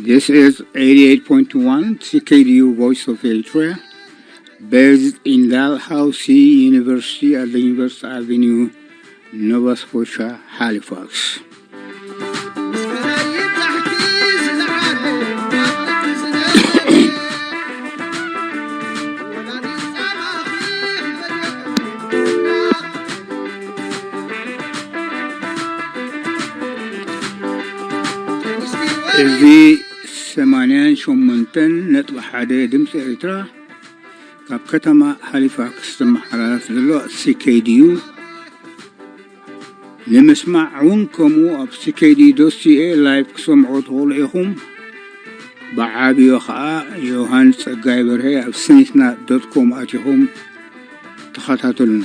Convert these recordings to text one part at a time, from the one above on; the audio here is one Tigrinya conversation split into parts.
This is eighty-eight point one C K D U Voice of Eritrea, based in Dalhousie University at the University Avenue, Nova Scotia, Halifax. እዚ ሰማንያን ሸሞንተን ነጥቢ ሓደ ድምፂ ኤርትራ ካብ ከተማ ሃሊፋክስ ዝመሓላለፍ ዘሎ C K D U። ንምስማዕ እውን ከምኡ ኣብ C K D dot C A ላይቭ ክሰምዖ ትኽእሉ ኢኹም። ብዓብዮ ኸዓ ዮሃንስ ጸጋይ በርሀ ኣብ ስኒትና ዶት ኮም ኣቲኹም ተኸታተሉና።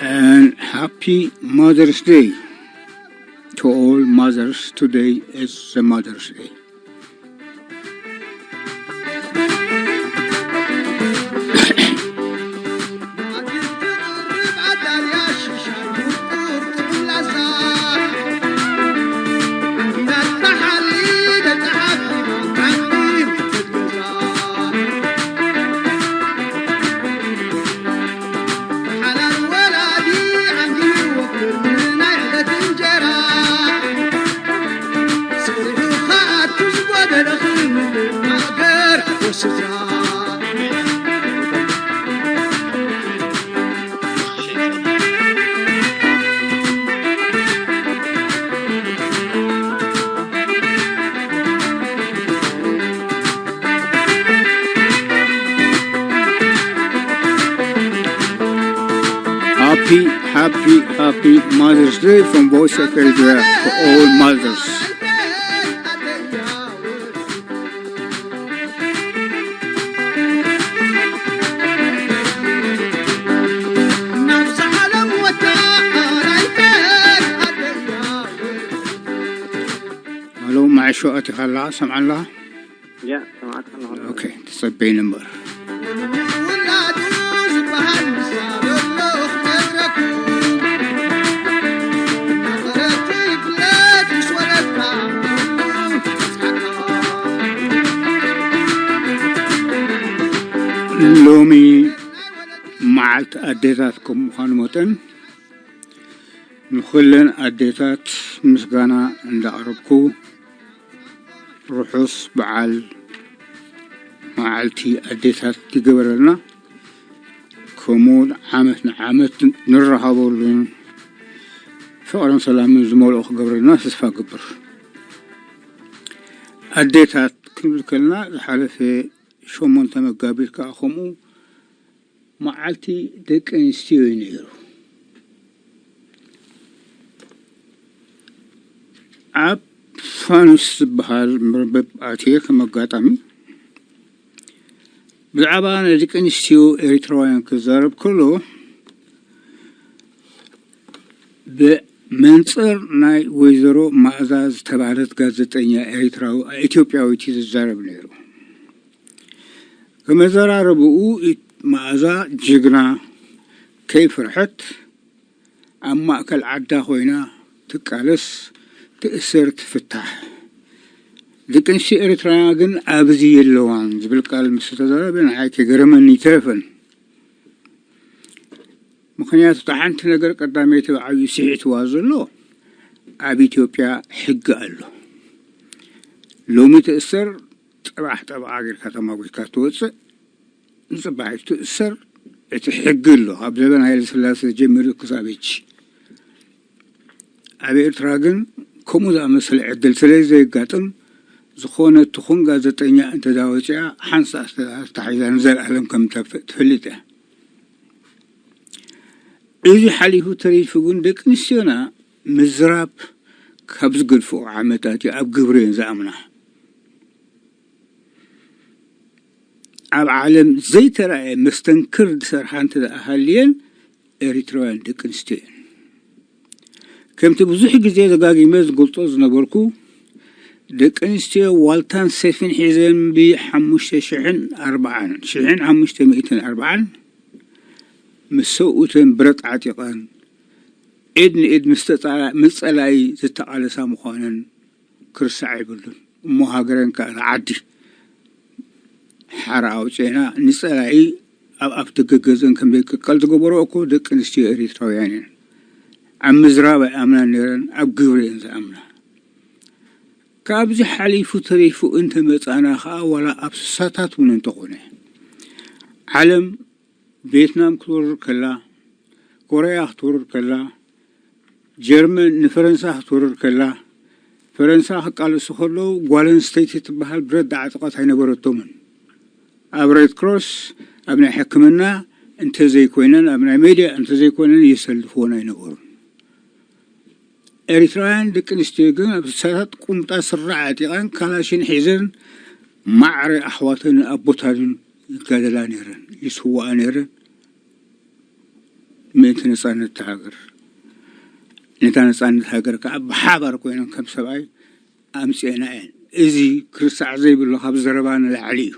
And happy Mother's Day to all mothers. Today is the Mother's Day. Happy, happy, happy Mother's Day from Voice of Eritrea to all mothers. ሄሎ፣ መዓሾ ኣቲኻ ኣለኻ? ሰምዓላ? ያ፣ ሰማዕካ ኣለኹ። ኦኬ፣ ተጸበይኒ እምበር። ሎሚ መዓልቲ ኣዴታት ከም ምዃኑ መጠን፣ ንኹለን ኣዴታት ምስጋና እንዳቕረብኩ፣ ርሑስ በዓል መዓልቲ ኣዴታት ይገበረልና። ከምኡ ዓመት ንዓመት ንራኸበሉን ፍቕርን ሰላምን ዝመልኦ ክገብረልና ተስፋ እገብር። ኣዴታት ክንብል ከለና፣ ዝሓለፈ ሸሞንተ መጋቢት ከኣ ከምኡ መዓልቲ ደቂ ኣንስትዮ እዩ ነይሩ። ኣብ ፋኑስ ዝበሃል መርበብ ኣትየ ከም ኣጋጣሚ ብዛዕባ ናይ ደቂ ኣንስትዮ ኤሪትራውያን ክዛረብ ከሎ፣ ብመንጽር ናይ ወይዘሮ መኣዛ ዝተባህለት ጋዜጠኛ ኤሪትራዊ-፣ ኢትዮጵያዊት እዩ ዝዛረብ ነይሩ። ከም ኣዘራርባኡ፣ መኣዛ ጅግና፣ ከይፈርሐት ኣብ ማእከል ዓዳ ኮይና ትቃለስ፣ ትእሰር፣ ትፍታሕ። ደቂ ኣንስትዮ ኤርትራ ግን ኣብዚ የለዋን ዝብል ቃል ምስ ተዛረበ፣ ንዓይ ከይገረመኒ ኣይተረፈን። ምኽንያቱ፣ እታ ሓንቲ ነገር ቀዳመይቲ ብዓብዩ ስሒትዋ ዘሎ፣ ኣብ ኢትዮጵያ ሕጊ ኣሎ። ሎሚ ትእሰር፣ ጽባሕ ጠበቓ ጌርካ ተማጒትካ ትወጽእ፣ ንጽባሒቱ ትእሰር። እቲ ሕጊ ኣሎ፣ ካብ ዘበን ሃይለ ስላሴ ጀሚሩ ክሳብ ሕጂ። ኣብ ኤርትራ ግን ከምኡ ዝኣመሰለ ዕድል ስለ ዘየጋጥም፣ ዝኾነት ትኹን ጋዜጠኛ እንተ ወጺኣ፣ ሓንሳእ ተታሒዛ ንዘለኣለም ከም እተፍ-፣ ትፈልጥ እያ። እዚ ሓሊፉ ተሪፉ ግን፣ ደቂ ኣንስትዮና ምዝራብ ካብ ዝገድፍኦ ዓመታት እዩ፣ ኣብ ግብሪ እየን ዝኣምና። ኣብ ዓለም ዘይተራእየ መስተንክር ዝሰርሓ እንተ ደኣ ሃልየን፣ ኤሪትራውያን ደቂ ኣንስትዮ እየን። ከምቲ ብዙሕ ግዜ ደጋጊመ ዝገልጾ ዝነበርኩ፣ ደቂ ኣንስትዮ ዋልታን ሰይፍን ሒዘን ብሓሙሽተ ሽሕን ኣርባዓን፣ ሽሕን ሓሙሽተ ሚእትን ኣርባዓን ምስ ሰብኡተን ብረት ዓጢቐን፣ ኢድ ንኢድ ምስ ተጻላ-፣ ምስ ጸላኢ ዝተቓለሳ ምዃነን ክርሳዕ የብሉን። እሞ ሃገረን ከኣ ዓዲ ሓራ ኣውጺኤና ንጸላኢ ኣብ ኣፍደገ ገዘን ከም ዘይቅቀል ዝገበሮ እኮ ደቂ ኣንስትዮ ኤርትራውያን እየን። ኣብ ምዝራብ ኣይኣምናን ነይረን፣ ኣብ ግብሪ እየን ዝኣምና። ካብዚ ሓሊፉ ተሪፉ እንተመጻና ከኣ ዋላ ኣብ ስሳታት እውን እንተኾነ ዓለም ቬትናም ክትወርር ከላ፣ ኮርያ ክትወርር ከላ፣ ጀርመን ንፈረንሳ ክትወርር ከላ፣ ፈረንሳ ክቃለሱ ከለዉ ጓል ኣንስተይቲ ትበሃል ብረት ዝዓጠቐት ኣይነበረቶምን። ኣብ ሬድ ክሮስ፣ ኣብ ናይ ሕክምና እንተዘይኮይነን፣ ኣብ ናይ ሜድያ እንተዘይኮይነን የሰልፍወን ኣይነበሩን። ኤሪትራውያን ደቂ ኣንስትዮ ግን ኣብ ስሳታት ቁምጣ ስረ ዓጢቐን ካላሽን ሒዘን ማዕረ ኣሕዋተን ኣቦታትን ይጋደላ ነይረን፣ ይስዋኣ ነይረን ምእንቲ ነጻነት እታ ሃገር። ነታ ነጻነት ሃገር ከኣ ብሓባር ኮይነን ከም ሰብኣይ ኣምጺኤና እየን። እዚ ክርሳዕ ዘይብሉ ካብ ዘረባ ንላዕሊ እዩ።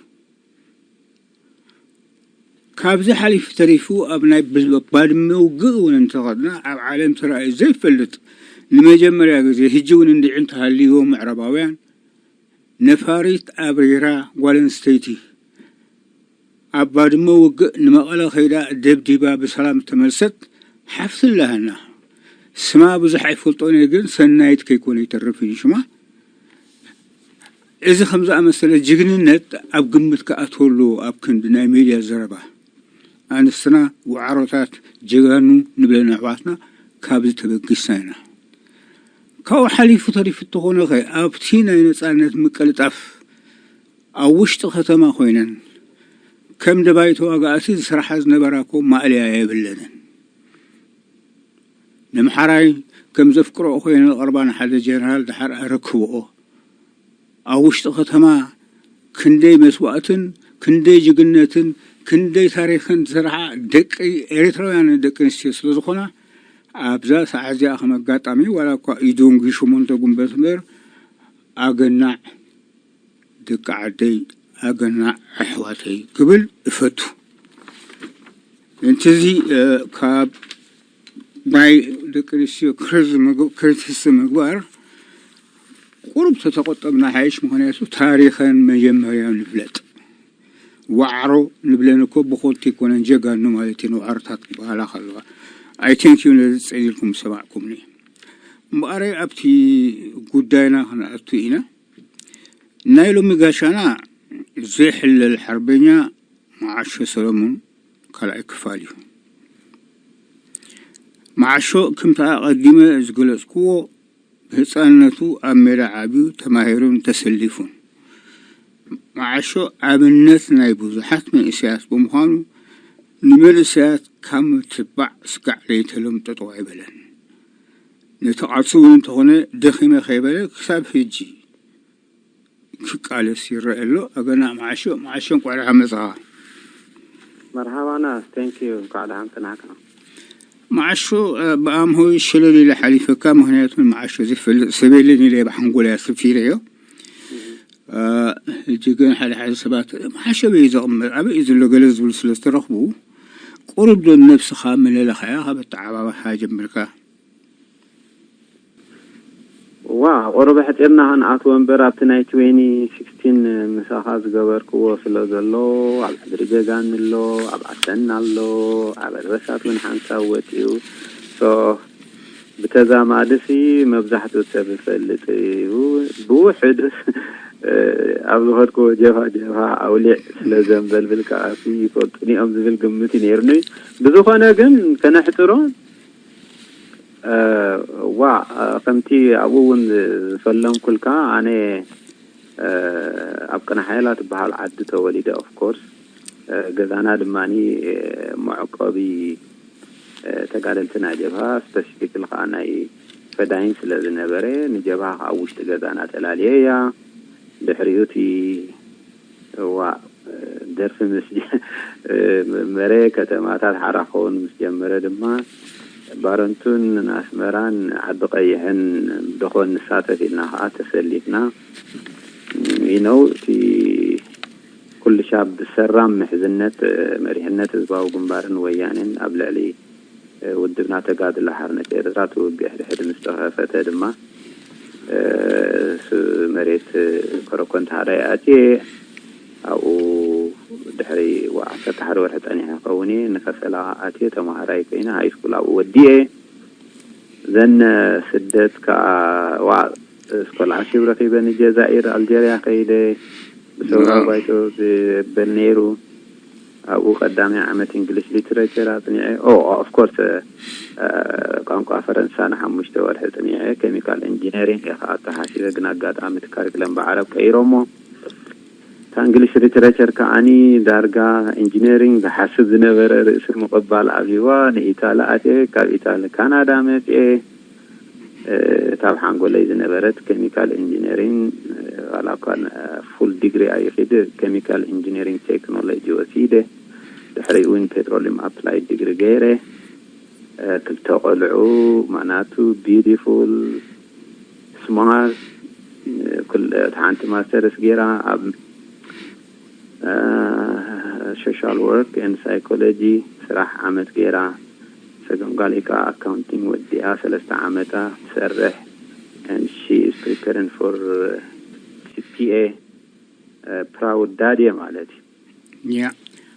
ካብዚ ሓሊፉ ተሪፉ ኣብ ናይ ብ-፣ ባድመ ውግእ እውን እንተኸድና ኣብ ዓለም ተራእዩ ዘይፈልጥ ንመጀመርያ ግዜ፣ ሕጂ እውን እንድዒ እንተሃልይዎ ምዕራባውያን፣ ነፋሪት ኣብሪራ ጓል ኣንስተይቲ ኣብ ባድመ ውግእ ንመቐለ ከይዳ ደብዲባ ብሰላም ተመልሰት ሓፍቲ ኣለና። ስማ ብዙሕ ኣይፈልጦን እየ፣ ግን ሰናይት ከይኮነ ይተርፍ እዩ ሽማ። እዚ ከም ዝኣመሰለ ጅግንነት ኣብ ግምት ክኣትወሉ ኣብ ክንዲ ናይ ሜድያ ዘረባ ኣንስትና ዋዕሮታት ጀጋኑ ንብለን ኣሕዋትና ካብዚ ተበጊስና ኢና። ካብኡ ሓሊፉ ተሪፉ እንተኾነ ኸ ኣብቲ ናይ ነጻነት ምቅልጣፍ ኣብ ውሽጢ ከተማ ኮይነን ከም ደባይ ተዋጋእቲ ዝስርሓ ዝነበራ እኮ ማእለያ የብለንን። ንምሓራይ ከም ዘፍቅረኦ ኮይነ ዝቐርባ ንሓደ ጀነራል ድሓር ኣረክብኦ። ኣብ ውሽጢ ከተማ ክንደይ መስዋእትን ክንደይ ጅግነትን ክንደይ ታሪኽን ዝሰርሓ ደቂ ኤርትራውያን ደቂ ኣንስትዮ ስለ ዝኾና ኣብዛ ሰዓት እዚኣ ከም ኣጋጣሚ ዋላ እኳ ኢዶንጊ ሽሞንተ ጉንበት እምበር ኣገናዕ ደቂ ዓደይ ኣገናዕ ኣሕዋተይ ክብል እፈቱ። እንተዚ፣ እ፣ ካብ ናይ ደቂ ኣንስትዮ ክሪዝ ምግብ-፣ ክሪቲስ ምግባር ቁሩብ ተተቆጠብና ሓይሽ፣ ምኽንያቱ ታሪኸን መጀመርያ ንፍለጥ። ዋዕሮ ንብለን እኮ ብኾንቲ ኣይኮነን ጀጋኑ ማለት እዩ፣ ንዋዕሮታት ክበሃላ ከለዋ። ኣይ ቴንክ ዩ ነዚ ጸሊልኩም ዝሰማዕኩምኒ። እምበኣረይ ኣብቲ ጉዳይና ክንኣቱ ኢና። ናይ ሎሚ ጋሻና ዘይሕለል ሓርበኛ መዓሾ ሰለሙን ካልኣይ ክፋል እዩ። መዓሾ ከምቲ ኣቐዲመ ዝገለጽክዎ ብህጻንነቱ ኣብ ሜዳ ዓብዩ ተማሂሩን ተሰሊፉን። መዓሾ ኣብነት ናይ ብዙሓት መንእሰያት ብምዃኑ ንመንእሰያት ካብ ምትባዕ ስጋዕ ለይተሎም ጠጠው ኣይበለን። ነቲ ቃልሲ እውን እንተኾነ ደኺመ ከይበለ ክሳብ ሕጂ ክቃለስ ይረአ ኣሎ። ኣገናዕ መዓሾ፣ መዓሾ እንቋዕ ደሓን መጻኻ። መርሃባና፣ ቴንክ ዩ፣ እንኳዕ ደሓን ጽናሕካ። መዓሾ፣ እ፣ ብኣምሆይ ሸለል ኢለ ሓሊፈካ፣ ምኽንያቱ መዓሾ ዝፈልጥ ሰብ የለን ኢለ ብሓንጎል እያ ሰፊረዮ። እ፣ ሕጂ ግን ሓደ ሓደ ሰባት፣ "መዓሾ ኣበይ እዩ ዘቕምጥ? ኣበይ እዩ ዘሎ?" ገለ ዝብሉ ስለ ዝተረኽቡ፣ ቁሩብ ዶ ነብስኻ መለለኻያ ካብ ኣተዓባብሓ ጀምርካ? ዋ፣ ቁሩብ ኣሕጺርና ክንኣትዎ እምበር፣ ኣብቲ ናይ ትዌንቲ ሲክስቲን ምሳኻ ዝገበርክዎ ስለ ዘሎ፣ ኣብ ሕድሪ ጀጋኑ ኣሎ፣ ኣብ ኣሰና ኣሎ፣ ኣብ ኣልበሳት እውን ሓንሳብ ወጺኡ። ሶ፣ ብተዛማድሲ መብዛሕትኡ ሰብ ዝፈልጥ እዩ። ብውሑድስ፣ እ፣ ኣብ ዝኸድክዎ ጀብሃ ጀብሃ ኣውሊዕ ስለ ዘንበልብል ከኣሲ ይፈልጡኒ እዮም ዝብል ግምት እዩ ነይሩኒ። ብዝኾነ ግን ከነሕጽሮ፣ እ፣ ዋ፣ እ፣ ከምቲ ኣብኡ እውን ዝፈለምኩልካ፣ ኣነ፣ እ፣ ኣብ ቅነ ሓይላ ትበሃል ዓዲ ተወሊደ፣ ኦፍ ኮርስ። እ፣ ገዛና ድማኒ፣ እ፣ መዕቆቢ፣ እ፣ ተጋደልቲ ናይ ጀብሃ፣ ስፐሲፊክሊ ከዓ ናይ ፈዳይን ስለ ዝነበረ፣ ንጀብሃ ከዓ ኣብ ውሽጢ ገዛና ተላልየ እያ። ድሕሪኡ እቲ፣ እዋ፣ እ፣ ደርፊ ምስ ጀ-፣ እ፣ መረ ከተማታት ሓራ ክኸውን ምስ ጀመረ ድማ፣ ባረንቱን ኣስመራን ዓዲ ቀይሕን ደኾን ንሳተፍ ኢልና ከዓ ተሰሊፍና። ይነው እቲ ኩልሻብ ብሰራም ምሕዝነት መሪሕነት ህዝባዊ ግንባርን ወያኔን ኣብ ልዕሊ ውድብና ተጋድሎ ሓርነት ኤርትራ እቲ ውግእ ሕድሕድ ምስ ተኸፈተ ድማ መሬት ኮረኮንት ሃዳይ ኣትየ። ኣብኡ ድሕሪ ዓሰርተ ሓደ ወርሒ ጸኒሐ ክኸውን እየ። ንከሰላ ኣትየ፣ ተማሃራይ ኮይነ ሃይስኩል ኣብኡ ወዲኤ። ዘን ስደት ከዓ ዋ ስኮላርሺፕ ረኺበ ንጀዛኢር ኣልጀርያ ከይደ። ብሰብኣዊ ባይቶ ዝበል ነይሩ። ኣብኡ ቀዳማይ ዓመት እንግሊሽ ሊትሬቸር ኣጽኒዐ። ኦ ኦፍኮርስ ቋንቋ ፈረንሳ ንሓሙሽተ ወርሒ ጽኒዐ። ኬሚካል ኢንጂነሪንግ እየ ከዓ ተሓሲበ፣ ግን ኣጋጣሚ እቲ ካሪክለም ብዓረብ ቀይሮሞ። እታ እንግሊሽ ሊትሬቸር ከዓኒ ዳርጋ ኢንጂነሪንግ ዝሓስብ ዝነበረ ርእሲ ምቕባል ኣብይዋ ንኢታሊ ኣትየ። ካብ ኢታሊ ካናዳ መፅየ። እታ ኣብ ሓንጎለይ ዝነበረት ኬሚካል ኢንጂነሪንግ ዋላ እኳ ፉል ዲግሪ ኣይኺድ፣ ኬሚካል ኢንጂነሪንግ ቴክኖሎጂ ወሲደ። ድሕሪኡ እውን ፔትሮሊየም ኣፕላይድ ዲግሪ ገይረ። ክልተ ቆልዑ ማናቱ ቢዩቲፉል ስማርት ኩል ሓንቲ ማስተርስ ገይራ ኣብ ሶሻል ወርክ ኤንድ ሳይኮሎጂ ስራሕ ዓመት ገይራ። ሰገም ጓል ከዓ ኣካውንቲንግ ወዲኣ ሰለስተ ዓመታ ትሰርሕ። And she is preparing for C P A. ፕራውድ ዳድ እየ ማለት እዩ። ያ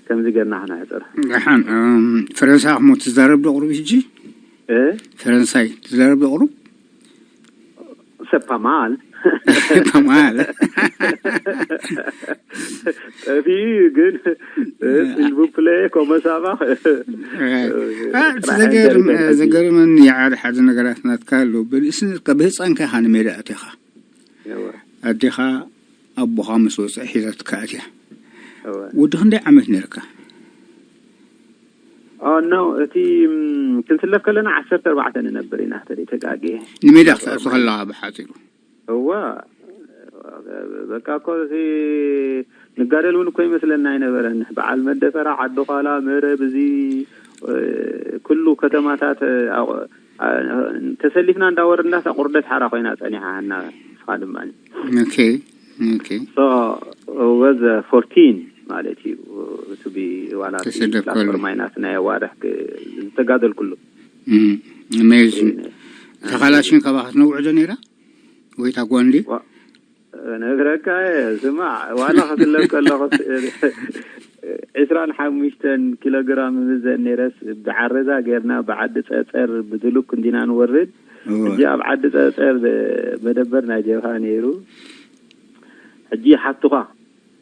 ከምዚ ገርና ክነሕፅር። ደሓን ፈረንሳይ ክሞ ትዛረብ ዶ ቁሩብ ሕጂ? ፈረንሳይ ትዛረብ ዶ ቁሩብ? ሰፓማል ከማል ጠፊ ግን ሲልቡፕሌ ኮመሳባ ዘገርመኒ ሓደ ሓደ ነገራት ናትካ ኣሎ። ብርእሲ ብህፃንካ ኢኻ ንሜዳ ኣቲኻ ኣዴኻ ኣቦኻ ምስ ወፅአ ሒዛትካ ኣትያ። ወዲ ክንደይ ዓመት ነርካ? ኖ እቲ ክንስለፍ ከለና ዓሰርተ ኣርባዕተ ንነብር ኢና። ተደ ተጋግየ ንሜዳ ክትኣቱ ከለኻ ብሓፂሩ እዋ በቃ እኮ እቲ ንጋደል እውን እኮ ይመስለና ኣይነበረን። በዓል መደፈራ፣ ዓዲ ኳላ፣ መረብ፣ እዚ ኩሉ ከተማታት ተሰሊፍና እንዳወረድና እታ ቁርደት ሓራ ኮይና ጸኒሓ ሃና ንስኻ ድማ ኦኬ ኦኬ ወዘ ፎርቲን ማለት እዩ። ቱቢ ዋላ ተሰደብ ከሎ። ፕላትፎርም ኣይናት ናይ ኣዋርሕ ዝተጋደልኩሉ ኣሜዚንግ ተኻላሽን ካባኻ ትነውዕ ዶ ነይራ ወይ ታጓንዲ ነግረካ ስማዕ ዋላ ክስለፍ ከለኹ ዕስራን ሓሙሽተን ኪሎ ግራም ምዘን ነይረስ ብዓረዛ ጌርና ብዓዲ ፀፀር ብድሉክ እንዲና ንወርድ። ሕጂ ኣብ ዓዲ ፀፀር መደበር ናይ ጀብሃ ነይሩ። ሕጂ ሓቱኻ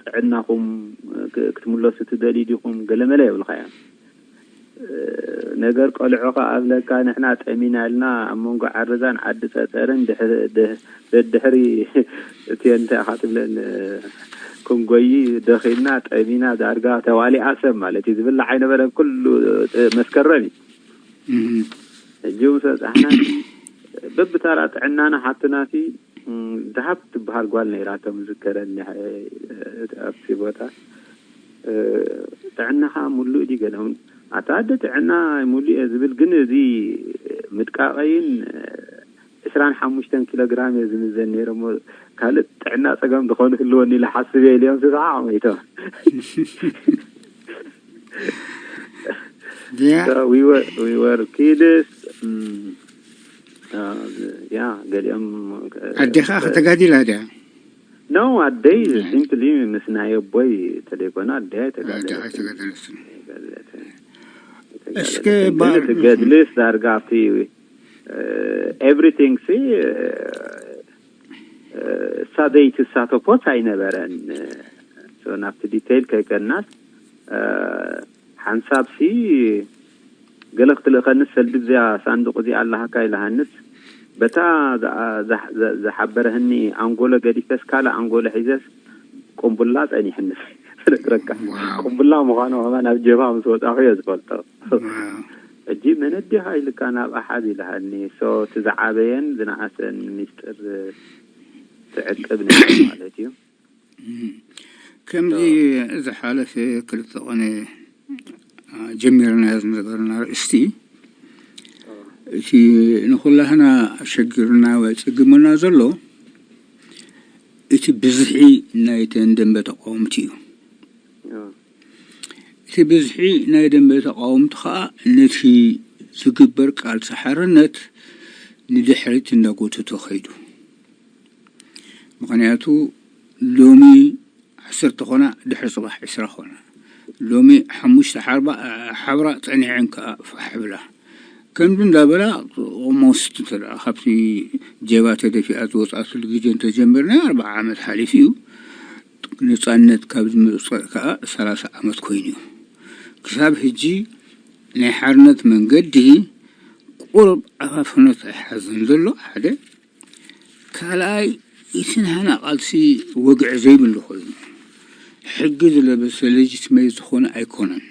ጥዕናኹም ክትምለሱ ትደልዩ ዲኹም ገለመለ የብልካ እዮም። ነገር ቆልዑ ከኣ ኣብለካ ንሕና ጠሚና ኢልና ኣብ መንጎ ዓረዛን ዓዲ ፀፀርን ደድሕሪ እቲ እንታይ ኢኻ ትብለን ክንጎይ ደኺምና ጠሚና ዳርጋ ተዋሊኣ ሰብ ማለት እዩ። ዝብላዕ ኣይነበረን ኩሉ መስከረም እዩ። ሕጂ ምስ በፃሕና በብታራ ጥዕናና ሓትናሲ ድሃብ ትበሃል ጓል ነይራ ከም ዝከረኒ ኣብቲ ቦታ ጥዕናኻ ሙሉእ ድዩ ገለ እውን ኣታ ኣደ ጥዕና ሙሉእ እየ ዝብል ግን እዚ ምድቃቐይን ዕስራን ሓሙሽተን ኪሎ ግራም እየ ዝምዘን ነይረ እሞ ካልእ ጥዕና ፀገም ዝኾኑ ህልወኒ ኢለ ሓስብ እየ ኢለ እዮም ስስሓቕ መይቶም Yeah. So we were we were kids. Mm, uh, yeah, ገሊኦም ኣዴኻ ከተጋዲላ ድያ ነው ኣደይ ሲምፕሊ ምስ ናይ ኣቦይ ተደይኮነ ኣደይ ኣዴኻ ኣይተጋደለትን። ተጋደለትን እስከ ግን እቲ ገድልስ ዳርጋ ኣብቲ ኤቭሪቲንግ ሲ እሳ ዘይትሳተፎስ ኣይነበረን። ናብቲ ዲቴይል ከይከድናስ ሓንሳብ ሲ ገለ ክትልእኸኒ ሰልዲ እዚኣ ሳንዱቕ እዚኣ ኣለሃካ ኢልሃንስ በታ ዝሓበረህኒ ኣንጎሎ ገዲፈስ ካልእ ኣንጎሎ ሒዘስ ቁምቡላ ጸኒሕንስ ነግረካ ቁምቡላ ምዃኑ ከማን ኣብ ጀብሃ ምስ ወጻኹ እየ ዝፈልጦ። ሕጂ መነዴኻ ኢልካ ናብ ኣሓዝ ኢልሃኒ ሶ እቲ ዝዓበየን ዝነኣሰን ሚስጥር ትዕቅብ ነይራ ማለት እዩ። ከምዚ ዝሓለፈ ክልተ ቐነ ጀሚርናዮ ዝነበርና ርእስቲ እቲ ንኹላህና ኣሸጊሩና ወይ ጽግመና ዘሎ እቲ ብዝሒ ናይተን ደንበ ተቃወምቲ እዩ። እቲ ብዝሒ ናይ ደንበ ተቃወምቲ ከዓ ነቲ ዝግበር ቃልሲ ሓርነት ንድሕሪት እንዳጎተቶ ከይዱ። ምኽንያቱ ሎሚ ዓሰርተ ኮና፣ ድሕሪ ጽባሕ ዕስራ ኮና፣ ሎሚ ሓሙሽተ ሓርባ ሓብራ ጸኒሐን ከዓ ፋሕ ብላ። ከምዚ እንዳበላ ኦሞስት እንተ ደኣ ካብቲ ጀባ ተደፊኣ ዝወፅኣትሉ ግዜ እንተጀሚርና ኣርባዓ ዓመት ሓሊፉ እዩ። ነፃነት ካብ ዝመፅእ ከዓ ሰላሳ ዓመት ኮይኑ እዩ። ክሳብ ሕጂ ናይ ሓርነት መንገዲ ቁሩብ ኣፋፍኖት ኣይሓዘን ዘሎ ሓደ። ካልኣይ፣ እቲ ናህና ቃልሲ ወግዒ ዘይብሉ ኮይኑ ሕጊ ዝለበሰ ሌጂትመይ ዝኾነ ኣይኮነን።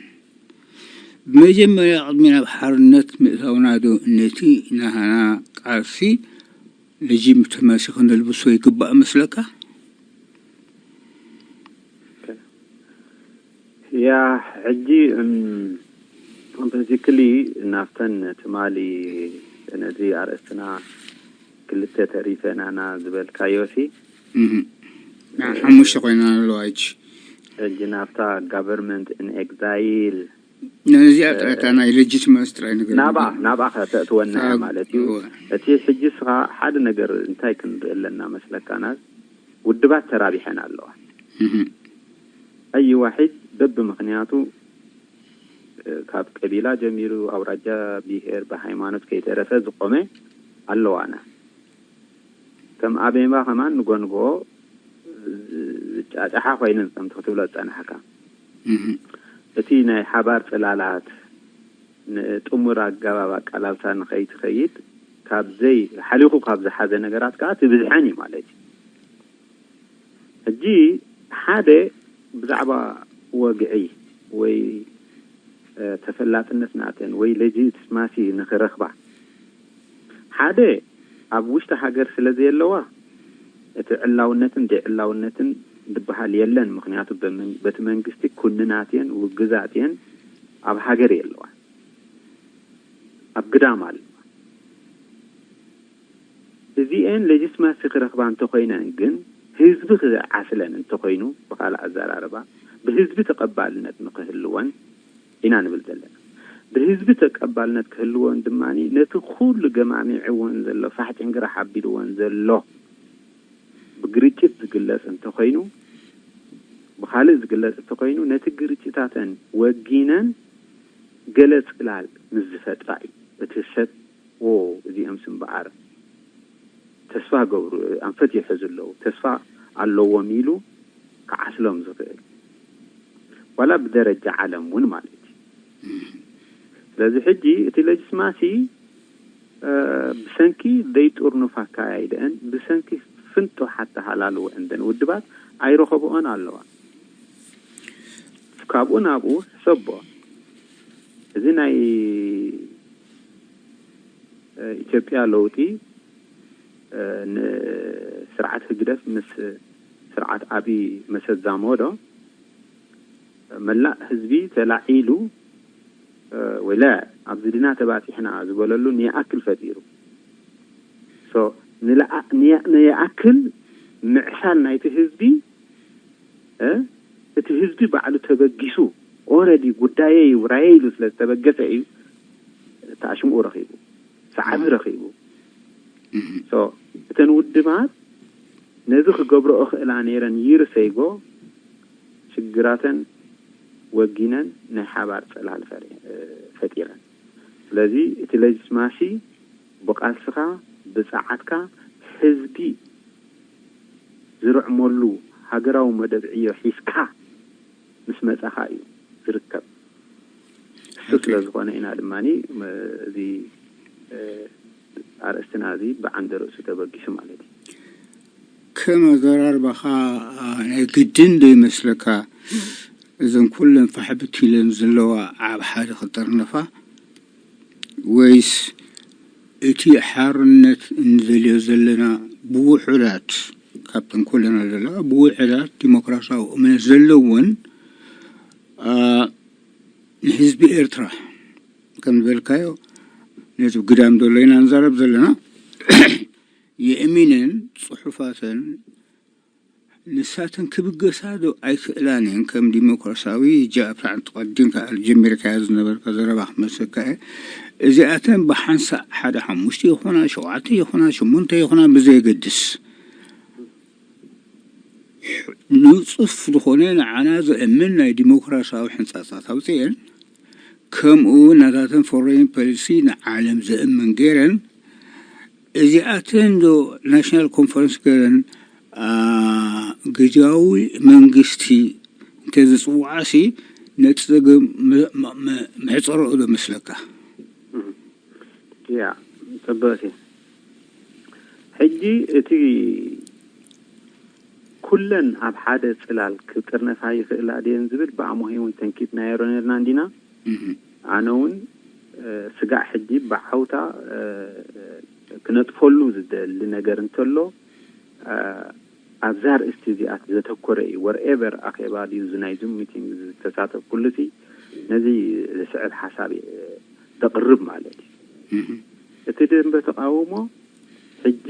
ብመጀመርያ ቅድሚ ናብ ሓርነት ምእታውና ዶ ነቲ ናህና ቃልሲ ሌጂትመሲ ክንልብሶ ይግባእ መስለካ? ያ ሕጂ በዚክሊ ናብተን ትማሊ ነዚ ኣርእስትና ክልተ ተሪፈናና ዝበልካዮ ሲ ሓሙሽተ ኮይና ኣለዋ። ሕጂ ሕጂ ናብታ government in exile ነዚኣ ጥራይታ ናይ ሌጂትመሲ ጥራይ ነገር ናብኣ ናብኣ ከተእትወና እያ ማለት እዩ። እቲ ሕጂ ስኻ ሓደ ነገር እንታይ ክንርኢ ኣለና መስለካና? ውድባት ተራቢሐን ኣለዋ። ኣይ ዋሒድ በብምኽንያቱ ካብ ቀቢላ ጀሚሩ ኣውራጃ፣ ብሄር፣ ብሃይማኖት ከይተረፈ ዝቆመ ኣለዋና። ከም ኣቤባ ከማን ንጎንጎ ዝጫጫሓ ኮይነን ከምቲ ክትብሎ ዝጸናሕካ እቲ ናይ ሓባር ጽላላት ንጥሙር ኣገባብ ኣቃላልሳ ንኸይትኸይድ ካብ ዘይ ሓሊኹ ካብ ዝሓዘ ነገራት ከዓ ትብዝሐን እዩ ማለት እዩ። ሕጂ ሓደ ብዛዕባ ወግዒ ወይ ተፈላጥነት ናተን ወይ ሌጂትማሲ ንኽረኽባ ሓደ ኣብ ውሽጢ ሃገር ስለ ዘየለዋ እቲ ዕላውነትን ዘይዕላውነትን ዝበሃል የለን። ምኽንያቱ በቲ መንግስቲ ኩንናት እየን ውግዛት እየን ኣብ ሃገር የለዋ ኣብ ግዳም ኣለዋ። እዚኤን ሌጂትማሲ ክረኽባ እንተኾይነን ግን ህዝቢ ክዓስለን እንተኾይኑ ብኻልእ ኣዘራርባ ብህዝቢ ተቐባልነት ንኽህልወን ኢና ንብል ዘለና። ብህዝቢ ተቀባልነት ክህልወን ድማ ነቲ ኩሉ ገማሚዕወን ዘሎ ፋሕ ጭንግራሕ ኣቢልወን ዘሎ ብግርጭት ዝግለጽ እንተኾይኑ ብኻልእ ዝግለጽ እንተኾይኑ ነቲ ግርጭታተን ወጊነን ገለ ጽላል ምስ ዝፈጥራ እዩ እቲ ሰብ ዎ እዚኦም ስምበኣር ተስፋ ገብሩ ኣንፈት ይሕዙ ኣለዉ ተስፋ ኣለዎም ኢሉ ክዓስሎም ዝኽእል ዋላ ብደረጃ ዓለም እውን ማለት እዩ። ስለዚ ሕጂ እቲ ሌጂትማሲ ብሰንኪ ዘይጥርኑፍ ኣካያይደአን ብሰንኪ ፍንጡሕ ኣተሃላልወአን እዘን ውድባት ኣይረኸብኦን ኣለዋ። ካብኡ ናብኡ ሕሰቦ እዚ ናይ ኢትዮጵያ ለውጢ ንስርዓት ህግደፍ ምስ ስርዓት ኣብይ መሰዛሞ ዶ መላእ ህዝቢ ተላዒሉ ወይለ ኣብዚ ድና ተባፂሕና ዝበለሉ ንይኣክል ፈጢሩ ንይኣክል ምዕሳል ናይቲ ህዝቢ እቲ ህዝቢ ባዕሉ ተበጊሱ ኦረዲ ጉዳየ ውራየ ኢሉ ስለ ዝተበገሰ እዩ ተኣሽምኡ ረኺቡ ሰዓቢ ረኺቡ እተን ውድባት ነዚ ክገብረኦ ክእላ ነይረን ይርሰይጎ ሽግራተን ወጊነን ናይ ሓባር ፅላል ፈጢረን ስለዚ እቲ ሌጂትማሲ ብቃልስኻ ብፀዓትካ ህዝቢ ዝርዕመሉ ሃገራዊ መደብ ዕዮ ሒዝካ ምስ መፃኻ እዩ ዝርከብ እሱ ስለ ዝኾነ ኢና ድማ እዚ ኣርእስትና እዚ ብዓንደ ርእሱ ተበጊሱ ማለት እዩ። ከም ኣዘራርባኻ ናይ ግድን ዶ ይመስለካ እዘን ኩለን ፋሕብት ኢለን ዘለዋ ኣብ ሓደ ክጠርነፋ ወይስ እቲ ሓርነት እንደልዮ ዘለና ብውሑዳት ካብተን ኩለና ዘለዋ ብውሑዳት ዲሞክራሲያዊ እምነት ዘለወን ንህዝቢ ኤርትራ ከም ዝበልካዮ ነዚ ግዳም ዘሎ ኢና ንዛረብ ዘለና። የእሚነን ጽሑፋተን ንሳተን ክብገሳ ዶ ኣይክእላን እየን? ከም ዲሞክራሲያዊ ጃብታ ተቐዲምካ ጀሚርካዮ ዝነበርካ ዘረባ ክመስለካ እየ። እዚኣተን ብሓንሳእ ሓደ ሓሙሽተ ይኾና፣ ሸውዓተ ይኾና፣ ሸሞንተ ይኾና ብዘየገድስ፣ ንጹፍ ዝኾነ ንዓና ዘእምን ናይ ዲሞክራሲያዊ ሕንጻጻት ኣውጺኤን፣ ከምኡ እውን ናታተን ፎሬን ፖሊሲ ንዓለም ዘእምን ገይረን፣ እዚኣተን ዶ ናሽናል ኮንፈረንስ ገይረን፣ አ፣ ግዝያዊ መንግስቲ እንተዘጽውዓሲ፣ ነቲ ጸገም መ-፣ መ-፣ መ-፣ መሕጸረኦ ዶ መስለካ? እም። ያ፣ ጽብቕቲ። ሕጂ እቲ ኩለን ኣብ ሓደ ጽላል ክጥርነፋ ይኽእላ ድየን ዝብል ብኣሞሄ እውን ተንኪፍናዮ ነርና እንዲና። እም። ኣነ እውን፣ እ፣ ስጋዕ ሕጂ ብዓውታ፣ እ፣ ክነጥፈሉ ዝደሊ ነገር እንተሎ፣ እ፣ ኣብዛ ኣርእስቲ እዚኣ ዘተኮረ እዩ። ወርኤቨር ኣኼባ ድዩ እዚ ናይ ዙም ሚቲንግ ዝተሳተፍኩሉ ሲ፣ ነዚ ዝስዕብ ሓሳብ እየ ዘቕርብ ማለት እዩ። እም። እቲ ደንበ ተቓውሞ ሕጂ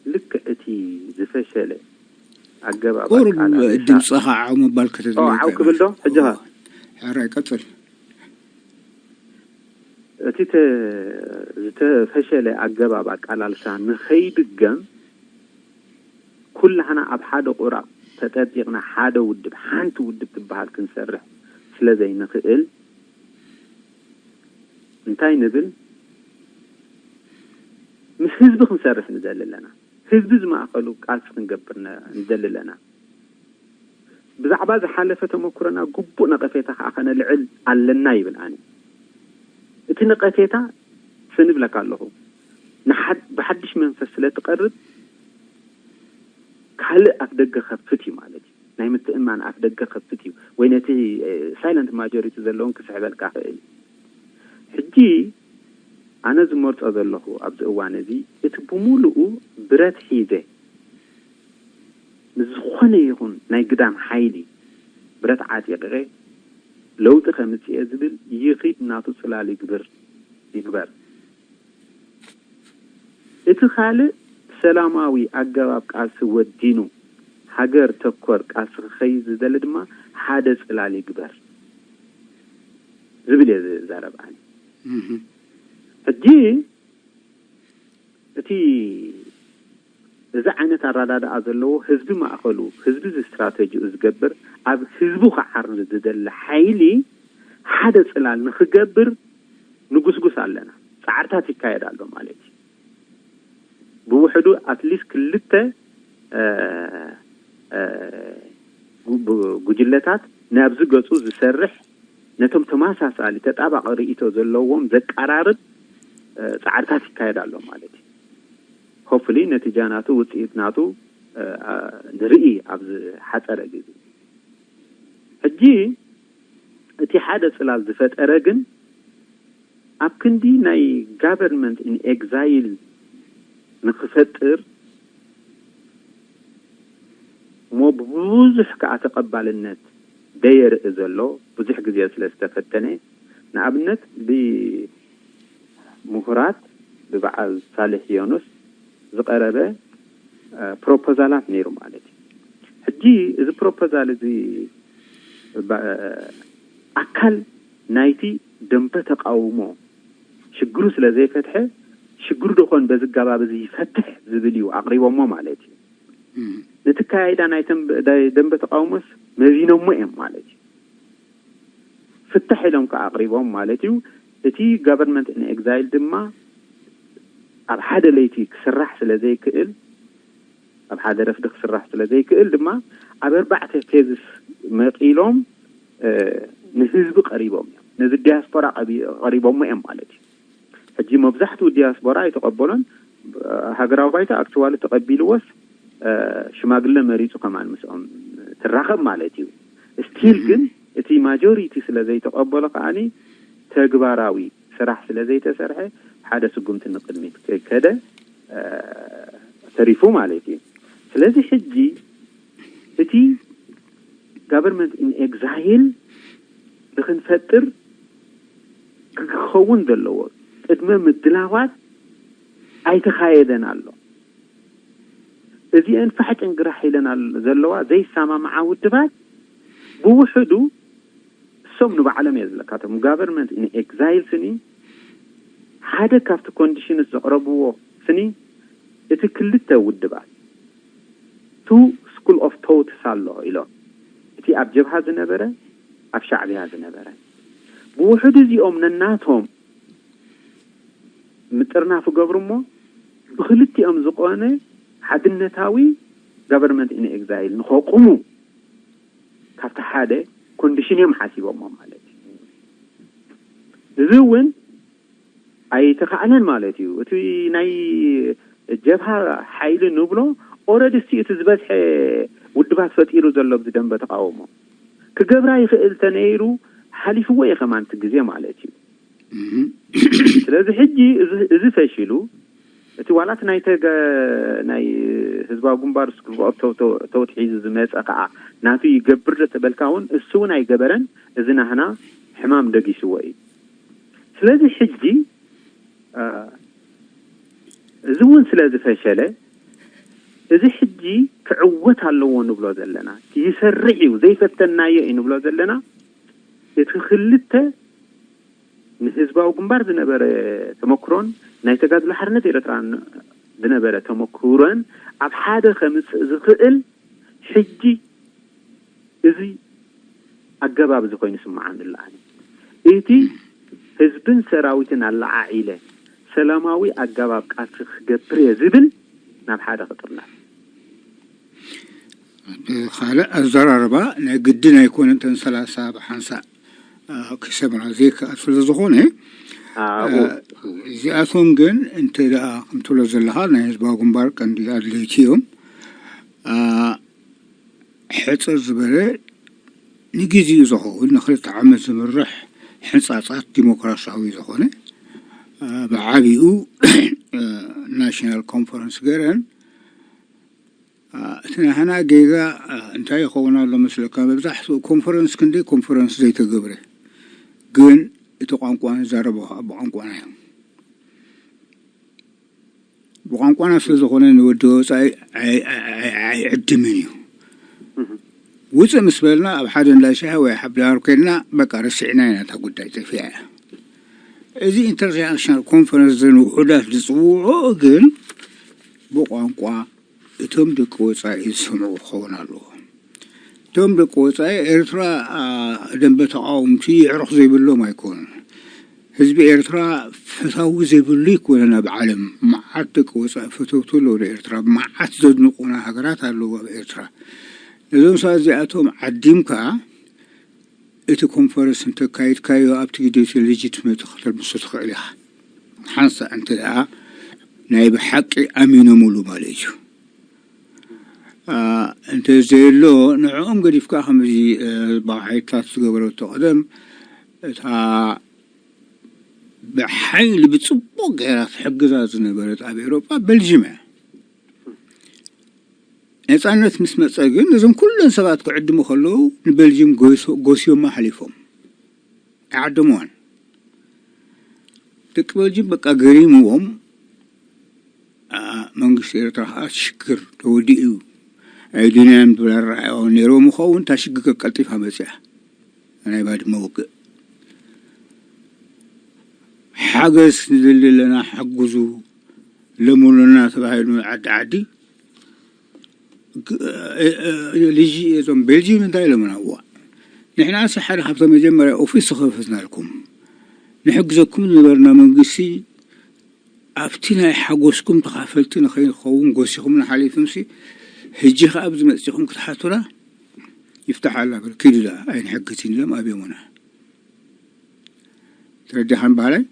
ልክዕ እቲ ዝፈሸለ ኣገባብ ቁሩብ ኣቃላልሳ ድምፅኻ ዓው ምባል ኦ፣ ከተድልየካ ዓው ክብል ዶ? ሕጂ ኸ? ሕራይ ቀፅል። እቲ ተ-፣ ዝተፈሸለ ኣገባብ ኣቃላልሳ ንኸይድገም፣ ኩላህና ኣብ ሓደ ቁራብ ተጠጢቕና ሓደ ውድብ፣ ሓንቲ ውድብ ትበሃል ክንሰርሕ ስለ ዘይንኽእል፣ እንታይ ንብል? ምስ ህዝቢ ክንሰርሕ ንደሊ ኣለና። ህዝቢ ዝማእኸሉ ቃልሲ ክንገብር ነ-፣ ንደሊ ኣለና። ብዛዕባ ዝሓለፈ ተመኩሮና ግቡእ ነቐፌታ ከኣ ከነልዕል ኣለና ይብል ኣነ። እቲ ነቐፌታ ስን እብለካ ኣለኹ፣ ንሓድ-፣ ብሓድሽ መንፈስ ስለ ትቐርብ፣ ካልእ ኣፍ ደገ ከፍት እዩ ማለት እዩ። ናይ ምትእምማን ኣፍ ደገ ከፍት እዩ። ወይ ነቲ፣ እ፣ ሳይለንት ማጆሪቲ ዘለውን ክስሕበልካ ክእል እዩ። ሕጂ ኣነ ዝመርጾ ዘለኹ ኣብዚ እዋን እዚ፣ እቲ ብምሉኡ ብረት ሒዘ ምስ ዝኾነ ይኹን ናይ ግዳም ሓይሊ ብረት ዓጢቐ ለውጢ ከምጽእ እየ ዝብል ይኺድ ናቱ ጽላል ይግብር፣ ይግበር። እቲ ካልእ ሰላማዊ ኣገባብ ቃልሲ ወዲኑ ሃገር ተኮር ቃልሲ ክኸይድ ዝደሊ ድማ ሓደ ጽላል ይግበር ዝብል እየ ዝዛረብ ኣነ። እህ። ሕጂ እቲ እዚ ዓይነት ኣረዳድኣ ዘለዎ፣ ህዝቢ ማእኸሉ፣ ህዝቢ ስትራተጂኡ ዝገብር፣ ኣብ ህዝቡ ክዓርር ዝደሊ ሓይሊ ሓደ ጽላል ንኽገብር ንጉስጉስ ኣለና። ጻዕርታት ይካየድ ኣሎ ማለት እዩ። ብውሕዱ ኣትሊስት ክልተ፣ እ፣ እ፣ ጉ-፣ ብ-፣ ጉጅለታት ናብዚ ገጹ ዝሰርሕ፣ ነቶም ተመሳሳሊ ተጣባቒ ርእይቶ ዘለዎም ዘቀራርብ፣ እ፣ ጻዕርታት ይካየድ ኣሎ ማለት እዩ። ሆፕፉሊ ነቲጃ ናቱ፣ ውጽኢት ናቱ፣ እ፣ ኣ፣ ንርኢ ኣብ ዝሓጸረ ግዜ። ሕጂ እቲ ሓደ ጽላል ዝፈጠረ ግን ኣብ ክንዲ ናይ ጋቨርንመንት ኢን ኤግዛይል ንኽፈጥር እሞ ብብዙሕ ከኣ ተቐባልነት ደየርኢ ዘሎ ብዙሕ ግዜ ስለ ዝተፈተነ፣ ንኣብነት ብምሁራት ብበዓል ሳልሕ ዮኑስ ዝቐረበ፣ እ፣ ፕሮፖዛላት ነይሩ ማለት እዩ። ሕጂ እዚ ፕሮፖዛል እዚ ባ-፣ ኣካል ናይቲ ደንበ ተቃውሞ ሽግሩ ስለ ዘይፈትሐ፣ ሽግሩ ዶ ኾን በዚ ኣገባብ እዚ ይፈትሕ ዝብል እዩ ኣቕሪቦሞ ማለት እዩ። እም። ነቲ ኣካያይዳ ናይ ተንበ-፣ ናይ ደንበ ተቃውሞስ መዚኖሞ እዮም ማለት እዩ። ፍታሕ ኢሎም ከኣ ኣቕሪቦም ማለት እዩ። እቲ ጋቨርንመንት ኢን ኤግዛይል ድማ ኣብ ሓደ ለይቲ ክስራሕ ስለ ዘይክእል፣ ኣብ ሓደ ረፍዲ ክስራሕ ስለ ዘይክእል ድማ ኣብ ኣርባዕተ ፌዝስ መቒሎም፣ እ፣ ንህዝቢ ቀሪቦም እዮም። ነዚ ዲያስፖራ ቀቢ-፣ ቀሪቦሞ እዮም ማለት እዩ። ሕጂ መብዛሕትኡ ዲያስፖራ ኣይተቐበሎን። ሃገራዊ ባይቶ ኣክቹዋሊ ተቐቢልዎስ፣ እ፣ ሽማግለ መሪጹ ከማን ምስኦም ትራኸብ ማለት እዩ። ስቲል እም። ግን እቲ ማጆሪቲ ስለ ዘይተቐበሎ ከኣኒ ተግባራዊ ስራሕ ስለ ዘይተሰርሐ ሓደ ስጉምቲ ንቕድሚት ከይከደ፣ እ፣ ተሪፉ ማለት እዩ። ስለዚ ሕጂ እቲ ጋቨርንመንት ኢን ኤግዛይል ንኽንፈጥር ክኸውን ዘለዎ ቅድመ ምድላዋት ኣይተኻየደን ኣሎ። እዚአን ፋሕ ጭንግራሕ ኢለን ዘለዋ ዘይሰማምዓ ውድባት ብውሕዱ እሶም ንባዕሎም እየ ዝብለካ፣ እቶም government in exile ስኒ ሓደ ካብቲ ኮንዲሽንስ ዘቕረብዎ ስኒ እቲ ክልተ ውድባት two school of thoughts ኣሎ ኢሎም፣ እቲ ኣብ ጀብሃ ዝነበረ ኣብ ሻዕብያ ዝነበረ ብውሕዱ እዚኦም ነናቶም ምጥርናፍ ይገብሩ እሞ ብክልቲኦም ዝኾነ ሓድነታዊ government in exile ንኸቁሙ ካብቲ ሓደ ኮንዲሽን እዮም ሓሲቦሞ ማለት እዩ። እዚ እውን ኣይተኻእለን ማለት እዩ። እቲ ናይ ጀብሃ ሓይሊ ንብሎ ኦረዲ እስቲ እቲ ዝበዝሐ ውድባት ፈጢሩ ዘሎ ብዚ ደንበ ተቃውሞ ክገብራ ይኽእል ተነይሩ ሓሊፍዎ እየ ከማንቲ ግዜ ማለት እዩ። ስለዚ ሕጂ እዚ ፈሽሉ እቲ ዋላት ናይ ተገ ናይ ህዝባዊ ግንባር ስክልቦ ተውት ሒዙ ዝመፀ ከዓ ናቱ ይገብር ዶ ተበልካ እውን እሱ እውን ኣይገበረን። እዚ ናህና ሕማም ደጊስዎ እዩ። ስለዚ ሕጂ እዚ እውን ስለ ዝፈሸለ እዚ ሕጂ ክዕወት ኣለዎ ንብሎ ዘለና ይሰርሕ እዩ ዘይፈተናዮ እዩ ንብሎ ዘለና እቲ ክልተ ንህዝባዊ ግንባር ዝነበረ ተመክሮን ናይ ተጋድሎ ሓርነት ኤርትራን ዝነበረ ተመክሮን ኣብ ሓደ ከምፅእ ዝኽእል ሕጂ እዚ ኣገባብ እዚ ኮይኑ ስምዓኒ ኣለኣኒ። እቲ ህዝብን ሰራዊትን ኣለዓዒለ ሰላማዊ ኣገባብ ቃልሲ ክገብር እየ ዝብል ናብ ሓደ ክጥርነፍ። ካልእ ኣዘራርባ ናይ ግድን ኣይኮነን። እተን ሰላሳ ብሓንሳእ ክሰምራ ዘይከኣል ስለ ዝኾነ እዚኣቶም ግን እንተ ደኣ ከምትብሎ ዘለኻ ናይ ህዝባዊ ግንባር ቀንዲ ኣድለይቲ እዮም። ሕፅር ዝበለ ንግዜኡ ዝኸውን ንክልተ ዓመት ዝምርሕ ሕንፃፃት ዲሞክራሲያዊ ዝኾነ ብዓቢኡ ናሽናል ኮንፈረንስ ገይረን እቲ ናህና ጌጋ እንታይ ይኸውን ኣሎ መስለካ? መብዛሕትኡ ኮንፈረንስ ክንደይ ኮንፈረንስ ዘይተገብረ ግን እቲ ቋንቋ ንዛረቦ ከዓ ብቋንቋና እዮም። ብቋንቋና ስለ ዝኾነ ንወዲ ወፃኢ ኣይዕድምን እዩ። ውፅእ ምስ በልና ኣብ ሓደ እንዳ ሻሂ ወይ ሓብሊ ኣርኮልና በቃ ረሲዕና ኢና እታ ጉዳይ ጠፊኣ እያ። እዚ ኢንተርናሽናል ኮንፈረንስ ዘን ውሑዳት ዝፅውዖ ግን ብቋንቋ እቶም ደቂ ወፃኢ ዝሰምዑ ክኸውን ኣለዎ። እቶም ደቂ ወፃኢ ኤርትራ ደንበ ተቃወምቲ የዕሩኽ ዘይብሎም ኣይኮኑን። ህዝቢ ኤርትራ ፈታዊ ዘይብሉ ኣይኮነን። ኣብ ዓለም መዓት ደቂ ወፃኢ ፈተውቲ ኣለዉ። ኤርትራ መዓት ዘድንቑና ሃገራት ኣለዉ ኣብ ኤርትራ። ነዞም ሰባት እዚኣቶም ዓዲምካ እቲ ኮንፈረንስ እንተካይድካዮ ኣብቲ ግዜ እቲ ሌጂትመቲ ከተልምሶ ትኽእል ኢኻ። ሓንሳእ እንተ ደኣ ናይ ብሓቂ ኣሚኖምሉ ማለት እዩ። እንተ ዘየሎ ንዕኦም ገዲፍካ ከምዚ ብሓይልታት ዝገበረቶ ቀደም እታ ብሓይሊ ብፅቡቅ ገይራ ትሕግዛ ዝነበረት ኣብ ኤሮጳ በልጅም እያ። ነፃነት ምስ መፀ ግን እዞም ኩለን ሰባት ክዕድሙ ከለዉ ንበልጅም ጎስዮማ ሓሊፎም ኣይዓደምዋን። ደቂ በልጅም በቃ ገሪምዎም። መንግስቲ ኤርትራ ከዓ ሽግር ተወዲኡ እዩ ኣይዱንያን ብላ ረኣይዋ ነይርዎም ይኸውን። እታ ሽግር ቀልጢፋ መፅያ ናይ ባድመ ውግእ ሓገዝ ንደሊ ኣለና ሓግዙ ለምኑና ተባሂሉ ዓዲ ዓዲ ልጂ እዞም ቤልጂም እንታይ ኢሎምና? እዋ ንሕና ሲ ሓደ ካብቶም መጀመርያ ኦፊስ ዝኸፈትናልኩም ንሕግዘኩም ዝነበርና መንግስቲ ኣብቲ ናይ ሓጎስኩም ተኻፈልቲ ንኸይንኸውን ጎሲኹም ንሓሊፉምሲ ሕጂ ከኣ ኣብዚ መጺኹም ክትሓቱና ይፍታሕ ኣላ በል ኪዱ ደኣ ኣይንሕግዝን ኢሎም ኣብዮምና። ተረዲኻን ባህላይ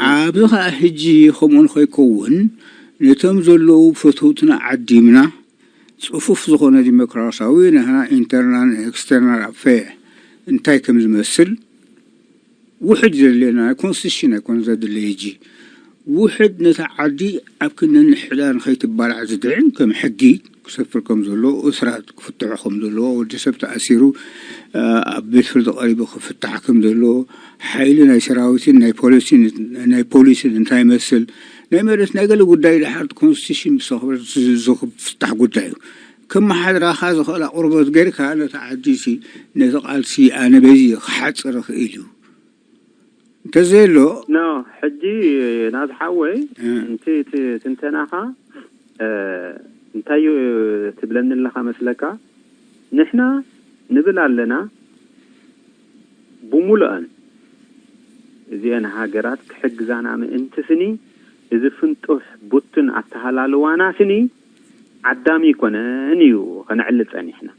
ዓብ ኸዓ ሕጂ ከምኡ ንኸይከውን ነቶም ዘለዉ ፈተውትና ዓዲምና ፅፉፍ ዝኾነ ዲሞክራሲያዊ ንሕና ኢንተርናል ኤክስተርናል ኣፌር እንታይ ከም ዝመስል ውሕድ ዘድልየና ናይ ኮንስቲቱሽን ኣይኮነ ዘድልየ ሕጂ ውሕድ ነታ ዓዲ ኣብ ክንዲ ንሕዳ ንኸይትባላዕ ዝድዕን ከም ሕጊ ክሰፍር ከም ዘለዎ እስራት ክፍትሑ ከም ዘለዎ ወዲ ሰብ ተኣሲሩ ኣብ ቤት ፍርዲ ቀሪቡ ክፍታሕ ከም ዘለዎ፣ ሓይሊ ናይ ሰራዊትን ናይ ፖሊሲን፣ ናይ ፖሊስን እንታይ ይመስል፣ ናይ መሬት ናይ ገለ ጉዳይ ድሓር ኮንስቲቱሽን ምስ ኣኽበረ ዝፍታሕ ጉዳይ እዩ። ከመሓድራኻ ዝኽእል ኣቕርቦት ጌርካ ነቲ ዓዲ ሲ ነቲ ቃልሲ ኣነ በዚ ክሓጽር ይኽእል እዩ እንተዘየሎ ኖ ሕጂ ናዝ ሓወይ እንቲ እቲ ትንተናኻ እንታይ እዩ ትብለኒ ኣለኻ መስለካ? ንሕና ንብል ኣለና ብሙሉአን እዚአን ሃገራት ክሕግዛና ምእንቲ ስኒ እዚ ፍንጡሕ ቡትን ኣተሃላልዋና ስኒ ዓዳሚ ይኮነን እዩ ከነዕልል ጸኒሕና።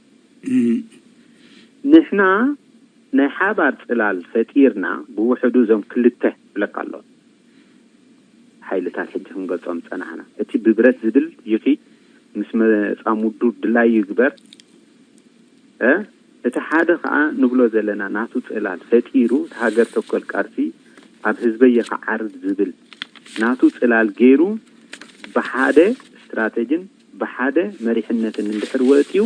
ንሕና ናይ ሓባር ጽላል ፈጢርና ብውሕዱ እዞም ክልተ ብለካ ኣሎ ሓይልታት ሕጂ ክንገልጾም ጸናሕና። እቲ ብብረት ዝብል ይኺድ ምስ መጻሙዱ ድላዩ ይግበር። እ እቲ ሓደ ከኣ ንብሎ ዘለና ናቱ ጽላል ፈጢሩ እቲ ሃገር ተኮር ቃልሲ ኣብ ህዝበይ የኽዓርድ ዝብል ናቱ ጽላል ገይሩ ብሓደ ስትራተጅን ብሓደ መሪሕነትን እንድሕር ወጺኡ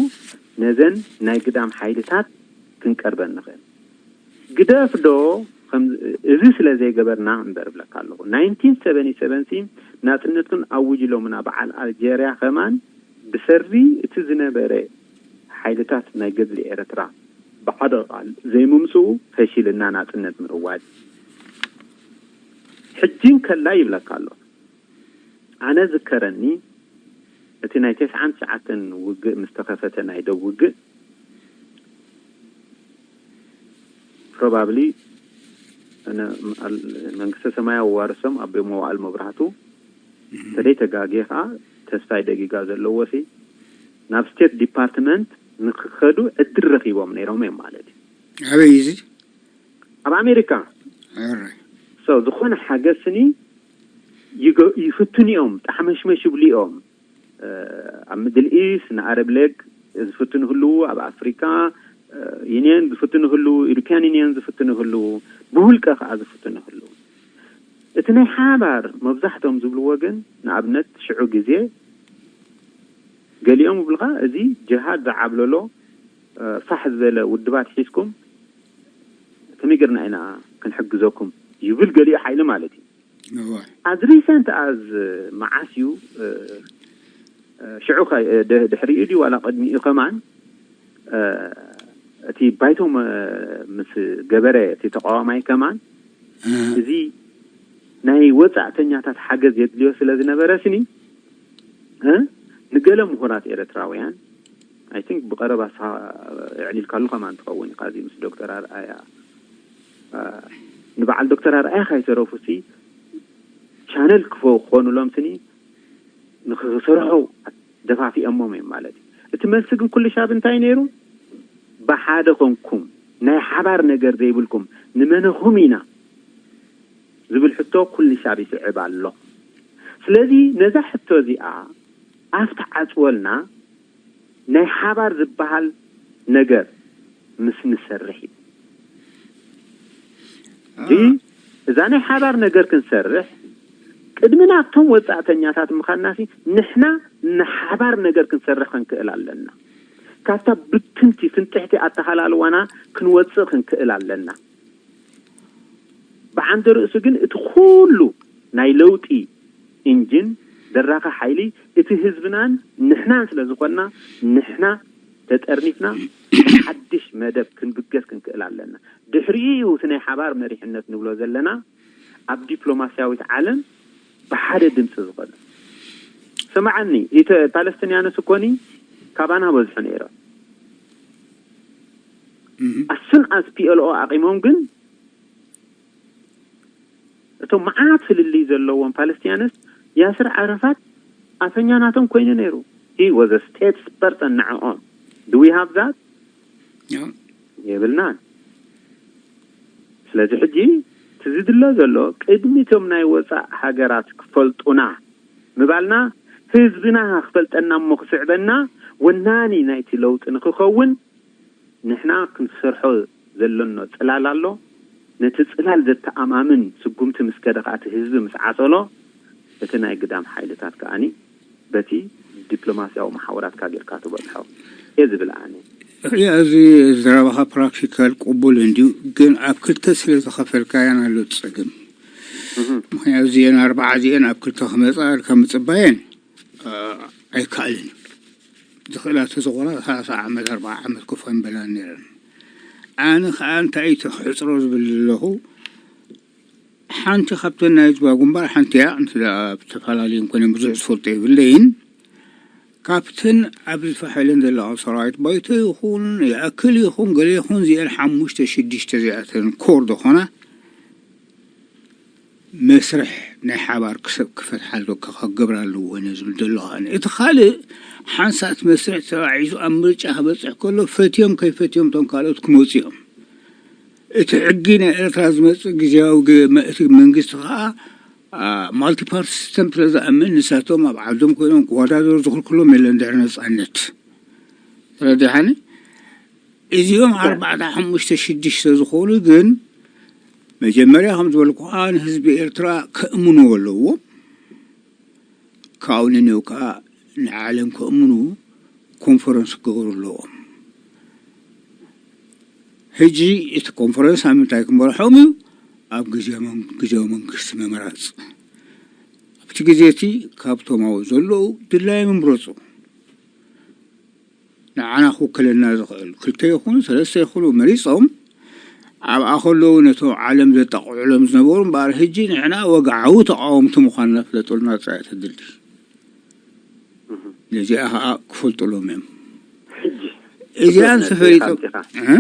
ነዘን ናይ ግዳም ሓይልታት ክንቀርበን ንኽእል። ግደፍ ዶ እዚ ስለ ዘይገበርና እምበር እብለካ ኣለኹ። ናይንቲን ሰቨንቲ ሰቨን ሲ ናጽነትኩም ኣውጅ ኢሎምና በዓል ኣልጀርያ ከማን ብሰሪ እቲ ዝነበረ ሓይልታት ናይ ገድሊ ኤርትራ ብሓደ ቃል ዘይምምጽኡ ፈሺልና ናጽነት ምእዋጅ ሕጂ እንከላ ይብለካ ኣሎ። ኣነ ዝከረኒ እቲ ናይ ተስዓን ትሽዓተን ውግእ ምስ ተኸፈተ ናይ ደው ውግእ ፕሮባብሊ መንግስተ ሰማይ ኣዋርሶም ኣቦ መዋእል መብራህቱ ተደይ ተጋጌ ከዓ ተስፋይ ደጊጋ ዘለዎ ሲ ናብ ስቴት ዲፓርትመንት ንክኸዱ ዕድል ረኪቦም ነይሮም እዮም ማለት እዩ። ኣበይ እዚ ኣብ ኣሜሪካ ኣረ so ዝኾነ ሓገዝ ስኒ ይፍትኑ እዮም፣ ጣሕመሽመሽ ይብሉ እዮም። ኣብ ሚድል ኢስት ንኣረብ ሌግ ዝፍትኑ ህልዉ፣ ኣብ ኣፍሪካ ዩኒየን ዝፍትኑ ህልዉ፣ ኢሮፒያን ዩኒየን ዝፍትኑ ህልዉ፣ ብውልቀ ከዓ ዝፍትኑ ህልዉ። እቲ ናይ ሓባር መብዛሕቶም ዝብልዎ ግን ንኣብነት ሽዑ ግዜ ገሊኦም ይብልካ እዚ ጅሃድ ዝዓብለሎ ፋሕ ዝበለ ውድባት ሒዝኩም ከመይ ጌርና ኢና ክንሕግዘኩም ይብል ገሊኡ ሓይሊ ማለት እዩ። እወ as recent as መዓስ እዩ ሽዑ ድሕሪኡ ድዩ ዋላ ቅድሚኡ ከማን እቲ ባይቶ ምስ ገበረ እቲ ተቃዋማይ ከማን እዚ ናይ ወፃእተኛታት ሓገዝ የድልዮ ስለ ዝነበረ ስኒ ንገለ ምሁራት ኤርትራውያን I think ብቐረባ ንስኻ የዕሊልካሉ ከማን ትኸውን ኢኻ እዚ ምስ ዶክተር ኣርኣያ ንበዓል ዶክተር ኣርኣያ ካይተረፉ ሲ ቻነል ክኾኑሎም ስኒ ንክሰርሑ ደፋፊኦሞም እዮም ማለት እዩ። እቲ መልሲ ግን ኩሉ ሻብ እንታይ ነይሩ? ብሓደ ኮንኩም ናይ ሓባር ነገር ዘይብልኩም ንመነኹም ኢና ዝብል ሕቶ ኩሉ ሻብ ይስዕብ ኣሎ። ስለዚ ነዛ ሕቶ እዚኣ ኣፍ ትዓፅወልና ናይ ሓባር ዝበሃል ነገር ምስ ንሰርሕ እዩ። እዛ ናይ ሓባር ነገር ክንሰርሕ ቅድሚ ናብቶም ወፃእተኛታት ምኻንናሲ ንሕና ንሓባር ነገር ክንሰርሕ ክንክእል ኣለና። ካብታ ብትንቲ ፍንጥሕቲ ኣተሃላልዋና ክንወፅእ ክንክእል ኣለና። ብዓንደ ርእሱ ግን እቲ ኩሉ ናይ ለውጢ ኢንጂን ደራኺ ሓይሊ እቲ ህዝብናን ንሕናን ስለ ዝኾንና ንሕና ተጠርኒፍና ሓድሽ መደብ ክንብገስ ክንክእል ኣለና። ድሕሪኡ እዩ እቲ ናይ ሓባር መሪሕነት ንብሎ ዘለና ኣብ ዲፕሎማስያዊት ዓለም ብሓደ ድምፂ ዝኾነ። ስምዓኒ፣ ፓለስቲንያንስ እኮኒ ካባና በዝሑ ነይሮም። ኣሱን ኣስ ፒ ኤል ኦ ኣቂሞም ግን እቶም መዓት ፍልልይ ዘለዎም ፓለስቲያንስ ያስር ዓረፋት ኣፈኛ ናቶም ኮይኑ ነይሩ። He was a statesperson ንዕኦም። Do we have that? የብልናን። ስለዚ ሕጂ እቲ ዝድለ ዘሎ ቅድሚ እቶም ናይ ወፃእ ሃገራት ክፈልጡና ምባልና ህዝብና ክፈልጠና እሞ ክስዕበና ወናኒ ናይቲ ለውጢ ንክኸውን ንሕና ክንሰርሖ ዘሎኖ ጽላል ኣሎ። ነቲ ጽላል ዘተኣማምን ስጉምቲ ምስ ከደ ከኣ እቲ ህዝቢ ምስ ዓጸሎ እቲ ናይ ግዳም ሓይልታት ከኣኒ በቲ ዲፕሎማስያዊ መሓውራትካ ጌርካ ትበጽሖ እየ ዝብል ኣነ። እዚ ዘረባኻ ፕራክቲካል ቅቡል እንድዩ፣ ግን ኣብ ክልተ ስለ ዝኸፈልካያን ኣሎ ጸገም። ምክንያቱ እዚአን ኣርባዓ እዚአን ኣብ ክልተ ክመጻ ኢልካ ምጽባየን ኣይከኣልን እዩ። ዝኽእላ ተዝኾና ሰላሳ ዓመት ኣርባዓ ዓመት ኮፍ ኣይምበላን ነይረን። ኣነ ከዓ እንታይ እቲ ክሕፅሮ ዝብል ዘለኹ፣ ሓንቲ ካብተን ናይ ህዝባዊ ግንባር ሓንቲ እያ። እንተ ደኣ ብተፈላለዩ እንኮነ ብዙሕ ዝፈልጦ የብለይን። ካብተን ኣብዚ ፋሕ ኢለን ዘለዋ ሰራዊት ባይቶ ይኹን ይኣክል ይኹን ገለ ይኹን እዚአን ሓሙሽተ ሽዱሽተ እዚኣተን ኮር ዝኾና መስርሕ ናይ ሓባር ክሰብ ክፈትሓ ኣለዎ፣ ክገብር ኣለዎ እየ ዝብል ዘለኹ ኣነ። እቲ ካልእ ሓንሳእ እቲ መስርሕ ተባዒሱ ኣብ ምርጫ ክበፅሕ ከሎ ፈትዮም ከይፈትዮም እቶም ካልኦት ክመፁ እዮም። እቲ ሕጊ ናይ ኤርትራ ዝመፅእ ግዜያዊ ግ- መ- እቲ መንግስቲ ከዓ ማልቲፓርቲ ሲስተም ስለ ዝኣምን ንሳቶም ኣብ ዓዶም ኮይኖም ክወዳደሩ ዝኽልክሎም የለን ድሕሪ ነፃነት። ተረዲሓኒ? እዚኦም ኣርባዕተ ሓሙሽተ ሽዱሽተ ዝኾኑ ግን መጀመርያ ከም ዝበልኩኻ ንህዝቢ ኤርትራ ከእምንዎ ኣለዎም። ካብኡ ንንኡ ከዓ ንዓለም ከእምኑ ኮንፈረንስ ክገብሩ ኣለዎም። ሕጂ እቲ ኮንፈረንስ ኣብ ምንታይ ክመርሖም እዩ? ኣብ ግዜ መን- ግዜያዊ መንግስቲ ምምራፅ። ኣብቲ ግዜ እቲ ካብቶም ኣብኡ ዘለዉ ድላዮም ይምረፁ። ንዓና ክውክለና ዝኽእል ክልተ ይኹኑ ሰለስተ ይኹኑ መሪፆም ኣብኣ ከለዉ ነቶም ዓለም ዘጣቕዑሎም ዝነበሩ እምበኣር ሕጂ ንሕና ወግዓዊ ተቃወምቲ ምዃንና ፍለጡልና ጥራይ እያ ተድሊ። ነዚኣ ከዓ ክፈልጡሎም እዮም። ሕጂ እዚኣ ጽቡቕ ነጥቢ ኢኻ እንተፈሊጦም ኣምጺኻ። እ?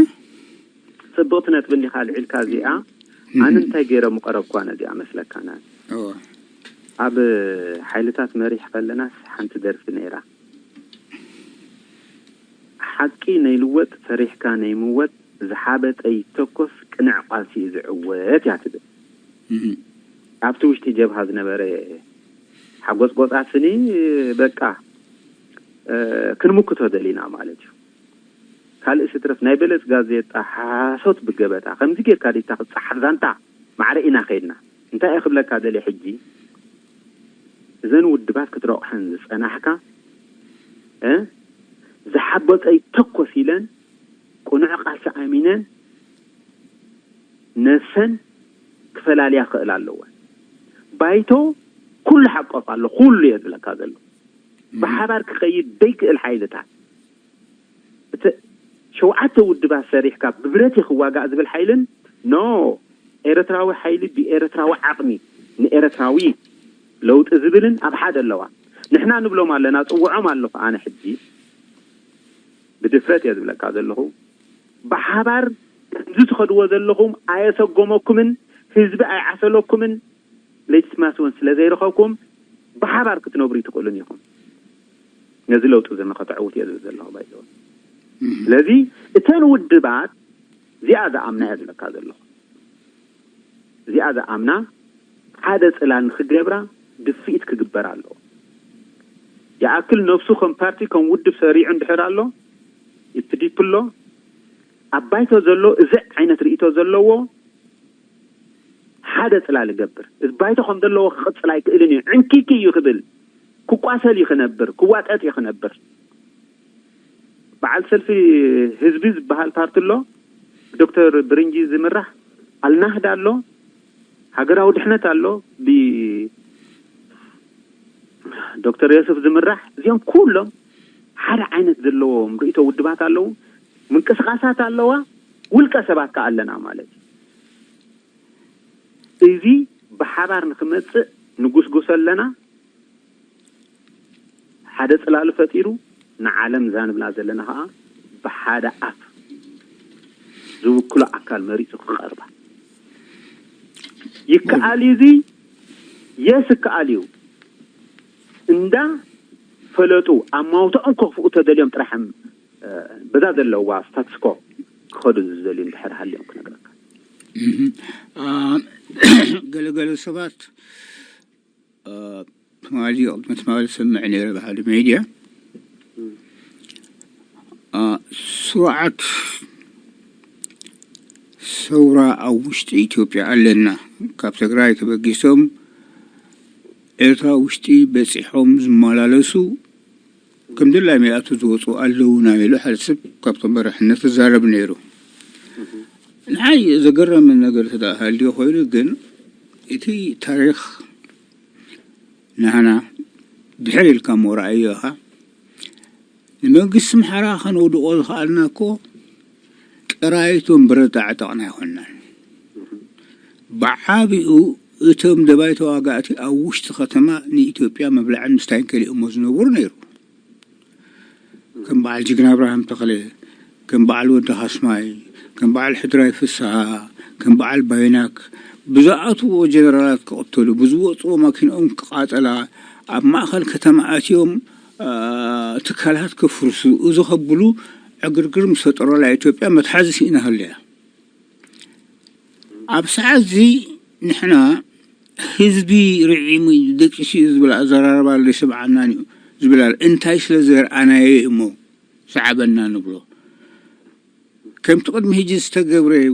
ጽብቕቲ ነጥቢ እንዲኻ ኣልዒልካ እዚኣ። ኣነ እንታይ ገይረ ምቐረብኳ ነዚኣ መስለካ? ና እወ። ኣብ ሓይልታት መሪሕ ከለናስ ሓንቲ ደርፊ ነይራ። ሓቂ ነይልወጥ ፈሪሕካ ነይምወጥ ዝሓበጠ ይተኮስ ቅንዕ ቃልሲ እዩ ዝዕወት እያ ትብል። እህ። ኣብቲ ውሽጢ ጀብሃ ዝነበረ ሓጎጽ ጎጻስኒ በቃ እ፣ ክንምክቶ ደሊና ማለት እዩ። ካልእ ስትረፍ ናይ በለጽ ጋዜጣ ሓሶት ብገበታ ከምዚ ጌርካ ዲታ ክጸሓፍ ዛንታ ማዕረ ኢና ከይድና። እንታይ እየ ክብለካ ደልየ ሕጂ እዘን ውድባት ክትረቑሐን ዝጸናሕካ እ፣ ዝሓበጠ ይተኮስ ኢለን ቅኑዕ ቃልሲ ኣሚነን ነሰን ክፈላልያ ክኽእል ኣለወን። ባይቶ ኩሉ ሓቆፍ ኣሎ፣ ኩሉ እየ ዝብለካ ዘሎ። ብሓባር ክኸይድ ደይክእል ሓይልታት እቲ ሸውዓተ ውድባት ሰሪሕካ ብብረት ክዋጋእ ዝብል ሓይልን ኖ ኤርትራዊ ሓይሊ ብኤርትራዊ ዓቕሚ ንኤርትራዊ ለውጢ ዝብልን ኣብ ሓደ ኣለዋ። ንሕና ንብሎም ኣለና፣ ጽውዖም ኣለኹ ኣነ ሕጂ ብድፍረት እየ ዝብለካ ዘለኹ። ብሓባር ከምዚ ትኸድዎ ዘለኹም ኣየሰጎመኩምን ህዝቢ ኣይዓሰለኩምን ሌጅትማሲ እውን ስለ ዘይረኸብኩም ብሓባር ክትነብሩ ይትኽእሉን ኢኹም። ነዚ ለውጢ እዚ ንኸተዕውት እየ ዝብል ዘለኹ ባይዘወ። ስለዚ እተን ውድባት እዚኣ ዝኣምና እየ ዝብለካ ዘለኹ። እዚኣ ዝኣምና ሓደ ጽላል ንክገብራ ድፍኢት ክግበር ኣለዎ። ይኣክል ነብሱ ከም ፓርቲ ከም ውድብ ሰሪዑ እንድሕር ኣሎ ይትዲፕ ኣሎ ኣብ ባይቶ ዘሎ እዚ ዓይነት ርእይቶ ዘለዎ ሓደ ጽላል ይገብር። እዚ ባይቶ ከም ዘለዎ ክቕጽል ኣይክእልን እዩ፣ ዕንኪኪ እዩ ክብል ክቋሰል እዩ ክነብር፣ ክዋጠጥ እዩ ክነብር። በዓል ሰልፊ ህዝቢ ዝበሃል ፓርቲ ኣሎ፣ ዶክተር ብርንጂ ዝምራሕ ኣልናህዳ ኣሎ፣ ሃገራዊ ድሕነት ኣሎ ብዶክተር ዮስፍ ዝምራሕ። እዚኦም ኩሎም ሓደ ዓይነት ዘለዎም ርእይቶ ውድባት ኣለዉ፣ ምንቅስቃሳት ኣለዋ፣ ውልቀ ሰባት ከኣ ኣለና ማለት እዩ። እዚ ብሓባር ንክመፅእ ንጉስጉሶ ኣለና። ሓደ ፅላሉ ፈጢሩ ንዓለም እዛ ንብላ ዘለና ከዓ ብሓደ ኣፍ ዝውክሎ ኣካል መሪፁ ክቐርባ ይከኣል እዩ። እዚ የስ ይከኣል እዩ። እንዳ ፈለጡ ኣብ ማውታኦም ከኽፍኡ ተደልዮም ጥራሕም በዛ ዘለዋ ስታትስኮ ክኸዱ ዝደልዩ እንድሕር ሃልዮም ክነግረካ። ገለገለ ሰባት ትማሊ ቅድሚ ትማሊ ሰምዕ ነይረ ብሓደ ሜድያ ስርዓት ሰውራ ኣብ ውሽጢ ኢትዮጵያ ኣለና፣ ካብ ትግራይ ተበጊሶም ኤርትራ ውሽጢ በፂሖም ዝመላለሱ ከም ድላይ ሚኣቱ ዝወፁ ኣለዉ ኢና ኢሉ ሓደ ሰብ ካብቶም መራሕነት ዝዛረብ ነይሩ። ንዓይ ዘገረመ ነገር ተደኣ ሃልዩ ኮይኑ ግን እቲ ታሪኽ ናህና ድሕር ኢልካ እሞ ረኣዮ ኢኻ። ንመንግስቲ ኣምሓራ ከነውድቖ ዝኸኣልና እኮ ጥራይ እቶም ብረት ዝዓጠቕና ኣይኮንናን። ብዓቢኡ እቶም ደባይ ተዋጋእቲ ኣብ ውሽጢ ከተማ ንኢትዮጵያ መብላዕን ምስታይን ከሊኦሞ ዝነበሩ ነይሩ። ከም በዓል ጅግና ኣብርሃም ተኽለ፣ ከም በዓል ወዲ ካስማይ፣ ከም በዓል ሕድራይ ፍስሃ፣ ከም በዓል ባይናክ ብዝኣትዎ ጀነራላት ክቕተሉ፣ ብዝወፅዎ ማኪንኦም ክቓጠላ፣ ኣብ ማእኸል ከተማ ኣትዮም ትካላት ከፍርሱ፣ እዚ ከብሉ ዕግርግር ምስ ፈጠረላ ኢትዮጵያ መትሓዚ ስኢና ሃለያ። ኣብ ሰዓት እዚ ንሕና ህዝቢ ርዒሙ እዩ፣ ደቂሱ እዩ ዝብል ኣዘራርባ ኣሎ፣ ይስምዓናን እዩ ዝብል ኣሎ። እንታይ ስለ ዘርኣናዮ እዩ እሞ ሰዓበና ንብሎ? ከምቲ ቅድሚ ሕጂ ዝተገብረ እዩ።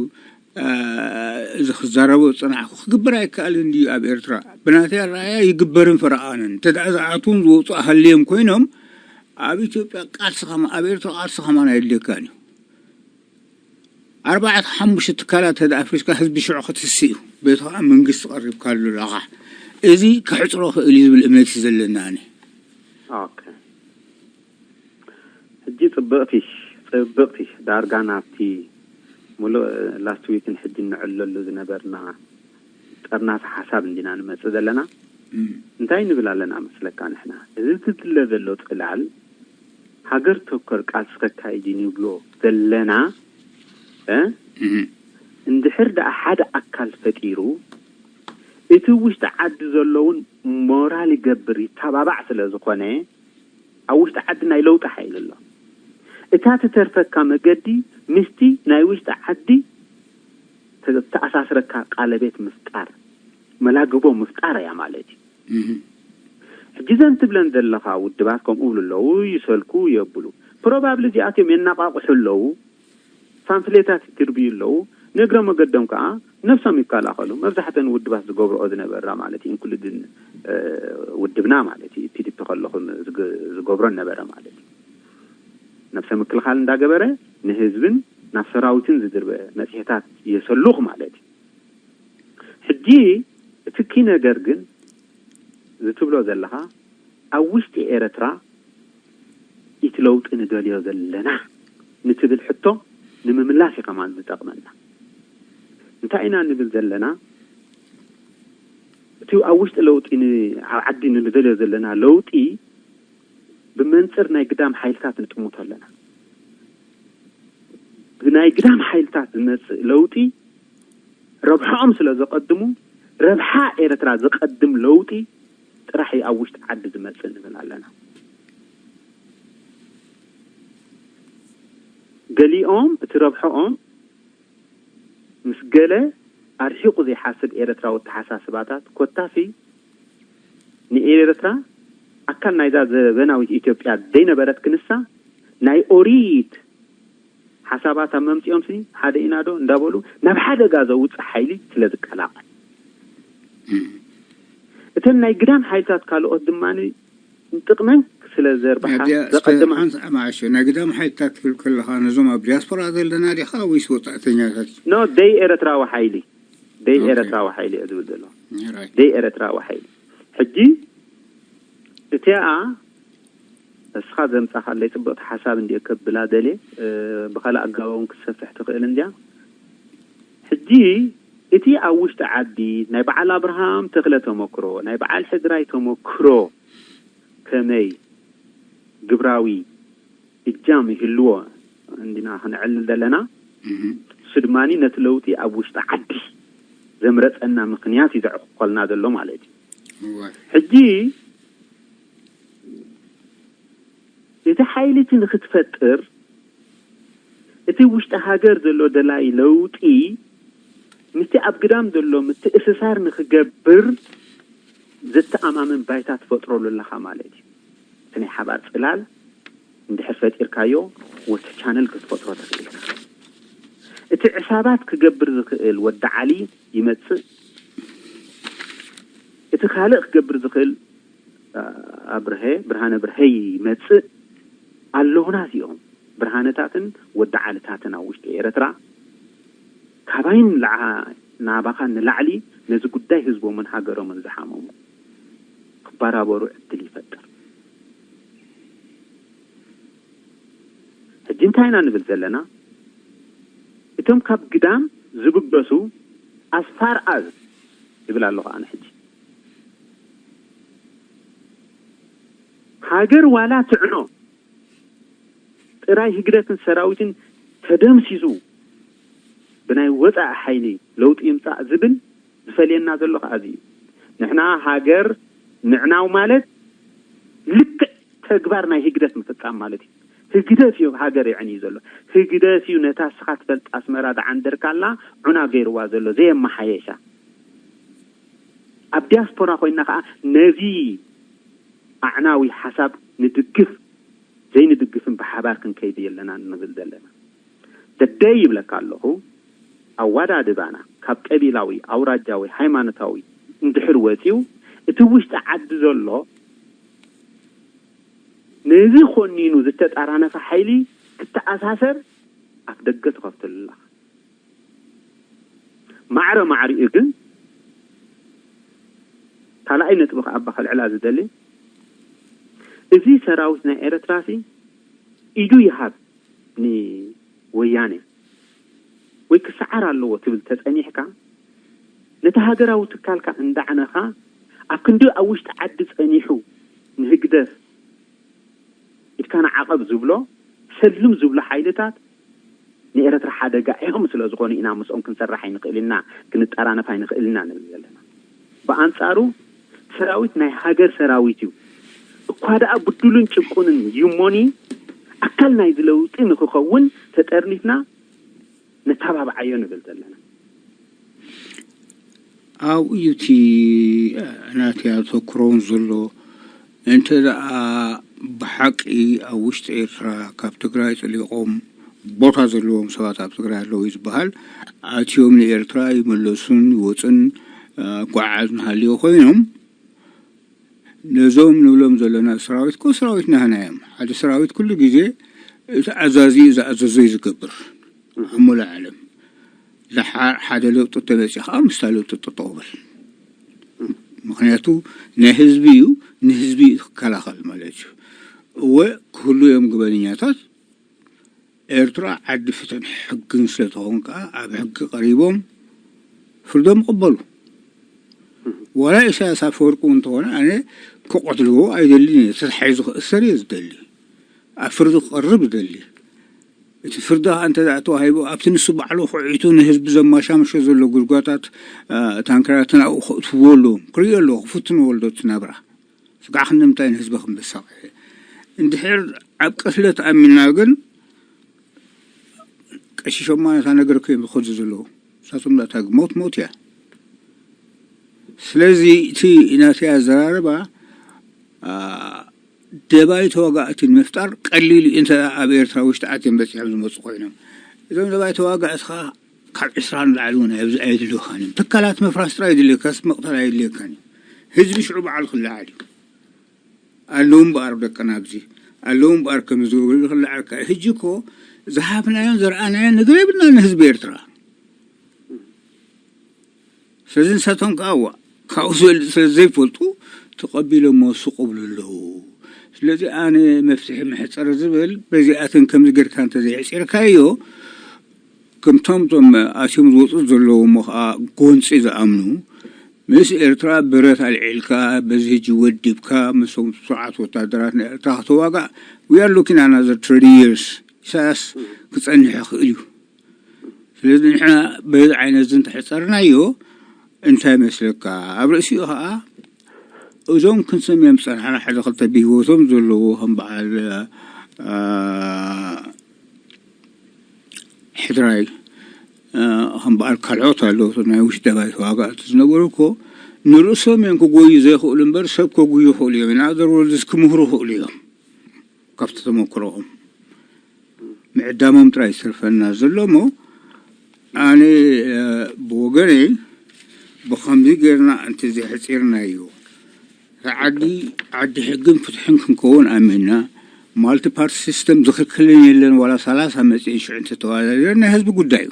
እዚ ክዛረቦ ዝጸናሕኩ ክግበር ኣይከኣልን ድዩ? ኣብ ኤርትራ ብናተይ ኣረኣእያ ይግበርን ፈረቓንን። እንተ ደኣ ዝኣትዉን ዝወጹ ኣሃልዮም ኮይኖም ኣብ ኢትዮጵያ ቃልሲ ከማ-፣ ኣብ ኤርትራ ቃልሲ ከማን ኣየድልየካን እዩ። ኣርባዕተ ሓሙሽተ ትካላት እንተ ደኣ ኣፍሪስካ ህዝቢ ሽዑ ክትስእ እዩ። በቲ ከኣ መንግስቲ ቀሪብካሉ ኣለኻ። እዚ ከሕጽሮ ክእል እዩ ዝብል እምነት እዩ ዘለኒ ኣነ። ኦኬ። ሕጂ ጽብቕቲ፣ ጽብቕቲ ዳርጋ ናብቲ ሙሉእ ላስት ዊክን ሕጂ ንዕለሉ ዝነበርና ጠርናፊ ሓሳብ እንዲና ንመጽእ ዘለና። እም። እንታይ ንብል ኣለና መስለካ ንሕና? እዚ ዝድለ ዘሎ ጽላል ሃገር ተኮር ቃልሲ ከካይድ እዩ ንብሎ ዘለና፣ እ? እም። እንድሕር ደኣ ሓደ ኣካል ፈጢሩ፣ እቲ ውሽጢ ዓዲ ዘሎ እውን ሞራል ይገብር፣ ይተባባዕ ስለ ዝኾነ፣ ኣብ ውሽጢ ዓዲ ናይ ለውጢ ሓይሊ ኣሎ። እታ ትተርፈካ መገዲ ምስቲ ናይ ውሽጢ ዓዲ ተ-፣ ተኣሳስረካ ቃለቤት ምፍጣር፣ መላግቦ ምፍጣር እያ ማለት እዩ። እህ። ሕጂ ዘን ትብለን ዘለኻ ውድባት ከምኡ ብሉ ኣለዉ፣ ይሰልኩ የብሉ። ፕሮባብሊ እዚኣቶም የናቃቕሑ ኣለዉ፣ ፓምፍሌታት ይድርብዩ ኣለዉ። ንእግረ መገዶም ከኣ ነብሶም ይከላኸሉ። መብዛሕተን ውድባት ዝገብርኦ ዝነበራ ማለት እዩ፣ ኢንክሉድን፣ እ፣ ውድብና ማለት እዩ፣ ፒ ዲ ፒ ከለኹ ዝግ-፣ ዝገብሮ ነበረ ማለት እዩ። ነብሰ ምክልኻል እንዳገበረ ንህዝብን ናብ ሰራዊትን ዝድርበ መጽሔታት የሰሉኽ ማለት እዩ። ሕጂ እቲ ኪ ነገር ግን ዝትብሎ ዘለኻ ኣብ ውሽጢ ኤረትራ እቲ ለውጢ ንደልዮ ዘለና ንትብል ሕቶ ንምምላስ እዩ ከማን ዝጠቕመና። እንታይ ኢና ንብል ዘለና? እቲ ኣብ ውሽጢ ለውጢ ን-፣ ኣብ ዓዲ ንደልዮ ዘለና ለውጢ ብመንጽር ናይ ግዳም ሓይልታት ንጥምቶ ኣለና። ብናይ ግዳም ሓይልታት ዝመጽእ ለውጢ ረብሓኦም ስለ ዘቐድሙ፣ ረብሓ ኤርትራ ዘቐድም ለውጢ ጥራሕ እዩ ኣብ ውሽጢ ዓዲ ዝመጽእ ንብል ኣለና። ገሊኦም እቲ ረብሓኦም ምስ ገለ ኣርሒቑ ዘይሓስብ ኤርትራዊ ኣተሓሳስባታት ኮታሲ ንኤርትራ ኣካል ናይዛ ዘበናዊት ኢትዮጵያ ዘይነበረት ክንሳ ናይ ኦሪት ሓሳባት ኣብ መምጽኦምሲ ሓደ ኢና ዶ እንዳበሉ ናብ ሓደጋ ዘውጽእ ሓይሊ ስለ ዝቀላቐል። እም። እተን ናይ ግዳም ሓይልታት ካልኦት ድማ ንጥቕመን ስለ ዘርብሓ ናብዚኣ እስከ ዘቐድማ። ሓንስ-፣ ማዕሾ፣ ናይ ግዳም ሓይልታት ትብል ከለኻ ነዞም ኣብ ዲያስፖራ ዘለና ዲኻ ወይስ ወጻእተኛታት? ኖ፣ ደይ ኤረትራዊ ሓይሊ። ደይ ኦኬ። ኤረትራዊ ሓይሊ እየ ዝብል ዘሎ። ራይት። ደይ ኤረትራዊ ሓይሊ። ሕጂ እቲኣ እስኻ ዘምጻኻለይ ጽብቕቲ ሓሳብ እንድየ ከብላ ደልየ፣ እ፣ ብኻልእ ኣገባብ እውን ክትሰፍሕ ትኽእል እንድያ። ሕጂ እቲ ኣብ ውሽጢ ዓዲ ናይ በዓል ኣብርሃም ተኽለ ተመክሮ፣ ናይ በዓል ሕድራይ ተመክሮ ከመይ ግብራዊ እጃም ይህልዎ እንዲና ክነዕልል ዘለና፣ እህ። እሱ ድማ ነቲ ለውጢ ኣብ ውሽጢ ዓዲ ዘምረጸና ምኽንያት እዩ ዘዕቆልና ዘሎ ማለት እዩ። እወ። ሕጂ እቲ ሓይሊ እቲ ንክትፈጥር፣ እቲ ውሽጢ ሃገር ዘሎ ደላይ ለውጢ ምስቲ ኣብ ግዳም ዘሎ ምትእስሳር ንክገብር ዘተኣማምን ባይታ ትፈጥረሉ ኣለኻ ማለት እዩ። እቲ ናይ ሓባር ጽላል እንድሕር ፈጢርካዮ፣ ወቲ ቻነል ክትፈጥሮ ትኽእል ኢኻ። እቲ ዕሳባት ክገብር ዝኽእል ወዲ ዓሊ ይመጽእ። እቲ ካልእ ክገብር ዝኽእል፣ አ-፣ ኣብርሀ፣ ብርሃነ ብርሀ ይመጽእ። ኣለዉና እዚኦም ብርሃነታትን ወዲ ዓልታትን ኣብ ውሽጢ ኤረትራ ካባይን ንዓኻ ናባኻ ንላዕሊ ነዚ ጉዳይ ህዝቦምን ሃገሮምን ዝሓመሙ ክበራበሩ ዕድል ይፈጥር። ሕጂ እንታይ ኢና ንብል ዘለና? እቶም ካብ ግዳም ዝብገሱ ኣስፋር ኣዝ ይብል ኣለኹ ኣነ ሕጂ። ሃገር ዋላ ትዕኖ ጥራይ ህግደፍን ሰራዊትን ተደምሲሱ ብናይ ወፃኢ ሓይሊ ለውጢ ይምፃእ ዝብል ዝፈልየና ዘሎ ከኣ እዚ እዩ። ንሕና ሃገር ምዕናው ማለት ልክዕ ተግባር ናይ ህግደፍ ምፍፃም ማለት እዩ። ህግደፍ እዩ ሃገር የዕንዩ ዘሎ። ህግደፍ እዩ ነታ ስኻ ትፈልጥ ኣስመራ ዝዓንደርካላ ዑና ገይርዋ ዘሎ ዘየመሓየሻ። ኣብ ዲያስፖራ ኮይና ከኣ ነዚ ኣዕናዊ ሓሳብ ንድግፍ ዘይንድግፍን ብሓባር ክንከይድ የለና ንብል ዘለና። ደደይ ይብለካ ኣለኹ። ኣዋዳድባና ካብ ቀቢላዊ፣ ኣውራጃዊ፣ ሃይማኖታዊ እንድሕር ወፂኡ እቲ ውሽጢ ዓዲ ዘሎ ነዚ ኮኒኑ ዝተጣራነፈ ሓይሊ ክተኣሳሰር ኣፍ ደገ ትኸፍተሉ ኣለኻ። ማዕረ ማዕሪኡ ግን ካልኣይ ነጥቢ ከኣ ኣባ ከልዕላ ዝደሊ እዚ ሰራዊት ናይ ኤረትራሲ ኢዱ ይሃብ ንወያነ ወይ ክሰዓር ኣለዎ ትብል ተጸኒሕካ ነቲ ሃገራዊ ትካልካ እንዳዕነኻ ኣብ ክንዲ ኣብ ውሽጢ ዓዲ ጸኒሑ ንህግደፍ ኢድካ ንዓቐብ ዝብሎ ሰልም ዝብሎ ሓይልታት ንኤረትራ ሓደጋ እዮም ስለ ዝኾኑ ኢና ምስኦም ክንሰርሕ ኣይንኽእል ኢና ክንጠራነፍ ኣይንኽእል ኢና ንብል ዘለና። ብኣንጻሩ ሰራዊት ናይ ሃገር ሰራዊት እዩ። እኳ ደኣ ብዱልን ጭቁንን ይሞኒ ኣካል ናይዚ ለውጢ ንክኸውን ተጠርኒፍና ነተባብዓዮ ንብል ዘለና። ኣብኡ እዩ እቲ ናተይ ኣተኩሮውን ዘሎ። እንተ ደኣ ብሓቂ ኣብ ውሽጢ ኤርትራ ካብ ትግራይ ጠሊቖም ቦታ ዘለዎም ሰባት ኣብ ትግራይ ኣለዉ እዩ ዝበሃል። ኣትዮም ንኤርትራ ይመለሱን ይወፁን ኣጓዓዓዝ እናሃልዮ ኮይኖም ነዞም ንብሎም ዘለና ሰራዊት ኮ ሰራዊት ናህና እዮም። ሓደ ሰራዊት ኩሉ ግዜ እቲ ኣዛዚ ዝኣዘዞ እዩ ዝገብር ኣብ ሙሉእ ዓለም። ደሓር ሓደ ለውጢ ተመፅእ ከዓ ምስታ ለውጢ ጠጠው በል። ምክንያቱ ናይ ህዝቢ እዩ፣ ንህዝቢ እዩ ክከላኸል ማለት እዩ። እወ ክህሉ እዮም ግበነኛታት። ኤርትራ ዓዲ ፍትሕን ሕግን ስለትኾን ከዓ ኣብ ሕጊ ቀሪቦም ፍርዶም ይቕበሉ። ዋላ ኢሳያስ ኣፈወርቂ እውን እንተኾነ ኣነ ክቐትልዎ ኣይደልን እየ፣ ተታሒዙ ክእሰር እየ ዝደሊ። ኣብ ፍርዲ ክቐርብ ዝደሊ። እቲ ፍርዲ ከዓ እንተ ደኣ ተዋሂቡ ኣብቲ ንሱ ባዕሉ ኩዒቱ ንህዝቢ ዘማሻምሾ ዘሎ ጉድጓታት ታንከራትን ኣብኡ ከእትውዎ ኣለዎም፣ ክርእዮ ኣለዎ፣ ክፍትንዎ ኣለዎ እቲ ናብራ። ስጋዕ ክንምንታይ ንህዝቢ ክንበሳቕ እንድሕር ኣብ ቅትለት ኣሚና ግን ቀሺሾማ ነታ ነገር ከዮም ዝኸዱ ዘለዉ ንሳቶም እታ ሞት ሞት እያ። ስለዚ እቲ ናተይ ኣዘራርባ ደባይ ተዋጋእቲ ንምፍጣር ቀሊል እዩ እንተ ኣብ ኤርትራ ውሽጢ ኣትዮም በፂሖም ዝመፁ ኮይኖም እዞም ደባይ ተዋጋእቲ ከዓ ካብ ዕስራ ንላዕሊ እውን ኣብዚ ኣየድልዩኻን እዮም። ትካላት ምፍራስ ጥራይ የድልየካ፣ ሰብ ምቕታል ኣየድልየካን እዩ። ህዝቢ ሽዑ በዓል ክለዓል እዩ። ኣለዉ እምበኣር ደቅና ኣብዚ ኣለዉ እምበኣር ከም ዝገብሩ ክለዓልካ እዩ። ሕጂ እኮ ዝሃብናዮን ዘርኣናዮን ነገር የብልና ንህዝቢ ኤርትራ። ስለዚ ንሳቶም ከዓ ዋ ካብኡ ዝበልፅ ስለ ዘይፈልጡ ተቐቢሎሞ ስቕ ብሉ ኣለዉ። ስለዚ ኣነ መፍትሒ መሕፀሪ ዝብል በዚኣተን ከምዚ ጌርካ እንተዘይሕፂርካዮ ከምቶም ቶም ኣትዮም ዝወፁ ዘለዉ እሞ ከዓ ጎንፂ ዝኣምኑ ምስ ኤርትራ ብረት ኣልዒልካ በዚ ህጂ ወዲብካ ምስቶም ስርዓት ወታደራት ናይ ኤርትራ ከተዋጋእ we are looking another thirty years ኢሳያስ ክፀንሕ ይኽእል እዩ። ስለዚ ንሕና በዚ ዓይነት እዚ እንተሕፀርናዮ እንታይ መስለካ ኣብ ርእሲኡ ከዓ እዞም ክንሰምዮም ዝፀናሕና ሓደ ክልተ ብህይወቶም ዘለዉ ከም በዓል ሕድራይ ከም በዓል ካልኦት ኣለዉ ናይ ውሽጢ ደባይ ተዋጋእቲ ዝነበሩ እኮ ንርእሶም እዮም ክጎዩ ዘይኽእሉ እምበር ሰብ ከጉዩ ይኽእሉ እዮም። In other words ክምህሩ ይኽእሉ እዮም ካብቲ ተመክሮኦም። ምዕዳሞም ጥራይ ዝተርፈና ዘሎ እሞ ኣነ ብወገነይ ብኸምዚ ጌርና እንተዘይሕፂርናዮ ዓዲ ዓዲ ሕግን ፍትሕን ክንከውን ኣሚንና ማልቲ ፓርቲ ሲስተም ዝኽልክልን የለን። ዋላ ሰላሳ መፅእን ሽዑ እንተተወዳዲረ ናይ ህዝቢ ጉዳይ እዩ።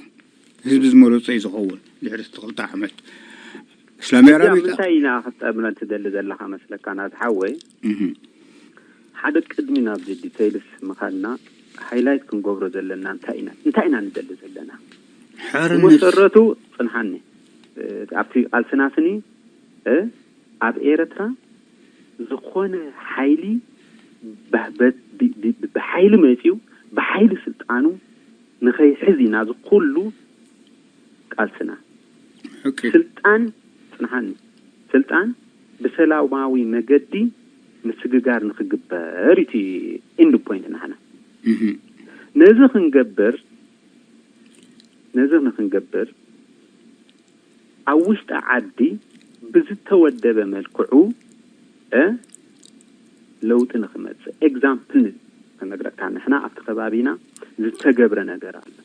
ህዝቢ ዝመረፆ እዩ ዝኸውን። ድሕሪ እቲ ክልተ ዓመት እስላማዊ እዚኣ ራቢጣ ምንታይ ኢና ክትጠብና ትደሊ ዘለካ መስለካ ናዝሓወይ? እህ። ሓደ ቅድሚ ናብዚ ዲቴይልስ ምኻድና ሃይላይት ክንገብሮ ዘለና እንታይ ኢና እንታይ ኢና ንደሊ ዘለና? ሓርነት ብመሰረቱ ጽንሓኒ፣ እ፣ ኣብቲ ቃልስና ስኒ፣ እ፣ ኣብ ኤርትራ ዝኾነ ሓይሊ ብ- ብ- ብ- ብ- ብሓይሊ መፂኡ ብሓይሊ ስልጣኑ ንኸይሕዝ ኢና እዚ ኩሉ ቃልስና። ሕቂ ስልጣን ጽንሓኒ፣ ስልጣን ብሰላማዊ መገዲ ምስግጋር ንክግበር እቲ ኢንድ ፖይንት ናህና። እህ። ነዚ ክንገብር ነዚ ንክንገብር ኣብ ውሽጢ ዓዲ ብዝተወደበ መልክዑ፣ እ፣ ለውጢ ንክመፅእ ኤግዛምፕል ክነግረካ። ንሕና ኣብቲ ከባቢና ዝተገብረ ነገር ኣሎ።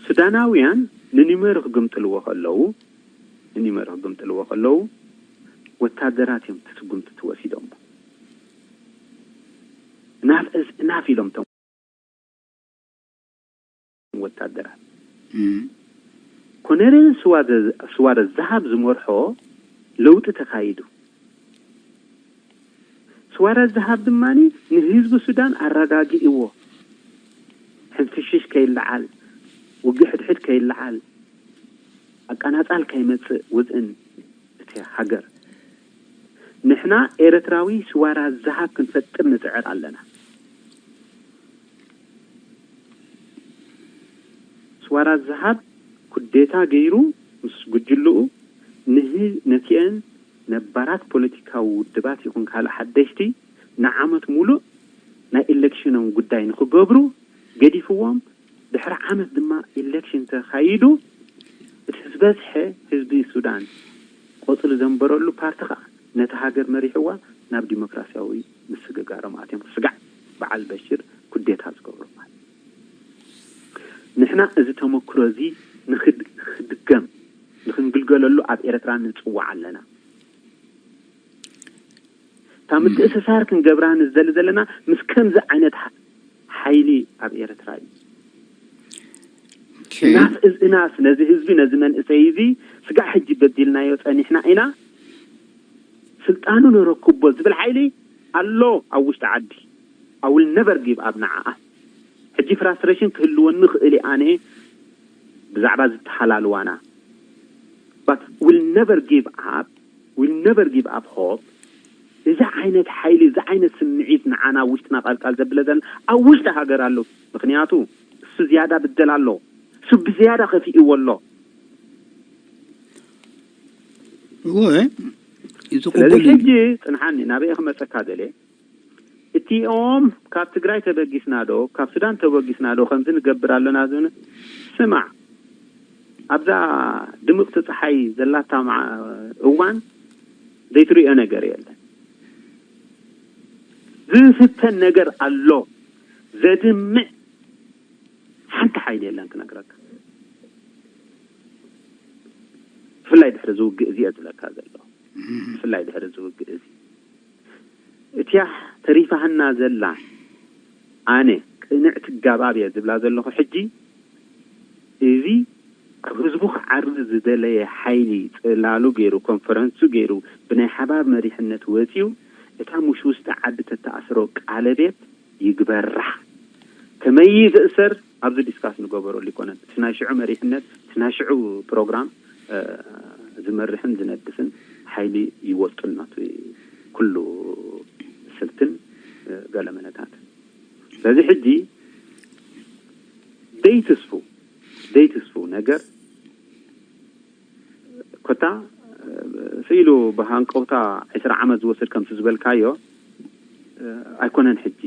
ሱዳናውያን ንኒመር ክግምጥልዎ ከለዉ ንኒመር ክግምጥልዎ ከለዉ ወታደራት እዮም እቲ ስጉምቲ ትወሲዶሞ። ናፍ እዝ ናፍ ኢሎም ቶም ወታደራት። እህ። ኮነሬል ስዋደ- ስዋደ ዛሃብ ዝመርሖ ለውጢ ተኻይዱ። ስዋደ ዛሃብ ድማ ንህዝቢ ሱዳን ኣረጋጊእዎ። ሕንፍሽሽ ከይለዓል፣ ውግእ ሕድሕድ ከይለዓል፣ ኣቀናጻል ከይመጽእ ውጥን እቲ ሃገር። ንሕና ኤርትራዊ ስዋራ ዝሃብ ክንፈጥር ንጽዕር ኣለና። ስዋራ ዝሃብ ኩዴታ ገይሩ ምስ ጉጅልኡ ንህ- ነቲአን ነባራት ፖለቲካዊ ውድባት ይኹን ካልእ ሓደሽቲ ንዓመት ሙሉእ ናይ ኢሌክሽኖም ጉዳይ ንክገብሩ ገዲፍዎም። ድሕሪ ዓመት ድማ ኢሌክሽን ተኻይዱ እቲ ዝበዝሐ ህዝቢ ሱዳን ቆፅሊ ዘንበረሉ ፓርቲ ከዓ ነቲ ሃገር መሪሕዋ ናብ ዲሞክራሲያዊ ምስግጋሮም ኣትዮም። ስጋዕ በዓል በሽር ኩዴታ ዝገብሩ ማለት ንሕና እዚ ተመክሮ እዚ ንክድ- ንክድገም ንክንግልገለሉ ኣብ ኤርትራ ንፅዋዕ ኣለና። እታ ምትእስሳር ክንገብራ ንዝደሊ ዘለና ምስ ከምዚ ዓይነት ሓ- ሓይሊ ኣብ ኤርትራ እዩ። ኦኬ። ናፍ እዝእናስ ነዚ ህዝቢ ነዚ መንእሰይ እዚ ስጋዕ ሕጂ በዲልናዮ ጸኒሕና ኢና ስልጣኑ ንረክቦ ዝብል ሓይሊ ኣሎ ኣብ ውሽጢ ዓዲ። I will never give up ንዓኣ። ሕጂ ፍራስትሬሽን ክህልወኒ ክእል ኣነ ብዛዕባ ዝተሓላልዋና but will never give up will never give up hope። እዚ ዓይነት ሓይሊ እዚ ዓይነት ስምዒት ንዓና ኣብ ውሽጥና ቃልቃል ዘብለ ዘለ ኣብ ውሽጢ ሃገር ኣሎ። ምክንያቱ እሱ ዝያዳ ብደል ኣሎ፣ እሱ ብዝያዳ ከፊእዎ ኣሎ። እወ፣ እዚ ስለዚ ቅቡል እዩ። ሕጂ ጽንሓኒ ናበይ ክመጸካ ደለ እቲኦም ካብ ትግራይ ተበጊስና ዶ ካብ ሱዳን ተበጊስና ዶ ከምዚ ንገብር ኣለና ዝብል ስማዕ ኣብዛ ድምቕቲ ፀሓይ ዘላታ መዓ- እዋን ዘይትሪኦ ነገር የለን። ዝፍተን ነገር ኣሎ። ዘድምዕ ሓንቲ ሓይሊ የለን ክነግረካ። ብፍላይ ድሕሪ ዝውግእ እዚ እየ ዝብለካ ዘሎ። ብፍላይ ድሕሪ ዝውግእ እዚ እቲያ ተሪፋህና ዘላ ኣነ ቅንዕቲ ጋባብ እየ ዝብላ ዘለኹ ሕጂ እዚ ኣብ ህዝቡ ክዓርብ ዝደለየ ሓይሊ ጽላሉ ገይሩ ኮንፈረንሱ ገይሩ ብናይ ሓባር መሪሕነት ወጺኡ እታ ምሽ ውስጢ ዓዲ ተተኣስሮ ቃለ ቤት ይግበራ። ከመይ ይትእሰር ኣብዚ ዲስካስ ንገበረሉ ይኮነን። እቲ ናይ ሽዑ መሪሕነት እቲ ናይ ሽዑ ፕሮግራም ዝመርሕን ዝነድፍን ሓይሊ ይወጡልና እቲ ኩሉ ስልትን ገለመለታት። ስለዚ ሕጂ ደይትስፉ ደይትስፉ ነገር ኮታ ስኢሉ ብሃንቀውታ ዕስራ ዓመት ዝወስድ ከምቲ ዝበልካዮ ኣይኮነን ሕጂ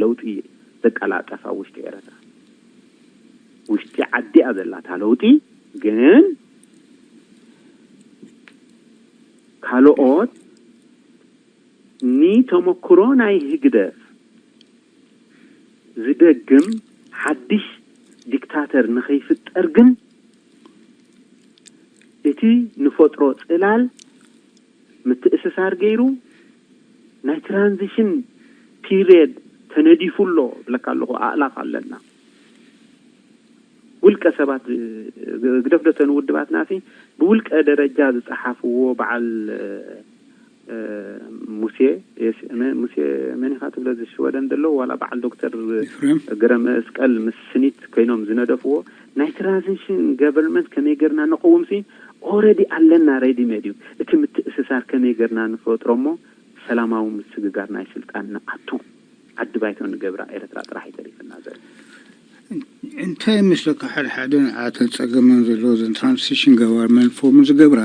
ለውጢ ዘቀላጠፋ ውሽጢ ኤረትራ ውሽጢ ዓዲያ ዘላታ ለውጢ ግን ካልኦት ንተመክሮ ናይ ህግደፍ ዝደግም ሓድሽ ዲክታተር ንኸይፍጠር ግን እቲ ንፈጥሮ ጽላል ምትእስሳር ገይሩ ናይ ትራንዚሽን ፒሪየድ ተነዲፉ ኣሎ ብለካ ኣለኹ። ኣእላፍ ኣለና። ውልቀ ሰባት፣ ግደፍ ዶ ተን ውድባትና ሲ ብውልቀ ደረጃ ዝጸሓፍዎ በዓል፣ እ፣ ሙሴ፣ የስ-፣ መ-፣ ሙሴ መን ኢኻ ትብሎ፣ እዚ ሽወደን ዘሎ፣ ዋላ በዓል ዶክተር ኤፍሬም። ገረመስቀል ምስ ስኒት ኮይኖም ዝነደፍዎ ናይ ትራንዚሽን ገቨርንመንት ከመይ ጌርና ንቐውም ሲ ኦረዲ ኣለና፣ ሬዲ ሜድ እዩ። እቲ ምትእስሳር ከመይ ጌርና ንፈጥሮ እሞ ሰላማዊ ምስግጋር ናይ ስልጣን ንኣቱ፣ ዓዲ ባይቶ ንገብራ፣ ኤርትራ ጥራሕ ይተሪፍና ዘሎ። እንታይ ይመስለካ፣ ሓደ ሓደ ንዓተን ጸገመን ዘለዎ ዘን ትራንዚሽን ገቨርንመንት ፎርም ዝገብራ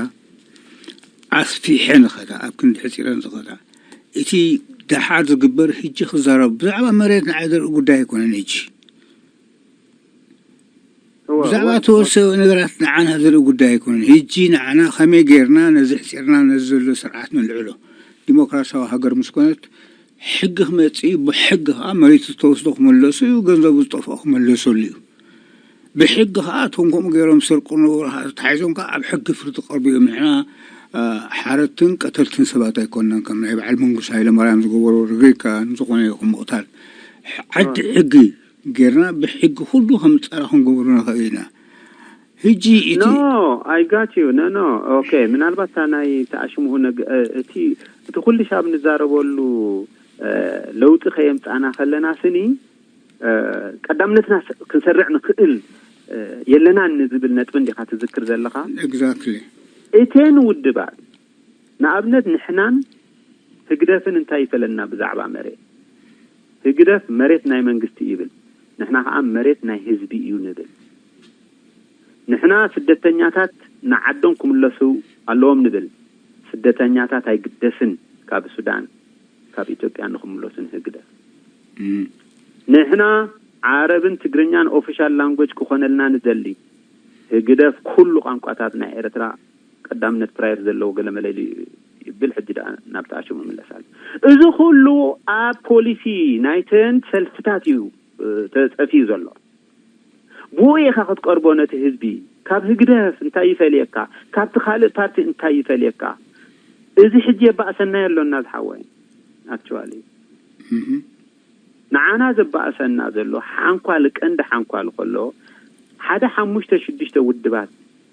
ኣስፊሐን ዝኸዳ፣ ኣብ ክንዲ ሕጺረን ዝኸዳ፣ እቲ ደሓር ዝግበር ህጂ ክዛረብ ብዛዕባ መሬት ንዓይ ዘርኢ ጉዳይ ኣይኮነን። ህጂ እወ፣ ብዛዕባ እወ፣ ተወሰኑ ነገራት ንዓና ዘርኢ ጉዳይ ኣይኮነን። ህጂ ንዓና ከመይ ጌርና ነዚ ሕጺርና ነዚ ዘሎ ስርዓት ነልዕሎ? ዲሞክራሲያዊ ሃገር ምስ ኮነት ሕጊ ክመጽእ እዩ። ብሕጊ ከኣ መሬቱ ዝተወስዶ ክመለሱ እዩ፣ ገንዘቡ ዝጠፍኦ ክመለሰሉ እዩ። ብሕጊ ከኣ እቶም ከምኡ ገይሮም ዝሰርቁ ዝነበሩ ከኣ ተታሒዞም ከኣ ኣብ ሕጊ ፍርዲ ክቐርቡ እዮም። ንሕና፣ እ፣ ሓረድትን ቀተልትን ሰባት ኣይኮንናን፣ ከም ናይ በዓል መንግስቱ ሃይለማርያም ዝገበሮ ርግሪካ ንዝኾነ ይኹን ምቕታል። ሕ-፣ ዓዲ ሕጊ ጌርና ብሕጊ ኩሉ ከም ዝጸራ ክንገብሮ ንኽእል ኢና። ሕጂ እቲ ኖ፣ I got you። ኖ፣ ኖ። ኦኬ፣ ምናልባት እታ ናይ ተኣሽምኡ ነግ-፣ እ፣ እቲ፣ እቲ ኩሉ ሻብ ንዛረበሉ፣ እ፣ ለውጢ ከየምጻና ከለና ስኒ፣ እ፣ ቀዳምነትና ስ-፣ ክንሰርዕ ንኽእል፣ እ፣ የለናን ንዝብል ነጥቢ እንዲኻ ትዝክር ዘለኻ? ኤግዛክትሊ። እተን ውድባት፣ ንኣብነት ንሕናን ህግደፍን እንታይ ይፈለና ብዛዕባ መሬት? ህግደፍ መሬት ናይ መንግስቲ ይብል፣ ንሕና ከኣ መሬት ናይ ህዝቢ እዩ ንብል። ንሕና ስደተኛታት ንዓዶም ክምለሱ ኣለዎም ንብል፣ ስደተኛታት ኣይግደስን ካብ ሱዳን ካብ ኢትዮጵያ ንኽምለሱ ንህግደፍ። እም። ንሕና ዓረብን ትግርኛን ኦፊሻል ላንጉጅ ክኾነልና ንደሊ፣ ህግደፍ ኩሉ ቋንቋታት ናይ ኤርትራ ቀዳምነት ፕራየር ዘለዎ ገለ መለ ኢሉ ይብል። ሕጂ ደኣ ናብ ተኣሽሙ ይምለስ ኣሎ። እዚ ኩሉ ኣብ ፖሊሲ ናይተን ሰልፍታት እዩ፣ እ፣ ተጸፊዩ ዘሎ። ብኡ ኢኻ ክትቀርቦ ነቲ ህዝቢ። ካብ ህግደፍ እንታይ ይፈልየካ? ካብቲ ካልእ ፓርቲ እንታይ ይፈልየካ? እዚ ሕጂ የባእሰና የሎና ዝሓወይ። ኣክቹዋሊ እህ። ንዓና ዘባእሰና ዘሎ ሓንኳል፣ ቀንዲ ሓንኳል ከሎ፣ ሓደ ሓሙሽተ ሽዱሽተ ውድባት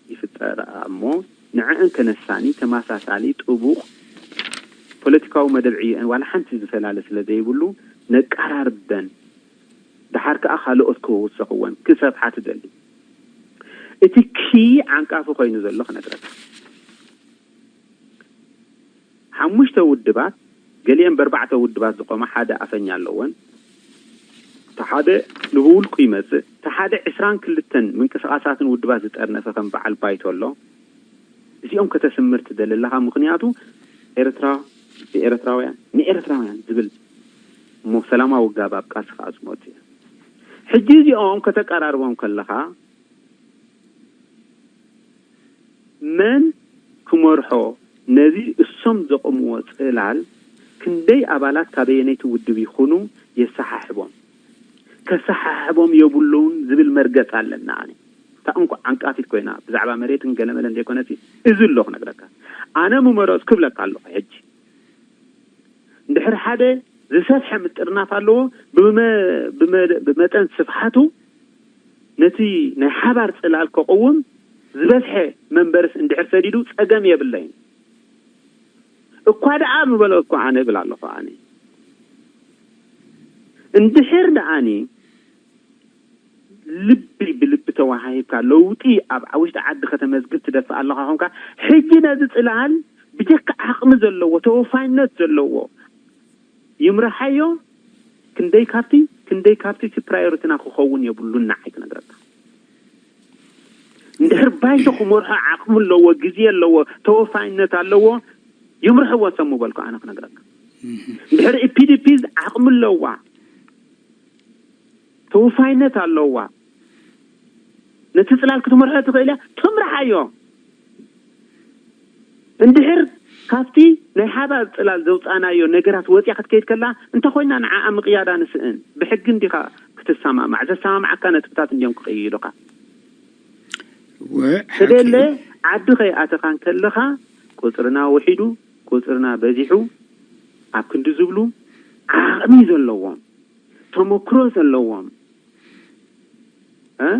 ይፍጠራ እሞ፣ ንዕእን ከነሳኒ ተመሳሳሊ ጥቡቕ ፖለቲካዊ መደብ ዕየን ዋላ ሓንቲ ዝፈላለ ስለ ዘይብሉ፣ ነቀራርበን፣ ደሓር ከኣ ካልኦት ክውሰኽወን ክሰፍሓ ትደሊ። እቲ ኪ ዓንቃፊ ኮይኑ ዘሎ ክነግረካ። ሓሙሽተ ውድባት፣ ገሊአን በርባዕተ ውድባት ዝቆማ ሓደ ኣፈኛ ኣለወን። እቲ ሓደ ንብውልቁ ይመጽእ፣ እቲ ሓደ ዕስራን ክልተን ምንቅስቓሳትን ውድባት ዝጠርነፈ ከም በዓል ባይቶ ኣሎ። እዚኦም ከተስምር ትደሊ ኣለኻ፣ ምኽንያቱ ኤርትራ ብኤርትራውያን ንኤርትራውያን ዝብል እሞ ሰላማዊ ጋብ ኣብ ቃልሲ ከኣ ዝመጹ እዮም። ሕጂ እዚኦም ከተቀራርቦም ከለኻ መን ክመርሖ ነዚ እሶም ዘቆምዎ ጽላል ክንደይ ኣባላት ካበየነይቲ ውድብ ይኹኑ የሰሓሕቦም? ከሰሓሕቦም የብሉን ዝብል መርገጽ ኣለና። ኣነ እታ እንኳ ዓንቃፊት ኮይና ብዛዕባ መሬትን ገለመለን ዘይኮነሲ እዚ ኣሎ ክነግረካ። ኣነ ምመረጽኩ ክብለካ ኣለኹ። ሕጂ እንድሕር ሓደ ዝሰፍሐ ምጥርናፍ ኣለዎ፣ ብመ-፣ ብመ-፣ ብመጠን ስፍሓቱ ነቲ ናይ ሓባር ጽላል ከቕውም ዝበዝሐ መንበርስ እንድሕር ሰዲዱ ጸገም የብለይን። እኳ ደኣ ምበለ እኳ ኣነ እብል ኣለኹ። ኣነ እንድሕር ደኣኒ ልቢ ብልቢ ተወሃሂብካ ለውጢ ኣብ ውሽጢ ዓዲ ከተመዝግብ ትደፍእ ኣለኻ ኾንካ፣ ሕጂ ነዚ ጽላል ብጀካ ዓቕሚ ዘለዎ፣ ተወፋይነት ዘለዎ ይምርሓዮ። ክንደይ ካብቲ፣ ክንደይ ካብቲ እቲ ፕራዮሪቲና ክኸውን የብሉን። ንዓይ ክነግረካ፣ እንድሕር ባይቶ ክመርሖ ዓቕሚ ኣለዎ፣ ግዜ ኣለዎ፣ ተወፋይነት ኣለዎ፣ ይምርሕዎ ሰብ ምበልኩ ኣነ ክነግረካ። እህ። እንድሕር ኢፒዲፒ ዓቕሚ ኣለዋ፣ ተወፋይነት ኣለዋ፣ ነቲ ጽላል ክትመርሖ ትኽእል እያ፣ ትምርሓዮ። እንድሕር ካብቲ ናይ ሓባር ጽላል ዘውጻእናዮ ነገራት ወጽያ ክትከይድ ከላ፣ እንተ ኮይና ንዓኣ ምቕያዳ ንስእን። ብሕጊ እንዲኻ ክትሰማማዕ፣ ዘሰማምዓካ ነጥብታት እንዲዮም ክቕይዱኻ። ወ-፣ ተደለ ሓቂ። ዓዲ ከይኣተኻ እንከለኻ፣ ቁጽርና ውሒዱ፣ ቁጽርና በዚሑ፣ ኣብ ክንዲ ዝብሉ፣ ዓቕሚ ዘለዎም፣ ተመክሮ ዘለዎም፣ እ፣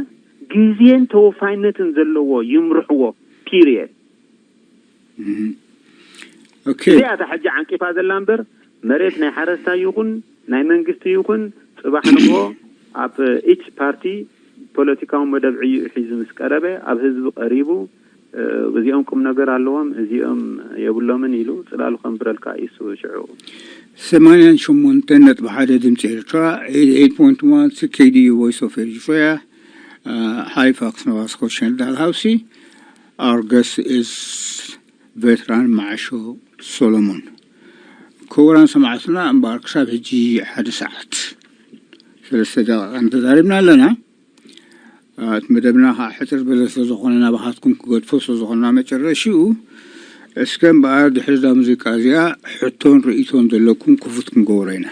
ግዜን ተወፋይነትን ዘለዎ ይምርሕዎ። ፒሪየድ። እም። ኦኬ። እዚኣ እታ ሕጂ ዓንቂፋ ዘላ እምበር፣ መሬት ናይ ሓረስታይ ይኹን ናይ መንግስቲ ይኹን፣ ጽባሕ ንግሆ ኣብ ኢች ፓርቲ ፖለቲካዊ መደብ ዕዩ ሒዙ ምስ ቀረበ፣ ኣብ ህዝቢ ቀሪቡ፣ እ፣ እዚኦም ቁም ነገር ኣለዎም፣ እዚኦም የብሎምን ኢሉ ጽላሉ ከንብረልካ እዩ። እሱ ሽዑ ሰማንያን ሸሞንተን ነጥቢ ሓደ ድምፂ ኤርትራ፣ ኤይት ኤይት ፖይንት ዋን ሲ ኬ ዲ ዩ፣ ቮይስ ኦፍ ኤሪትሪያ፣ ሃሊፋክስ ኖቫ ስኮሽያን ዳልሃውሲ። Our guest is ቬትራን መዓሾ ሶሎሞን። ክቡራን ሰማዕትና፣ እምበኣር ክሳብ ሕጂ ሓደ ሰዓት ሰለስተ ደቂቃ እንተዛሪብና ኣለና። እቲ መደብና ከዓ ሕፅር ዝበለ ስለ ዝኾነ፣ ናባኻትኩም ክገድፎ ስለ ዝኾንና መጨረሽኡ፣ እስከ እምበኣር ድሕሪ እዛ ሙዚቃ እዚኣ ሕቶን ርእይቶን ዘለኩም ክፉት ክንገብሮ ኢና።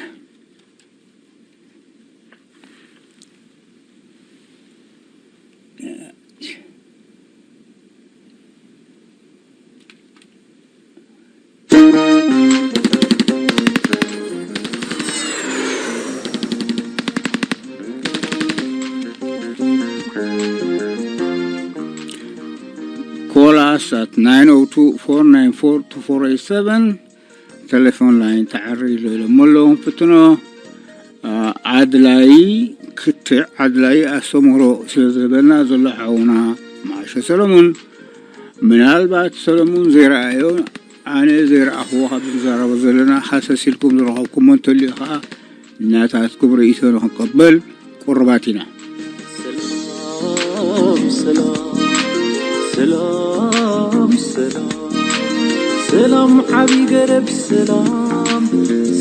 Call us at nine oh two, four nine four, two four eight seven. ቴሌፎን ላይን ተዓሪሉ ኢሎም ኣለዉ። ፍትኖ፣ አ፣ ኣድላይ ክትዕ፣ ኣድላይ ኣስተምህሮ ስለ ዝህበና ዘሎ ሓውና መዓሾ ሰለሙን፣ ምናልባት ሰለሙን ዘይረኣዮ፣ ኣነ ዘይረኣኽዎ፣ ካብ ዝዛረቦ ዘለና ሃሰስ ኢልኩም ዝረኸብኩሞ እንተልዩ ኸዓ፣ ናታትኩም ርእይቶ ንኽንቀበል ቅሩባት ኢና። ሰላም ሰላም ሰላም ሰላም ሰላም ዓቢ ገረብ ሰላም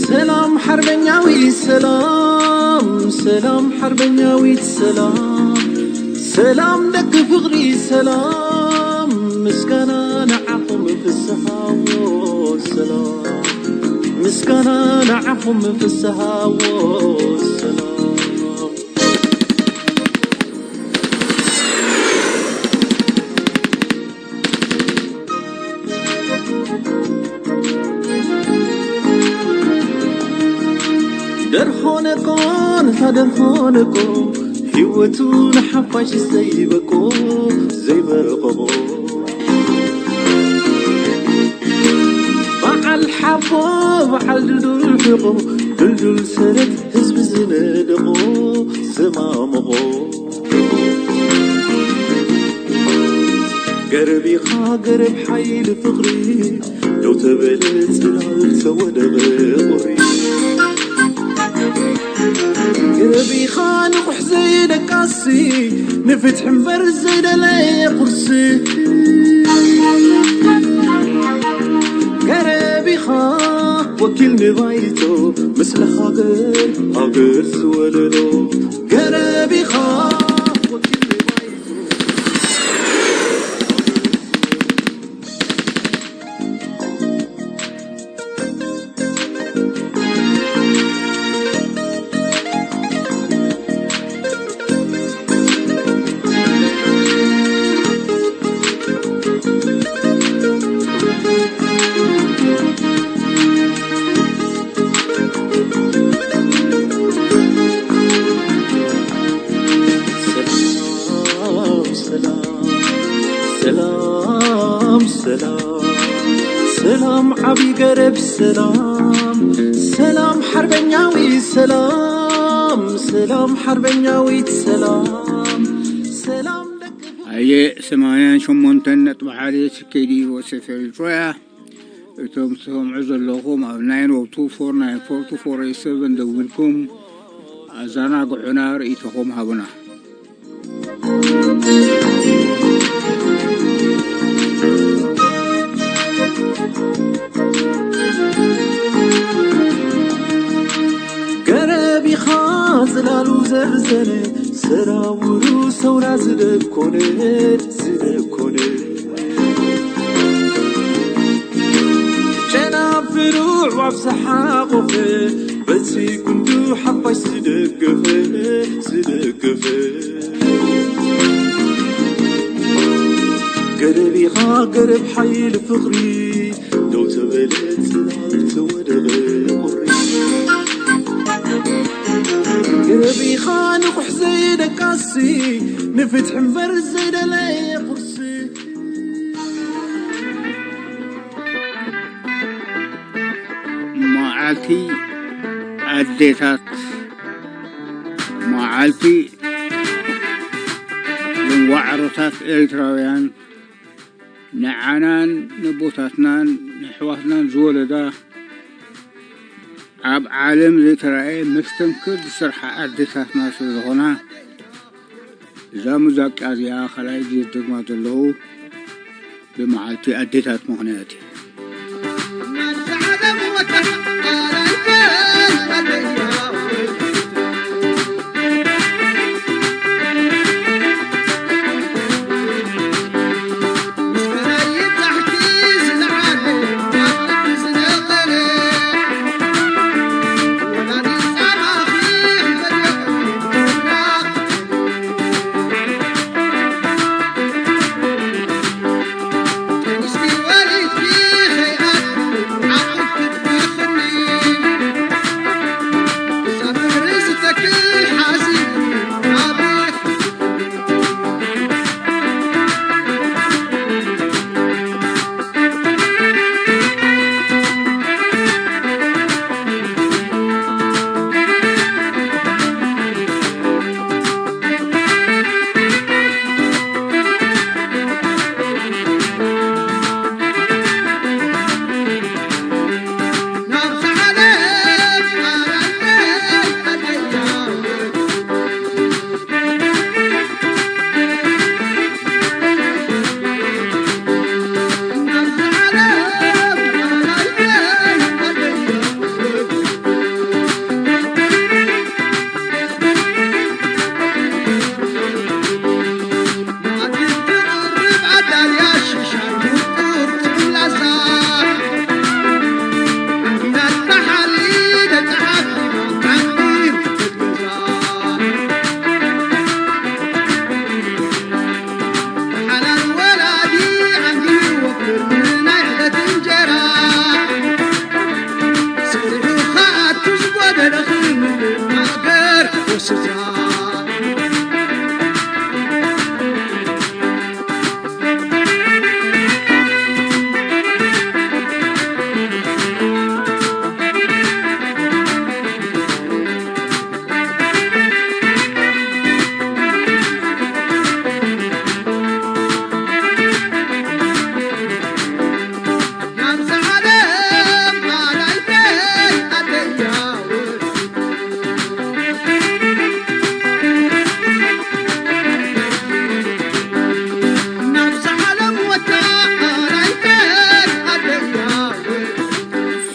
ሰላም ሓርበኛዊት ሰላም ሰላም ሓርበኛዊት ሰላም ሰላም ደቂ ፍቕሪ ሰላም ምስጋና ንዓኹም ፍስሃዎ ሰላም ምስጋና ንዓኹም ፍስሃዎ ሰላም ደርሆነቆ ነታ ደርሆነቆ ህይወቱ ንሓፋሽ ዘይበቆ ዘይበቆ በዓል ሓቦ በዓል ድልዱል ሕቆ ድልዱል ሰረት ህዝቢ ዝነደቆ ዝማምቖ ገረብ ኢኻ ገረብ ሓይሊ ፍቕሪ ደው ተበለ ጽላል ተወደቐ ቁሪ ገረብ ኢኻ ንቑሕ ዘይደቃሲ ንፍትሒ እምበር ዘይደለየ ቁርሲ ገረብ ኢኻ ወኪል ንባይቶ ምስሊ ሃገር ሃገር ዝወለዶ ገረብ ኢኻ ወኪል ንባይቶ ሰላም ሰላም ሰላም ሰላም ዓቢ ገረብ ሰላም ሰላም ሓርበኛዊ ሰላም ሰላም ሓርበኛዊት ሰላም ሰላም ደቂ ኣየ ሰማንያን ሸሞንተን ነጥቢ ሓደ ሲ ኬ ዲ ዩ ሴፌል ጆያ። እቶም ትሰምዑ ዘለኹም ኣብ ናይን ኦ ቱ ፎር ናይን ፎር ቱ ፎር ኤት ሰቨን ደዊልኩም ኣዘናግዑና፣ ርእይቶኹም ሃቡና። ገረብ ኢኻ ጽላሉ ዘርዘነ ሰራውሩ ሰውራ ዝደኮነ ዝደኮነ ጨናፍሩ ኣዕዋፍ ዝሓቖፈ በቲ ጉንዱ ሓፋሽ ዝደገፈ ዝደገፈ ገረብ ኢኻ ገረብ ሓይሊ ፍቕሪ ደው ተበለ ጽላል ተወደቐ ቁሪ ነቢኻ ንቑሕ ዘይደቃሲ፣ ንፍትሒ እምበር ዘይደለየ ቁርሲ። መዓልቲ ኣዴታት፣ መዓልቲ ንዋዕሮታት ኤርትራውያን፣ ንዓናን ነቦታትናን ንኣሕዋትናን ዝወለዳ፣ ኣብ ዓለም ዘይተራእየ መስተንክር ዝሰርሓ ኣዴታትና ስለ ዝኾና፣ እዛ ሙዛቃ እዚኣ ካልኣይ ግዜ ዝደግማ ዘለኹ ብመዓልቲ ኣዴታት ምኽንያት እዩ።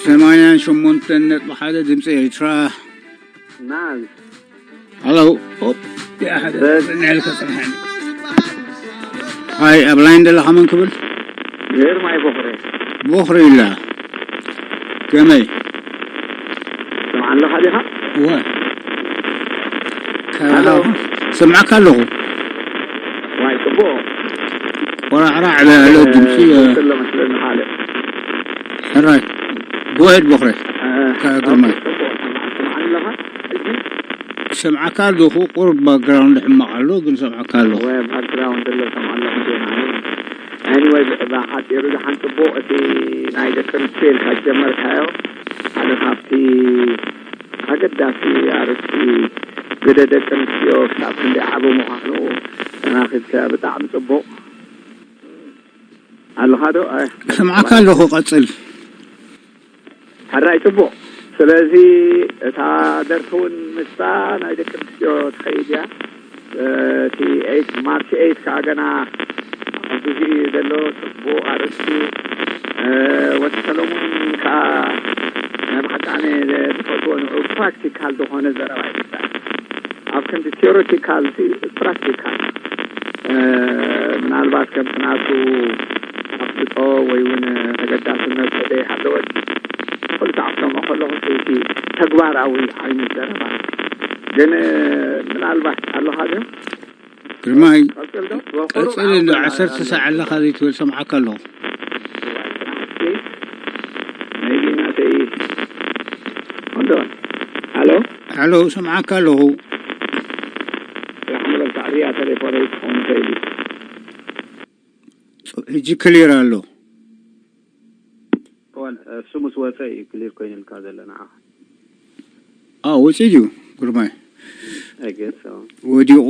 ሰማንያን ሸሞንተን ነጥቢ ሓደ ድምፂ ኤርትራ። ናዝ። ሃሎ። ኦፕ። ያ ሓደ በል። ንዕልከ ጽንሓኒ። ሃይ፣ ኣብ ላይን ዘለኻ መን ክብል? ግርማይ ቦኽረ። ቦኽረ ኢላ። ከመይ? ትሰምዓ ኣለኻ ዲኻ? እወ። ሃሎ። ሰምዓካ ኣለኹ። ዋይ፣ ጽቡቕ። ቆራዕራዕ ኣሎ ድምፂ፣ እ፣ ዘሎ መስለኒ ካልእ። ሕራይ። ጎሄድ ቦኽረ። እ፣ ካብ ግርማይ። ጽቡቕ፣ ሰምዓ፣ ሰምዓ ኣለኻ? ሕጂ? ሰምዓካ ኣለኹ፣ ቁሩብ ባክግራውንድ ሕማቕ ኣሎ፣ ግን ሰምዓካ ኣለኹ። ወይ ባክግራውንድ ኣሎ፣ ሰምዓ ኣለኹ፣ ዜና ኣሎ። ኤኒወይ፣ ብ-፣ ብሓጺሩ ደሓን ጽቡቕ፣ እቲ ናይ ደቂ ኣንስትዮ ኢልካ ዝጀመርካዮ፣ ሓደ ካብቲ ኣገዳሲ ኣርእስቲ ግደ ደቂ ኣንስትዮ ክሳብ ክንደይ ዓቢ ምዃኑ ተናኺብካ፣ ብጣዕሚ ጽቡቕ። ኣለኻ ዶ? ኣይ። ክሰምዓካ ኣለኹ፣ ቀጽል። ሕራይ ጽቡቕ። ስለዚ እታ ደርፊ እውን ምስታ ናይ ደቂ ኣንስትዮ ትኸይድ እያ። እቲ ኤይት፣ ማርች ኤይት ከኣ ገና ኣብዚ ዘሎ ጽቡቕ ኣርእስቲ እዩ። እ፣ ወዲ ሰሎሞን ከኣ ናይ ብሓቂ ኣነ ዝፈትዎ ንዑ ፕራክቲካል ዝኾነ ዘረባ እዩ ዝዛረብ። ኣብ ክንዲ ቲዮሪቲካል ሲ ፕራክቲካል፣ እ፣ ምናልባት ከምቲ ናቱ ኣፍልጦ ወይ እውን ተገዳስነት ተዘይሃለወ ኩሉ ሰዓት ከምኦ ከለኹ እቲ ተግባራዊ ዓይነት ዘረባ ግን፣ እ፣ ምናልባት ኣለኻ ድዩ? ግርማይ፣ ቀጽል ዶ? ወፈሩ ቀጽል እንዶ ዓሰርተ ሰዓት ኣለኻ ዘይትብል ሰምዓካ ኣለኹ። ሜቢ ናተይ። ሆልድ ኦን። ሃሎ? ሃሎ፣ ሰምዓካ ኣለኹ። ኮለይ ክኸውን ይኽእል እዩ። ሕጂ ክሊር ኣሎ። እዋን እሱ ምስ ወፀ እዩ ክሊር ኮይኑልካ ዘሎ ንዓኻ። ኣ ወፂ ድዩ? ግርማይ I guess so። ወዲቑ።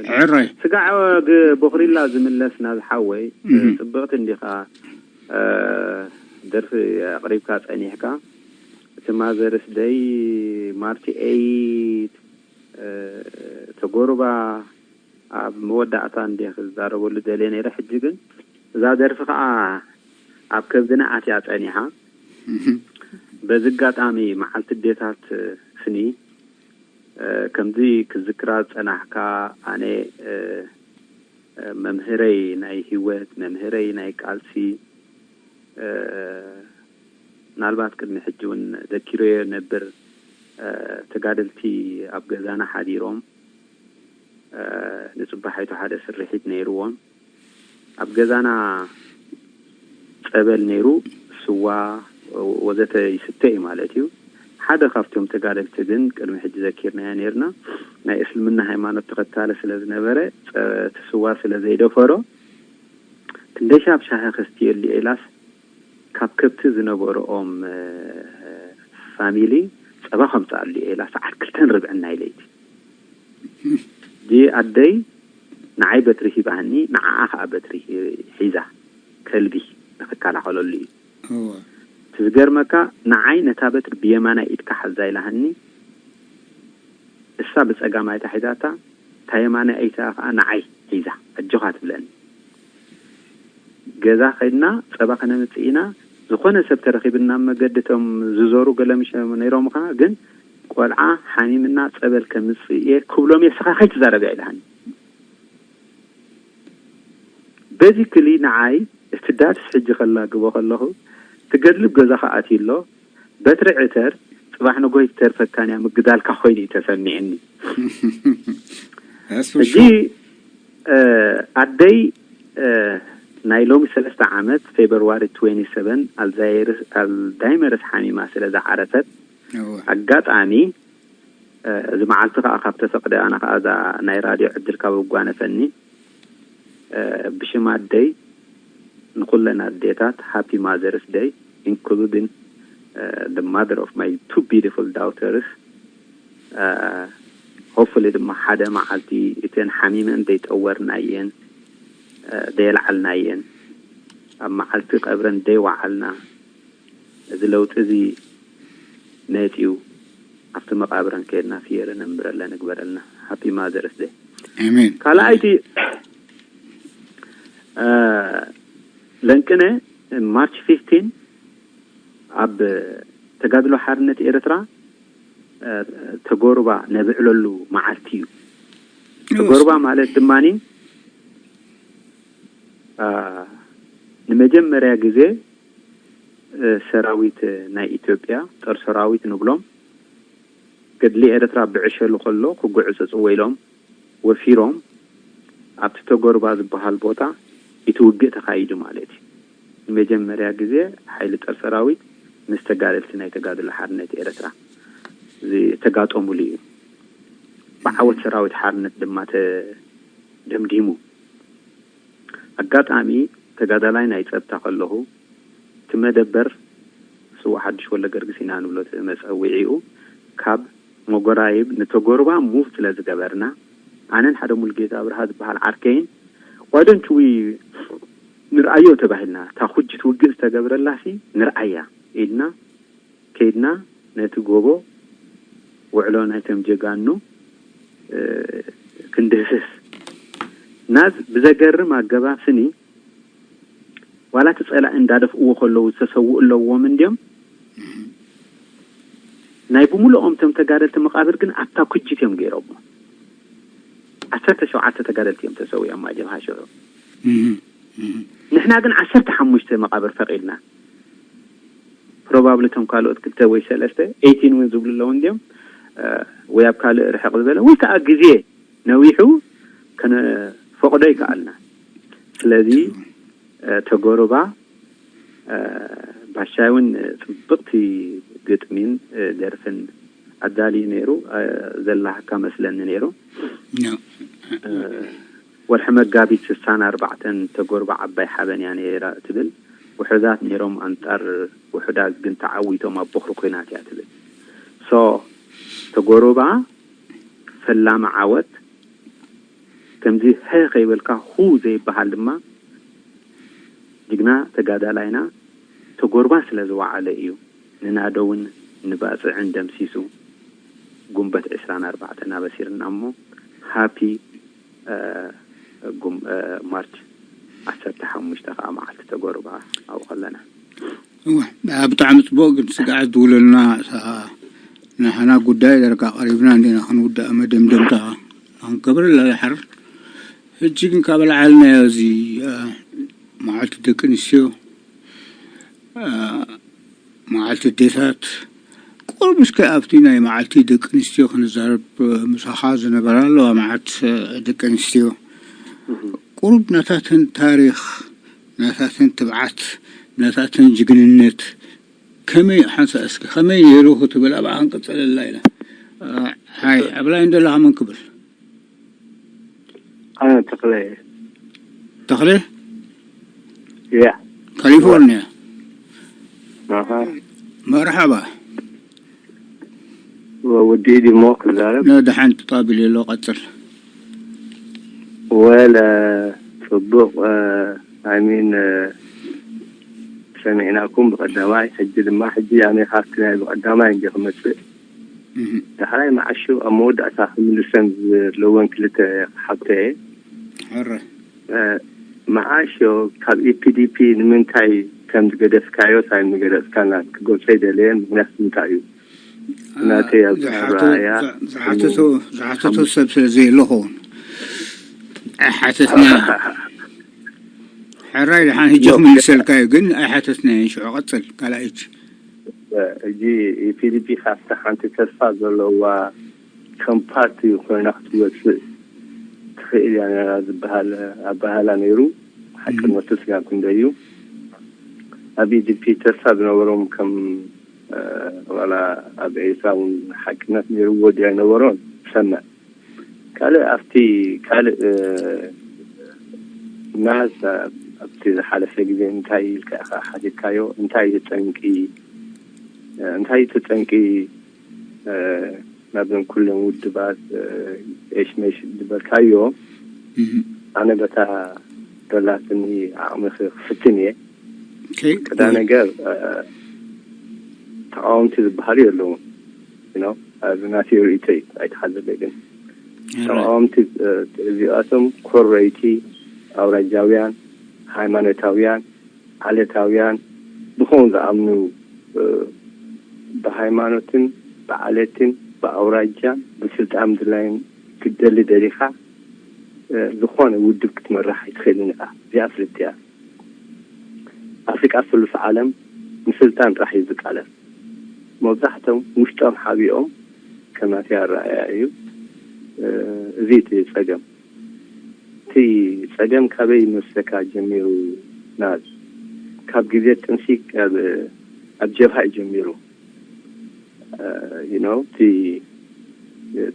ሕራይ ስጋዕ ግ- ቦኽሪላ ዝምለስ ናብ ሓወይ። እህ። ፅብቕቲ እንዲኻ። እ፣ ደርፊ ኣቕሪብካ ጸኒሕካ። እቲ ማዘርስ ደይ ማርች ኤይት፣ እ፣ ተጎርባ ኣብ መወዳእታ እንደ ክዛረበሉ ደልየ ነይረ። ሕጂ ግን እዛ ደርፊ ከዓ ኣብ ከብድና ኣትያ ጸኒሓ። በዚ ኣጋጣሚ መዓልቲ ኣዴታት ስኒ፣ እ፣ ከምዚ ክዝክራ ዝጸናሕካ ኣነ፣ እ፣ እ፣ መምህረይ ናይ ህይወት፣ መምህረይ ናይ ቃልሲ፣ እ፣ ምናልባት ቅድሚ ሕጂ እውን ዘኪረዮ ነብር፣ እ፣ ተጋደልቲ ኣብ ገዛና ሓዲሮም፣ እ፣ ንጽባሒቱ ሓደ ስርሒት ነይርዎም። ኣብ ገዛና ጸበል ነይሩ፣ ስዋ ወዘተ ይስተ እዩ ማለት እዩ። ሓደ ካብቶም ተጋደልቲ ግን ቅድሚ ሕጂ ዘኪርናዮ ነይርና፣ ናይ እስልምና ሃይማኖት ተኸታሊ ስለ ዝነበረ፣ ጸ-፣ እቲ ስዋ ስለ ዘይደፈሮ፣ ክንደይ ሻብ ሻሂ ከስትየሉ ኢላስ፣ ካብ ከብቲ ዝነበርኦም፣ እ፣ ፋሚሊ ጸባ ከምጽኣሉ ኢላ ሰዓት ክልተን ርብዕን ናይ ለይቲ። ዲ ኣደይ ንዓይ በትሪ ሂባህኒ፣ ንዓኣ ኸኣ በትሪ ሂ-፣ ሒዛ፣ ከልቢ ንኽከላኸለሉ እዩ። እወ። እቲ ዝገርመካ፣ ንዓይ ነታ በትሪ ብየማናይ ኢድካ ሓዛ ኢላሃኒ፣ እሳ ብጸጋማይታ ሒዛታ፣ እታ የማናይታ ኸኣ ንዓይ ሒዛ፣ ኣጆኻ ትብለኒ። ገዛ ኸድና ጸባ ከነምጽእ ኢና፣ ዝኾነ ሰብ ተረኺብና ኣብ መገዲ፣ እቶም ዝዞሩ ገለ ምሽ ነይሮምኻ፣ ግን ቆልዓ ሓሚምና ጸበል ከምጽእ እየ ክብሎም እየ፣ ስኻ ከይትዛረብ እያ ኢላሃኒ። በዚ ክሊ ንዓይ እቲ ዳትስ ሕጂ ከላግቦ ከለኹ፣ ትገድሊ ኣብ ገዛኻ ኣትዩ ኣሎ፣ በትሪ ዕተር፣ ጽባሕ ንጎ ኣይትተርፈካን እያ፣ ምግዳልካ ኮይኑ እዩ ተሰሚዕኒ። That's for ሕጂ sure. እ፣ ኣደይ፣ እ፣ ናይ ሎሚ ሰለስተ ዓመት ፌብርዋሪ ትዌንቲ ሰቨን ኣልዛይርስ-፣ ኣልዛይመርስ ሓሚማ ስለ ዝዓረፈት፣ እወ። ኣጋጣሚ፣ እ፣ እዚ መዓልቲ ከኣ ካብ ተፈቕደ፣ ኣነ ከኣ እዛ ናይ ራድዮ ዕድል ካብ እጓነፈኒ፣ እ፣ ብሽም ኣደይ ንኹለን ኣዴታት ሃፒ ማዘርስ ደይ፣ including, እ፣ the mother of my two beautiful daughters. እ፣ hopefully ድማ ሓደ መዓልቲ እተን ሓሚመን ዘይጠወርናየን፣ እ፣ ዘየልዓልናየን፣ ኣብ መዓልቲ ቀብረን ዘይወዓልና፣ እዚ ለውጢ እዚ መጺኡ ኣብቲ መቓብረን ከይድና ፍየረ ነንብረለን፣ ንግበረልና። ሃፒ ማዘርስ ደይ። ኣሜን። ካልኣይቲ፣ እ፣ ለንቅነ ማርች ፊፍቲን ኣብ ተጋድሎ ሓርነት ኤርትራ፣ እ፣ ተጎርባ ነብዕለሉ መዓልቲ እዩ። ተጎርባ ማለት ድማኒ፣ እ፣ ንመጀመርያ ግዜ፣ እ፣ ሰራዊት ናይ ኢትዮጵያ፣ ጦር ሰራዊት ንብሎም፣ ገድሊ ኤርትራ ብዕሸሉ ከሎ ክጉዕጽጽዎ ኢሎም ወፊሮም ኣብቲ ተጎርባ ዝበሃል ቦታ እቲ ውግእ ተኻይዱ ማለት እዩ። ንመጀመርያ ግዜ ሓይሊ ጦር ሰራዊት ምስ ተጋደልቲ ናይ ተጋድሎ ሓርነት ኤርትራ ዝተጋጠሙሉ እዩ። ብዓወት ሰራዊት ሓርነት ድማ ተደምዲሙ። ኣጋጣሚ ተጋዳላይ ናይ ጸጥታ ከለኹ፣ እቲ መደበር ስዉእ ሓድሽ ወልደ ገርግስ ኢና ንብሎ፣ እቲ መጸውዒኡ ካብ መጎራይብ ንተጎርባ ሙቭ ስለ ዝገበርና፣ ኣነን ሓደ ሙሉጌታ ኣብርሃ ዝበሃል ዓርከይን፣ "Why don't we ንርኣዮ?" ተባሂልና፣ እታ ኩጅት ውግእ ዝተገብረላሲ ንርኣያ ኢልና፣ ከይድና ነቲ ጎቦ ውዕሎ ናይቶም ጀጋኑ፣ እ፣ ክንድህስስ ናዝ ብዘገርም ኣገባብ ስኒ፣ ዋላ እቲ ጸላኢ እንዳደፍእዎ ከለዉ ዝተሰውኡ ኣለዎም እንድዮም። ናይ ብምሉኦም እቶም ተጋደልቲ መቓብር ግን ኣብታ ኩጅት እዮም ገይሮሞ። ዓሰርተ ሸውዓተ ተጋደልቲ እዮም ተሰዊኦም ኣብ ጀብሃ ሽዑ። እህ፣ እህ። ንሕና ግን ዓሰርተ ሓሙሽተ መቓብር ፈቒድና። ፕሮባብሊ እቶም ካልኦት ክልተ ወይ ሰለስተ፣ ኤይቲን እውን ዝብሉ ኣለዉ እንድዮም፣ እ፣ ወይ ኣብ ካልእ ርሕቕ ዝበለ፣ ወይ ከዓ ግዜ ነዊሑ ከነፈቕዶ ይከኣልና። ስለዚ፣ እ፣ ተጎርባ፣ እ፣ ባሻይ እውን ጽብቕቲ ግጥሚን፣ እ፣ ደርፍን ኣዳልዩ ነይሩ። ዘላህካ መስለኒ ነይሩ። ወርሒ መጋቢት ስሳን ኣርባዕተን ተጎርባ ዓባይ ሓበን እያ ነይራ ትብል። ውሑዳት ነይሮም ኣንጻር ውሑዳት ግን ተዓዊቶም ኣብ ቦኽሪ ኮይናት እያ ትብል። ሶ ተጎርባ ፈላሚ ዓወት ከምዚ ሀ ከይበልካ ሁ ዘይበሃል ድማ ጅግና ተጋዳላይና ተጎርባ ስለ ዝወዓለ እዩ ንናደውን ንባፅዕን ደምሲሱ። ጉንበት ዕስራን ኣርባዕተን ኣበሲርና እሞ ሃፒ ማርች ዓሰርተ ሓሙሽተ ከዓ መዓልቲ ተጎርባ ኣብኡ ከለና። ብጣዕሚ ፅቡቅ። ግን ስግኣት ዝውለልና ንሕና ጉዳይ ደርጋ ቀሪብና እንዲና ክንውዳእ መደምደምታ ክንገብር ለሓር። ሕጂ ግን ካብ ኣልዓልናዮ እዚ መዓልቲ ደቂ ኣንስትዮ፣ መዓልቲ ኣዴታት፣ ቁሩብ እስከ ኣብቲ ናይ መዓልቲ ደቂ ኣንስትዮ ክንዛረብ። ምሳኻ ዝነበራ ኣለዋ መዓት ደቂ ኣንስትዮ። ቁሩብ ናታተን ታሪኽ፣ ናታተን ትብዓት፣ ናታተን ጅግንነት ከመይ ሓንሳ እስኪ ከመይ ነይሩ ክትብል ኣብኣ ክንቅፅለላ ኢና። ሓይ ኣብላይ እንደለኻ መን ክብል? ኣነ ተኽለ። ተኽለ ያ ካሊፎርኒያ። ኣሃ መርሓባ። ወዲ ዲሞ ክዛረብ ደሓን ትጣብል የሎ ቀፅል። ወለ ጽቡቕ። ኣይ ሚን ሰሚዕናኩም ብቐዳማይ። ሕጂ ድማ ሕጂ ኣነ ካብቲ ናይ ብቐዳማይ እንዲ ክመጽእ ዳሕራይ መዓሹ ኣብ መወዳእታ ክምልሰን ዘለወን ክልተ ሓብተ እየ። ሕረ መዓሾ ካብ ኢፒዲፒ ንምንታይ ከም ዝገደፍካዮ ሳይ ምገለጽካና ክገልጾ ይደለየን። ምክንያቱ እንታይ እዩ? ናተይ ኣብ ኣረኣእያ ዝሓተቶ ሰብ ስለ ዘየሎ ኸውን ኣይሓተትና። ሕራይ ድሓን ህጂ ክምልሰልካ እዩ ግን ኣይሓተትና። ሽዑ ቀፅል ካልኣይቲ። ሕጂ ኢፒዲፒ ካብቲ ሓንቲ ተስፋ ዘለዋ ከም ፓርቲ ኮይና ክትወፅእ ትኽእል እያ ነራ ዝበሃል ኣባህላ ነይሩ። ሓቅነቱ ስጋብ ክንደይ እዩ? ኣብ ኢዲፒ ተስፋ ዝነበሮም ከም ዋላ ኣብ ኤርትራ እውን ሓቅነት ነይርዎ ድዩ ኣይነበሮን ሰምዕ። ካልእ ኣብቲ ካልእ ናዝ ኣብቲ ዝሓለፈ ግዜ እንታይ ኢልካ ኢኻ ሓቲትካዮ? እንታይ እዩ ጠንቂ እንታይ እዩ ጠንቂ ናብዘን ኩለን ውድባት ኤሽመሽ ዝበልካዮ? ኣነ በታ ደላትኒ ዓቕሚ ክፍትን እየ። ቅዳ ነገር ተቃወምቲ ዝበሃሉ የለውን። ኣብዚ ናተይ ርእይቶ እዩ ኣይተሓዘበ። ግን ተቃወምቲ እዚኣቶም ኮረይቲ ኣውራጃውያን ሃይማኖታውያን ዓሌታውያን ብኸም ዝኣምኑ ብሃይማኖትን ብዓሌትን ብኣውራጃን ብስልጣን ድላይን ክትደሊ ደሊኻ ዝኾነ ውድብ ክትመራሕ ኣይትኽእልን ኢኻ። እዚኣ ፍልጥ እያ። ኣፍሪቃ ስሉስ ዓለም ንስልጣን ጥራሕ እዩ ዝቃለስ። መብዛሕቶም ውሽጦም ሓቢኦም ከማቲ ኣረኣያ እዩ። እዚ እቲ ጸገም። እቲ ጸገም ካበይ መስለካ ጀሚሩ? ናዝ ካብ ግዜ ጥንሲ ኣብ ጀብሃ እዩ ጀሚሩ። እቲ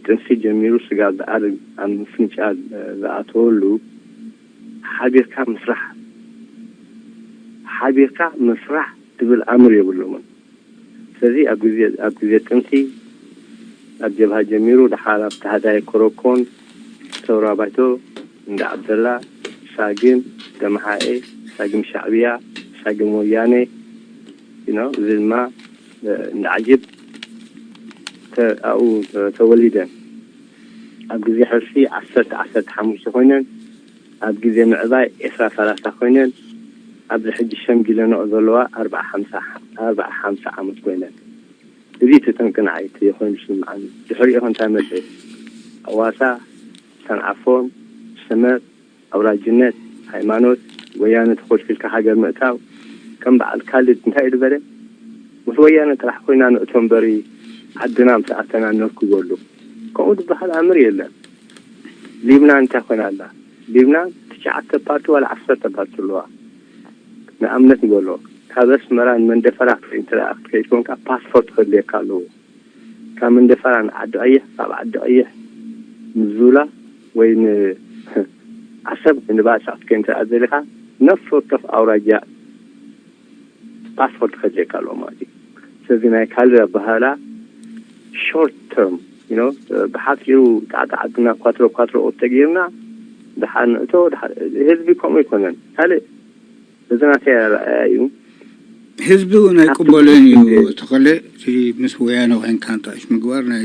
ጥንሲ ጀሚሩ ስጋ ዝኣርግ ኣብ ምፍንጫል ዝኣተወሉ ሓቢርካ ምስራሕ ሓቢርካ ምስራሕ ዝብል ኣምር የብሎምን። ስለዚ ኣብ ግዜ ኣብ ግዜ ጥንሲ ኣብ ጀብሃ ጀሚሩ ድሓር ኣብ ታህታይ ኮረኮን ሰውራ ባይቶ እንዳ ዓብደላ ሳግም ደምሓኤ ሳግም ሻዕብያ ሳግም ወያነ you know እዚ ድማ እንዳ ዓጅብ ኣብኡ ተወሊደን ኣብ ግዜ ሕርሲ ዓሰርተ ዓሰርተ ሓሙሽተ ኮይነን ኣብ ግዜ ምዕባይ ዕስራ ሰላሳ ኮይነን ኣብዚ ሕጂ ሸምጊለንኦ ዘለዋ ኣርብዓ ሓምሳ ዓመት ኮይነን። እዚ እቲ ጠንቂ ንዓይ እቲ ኮይኑ ዝስምዓኒ። ድሕሪኡ ከ እንታይ መጸ? ኣዋሳ፣ ሰንዓፎን፣ ሰመር፣ ኣውራጅነት፣ ሃይማኖት፣ ወያነ ተኾልፊልካ ሃገር ምእታው ከም በዓል ካልድ እንታይ እዩ ዝበለ? ምስ ወያነ ጥራሕ ኮይና ንእቶ እምበሪ ዓድና ምስ ኣተና ነርክበሉ። ከምኡ ዝበሃል ኣምር የለን። ሊብናን እንታይ ኮይና ኣላ? ሊብናን ትሽዓተ ፓርቲ ዋላ ዓሰርተ ፓርቲ ኣለዋ። ንኣብነት ንበሎ ካብ ኣስመራ ንመንደፈራ ክትርኢ እንተ ክትከይድ ኮንካ ፓስፖርት ከድልየካ ኣለዎ። ካብ መንደፈራ ንዓዲ ቀይሕ፣ ካብ ዓዲ ቀይሕ ንዙላ ወይ ንዓሰብ ወይ ንባጽዕ ክትከይድ እንተ ደኣ ደሊኻ፣ ነፍሲ ወከፍ ኣውራጃ ፓስፖርት ከድልየካ ኣለዎ ማለት እዩ። ስለዚ ናይ ካልእ ኣበሃህላ ሾርት ተርም፣ you know፣ ብሓጺሩ ጣዕጣዕ ኣቢልና ኳትሮ ኳትሮ ኦፍ ተገይርና ደሓን ንእቶ፣ ደሓን ህዝቢ ከምኡ ኣይኮነን። ካልእ እዚ ናተይ ኣረኣእያ እዩ። ህዝቢ እውን ኣይቅበሎን እዩ። ተኸለ እቲ ምስ ወያነ ኮይንካ እንታሽ ምግባር ናይ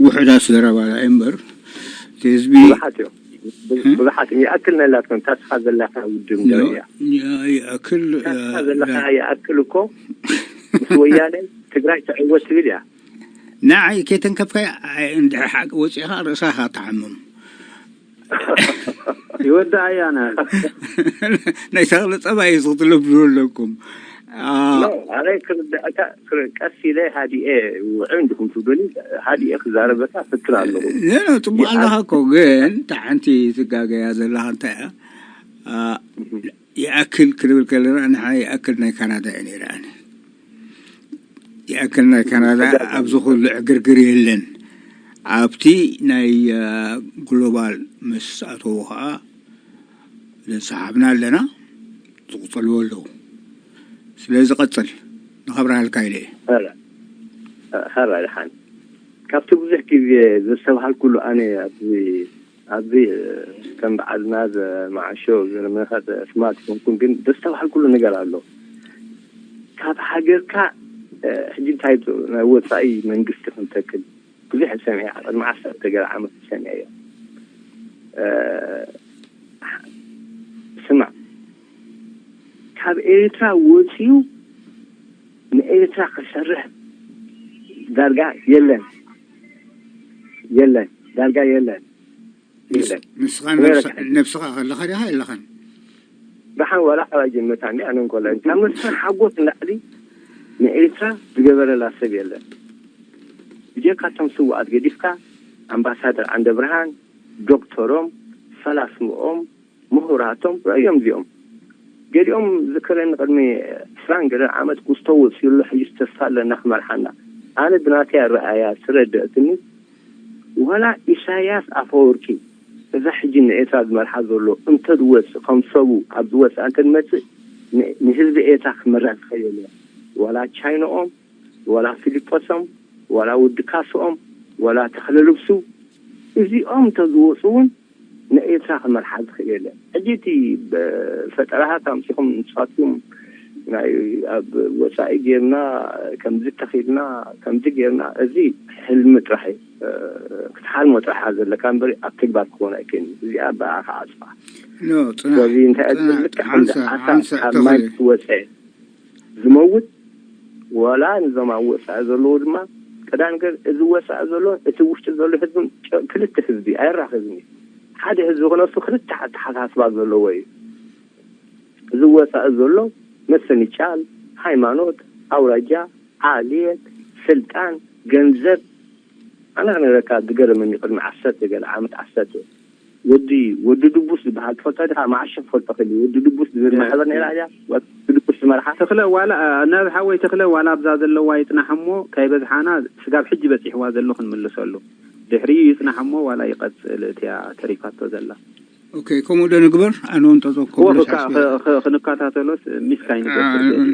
ውሑዳት ዘረባ እምበር እቲ ህዝቢ ብዙሓት እዮም። ብዙ- ብዙሓት እዮም። ይኣክል ናይ ላትኮን ታስኻ ዘለካ ውድብ ኖ፣ ገበያ ያ- ይኣክል ታስኻ ዘለካ ያ- ይኣክል እኮ ምስ ወያነ ትግራይ ትዕወት ትብል እያ። ንዓይ ከይተንከፍካያ ኣይ- እንድሕር ሓቂ ወፂኻ ርእሳኻ ትሓምም። ይወዳእ ኣያና ናይ ተኽለ ፀባይ እዩ ክትለብዱ ኣለኩም። ኖ ኣነ ክርዳእካ ክር- ቀስ ኢለ ሃዲኤ ውዕል እንዲኹም ትብሉኒ ሃዲኤ ክዛረበካ ፍክር ኣለኹ። ኖ ጽቡቅ ኣለኻ እኮ፣ ግን እታ ሓንቲ ትጋገያ ዘለኻ እንታይ እያ? አ፣ ይኣክል ክንብል ከለና ንሓ ይኣክል ናይ ካናዳ እየ ነይረ ኣነ። ይኣክል ናይ ካናዳ ኣብዚ ኩሉ ዕግርግር የለን። ኣብቲ ናይ አ፣ ግሎባል ምስ ኣተዉ ከዓ ንሰሓብና ኣለና፣ ዝቕጸልዎ ኣለዉ። ስለዚ ቀጽል፣ ንኸብርሃልካ ኢለ እየ። ኸራ ኸራ ድሓን ካብቲ ብዙሕ ግዜ ዘስተብሃልኩሉ ኣነ ኣብዚ ኣብዚ ከም በዓልና ዘመዓሾ ዘመኸት ስማርት ኮንኩን ግን ዘስተብሃልኩሉ ነገር ኣሎ። ካብ ሃገርካ ሕጂ እንታይ ናይ ወፃኢ መንግስቲ ክንተክል ብዙሕ ሰሚዐ ቅድሚ ዓሰርተ ገለ ዓመት ሰሚዐ እየ። ስማዕ ካብ ኤርትራ ወፂኡ ንኤርትራ ክሰርሕ ዳርጋ የለን የለን ዳርጋ የለን የለን። ንስኻ ነብስኻ ከለኻ ዲኻ የለኻን? ብሓን ዋላ ሓዋጅ መታኒ ኣነ እንኮላ ካብ መስፍን ሓጎስ ንላዕሊ ንኤርትራ ዝገበረላ ሰብ የለን። ብጀካቶም ስውኣት ገዲፍካ ኣምባሳደር ዓንደ ብርሃን፣ ዶክተሮም፣ ፈላስምኦም፣ ምሁራቶም ረእዮም እዚኦም። ገሊኦም ዝከረኒ ቅድሚ ዕስራን ገለን ዓመት ጉስቶ ወፂኡሉ ሕጂ ተስፋ ኣለና ክመርሓና። ኣነ ብናተይ ኣረኣእያ ስረደእትኒ ዋላ ኢሳያስ ኣፈወርቂ እዛ ሕጂ ንኤርትራ ዝመርሓ ዘሎ እንተድወፅእ ከም ሰቡ ኣብ ዝወፅእ እንተድመፅእ ንህዝቢ ኤርትራ ክመርሕ ዝኽእል የለን። ዋላ ቻይናኦም ዋላ ፊሊጶሶም ዋላ ውዲ ካስኦም ዋላ ተኽለ ልብሱ እዚኦም እንተዝወፁ እውን ንኤርትራ ክመርሓ ዝኽእል የለን። ሕጂ እቲ ፈጠራታት ኣምፂኹም ንስኻትኩም ናይ ኣብ ወፃኢ ጌርና ከምዚ ተኺልና ከምዚ ጌርና እዚ ሕልሚ ጥራሕ እዩ። ክትሓልሞ ጥራሕ ዘለካ እምበር ኣብ ተግባር ክኾን ኣይክእልን። እዚኣ ብኣኻ ዓፅፋ። ስለዚ እንታይ ልክዕ ከምዚ ዓሳ ካብ ማይ ትወፀ ዝመውት ዋላ ንዞም ኣብ ወፃኢ ዘለዉ ድማ ቀዳም ገር እዚ ወፃኢ ዘሎ እቲ ውሽጢ ዘሎ ህዝብን ክልተ ህዝቢ ኣይራኸብን እዩ። ሓደ ህዝቢ ክነሱ ክልተ ኣተሓሳስባ ዘለዎ እዩ። እዚ ወፃኢ ዘሎ መሰንጫል፣ ሃይማኖት፣ ኣውራጃ፣ ዓሌት፣ ስልጣን፣ ገንዘብ ኣነ ክነግረካ ዝገረመኒ ቅድሚ ዓሰርተ ገለ ዓመት ዓሰርተ ወዲ ወዲ ድቡስ ዝበሃል ትፈልጦ ዲኻ? መዓሾ ክፈልጦ ክእል ወዲ ድቡስ ዝብል ማሕበር ነይራ እያ። ወዲ ድቡስ ዝመርሓ ተኽለ ዋላ ናብ ሓወይ ተኽለ ዋላ ኣብዛ ዘለዋ ይጽናሕ እሞ ካይበዝሓና ስጋብ ሕጂ በጺሕዋ ዘሎ ክንምልሰሉ ድሕሪኡ ይጽናሕ እሞ ዋላ ይቐጽል እቲያ ተሪፋቶ ዘላ ኦኬ ከምኡ ዶ ንግበር? ኣነ እውን ጠጠው ክብሎ እወ፣ ሓስበ። ከ- ከ- ክንከታተሎስ ሚስካ ይንገር።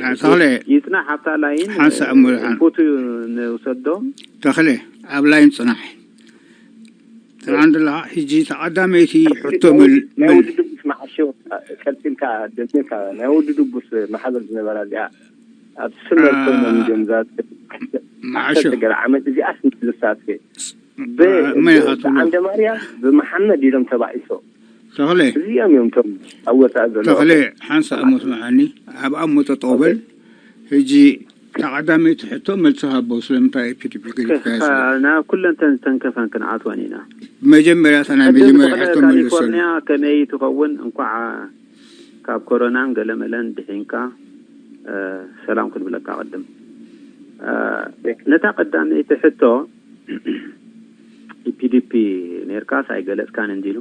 አ፣ ተኽለ፣ ይጽናሕ ኣብታ ላይን ሓንሳእ እሞ ደሓን። ኢንፑቱ ንውሰዶ። ተኽለ፣ ኣብ ላይን ጽናሕ። ጽናሕ እንድላ ሕጂ ተቐዳመይቲ ሕቶ መል- ናይ መል- ወዲ ድቡስ መዓሾ ቀልጢልካ ደሚርካ ናይ ወዲ ድቡስ ማሕበር ዝነበራ እዚኣ ኣብ ስመር አ፣ ኮይኖም እዮም ዛ መዓሾ። ዓሰርተ ገለ ዓመት እዚኣ ስምልሳት መን ኢኻ ትብሎ? ብዓንደ ማርያም ብመሓመድ ኢሎም ተባኢሶ ተኽለ እዚኦም እዮም ቶም ኣብ ወፃኢ ዘለዉ ተኽለ ሓንሳእ እሞ ስምዓኒ ኣብኣ እሞ ጠጠው በል ሕጂ እታ ቀዳመይቲ ሕቶ መልሲ ሃቦ ስለምንታይ ፒዲፒ ገዲፍካ እያ ስለ ናብ ኩለን ተን ዝተንከፈን ክንኣትወን ኢና መጀመርያ እታ ናይ ቅድም መጀመርያ ሕቶ ተኽለ መልሰሉ ካሊፎርኒያ ከመይ ትኸውን እንኳዕ ካብ ኮሮናን ገለመለን ድሒንካ ሰላም ክንብለካ ቅድም ነታ ቀዳመይቲ ሕቶ ፒዲፒ ነርካስ ኣይገለፅካን እንዲሉ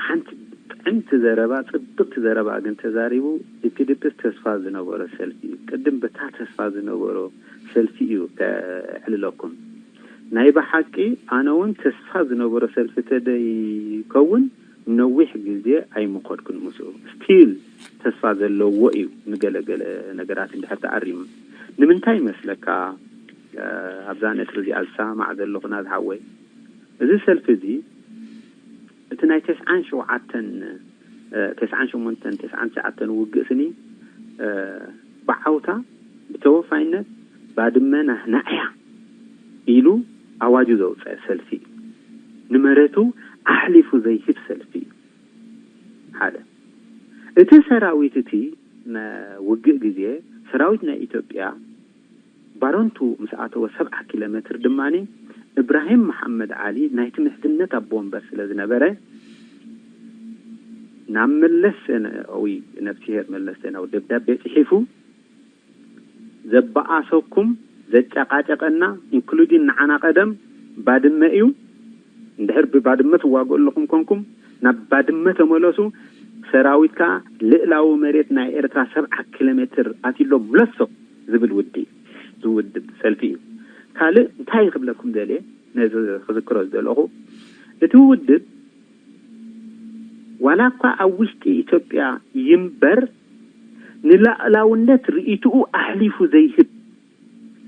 ሓንቲ ጥዕምቲ ዘረባ ፅብቅቲ ዘረባ ግን ተዛሪቡ ኢፒዲፒስ ተስፋ ዝነበሮ ሰልፊ እዩ ቅድም በታ ተስፋ ዝነበሮ ሰልፊ እዩ ከዕልለኩም ናይ ብሓቂ ኣነ እውን ተስፋ ዝነበሮ ሰልፊ ተደይከውን ነዊሕ ግዜ ኣይምኸድኩን ምስኡ። ስቲል ተስፋ ዘለዎ እዩ ንገለገለ ነገራት እንድሕር ተኣሪሙ። ንምንታይ ይመስለካ ኣብዛ ነጥቢ እዚኣ ዝሰማማዕ ዘለኹ ናዝሓወይ? እዚ ሰልፊ እዚ እቲ ናይ ተስዓን ሸውዓተን ተስዓን ሸሞንተን ተስዓን ትሽዓተን ውግእ ስኒ ብዓውታ ብተወፋይነት ባድመ ናህና እያ ኢሉ ኣዋጁ ዘውፀ ሰልፊ እዩ። ንመሬቱ ኣሕሊፉ ዘይህብ ሰልፊ እዩ። ሓደ እቲ ሰራዊት እቲ ውግእ ግዜ ሰራዊት ናይ ኢትዮጵያ ባረንቱ ምስ ኣተወ ሰብዓ ኪሎ ሜትር ድማ እብራሂም መሓመድ ዓሊ ናይቲ ምሕዝነት ኣቦ ወንበር ስለ ዝነበረ ናብ መለስ ዜናዊ ነፍስሄር መለስ ዜናዊ ደብዳቤ ጽሒፉ ዘበኣሰኩም ዘጨቃጨቀና ኢንክሉዲን ንዓና ቀደም ባድመ እዩ። እንድሕር ብባድመ ትዋግኡ ኣለኹም ኮንኩም ናብ ባድመ ተመለሱ። ሰራዊትካ ልእላዊ መሬት ናይ ኤርትራ ሰብዓ ኪሎ ሜትር ኣትሎ ምለሶ ዝብል ውዲ ዝውድብ ሰልፊ እዩ። ካልእ እንታይ ክብለኩም ደልየ ነዚ ክዝክሮ ዝደለኹ እቲ ውድብ ዋላ እኳ ኣብ ውሽጢ ኢትዮጵያ ይንበር ንላእላውነት ርእይትኡ ኣሕሊፉ ዘይህብ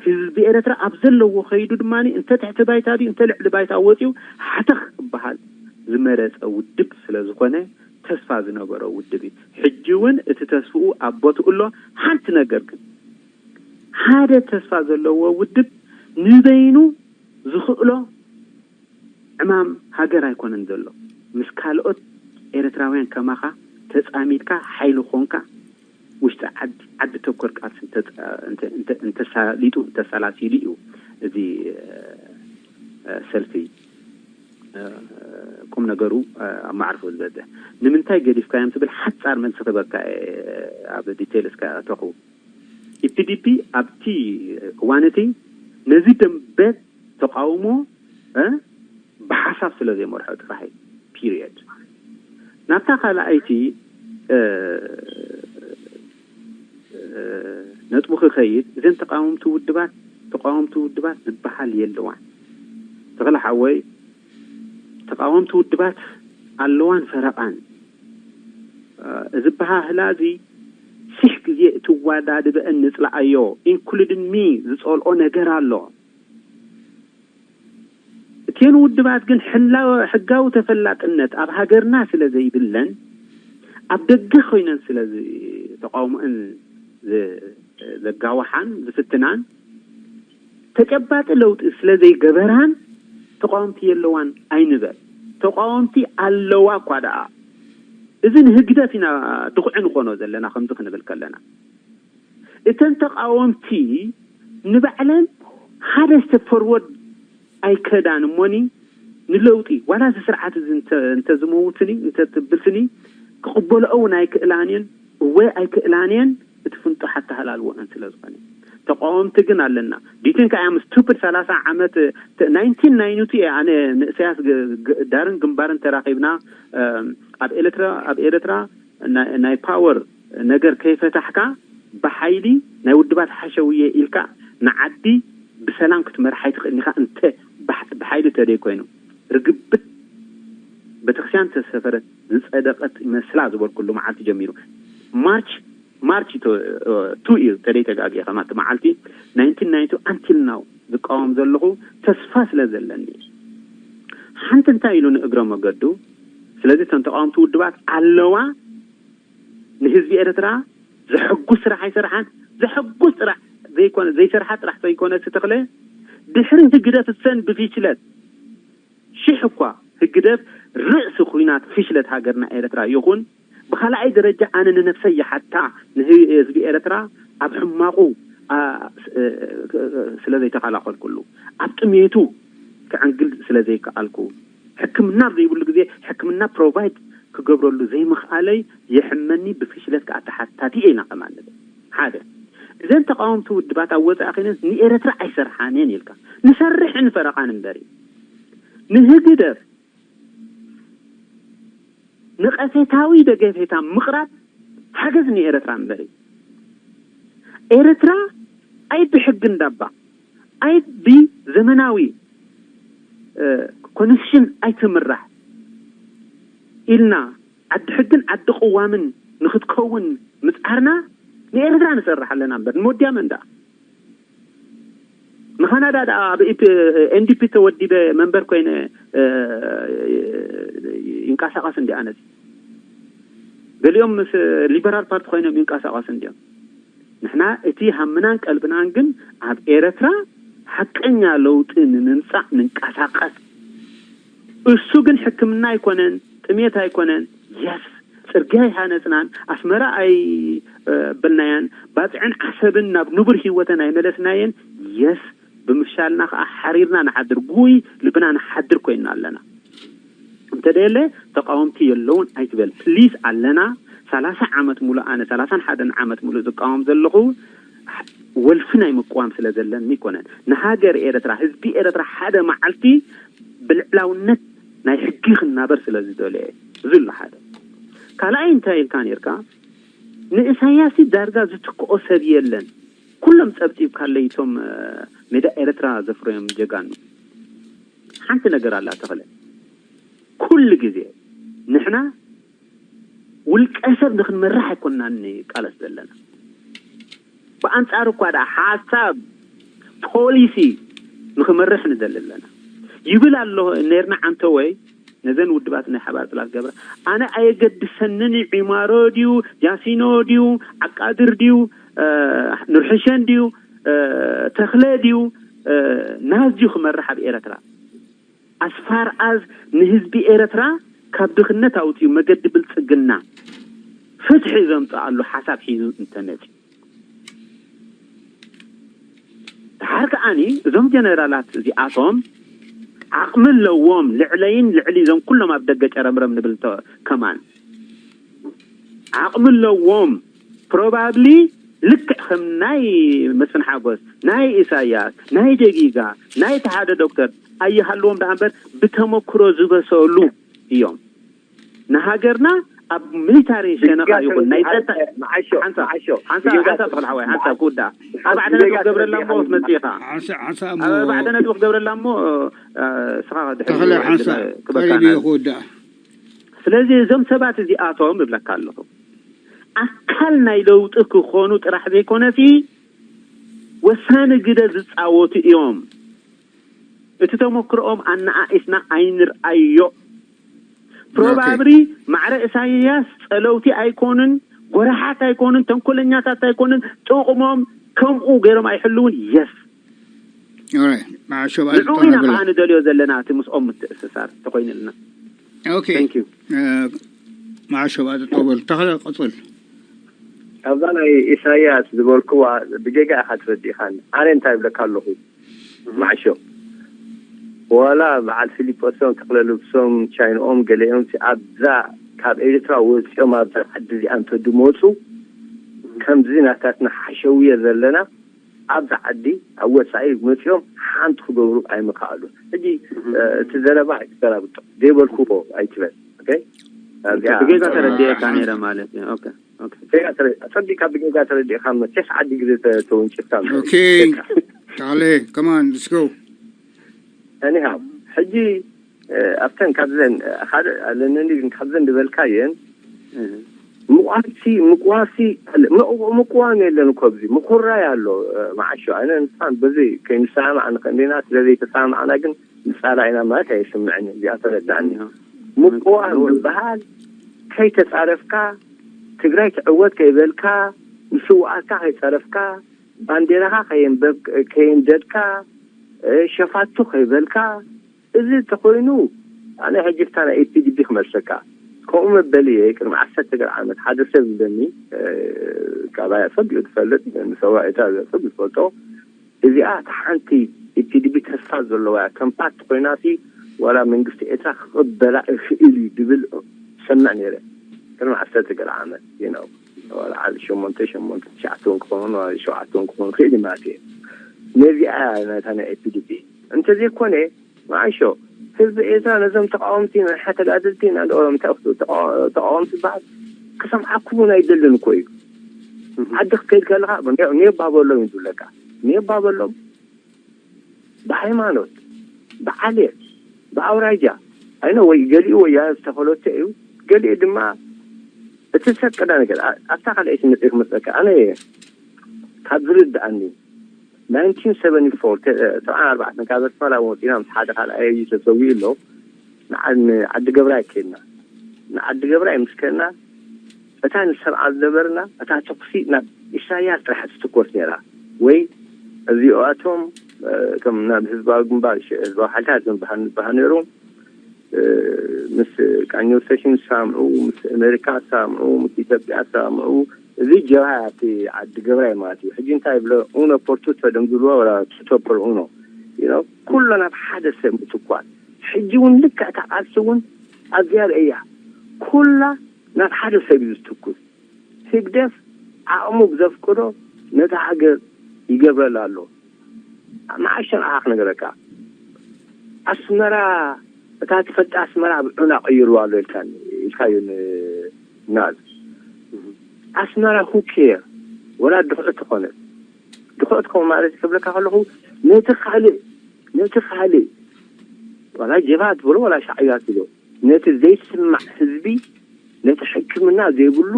ህዝቢ ኤርትራ ኣብ ዘለዎ ከይዱ ድማ እንተ ትሕቲ ባይታ ድዩ እንተ ልዕሊ ባይታ ወፂኡ ሓተኽ ክበሃል ዝመረፀ ውድብ ስለ ዝኾነ ተስፋ ዝነበሮ ውድብ እዩ። ሕጂ እውን እቲ ተስፍኡ ኣብ ቦትኡ ኣሎ። ሓንቲ ነገር ግን ሓደ ተስፋ ዘለዎ ውድብ ንበይኑ ዝኽእሎ ዕማም ሃገር ኣይኮነን ዘሎ። ምስ ካልኦት ኤርትራውያን ከማኻ ተጻሚድካ ሓይሊ ኾንካ ውሽጢ ዓዲ ዓዲ ተኮር ቃልሲ እንተሳሊጡ እንተሰላሲሉ እዩ እዚ ሰልፊ ቁም ነገሩ ኣብ ማዕርፎ ዝበፅሕ። ንምንታይ ገዲፍካዮም ትብል ሓፃር መልሲ ክበካ ኣብ ዲቴል እስካ ተኹ ኢፒዲፒ ኣብቲ እዋን እቲ ነዚ ደንበ ተቃውሞ ብሓሳብ ስለ ዘይመርሖ እቲ ካሕይ ፒሪየድ። ናብታ ካልኣይቲ ነጥቡ ክኸይድ እዘን ተቃወምቲ ውድባት ተቃወምቲ ውድባት ዝበሃል የለዋን። ተኽለ ሓወይ ተቃወምቲ ውድባት ኣለዋን ፈረቃን እዚ በሃህላ እዚ ሽሕ ግዜ እትዋዳድበአን ንፅላኣዮ ኢንክሉድን ሚ ዝፀልኦ ነገር ኣሎ። እቲን ውድባት ግን ሕጋዊ ተፈላጥነት ኣብ ሃገርና ስለ ዘይብለን ኣብ ደገ ኮይነን ስለ ተቃውሞአን ዘጋውሓን ዝፍትናን ተጨባጢ ለውጢ ስለ ዘይገበራን ተቃወምቲ የለዋን ኣይንበል። ተቃወምቲ ኣለዋ እኳ ደኣ። እዚ ንህግደፍ ኢና ድኹዒ ንኾኖ ዘለና ከምዚ ክንብል ከለና እተን ተቃወምቲ ንባዕለን ሓደ step forward ኣይከዳን እሞኒ ንለውጢ ዋላ እዚ ስርዓት እዚ እንተዝመውትኒ እንተትብልትኒ ክቕበልኦ እውን ኣይክእላን እየን። እወ ኣይክእላን እየን። እቲ ፍንጡሕ ኣተሃላልወአን ስለ ዝኾነ ተቃወምቲ ግን ኣለና። ዲትን ከኣ ምስ ስቱፕድ ሰላሳ ዓመት ናይንቲን ናይንቲ እየ ኣነ ንእሰያስ ዳርን ግንባርን ተራኺብና ኣብ ኤርትራ ኣብ ኤርትራ ናይ ፓወር ነገር ከይፈታሕካ ብሓይሊ ናይ ውድባት ሓሸውየ ኢልካ ንዓዲ ብሰላም ክትመርሓ ኣይትኽእልን ኢኻ እንተ ብሓይሊ ተደይ ኮይኑ ርግብት ቤተክርስትያን ተሰፈረት ዝጸደቀት ይመስላ ዝበልኩሉ መዓልቲ ጀሚሩ ማርች ማርች ቱ እዩ ተደይ ተጋግየ ከማቲ መዓልቲ ናይንቲን ናይንቲ ኣንቲል ናው ዝቃወም ዘለኹ ተስፋ ስለ ዘለኒ ሓንቲ እንታይ ኢሉ ንእግረ መገዱ ስለዚ እተን ተቃወምቲ ውድባት ኣለዋ ንህዝቢ ኤርትራ ዘሐጉስ ስራሕ ኣይሰርሓን። ዘሐጉስ ጥራሕ ዘይኮነ ዘይሰርሓ ጥራሕ ዘይኮነ ዝተኽለ ድሕሪ ህግደፍ እሰን ብፊችለት ሽሕ እኳ ህግደፍ ርእሲ ኩናት ፍሽለት ሃገርና ኤርትራ ይኹን ብኻልኣይ ደረጃ ኣነ ንነብሰይ ይሓታ ንህዝቢ ኤርትራ ኣብ ሕማቑ ስለ ዘይተኸላኸልኩሉ ኣብ ጥሜቱ ክዕንግል ስለ ዘይከኣልኩ ሕክምና ኣብ ዘይብሉ ግዜ ሕክምና ፕሮቫይድ ክገብረሉ ዘይምኽኣለይ የሕመኒ ብፍሽለት ከዓ ተሓታቲ እየ ኢና ከማለት ሓደ እዘን ተቃወምቲ ውድባት ኣብ ወፃኢ ኮይነን ንኤረትራ ኣይሰርሓን እየን ኢልካ ንሰርሕን ፈረቓን እምበር እዩ ንህግደፍ ንቐፌታዊ ደገፌታ ምቕራብ ሓገዝ ንኤረትራ እምበር እዩ ኤረትራ ኣይ ብሕጊ እንዳባ ኣይ ብዘመናዊ ኮንስቲቱሽን ኣይትምራሕ ኢልና ዓዲ ሕግን ዓዲ ቅዋምን ንክትከውን ምፅዓርና ንኤርትራ ንሰርሕ ኣለና እምበር ንወድያ መን ደኣ ንካናዳ ደኣ ኣብ ኤንዲፒ ተወዲበ መንበር ኮይነ ይንቀሳቀስ እንዲ ኣነስ ገሊኦም ምስ ሊበራል ፓርቲ ኮይኖም ይንቀሳቀስ እንዲዮም ንሕና እቲ ሃምናን ቀልብናን ግን ኣብ ኤረትራ ሓቀኛ ለውጢ ንምምጻእ ንንቀሳቀስ። እሱ ግን ሕክምና ኣይኮነን፣ ጥሜት ኣይኮነን። የስ ጽርግያ ኣይሃነጽናን፣ ኣስመራ ኣይበልናያን፣ ባጽዕን ዓሰብን ናብ ንቡር ህይወተን ኣይመለስናየን። የስ ብምፍሻልና ከዓ ሓሪርና ንሓድር፣ ጉይ ልብና ንሓድር ኮይንና ኣለና። እንተደየለ ተቃወምቲ የለውን ኣይትበል ፕሊስ ኣለና። ሰላሳ ዓመት ሙሉእ ኣነ ሰላሳን ሓደን ዓመት ሙሉእ ዝቃወም ዘለኹ ወልፊ ናይ ምቅዋም ስለ ዘለኒ ይኮነን። ንሃገር ኤረትራ ህዝቢ ኤረትራ ሓደ መዓልቲ ብልዕላውነት ናይ ሕጊ ክናበር ስለ ዝደልየ እዩ። እዚ ኣሎ ሓደ። ካልኣይ እንታይ ኢልካ ነርካ? ንእሳያስ ዳርጋ ዝትክኦ ሰብ የለን። ኩሎም ጸብጺብካለይ እቶም ሜዳ ኤረትራ ዘፍረዮም ጀጋኑ። ሓንቲ ነገር ኣላ ተኽለ ኩሉ ግዜ ንሕና ውልቀ ሰብ ንክንመርሕ ኣይኮንና ንቃለስ ዘለና። ብኣንጻሩ እኳ ደኣ ሓሳብ ፖሊሲ ንክመርሕ ንደሊ ኣለና ይብል ኣሎ ነርና ዓንተወይ ነዘን ውድባት ናይ ሓባር ጥላት ገብረ ኣነ ኣየገድሰንን እዩ ዒማሮ ድዩ ጃሲኖ ድዩ ዓቃድር ድዩ ንርሕሸን ድዩ ተኽለ ድዩ ናዝ ድዩ ክመርሕ ኣብ ኤረትራ ኣስፋር ኣዝ ንህዝቢ ኤረትራ ካብ ድኽነት ኣውጺኡ መገዲ ብልጽግና ፍትሒ ዘምጽኣሉ ሓሳብ ሒዙ እንተመጺ ድሓር ከዓኒ እዞም ጀነራላት እዚኣቶም ዓቕሚ ኣለዎም ልዕለይን ልዕሊ እዞም ኩሎም ኣብ ደገ ጨረምረም ንብል ከማን ዓቕሚ ኣለዎም ፕሮባብሊ ልክዕ ከም ናይ መስፍን ሓጎስ ናይ ኢሳያስ ናይ ደጊጋ ናይ ተሓደ ዶክተር ኣይሃልዎም ደኣ እምበር ብተመክሮ ዝበሰሉ እዮም ንሃገርና ኣብ ሚሊታሪ ሸነኻ ይኹን ናይ ጸጥታ ሓንሳብ ሓንሳብ ሓንሳብ ተኽለ ሓወይ ሓንሳብ ክውዳእ ኣርባዕተ ነጥቢ ክገብረላ እሞ ክትመጽእ ኢኻ ኣርባዕተ ነጥቢ ክገብረላ እሞ ስኻ ድሕሪ ክበካና ክውዳእ ስለዚ እዞም ሰባት እዚኣቶም እብለካ ኣለኹ ኣካል ናይ ለውጢ ክኾኑ ጥራሕ ዘይኮነሲ ወሳኒ ግደ ዝፃወቱ እዮም። እቲ ተመክሮኦም ኣነኣኢስና ኣይንርኣዮ። ፕሮባብሊ ማዕረ ኢሳያስ ጸለውቲ ኣይኮኑን፣ ጎራሓት ኣይኮኑን፣ ተንኮለኛታት ኣይኮኑን፣ ጥቕሞም ከምኡ ገይሮም ኣይሕልውን። የስ ንዑ ኢና ከዓ ንደልዮ ዘለና እቲ ምስኦም ምትእስሳር ተኮይንልና። ኦኬ ማዕሾ ባጥጦ በል ተኽለ ቀጽል። ኣብዛ ናይ ኢሳያስ ዝበልክዋ ብጌጋ ኢኻ ትረዲእኻኒ። ኣነ እንታይ ይብለካ ኣለኹ ማዕሾ ዋላ በዓል ፊሊጶሶም ተኽለልብሶም ቻይንኦም ገለኦም ኣብዛ ካብ ኤርትራ ወፂኦም ኣብዛ ዓዲ እዚኣ እንተድመፁ ከምዚ ናታትና ሓሸውየ ዘለና ኣብዛ ዓዲ ኣብ ወፃኢ መፂኦም ሓንቲ ክገብሩ ኣይምኸኣሉን። ሕጂ እቲ ዘረባ ኣይትገላብጦ ዘይበልክዎ ኣይትበል። ብጌጋ ተረዲኤካ ነይረ ማለት እዩ። ጸቢካ ብጌጋ ተረዲእካ መቸስ ዓዲ ግዜ ተወንጭፍካ ታለ ከማን ስጎ anyhow ሕጂ ኣብተን ካብዘን ሓደ ኣለኒ ግን ካብዘን ዝበልካየን ምቋምሲ ምቋምሲ ምቋም የለን እኮ ኣብዚ ምኩራይ ኣሎ። መዓሾ ኣነ ንስኻን በዚ ከይንሰማማዕ ንኽእል ኢና። ስለ ዘይተሰማማዕና ግን ንጻላእ ኢና ማለት ኣይስምዕን። እዚኣ ተረዳእኒ። ምቁዋም ዝበሃል ከይተጻረፍካ ትግራይ ትዕወት ከይበልካ ንስውኣትካ ከይጸረፍካ ባንዴራኻ ከየንደድካ ሸፋቱ ከይበልካ እዚ እንተኾይኑ ኣነ ሕጂ ፍታ ናይ ኤፒዲቢ ክመልሰካ ከምኡ መበሊ እየ ቅድሚ ዓሰርተ ገለ ዓመት ሓደ ሰብ ዝብለኒ ካባይ ኣጸቢቑ ዝፈልጥ ንሰውራ ኤርትራ ዘጸቢቑ ዝፈልጦ እዚኣ እታ ሓንቲ ኢፒዲቢ ተስፋ ዘለዋ እያ። ከም ፓርቲ ኮይናሲ ዋላ መንግስቲ ኤርትራ ክቕበላ ይኽእል እዩ ድብል ሰምዕ ነይረ። ቅድሚ ዓሰርተ ገለ ዓመት you know ዋላ ዓል ሸሞንተ ሸሞንተ ትሽዓተ እውን ክኸውን ዋላ ሸውዓተ እውን ክኸውን ይኽእል እዩ ማለት እየ። ነዚኣ እያ ናይታ ናይ ኢፒዲቢ እንተዘይኮነ መዓሾ ህዝቢ ኤርትራ ነዞም ተቃወምቲ ንሓ ተጋደልቲ ኢና ንገብሮም እንታይ ክብሉ ተቃወምቲ ዝበሃል ክሰምዓኩም እውን ኣይደልን እኮ እዩ። ዓዲ ክትከይድ ከለካ ኔባ በሎም እዩ ዝብለካ። ኔባ በሎም ብሃይማኖት ብዓሌት ብኣውራጃ ኣይነ ወይ ገሊኡ ወያነ ዝተፈለተ እዩ፣ ገሊኡ ድማ እቲ ሰብ ቀዳ ነገር ኣብታ ካልኣይቲ ምድሪ ክመፀካ ኣነ ካብ ዝርድኣኒ ናይንቲን ሰቨንቲ ፎር ተብዓን ኣርባዕተን ካብ ኤርትራ ወፂና ምስ ሓደ ካልኣይ እዩ ተሰዊኡ ኣሎ። ንዓዲ ገብራይ ከድና ንዓዲ ገብራይ ምስ ከድና እታ ንሰምዓ ዝነበርና እታ ተኩሲ ናብ ኢሳያስ ጥራሕ ትትኮስ ነይራ ወይ እዚኦኣቶም ከም ናብ ህዝባዊ ግንባር ህዝባዊ ሓይልታት ዝበሃል ነይሮም። ምስ ቃኘው ስቴሽን ዝሰማምዑ፣ ምስ ኣሜሪካ ዝሰማምዑ፣ ምስ ኢትዮጵያ ዝሰማምዑ፣ እዚ ጀብሃ ኣብቲ ዓዲ ገብራይ ማለት እዩ። ሕጂ እንታይ ይብሎ ኡኖ ፖርቱ ተደምዝልዎ ወላ ቱቶ ፖር ኡኖ ኩሎ ናብ ሓደ ሰብ ምትኳር። ሕጂ እውን ልክዕ እታ ቃልሲ እውን ኣብዚኣ ርእያ ኩላ ናብ ሓደ ሰብ እዩ ዝትኩስ። ህግደፍ ዓቕሙ ብዘፍቅዶ ነታ ሃገር ይገብረላ ኣሎ። መዓሸን ኣኻ ክነገረካ ኣስመራ እታ ትፈልጣ ኣስመራ ብዑና ቀይርዋ ኣሎ ኢልካኒ ኢልካዮ ንናል ኣስመራ who care ወላ ድሕዑ ትኾነ ድሕዑ ትኾን ማለት ክብለካ ከለኹ ነቲ ካልእ ነቲ ካልእ ዋላ ጀብሃ ትብሎ ዋላ ሻዕብያ ትብሎ ነቲ ዘይስማዕ ህዝቢ ነቲ ሕክምና ዘይብሉ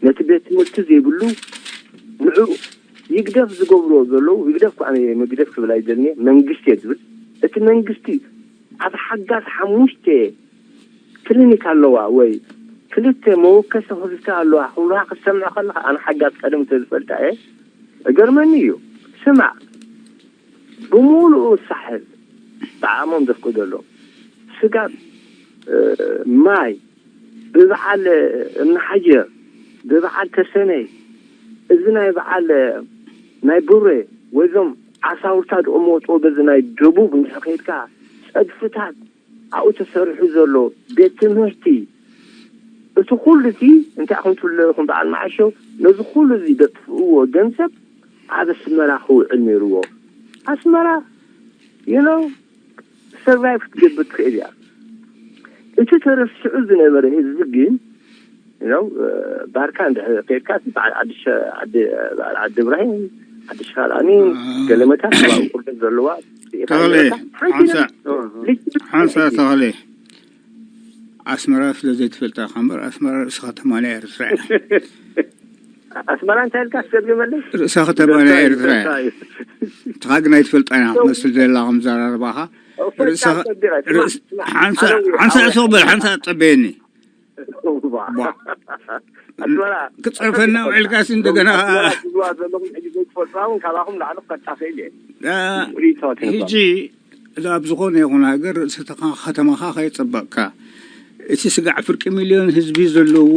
ነቲ ቤት ትምህርቲ ዘይብሉ ንዑ ይግደፍ ዝገብርዎ ዘለዉ ይግደፍ እኮ ኣነ መግደፍ ክብል ኣይደልኒ መንግስቲ እየ ዝብል እቲ መንግስቲ ኣብ ሓጋዝ ሓሙሽተ ክሊኒክ ኣለዋ ወይ ክልተ መወከሲ ሆስፒታል ኣለዋ ክብሉካ ክትሰምዕ ከለካ ኣነ ሓጋዝ ቀደም ተዝፈልጣ እየ እገርመኒ እዩ ስማዕ ብምሉኡ ሳሕል ብዓቕሞም ዘፍቅደሎም ስጋብ ማይ ብበዓል እምኒ ሓጀር ብበዓል ተሰነይ እዚ ናይ በዓል ናይ ቡሬ ወይዞም ዓሳውርታ ዝቕመጥዎ በዚ ናይ ደቡብ እንድሕር ከይድካ ፀድፍታት ኣብኡ ተሰሪሑ ዘሎ ቤት ትምህርቲ እቲ ኩሉ እቲ እንታይ ኢኹም ትብሉ ኢኹም በዓል መዓሾ ነዚ ኩሉ እዚ ዘጥፍእዎ ገንዘብ ኣብ ኣስመራ ክውዕል ነይርዎ ኣስመራ you know survive ክትገብር ትኽእል እያ እቲ ተረሲዑ ዝነበረ ህዝቢ ግን you know ባርካ እንድሕር ከድካ በዓል ዓዲ ሸ- ዓዲ በዓል ዓዲ እብራሂም ዓዲ ሸኻል ኣሚን ገለመታት ኣብ ቁርደት ዘለዋ ርኢኻ ተኸለ ነይርካ ሓንቲ ሓንሳ ሓንሳ ተኸለ ኣስመራ ስለ ዘይትፈልጣ ኢኻ እምበር ኣስመራ ርእሲ ከተማ ናይ ኤርትራ እያ ኣስመራ እንታይ ኢልካ ስገድግመለይ ርእሲ ከተማ ናይ ኤርትራ እያ ትኻ ግን ኣይትፈልጣ ኢና ክትመስል ዘላ ከም ዘራርባኻ ሓንሳ ሱቕ በል ሓንሳ ትጸበየኒ ክፀርፈና ውዒልካሲ እንደገና ዘለኹም ሕጂ ዘይትፈልጥዋ እውን ካባኹም ላዕሊ ክፈጣ ክእል እየ ሕጂ እዛ ኣብ ዝኾነ ይኹን ሃገር ርእሲ ከተማኻ ከየፀበቕካ እቲ ስጋዕ ፍርቂ ሚልዮን ህዝቢ ዘለዎ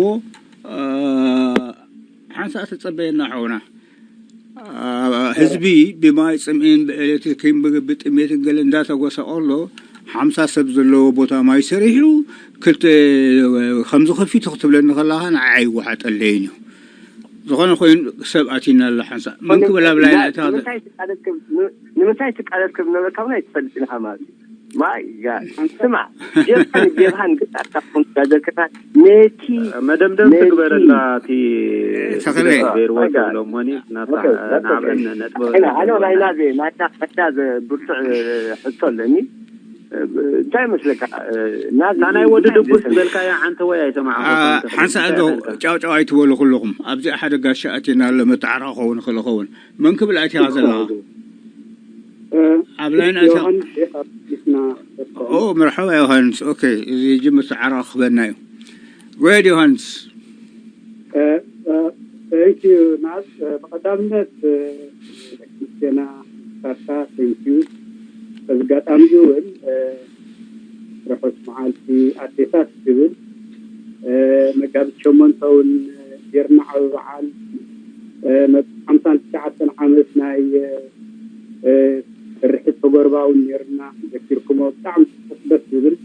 ሓንሳእ ተፀበየና ሓውና ህዝቢ ብማይ ፅምኢን ብኤሌክትሪክን ብጥሜትን ገለ እንዳተጎሰ ከሎ ሓምሳ ሰብ ዘለዎ ቦታ ማይ ሰሪሑ ክልተ ከምዚ ከፊቱ ክትብለኒ ከለኻ ንዓይ ኣይወሓጠለይን እዩ ዝኾነ ኮይኑ ሰብ ኣቲና ኣሎ ሓንሳእ መን ክብል ኣብ ላይና እታ ንምንታይ ትቃለል ከም ዝነበርካ እውን ኣይትፈልጥን ኢኻ ማለት እዩ ማይ ስማ ጀብሃን ጀብሃን ግጣታ ዳዘከታ ነቲ መደምደም ትግበረላ እቲ ተኸለ ቤርዎ ዝብሎ ሞኒ ናብዕን ነጥበ ኣነ ናይ ናዘ ናታ ከዳ ብርቱዕ ሕቶ ኣለኒ እንታይ መስለካ እታ ናይ ወዲ ድቡስ ዝበልካያ ሓንቲ ወይ ኣይሰማዕኹ ሓንሳ ዶ ጫውጫው ኣይትበሉ ኩልኹም ኣብዚኣ ሓደ ጋሻ ኣቲና ኣሎ መተዓራቂ ኸውን ክእል ኸውን መን ክብል ኣቲኻ ዘለኻ ኣብ ላይን ኣቲኻ ዮሃንስ ኢኻ ዲስና ኦ መርሐባ ዮሃንስ ኦኬ እዚ ሕጂ መተዓራቂ ክበና እዩ ጎየድ ዮሃንስ Thank you ናዝ ብቐዳምነት ደቂ ኣንስትዮና ሳርታ thank you በዚ ኣጋጣሚ እዚ እውን ርሑስ መዓልቲ ኣዴታት ዝብል መጋቢት ሸሞንተ እውን ጌርና ዓቢ በዓል ሓምሳን ትሽዓተን ዓመት ናይ ስርሒት ተጎርባ እውን ኔርና ዘኪርኩሞ ብጣዕሚ ጽቡቕ ደስ ዝብል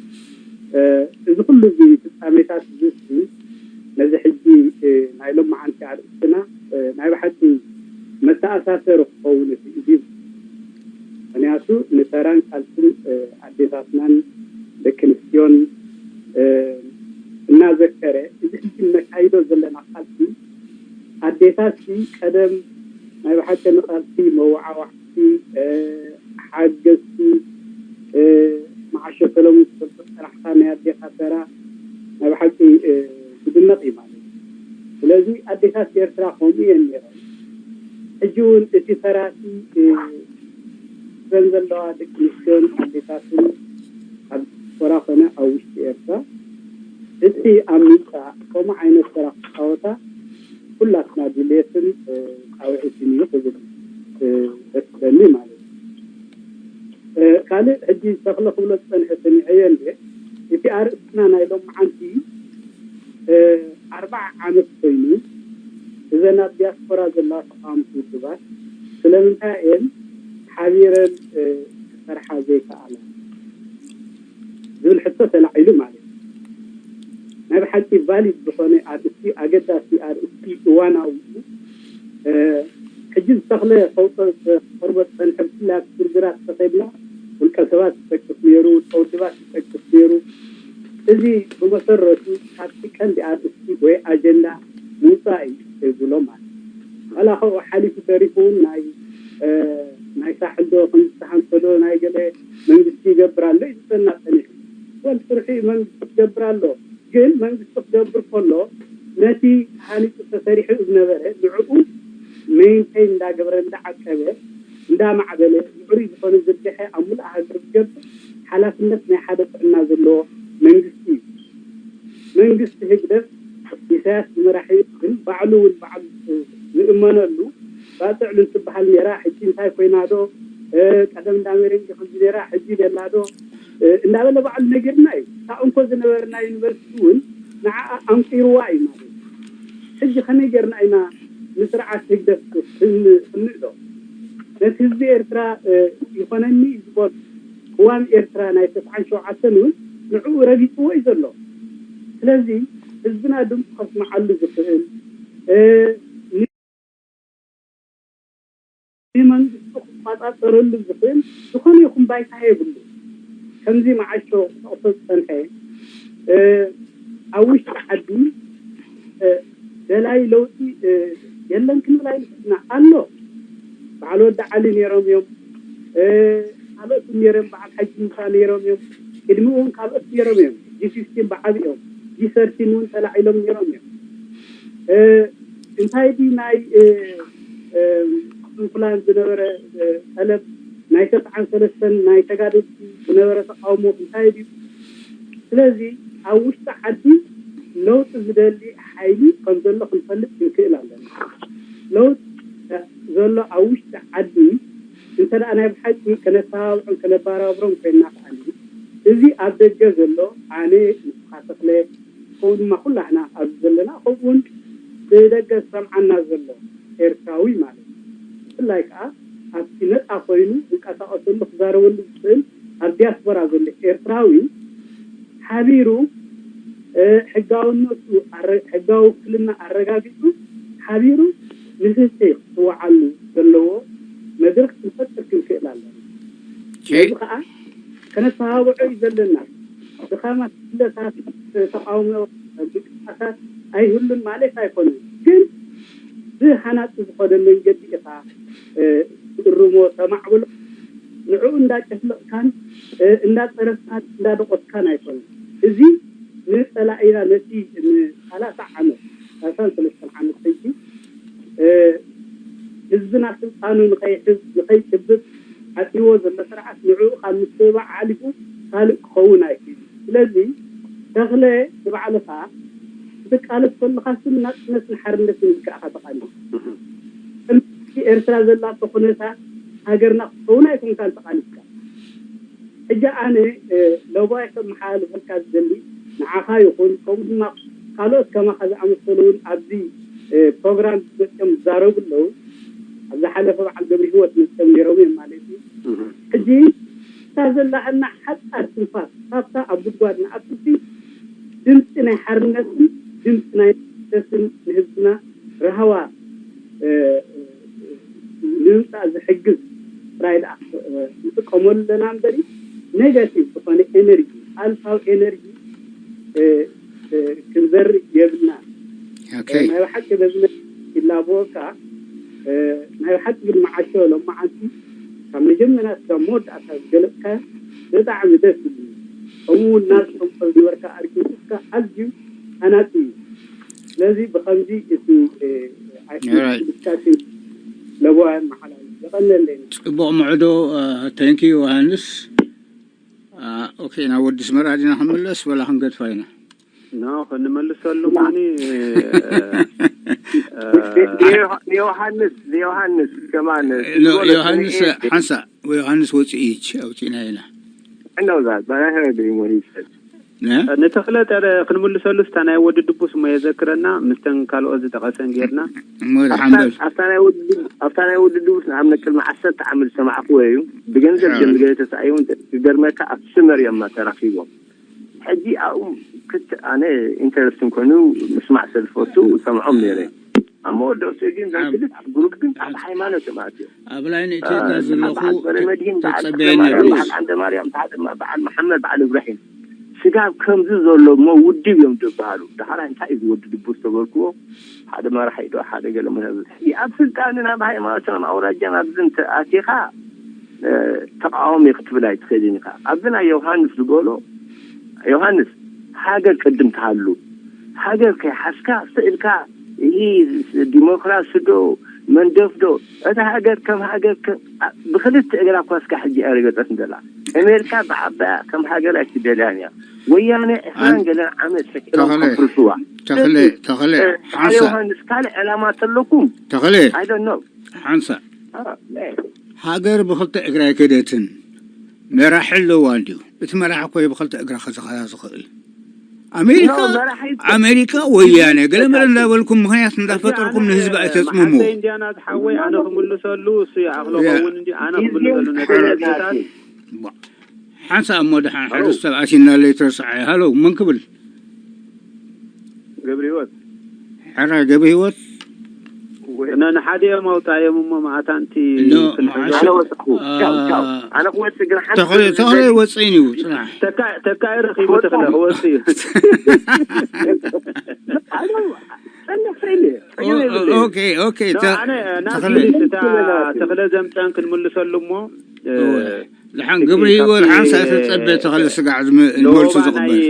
እዚ ኩሉ እዚ ፍጻሜታት እዚ ነዚ ሕጂ ናይ ሎማዓንቲ ኣርእስትና ናይ ብሓቂ መተኣሳሰሪ ክኸውን ይኽእል እዩ ምክንያቱ ንተራን ቃልስን ኣዴታትናን ደቂ ኣንስትዮን እናዘከረ እዚ ሕጂ እነካይዶ ዘለና ቃልሲ ኣዴታት ቀደም ናይ ብሓቂ ንቃልሲ መወዓዋዕቲ ሓገዝቲ መዓሸ ሰለሙን ትፈልጦ ሰራሕካ ናይ ኣዴካ ተራ ናይ ብሓቂ ዝድነቕ እዩ ማለት እዩ። ስለዚ ኣዴታት ኤርትራ ከምኡ እየን ነይረን። ሕጂ እውን እቲ ተራሲ እዘን ዘለዋ ደቂ ኣንስትዮን ኣዴታትን ኣብ ዲያስፖራ ኮነ ኣብ ውሽጢ ኤርትራ እቲ ኣብ ምምፃእ ከምኡ ዓይነት ስራሕ ክፃወታ ኩላትና ድሌትን ፃውዒትን እዩ ክብል ደስ ይብለኒ ማለት እዩ። ካልእ ሕጂ ተኽለ ክብሎ ዝፀንሐ ሰሚዐዮ እንደ እቲ ኣርእስትና ናይ ሎምዓንቲ ኣርባዓ ዓመት ኮይኑ እዘን ኣብ ዲያስፖራ ዘለዋ ተቃወምቲ ውድባት ስለምንታይ እየን ሓቢረን ክሰርሓ ዘይከኣላ ዝብል ሕቶ ተላዒሉ ማለት እዩ። ናይ ብሓቂ ቫሊድ ዝኾነ ኣርእስቲ፣ ኣገዳሲ ኣርእስቲ፣ እዋናዊ እዩ። ሕጂ ዝተኽለ ከውፀ ዝቆርበ ዝፀንሐ ብፍላይ ኣብ ሽግራት ተኸድና ውልቀ ሰባት ይጠቅስ ነይሩ፣ ውልቀ ውድባት ይጠቅስ ነይሩ። እዚ ብመሰረቱ ካብቲ ቀንዲ ኣርእስቲ ወይ ኣጀንዳ ምውፃእ እዩ ብሎ ማለት እዩ። ዋላ ካብኡ ሓሊፉ ተሪፉ እውን ናይ ናይ ሳሕል ዶ ከምዝተሃንፈ ዶ ናይ ገለ መንግስቲ ይገብር ኣሎ እዩ ዝብለና ፀኒሑ። ወል ስርሑ እዩ መንግስቲ ክገብር ኣሎ። ግን መንግስቲ ክገብር ከሎ ነቲ ሃኒፁ ተሰሪሑ ዝነበረ ንዕኡ ሜንቴን እንዳገበረ እንዳዓቀበ እንዳማዕበለ ምዕሩይ ዝኾነ ዝርግሐ ኣብ ሙሉእ ሃገር ዝገብር ሓላፍነት ናይ ሓደ ጥዕና ዘለዎ መንግስቲ እዩ። መንግስቲ ህግደፍ ኢሳያስ ዝመራሕ እዩ። ግን ባዕሉ እውን ባዕሉ ዝእመነሉ ባፅዕ ልትበሃል ነይራ ሕጂ እንታይ ኮይና ዶ ቀደም እንዳ ሜሬንጌ ከምዚ ነይራ ሕጂ ደላ ዶ እንዳበለ ባዕሉ ነጊርና እዩ። እታ እንኮ ዝነበርና ዩኒቨርሲቲ እውን ንዓኣ ኣምፂርዋ እዩ ማለት እዩ። ሕጂ ከመይ ጌርና ኢና ንስርዓት ህግደፍ ክንእዶ? ነቲ ህዝቢ ኤርትራ ይኾነኒ ዝበል ቅዋም ኤርትራ ናይ ተስዓን ሸውዓተን እውን ንዕኡ ረጊፅዎ እዩ ዘሎ። ስለዚ ህዝብና ድምፁ ከስምዓሉ ዝኽእል ንመንግስቱ ክቆፃፀረሉ ዝኽእል ዝኾነ ይኹን ባይታ የብሉ። ከምዚ መዓሾ ክጠቕሶ ዝፀንሐ ኣብ ውሽጢ ዓዲ ደላይ ለውጢ የለን ክንብል ኣይንኽእልና ኣሎ። በዓል ወዲ ዓሊ ነይሮም እዮም። ካልኦት ነይሮም፣ በዓል ሓጂ ሙሳ ነይሮም እዮም። ቅድሚ እውን ካልኦት ነይሮም እዮም። ጂ ፊፍቲን ብዓብኦም ጂ ሰርቲን እውን ተላዒሎም ነይሮም እዮም። እንታይ ድዩ ናይ ስንኩላን ዝነበረ ጠለብ ናይ ተስዓን ሰለስተን ናይ ተጋደልቲ ዝነበረ ተቃውሞ እንታይ ድዩ? ስለዚ ኣብ ውሽጢ ዓዲ ለውጢ ዝደሊ ሓይሊ ከም ዘሎ ክንፈልጥ ክንክእል ኣለና። ለውጢ ዘሎ ኣብ ውሽጢ ዓዲ እንተ ደኣ ናይ ብሓቂ ከነተባብዖን ከነበራብሮን ኮይንና ከኣኒ እዚ ኣብ ደገ ዘሎ ኣነ ንስኻ ተኽለ ከምኡ ድማ ኩላህና ኣብዚ ዘለና ከምኡውን ብደገ ዝሰምዓና ዘሎ ኤርትራዊ ማለት እዩ። ብፍላይ ከዓ ኣብቲ ነፃ ኮይኑ ዝንቀሳቀሰሉ ክዛረበሉ ዝኽእል ኣብ ዲያስፖራ ዘሎ ኤርትራዊ ሓቢሩ ሕጋውነቱ ሕጋዊ ውክልና ኣረጋጊፁ ሓቢሩ ንፍትሒ ክፅወዓሉ ዘለዎ መድረክ ክንፈጥር ክንክእል ኣለና። እዚ ከዓ ከነተባብዖ እዩ ዘለና። ድኻማት ግለሳት ተቃውሞ ምንቅስቃሳት ኣይህሉን ማለት ኣይኮነን። ግን ብሃናፂ ዝኾነ መንገዲ ኢኻ ትእርሞ፣ ተማዕብሎ። ንዕኡ እንዳጨፍለቕካን እንዳፀረፍካን እንዳደቆስካን ኣይኮነን። እዚ ንፀላኢና ነቲ ንሰላሳ ዓመት ሰላሳን ሰለስተን ዓመት ሕጂ ህዝብና ስልጣኑ ንኸይሕዝ ንኸይጭብጥ ዓፂዎ ዘሎ ስርዓት ንዕኡ ካብ ምትብባዕ ሓሊፉ ካልእ ክኸውን ኣይክእልን። ስለዚ ተኽለ ንባዕልኻ ክትቃለስ ከለኻ ስም ናፅነትን ሓርነትን ኢልካ ኢኻ ተቓሊስካ። ከምቲ ኤርትራ ዘላቶ ኩነታት ሃገርና ክትከውን ኣይኮንካን ተቓሊስካ። ሕጂ ኣነ ለባይ ከመሓላልፈልካ ዝደሊ ንዓኻ ይኹን ከምኡ ድማ ካልኦት ከማኻ ዝኣመሰሉ እውን ኣብዚ ፕሮግራም መፅኦም ዝዛረቡ ኣለዉ። ኣብ ዝሓለፈ በዓል ገብረ ህይወት መፅኦም ነይሮም እዮም ማለት እዩ። ሕጂ እታ ዘላትና ሓፃር ትንፋስ ካብታ ኣብ ጉድጓድ ንኣትቲ ድምፂ ናይ ሓርነትን ድምፂ ናይ ስደትን ንህዝብና ራህዋ ንምምፃእ ዝሕግዝ ጥራይ ደኣ ንጥቀመሉ ኣለና እምበሪ ኔጋቲቭ ዝኾነ ኤነርጂ ኣልታዊ ኤነርጂ ክንዘርእ የብልና። ናይ ብሓቂ በዚ ይላበወካ። ናይ ብሓቂ ግን መዓሾ ሎማዓንቲ ካብ መጀመርያ ስጋብ መወዳእታ ዝገለፅካዮ ብጣዕሚ ደስ ይብሉ። ከምኡ እውን ናትኩም ዝነበርካ ኣርኪቡካ ኣዝዩ ሃናጺ እዩ። ስለዚ ብኸምዚ እቲ Alright. ዲስካሽን ለቦ የመሓላልፍ። የቐነለይ። ጽቡቕ ምዕዶ። Thank you ዮሃንስ። ኦኬ፣ ናብ ወዲ ኣስመራ ዲና ክንምለስ ወላ ክንገድፋ ኢና? ኖ፣ ክንመልሰሉ ማኒ ንዮሃንስ ንዮሃንስ ከማን ዮሃንስ ሓንሳ ዮሃንስ ወፅኢ ይች ኣውፂና ኢና። እንደው ዛት ባናኸ ዲሞኒ ይሰጥ ንተኽለ ጠረ ክንምልሰሉ ስታ ናይ ወዲ ድቡስ እሞ የዘክረና ምስተን ካልኦት ዝጠቐሰን ጌርና። እሞ ድሓንበል ኣብታ ናይ ወዲ ድቡስ ንኣብነት ቅድሚ ዓሰርተ ዓመት ዝሰማዕክዎ እዩ። ብገንዘብ ጀምገ ተሳእዩ ክገርመካ ኣብ ስመር እዮም ተራኺቦም። ሕጂ ኣብኡ ክት ኣነ ኢንተረስትን ኮይኑ ምስማዕ ሰልፈቱ ሰምዖም ነይረ። ኣብ መወዳእቱ ግን እዞም ክልተ ግሩፕ ግን ኣብ ሃይማኖት እዮም ኣትዮም። ኣብ ላይን ኢትዮጵያ ዘለኹ በዓል በረመድሂን በዓል ተጸበየኒ በዓል ዓንደ ማርያም በዓል በዓል መሓመድ በዓል እብራሂም ስጋብ ከምዚ ዘሎ እሞ ውድብ እዮም ዝበሃሉ። ዳሕራይ እንታይ እዩ ዝወዲ ድቡስ ተበልክዎ ሓደ መራሒ ዶ ሓደ ገለ መ ኣብ ስልጣንን ኣብ ሃይማኖትን ኣብ ኣውራጃን ኣብዚ እንተ ኣቲኻ ተቃዋሚ ክትብል ኣይትኽእልን ኢኻ። ኣብዚ ናይ ዮሃንስ ዝበሎ ዮሃንስ ሃገር ቅድም ትሃሉ። ሃገር ከይሓዝካ ስእልካ ይህ ዲሞክራሲ ዶ መንደፍ ዶ እታ ሃገር ከም ሃገር ብክልተ እግራ ኳስካ ሕጂ እያ ረገጸት እንደላ። ኣሜሪካ ብዓባያ ከም ሃገር ኣይትደልያን እያ። ወያነ ዕስራን ገለን ዓመት ሰኪሮም ከፍርስዋ። ተኽለ ተኽለ ሓንሳ ዮሃንስ ካልእ ዕላማ ተለኩም ተኽለ I don't know ሓንሳ ሃገር ብክልተ እግራ ኣይከደትን። መራሒ ኣለዋ እንድዩ። እቲ መራሒ እኮ ብክልተ እግራ ከዝኸዳ ዝኽእል ኣሜሪካ ኣሜሪካ ወያነ ገለመለ እንዳበልኩም ምክንያት እንዳፈጠርኩም ንህዝቢ ኣይተፅምሙ። ኢንዲያና ዝሓወይ ኣነ ክምልሰሉ እሱ ይኣኽሎ ኸውን እንዲ ኣነ ክምልሰሉ ነታት ሓንሳ እሞ ድሓን ሓደ ሰብ ኣሲና ለይተረስዐ ሃሎ መን ክብል ገብረ ህይወት ሕራይ ገብረ ህይወት ነንሓዲኦም ኣውፃዮም እሞ መኣታንቲ ኖ መዓሾ ኣነ ወፅኹ ቻው ቻው ኣነ ክወፅእ ግን ሓንቲ ተኽለ ተኽለ ወፅኢን እዩ ፅናሕ ተካኢ ረኪቡ ተኽለ ክወፅእ እዩ ጸንሕ ሰይለ ኦኬ ኦኬ ኣነ ናትሊስ እታ ተኽለ ዘምፀን ክንምልሰሉ እሞ ዝሓን ግብሪ ህይወት ሓንሳ ተፀበ ተኽለ ስጋዕ ዝመልሱ ናይ ዝቕበል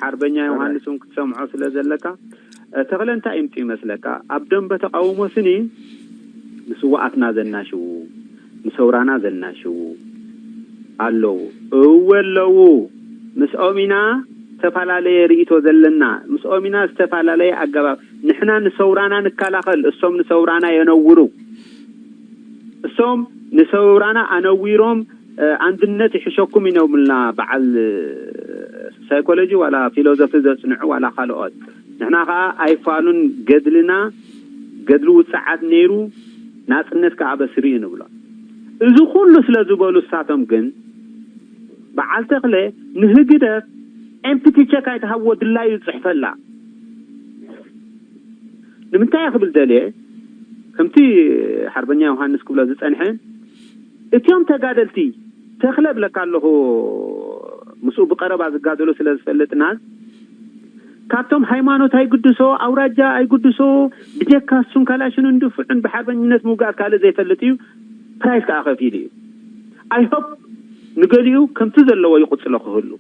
ሓርበኛ ዮሃንስ እውን ክትሰምዖ ስለ ዘለካ ተኽለ እንታይ ይምፁ ይመስለካ ኣብ ደንበ ተቃውሞ ስኒ ንስዋኣትና ዘናሽዉ ንሰውራና ዘናሽዉ ኣለዉ እወ ኣለዉ ምስኦም ኢና ዝተፈላለየ ርእቶ ዘለና ምስኦም ኢና ዝተፈላለየ ኣገባብ ንሕና ንሰውራና ንከላኸል እሶም ንሰውራና የነውሩ እሶም ንሰውራና ኣነዊሮም ኣንድነት ይሕሸኩም ኢኖምልና በዓል ሳይኮሎጂ ዋላ ፊሎዞፊ ዘፅንዑ ዋላ ካልኦት ንሕና ከዓ ኣይፋሉን ገድልና ገድሊ ውፅዓት ነይሩ ናፅነት ከዓ በስሪ እዩ ንብሎ እዚ ኩሉ ስለ ዝበሉ እሳቶም ግን በዓል ተኽለ ንህግደፍ ኤምፕቲ ቸክ ኣይትሃብዎ ድላዩ ዝፅሕፈላ ንምንታይ ክብል ደልየ ከምቲ ሓርበኛ ዮሃንስ ክብሎ ዝፀንሐ እቲኦም ተጋደልቲ ተኽለ ብለካ ኣለኹ ምስኡ ብቀረባ ዝጋደሉ ስለ ዝፈልጥ ናዝ ካብቶም ሃይማኖት ኣይግድሶ ኣውራጃ ኣይግድሶ ብጀካ እሱን ካላሽኑን ድፉዕን ብሓርበኝነት ምውጋእ ካልእ ዘይፈልጥ እዩ ፕራይስ ከዓ ከፊሉ እዩ ኣይሆፕ ንገሊኡ ከምቲ ዘለዎ ይቕፅሎ ክህሉ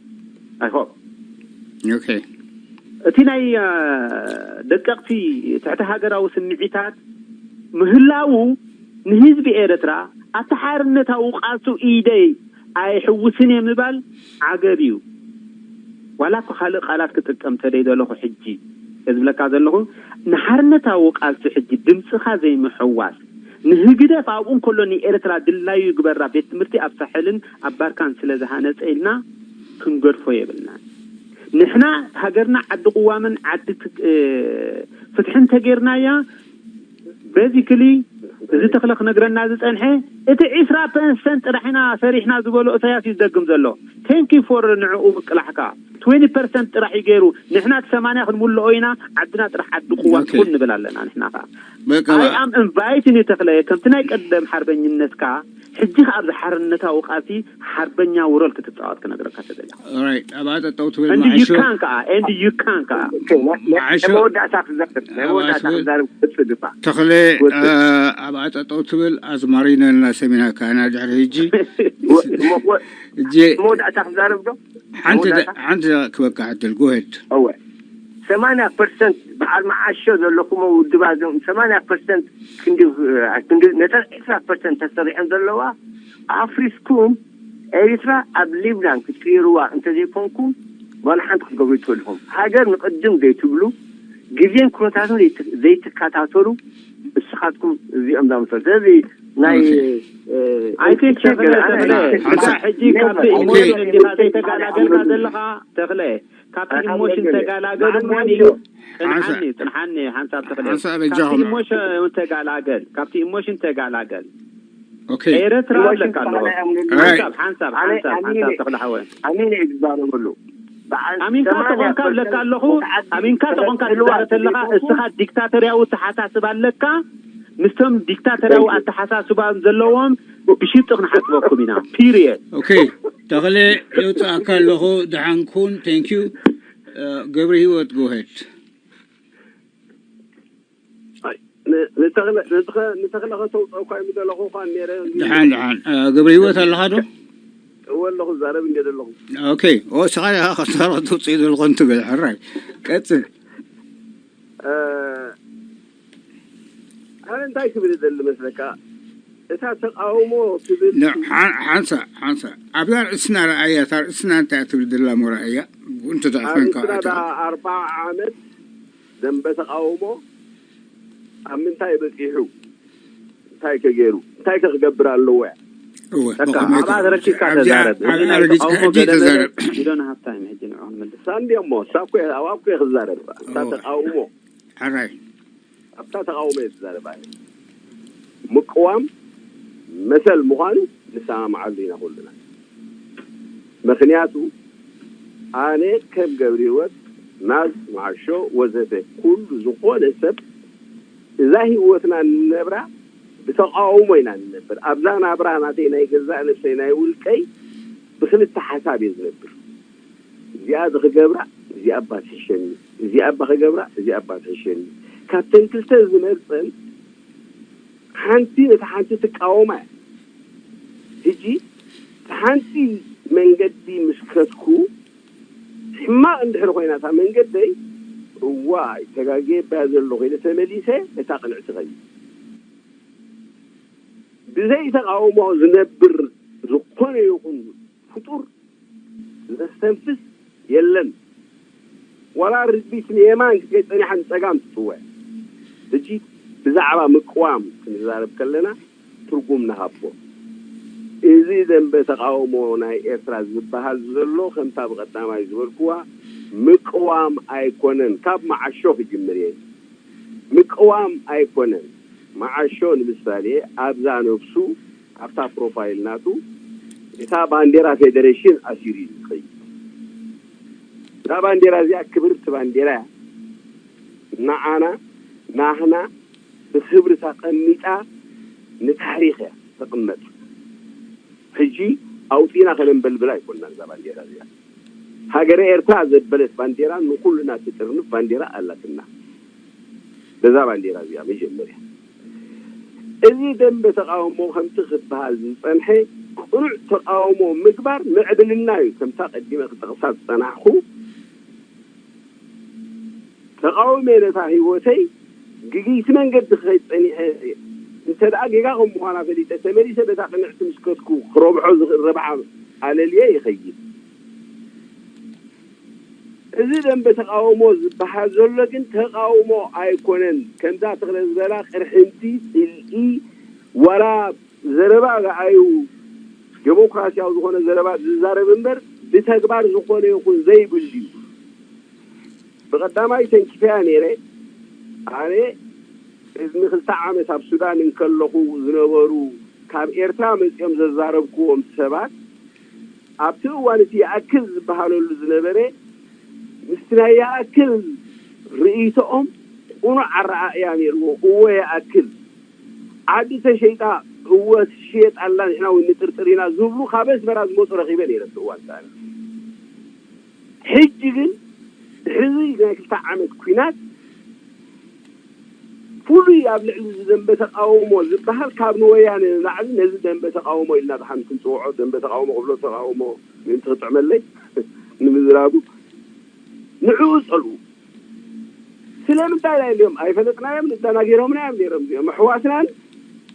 ኣይሆፕ ኦኬ እቲ ናይ ደቀቕቲ ትሕቲ ሃገራዊ ስምዒታት ምህላው ንህዝቢ ኤርትራ ኣብቲ ሓርነታዊ ቃልሱ ኢደይ ኣይሕውስን እየ ምባል ዓገብ እዩ ዋላ እኮ ካልእ ቃላት ክጥቀም ተደይ ዘለኹ ሕጂ ዝብለካ ዘለኹ ንሓርነታዊ ቃልሲ ሕጂ ድምፅኻ ዘይምሕዋስ ንህግደፍ ኣብኡ እንከሎ ንኤርትራ ድላዩ ይግበራ ቤት ትምህርቲ ኣብ ሳሕልን ኣብ ባርካን ስለ ዝሃነፀ ኢልና ክንገድፎ የብልናን ንሕና ሃገርና ዓዲ ቅዋምን ዓዲ ፍትሕን ተጌርናያ በዚ ክሊ እዚ ተኽለ ክነግረና ዝፀንሐ እቲ ዒስራ ፐርሰንት ጥራሕ ኢና ሰሪሕና ዝበሎ እሳያስ እዩ ዝደግም ዘሎ thank you for ንዕኡ ምቅላሕካ twenty percent ጥራሕ እዩ ገይሩ ንሕና እቲ ሰማንያ ክንምልኦ ኢና ዓድና ጥራሕ ዓዲ ቅዋም ትኹን ንብል ኣለና ንሕና ከዓ I am inviting ተኽለ ከምቲ ናይ ቀደም ሓርበኝነትካ ሕጂ ከዓ ኣብዚ ሓርነታዊ ቃልሲ ሓርበኛ ውረል ክትፃወት ክነግረካ ተደልያ ኣብኣ ጠጠው ትብል and you can ከዓ and you can ከዓ መወዳእታ ክዛረብ ናይ መወዳእታ ክዛረብ ክፅድፋ ተኽለ ኣብኣ ጠጠው ትብል ኣዝማሪኖ ኢልና ሰሚናካ ኢና ድሕሪ ሕጂ መወዳእታ ክዛረብ ዶ ሓንቲ ደ- ሓንቲ ክበካ ዕድል ጎሄድ። እወ ሰማንያ ፐርሰንት በዓል መዓሾ ዘለኹም ውድባ ዞም ሰማንያ ፐርሰንት ክንዲ ክንዲ ነጥብ ዕስራ ፐርሰንት ተሰሪዐን ዘለዋ ኣፍሪስኩም ኤሪትራ ኣብ ሊብናን ክትቅይርዋ እንተዘይኮንኩም ዋላ ሓንቲ ክትገብሩ ይትኽእልኹም። ሃገር ንቕድም ዘይትብሉ ግዜን ኩነታትን ዘይትከታተሉ እስኻትኩም እዚኦም ዛምሰሉ ስለዚ ናይ ኣይቴክ ተኽለ ተኽለ ሕጂ ካብቲ ኢሞሽን እንዲኻ ዘይተጋላገልካ ዘለኻ ተኽለ ካብቲ ኢሞሽን ተጋላገል እሞኒ ጽንሓኒ ጽንሓኒ ሓንሳብ ተኽለ ካብቲ ኢሞሽን ተጋላገል ካብቲ ኢሞሽን ተጋላገል ኤረትራ ኣለካ ኣለኹ ሓንሳብ ሓንሳብ ሓንሳብ ሓንሳብ ተኽለ ሓወ ኣሚነ እዩ ዝዛረበሉ ኣሚንካ ተኾንካ ኣለካ ኣለኹ ኣሚንካ ተኾንካ ትዛረብ ተለኻ እስኻ ዲክታተርያዊ ተሓሳስብ ኣለካ ምስቶም ዲክታተርያዊ ኣተሓሳስባ ዘለዎም ብሽብጢ ክንሓስበኩም ኢና ፒሪየድ ኦኬ ተኽለ የውፅኣካ ኣለኹ ደሓንኩን ቴንኪዩ ገብረ ህይወት ጎሄድ ንተኽለ ከተውፅኦ እኳ ይምደለኹ እኳ ነረ ደሓን ደሓን ገብረ ህይወት ኣለኻ ዶ እወ ኣለኹ ዛረብ እንደ ዘለኹ ኦኬ ኦ ስኻ ኢኻ ከስታሮ ትውፅእ ዘለኹ እንትብል ሕራይ ቀፅል ኣነ እንታይ ክብል ይደሊ መስለካ እታ ተቃውሞ ትብል ሓንሳ ሓንሳ ኣብዛ ርእስና ረኣያ እታ ርእስና እንታይ ትብል ዘላ ሞ ረኣያ እንተ ተዕፈንካ ኣርባ ዓመት ደንበ ተቃውሞ ኣብ ምንታይ በፂሑ እንታይ ከገይሩ እንታይ ከክገብር ኣለዎ እያ ኣብኣ ተረኪብካ ተዛረብ ተዛረብ ሳንዲ እሞ እሳ እኮ ኣብኣ እኮ ክዛረብ እታ ተቃውሞ ሕራይ ኣብታ ተቃውሞ እየ ዝዛረብ ኣነ ምቅዋም መሰል ምዃኑ ንሰማማዓሉ ኢና ኩልና ምክንያቱ ኣነ ከም ገብረ ህይወት ናዝ ማሾ ወዘተ ኩሉ ዝኾነ ሰብ እዛ ህይወትና ንነብራ ብተቃውሞ ኢና ንነብር ኣብዛ ናብራ ናተይ ናይ ገዛእ ነብሰይ ናይ ውልቀይ ብክልተ ሓሳብ እየ ዝነብር እዚኣ ዝክገብራ እዚኣ እባ ትሕሸኒ እዚኣ እባ ክገብራ እዚኣ እባ ትሕሸኒ ካብተን ክልተ ዝመርፀን ሓንቲ ነቲ ሓንቲ ትቃወማ እያ ሕጂ ሓንቲ መንገዲ ምስ ከድኩ ሕማቕ እንድሕር ኮይና እታ መንገደይ እዋይ ተጋግየ ባያ ዘለኹ ኢለ ተመሊሰ እታ ቅንዕቲ ኸይድ ብዘይ ተቃውሞ ዝነብር ዝኾነ ይኹን ፍጡር ዘስተንፍስ የለን ዋላ ርድቢት ንየማን ክትከይድ ፀኒሓ ንፀጋም ትፅወ ሕጂ ብዛዕባ ምቅዋም ክንዛረብ ከለና ትርጉም ንሃቦ እዚ ደንበ ተቃውሞ ናይ ኤርትራ ዝበሃል ዘሎ ከምታ ብቀዳማይ ዝበልክዋ ምቅዋም ኣይኮነን ካብ መዓሾ ክጅምር እየ ምቅዋም ኣይኮነን መዓሾ ንምሳሌ ኣብዛ ነብሱ ኣብታ ፕሮፋይል ናቱ እታ ባንዴራ ፌደሬሽን ኣሲሩ እዩ ዝኸይድ እዛ ባንዴራ እዚኣ ክብርቲ ባንዴራ እያ ንዓና ናህና ብክብሪ ተቐሚጣ ንታሪኽ እያ ተቕመጥ ሕጂ ኣውፂና ከነንበልብላ ኣይኮንና እዛ ባንዴራ እዚኣ ሃገረ ኤርትራ ዘበለት ባንዴራ ንኩልና ትጥርንፍ ባንዴራ ኣላትና በዛ ባንዴራ እዚኣ መጀመርያ እዚ ደንበ ተቃውሞ ከምቲ ክበሃል ዝፀንሐ ቅኑዕ ተቃውሞ ምግባር ምዕብልና እዩ ከምታ ቀዲመ ክጠቕሳ ዝፀናሕኩ ተቃውሜ ነታ ህይወተይ ግግይቲ መንገዲ ክኸይድ ፀኒሐ እንተ ደኣ ጌጋ ከም ምዃና ፈሊጠ ተመሊሰ በታ ቅንዕቲ ምስ ከድኩ ክረብሖ ዝኽእል ረብሓ ኣለልየ ይኸይድ እዚ ደንበ ተቃውሞ ዝበሃል ዘሎ ግን ተቃውሞ ኣይኮነን ከምዛ ተኽለ ዝበላ ቅርሕንቲ ፅልኢ ዋላ ዘረባ ረኣዩ ዴሞክራሲያዊ ዝኾነ ዘረባ ዝዛረብ እምበር ብተግባር ዝኾነ ይኹን ዘይብል እዩ ብቐዳማይ ተንኪፈያ ነይረ ኣነ ቅድሚ ክልተ ዓመት ኣብ ሱዳን እንከለኹ ዝነበሩ ካብ ኤርትራ መፂኦም ዘዛረብክዎም ሰባት ኣብቲ እዋን እቲ ይኣክል ዝበሃለሉ ዝነበረ ምስቲ ናይ ይኣክል ርእይቶኦም ቁኑዕ ኣረኣእያ ነይርዎ እወ ይኣክል ዓዲ ተሸይጣ እወ ትሽየጥ ኣላ ንሕና እውን ንጥርጥር ኢና ዝብሉ ካብ ኣስመራ ዝመፁ ረኺበ ነይረ ኣብቲ እዋን ሰኣነ ሕጂ ግን ድሕሪ ናይ ክልተ ዓመት ኲናት ፍሉይ ኣብ ልዕሊ እዚ ደንበ ተቃውሞ ዝበሃል ካብ ንወያነ ንላዕሊ ነዚ ደንበ ተቃውሞ ኢልና ድሓን ክንፅውዖ ደንበ ተቃውሞ ክብሎ ተቃውሞ ምእንቲ ክጥዕመለይ ንምዝራቡ ንዕኡ ጸልኡ። ስለምንታይ ኢላ ኢልዮም ኣይፈለጥናዮም፣ ንተናጊሮምና እዮም ነይሮም። እዚኦም ኣሕዋትናን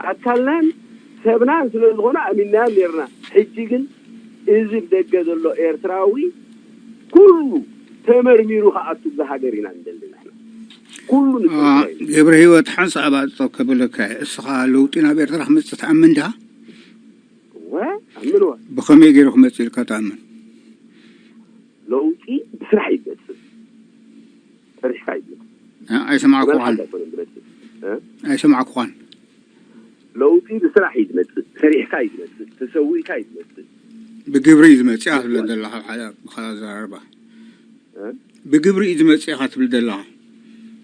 ኣካልናን ሰብናን ስለ ዝኾኑ ኣሚንናዮም ነይርና። ሕጂ ግን እዚ ብደገ ዘሎ ኤርትራዊ ኩሉ ተመርሚሩ ክኣቱ እዛ ሃገር ኢና ንደሊ ንሕና። ኩሉ ንስርሖ እዩ። ገብረ ህይወት ሓንሳእ ኣባጽኦ ከብለካ እየ። እስኻ ለውጢ ናብ ኤርትራ ክመጽእ ትኣምን ዲኻ? እወ ኣምንዋ። ብኸመይ ገይሩ ክመጽእ ኢልካ ትኣምን? ለውጢ ብስራሕ ይገጽእ፣ ሰሪሕካ ይገጽእ። እ፣ ኣይሰማዕኩኻን። ብመልሓስ ኣይኮነን ዝመጽእ። እ? ኣይሰማዕኩኻን። ለውጢ ብስራሕ እዩ ዝመጽእ፣ ሰሪሕካ እዩ ዝመጽእ፣ ተሰዊእካ እዩ ዝመጽእ። ብግብሪ እዩ ዝመጽእ ኢኻ ትብል ዘለኻ፣ ሓደ ብኻልእ ኣዘራርባ። እ? ብግብሪ እዩ ዝመጽእ ኢኻ ትብል ዘለኻ።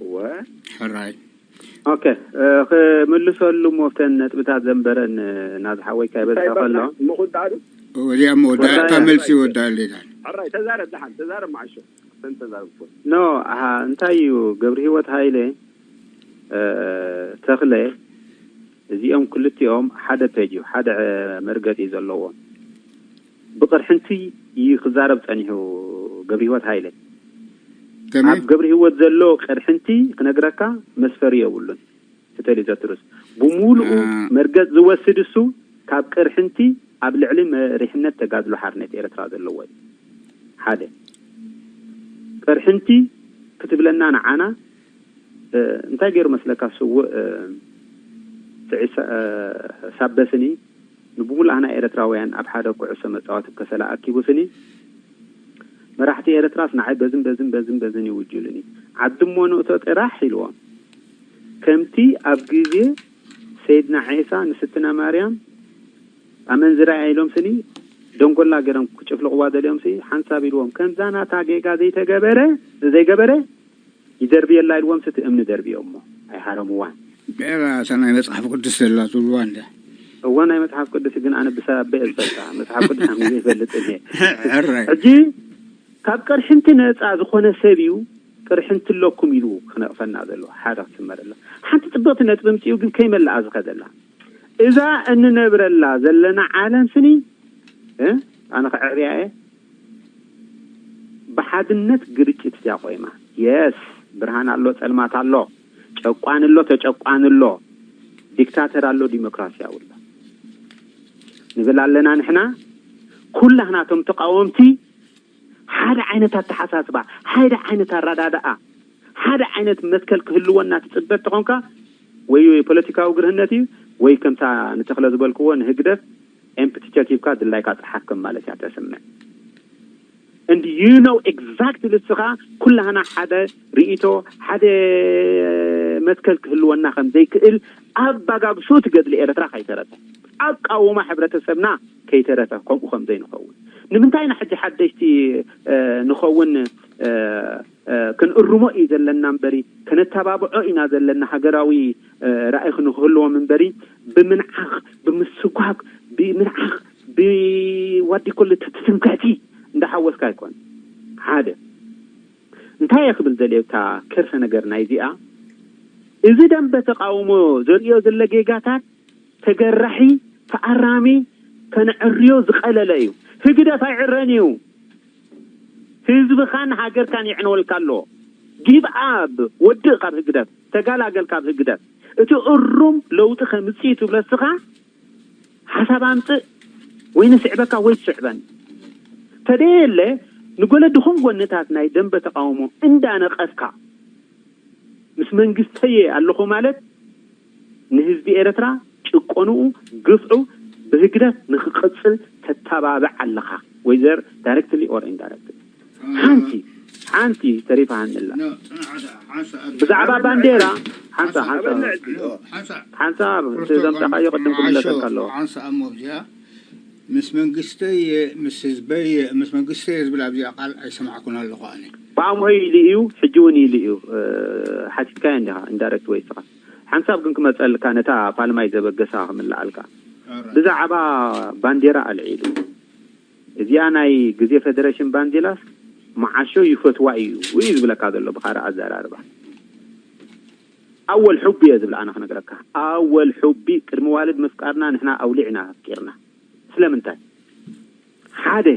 እወ። ሕራይ። ኦኬ፣ እ፣ ክምልሰሉ እሞ ኣብተን ነጥብታት ዘንበረን፣ እ፣ ናዝ ሓወይ ካይበዝሐ እንታይ ከሎ በልና? ምኹን ዳዕዱ? ወዲያ እሞ ወዳ ወዳያ። እታ መልሲ ወዳ ሌታል። ሕራይ፣ ተዛረብ ደሓን፣ ተዛረብ መዓሾ። ሰን ተዛረብ እኮ። ኖ፣ ኣሃ፣ እንታይ እዩ ገብረ ህይወት ሃይለ፣ እ፣ ተኽለ፣ እዚኦም ክልቲኦም ሓደ ፔጅ እዩ፣ ሓደ፣ እ፣ መርገጺ እዩ ዘለዎም። ብቕርሕንቲ እዩ ክዛረብ ጸኒሑ ገብረ ህይወት ሃይለ። ከመይ? ኣብ ገብረ ህይወት ዘሎ ቅርሕንቲ ክነግረካ መስፈሪ የብሉን። ተተሊ ዘትሩስ ብምሉኡ እ። መርገጽ ዝወስድ እሱ ካብ ቅርሕንቲ ኣብ ልዕሊ መሪሕነት ተጋድሎ ሓርነት ኤርትራ ዘለዎ እዩ። ሓደ ቅርሕንቲ ክትብለና ንዓና፣ እ፣ እንታይ ገይሩ መስለካ ስውእ፣ እ፣ ስዒ ሳ-፣ እ፣ ሳበስኒ ንብሙሉእ ኣህና ኤርትራውያን ኣብ ሓደ ኩዕሶ መጻወቲ ከሰላ ኣኪቡ ስኒ መራሕቲ ኤርትራስ ንዓይ በዝን በዝን በዝን በዝን ይውጅሉኒ። ዓዲ እሞ ንእቶ ጥራሕ ኢልዎም። ከምቲ ኣብ ግዜ ሰይድና ዒሳ ንስትና ማርያም ኣመንዝራ እያ ኢሎም ስኒ ደንጎላ ገይሮም ክጭፍልቕዋ ደልዮም ሲ ሓንሳብ ኢልዎም። ከምዛ ናታ ጌጋ ዘይተገበረ፣ ዘይገበረ ይደርብየላ ኢልዎም ስቲ እምኒ ደርብዮሞ ኣይሃረምዋን። ብዕራ እታ ናይ መጽሓፍ ቅዱስ ዘላ ትብልዋ እንደ እዋ ናይ መጽሓፍ ቅዱስ ግን ኣነ ብሰብ ኣበይ እፈልጣ? መጽሓፍ ቅዱስ ኣነ ዘይፈልጥ እየ። ሕራይ። ሕጂ ካብ ቅርሕንቲ ነጻ ዝኾነ ሰብ እዩ ቅርሕንቲ ኣለኩም ኢሉ ክነቕፈና ዘሎ። ሓደ ክትስመረላ ሓንቲ ጽብቕቲ ነጥቢ ምጽኡ ግን ከይመልኣ ዝኸደላ እዛ እንነብረላ ዘለና ዓለም ስኒ፣ እ፣ ኣነ ከዕርያ እየ፣ ብሓድነት ግርጭት እያ ቆይማ። የስ፣ ብርሃን ኣሎ፣ ጸልማት ኣሎ፣ ጨቋን ኣሎ፣ ተጨቋን ኣሎ፣ ዲክታተር ኣሎ፣ ዲሞክራሲ ኣሎ ንብል ኣለና። ንሕና ኩላህና እቶም ተቃወምቲ ሓደ ዓይነት ኣተሓሳስባ፣ ሓደ ዓይነት ኣረዳድኣ፣ ሓደ ዓይነት መትከል ክህልወና ትጽበ ተኾንካ ወይ ፖለቲካዊ ግርህነት እዩ ወይ ከምታ ንተኽለ ዝበልክዎ ንህግደፍ ኤምፕቲ ቸክ ሂብካ ድላይካ ጸሓፍ ከም ማለት እያ ተስምዕ። And you know exactly ንስኻ ኩላህና ሓደ ርእይቶ፣ ሓደ መትከል ክህልወና ከም ዘይክእል ኣባጋግሱ ትገድሊ ኤርትራ ከይተረፈ ኣቃውማ ሕብረተሰብና ከይተረፈ ከምኡ ከም ዘይንኸውን ንምንታይ ኢና ሕጂ ሓደሽቲ፣ እ፣ ንኸውን፣ እ፣ እ፣ ክንእርሞ እዩ ዘለና እምበሪ ከነተባብዖ ኢና ዘለና ሃገራዊ፣ እ፣ ራእይ ክንህልዎም እምበሪ ብምንዓኽ ብምስጓግ ብምንዓኽ ብዋዲ ኩሉ ትትንክዕቲ እንዳሓወስካ ኣይኮን ሓደ እንታይ እየ ክብል ደልየ እታ ከርሰ ነገር ናይዚኣ እዚ ደንበ ተቃውሞ ዘርእዮ ዘሎ ጌጋታት ተገራሒ ተኣራሚ ከነዕርዮ ዝቐለለ እዩ። ህግደፍ ኣይዕረን እዩ። ህዝብኻን ሃገርካን የዕነወልካ ኣሎ። ጊቭ ኣፕ ወድእ ካብ ህግደፍ ተጋላገል ካብ ህግደፍ እቲ እሩም ለውጢ ከምፅእ እዩ ትብሎ እስኻ ሓሳብ ኣምፅእ ወይ ንስዕበካ ወይ ትስዕበን ተደየለ ንጎለ ድኹም ጎንታት ናይ ደንበ ተቃውሞ እንዳነቀፍካ ምስ መንግስተየ ኣለኹ ማለት ንህዝቢ ኤርትራ ጭቆንኡ ግፍዑ ብህግደፍ ንክቅፅል ተተባብዕ ኣለኻ ወይዘር directly or indirectly ሓንቲ ሓንቲ ተሪፋሃኒ ኣላ ብዛዕባ ባንዴራ ሓንሳ ሓንሳ ሓንሳ እቲ ዘምጻኻዮ ቅድም ክምለሰካ ኣለዎ ሓንሳ እሞ ኣብዚኣ ምስ መንግስተይ ምስ ህዝበይ ምስ መንግስተይ ዝብል ኣብዚኣ ቃል ኣይሰማዕኩን ኣለኹ ኣነ ብኣምሆ ኢሉ እዩ ሕጂ እውን ኢሉ እዩ ሓቲትካዮ እንዲኻ indirect ወይ ስኻ ሓንሳብ ግን ክመፀልካ ነታ ፋልማይ ዘበገሳ ክምልኣልካ ብዛዕባ ባንዴራ ኣልዒሉ እዚኣ ናይ ግዜ ፌደሬሽን ባንዴላስ መዓሾ ይፈትዋ እዩ እዩ ዝብለካ ዘሎ ብኻልእ ኣዘራርባ ኣወል ሑቢ እየ ዝብል ኣነ ክነግረካ ኣወል ሑቢ ቅድሚ ዋልድ ምፍቃርና ንሕና ኣውሊዕና ኣፍቂርና ስለምንታይ ሓደ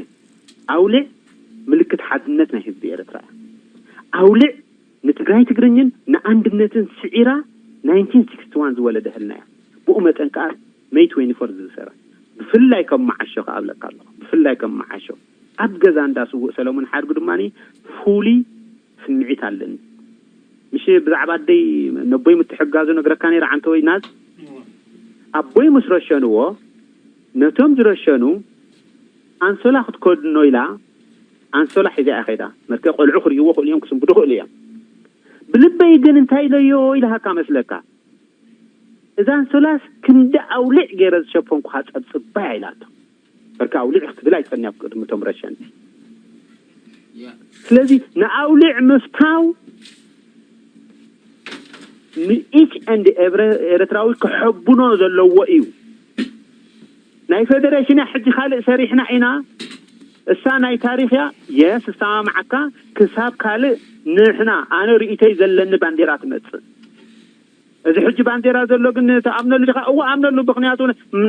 ኣውሊዕ ምልክት ሓድነት ናይ ህዝቢ ኤርትራ እያ። ኣውሊዕ ንትግራይ ትግርኝን ንኣንድነትን ስዒራ ናይንቲን ሲክስቲ ዋን ዝወለደ ህልና እያ። ብኡ መጠን ከዓ ሜይ ትዌንቲ ፎር ዝዝሰራ ብፍላይ ከም መዓሾ ክኣብለካ ኣለኹ። ብፍላይ ከም መዓሾ ኣብ ገዛ እንዳ ስውእ ሰለሙን ሓድጉ ድማ ፍሉይ ስምዒት ኣለኒ። ምሽ ብዛዕባ ኣደይ ነቦይ ምትሕጋዙ ነግረካ ነይረ። ዓንተ ወይ ናዝ ኣቦይ ምስ ረሸንዎ ነቶም ዝረሸኑ ኣንሶላ ክትከድኖ ኢላ ኣንሶላ ሒዛ እያ ከይዳ። መርኬ ቆልዑ ክርእይዎ ክእሉ እዮም፣ ክስንብዱ ክእሉ እዮም። ብልበይ ግን እንታይ ኢለዮ ኢልሃካ መስለካ? እዛ ኣንሶላስ ክንዲ ኣውሊዕ ገይረ ዝሸፈንኩኻ ጸብጽባያ ኢላቶ። በርካ ኣውሊዕ ክትብል ኣይጸንያ ቅድሚ እቶም ረሸንቲ። ስለዚ ንኣውሊዕ ምፍታው ንኢች ኤንድ ኤርትራዊ ክሕብኖ ዘለዎ እዩ። ናይ ፌደሬሽን ሕጂ ካልእ ሰሪሕና ኢና፣ እሳ ናይ ታሪኽ እያ። የስ እሰማማዓካ። ክሳብ ካልእ ንሕና ኣነ ርእይቶይ ዘለኒ ባንዴራ ትመጽእ። እዚ ሕጂ ባንዴራ ዘሎ ግን ትኣምነሉ ዲኻ? እወ ኣምነሉ። ምኽንያቱ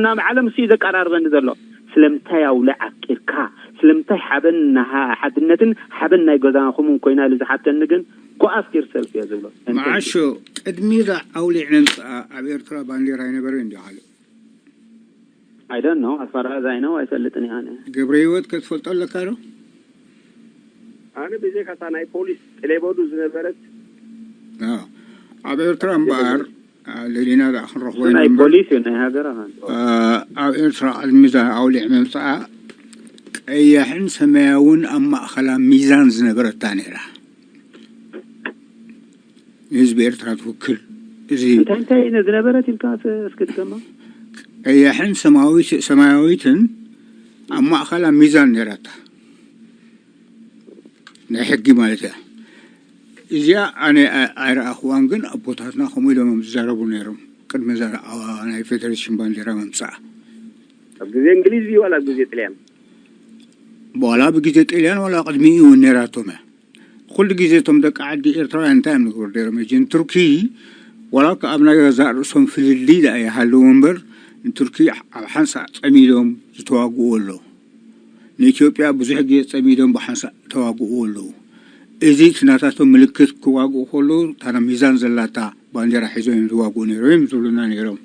ናብ ዓለም እሱ እዩ ዘቀራርበኒ ዘሎ። ስለምንታይ ኣውለ ዓቂርካ? ስለምንታይ ሓበን ናሃ-፣ ሓድነትን ሓበን ናይ ገዛኹምን ኮይና ኢሉ ዝሓተኒ ግን go ask yourself እየ ዝብሎ። መዓሾ ቅድሚ ዛ ኣውሊዕ ምምፅኣ ኣብ ኤርትራ ባንዴራ ኣይነበረ እንዲ ካልእ I don't know. As far as I know ኣይፈልጥን እየ ኣነ። ገብረ ህይወት ከትፈልጦ ኣለካ ዶ? ኣነ ብዘይካ እታ ናይ ፖሊስ ጥሌበዱ ዝነበረት ኣዎ። ኣብ ኤርትራ እምበኣር ሌሊና ደኣ ክንረኽቦ እሱ ናይ ኢና እምበር ፖሊስ እዩ፣ ናይ ሃገር ኣኻን። ኣብ ኤርትራ ቅድሚ እዛ ኣውሊዕ ምምፅኣ ቀያሕን ሰማያውን ኣብ ማእኸላ ሚዛን ዝነበረታ ነይራ። ንህዝቢ ኤርትራ ትውክል። እዚ እንታይ እንታይ ዝነበረት ኢልካ እስኪ ድገማ። ቀያሕን ሰማያዊት- ሰማያዊትን ኣብ ማእኸላ ሚዛን ነይራታ፣ ናይ ሕጊ ማለት እያ። እዚኣ ኣነ ኣይ- ኣይረኣኽዋን፣ ግን ኣቦታትና ከምኡ ኢሎም እዮም ዝዛረቡ ነይሮም ቅድሚ እዛ ናይ ፌደሬሽን ባንዴራ ምምፃኣ። ኣብ ግዜ እንግሊዝ እዩ ዋላ ኣብ ግዜ ጥልያን? ዋላ ብግዜ ጥልያን ዋላ ቅድሚኡ እውን ነይራቶም እያ። ኩሉ ግዜ እቶም ደቂ ዓዲ ኤርትራውያን እንታይ እዮም ንግበር ነይሮም? ሕጂ ንቱርኪ ዋላ እኳ ኣብ ናይ ገዛእ ርእሶም ፍልልይ ደኣ ይሃለዉ እምበር፣ ንቱርኪ ኣብ ሓንሳእ ጸሚዶም ዝተዋግኡ ኣለዉ። ንኢትዮጵያ ብዙሕ ግዜ ጸሚዶም ብሓንሳእ ተዋግኡ ኣለዉ። እዚ እቲ ናታቶም ምልክት ክዋግኡ ከለዉ እታ ሚዛን ዘላታ ባንዴራ ሒዞም እዮም ዝዋግኡ ነይሮም እዮም ዝብሉና ነይሮም።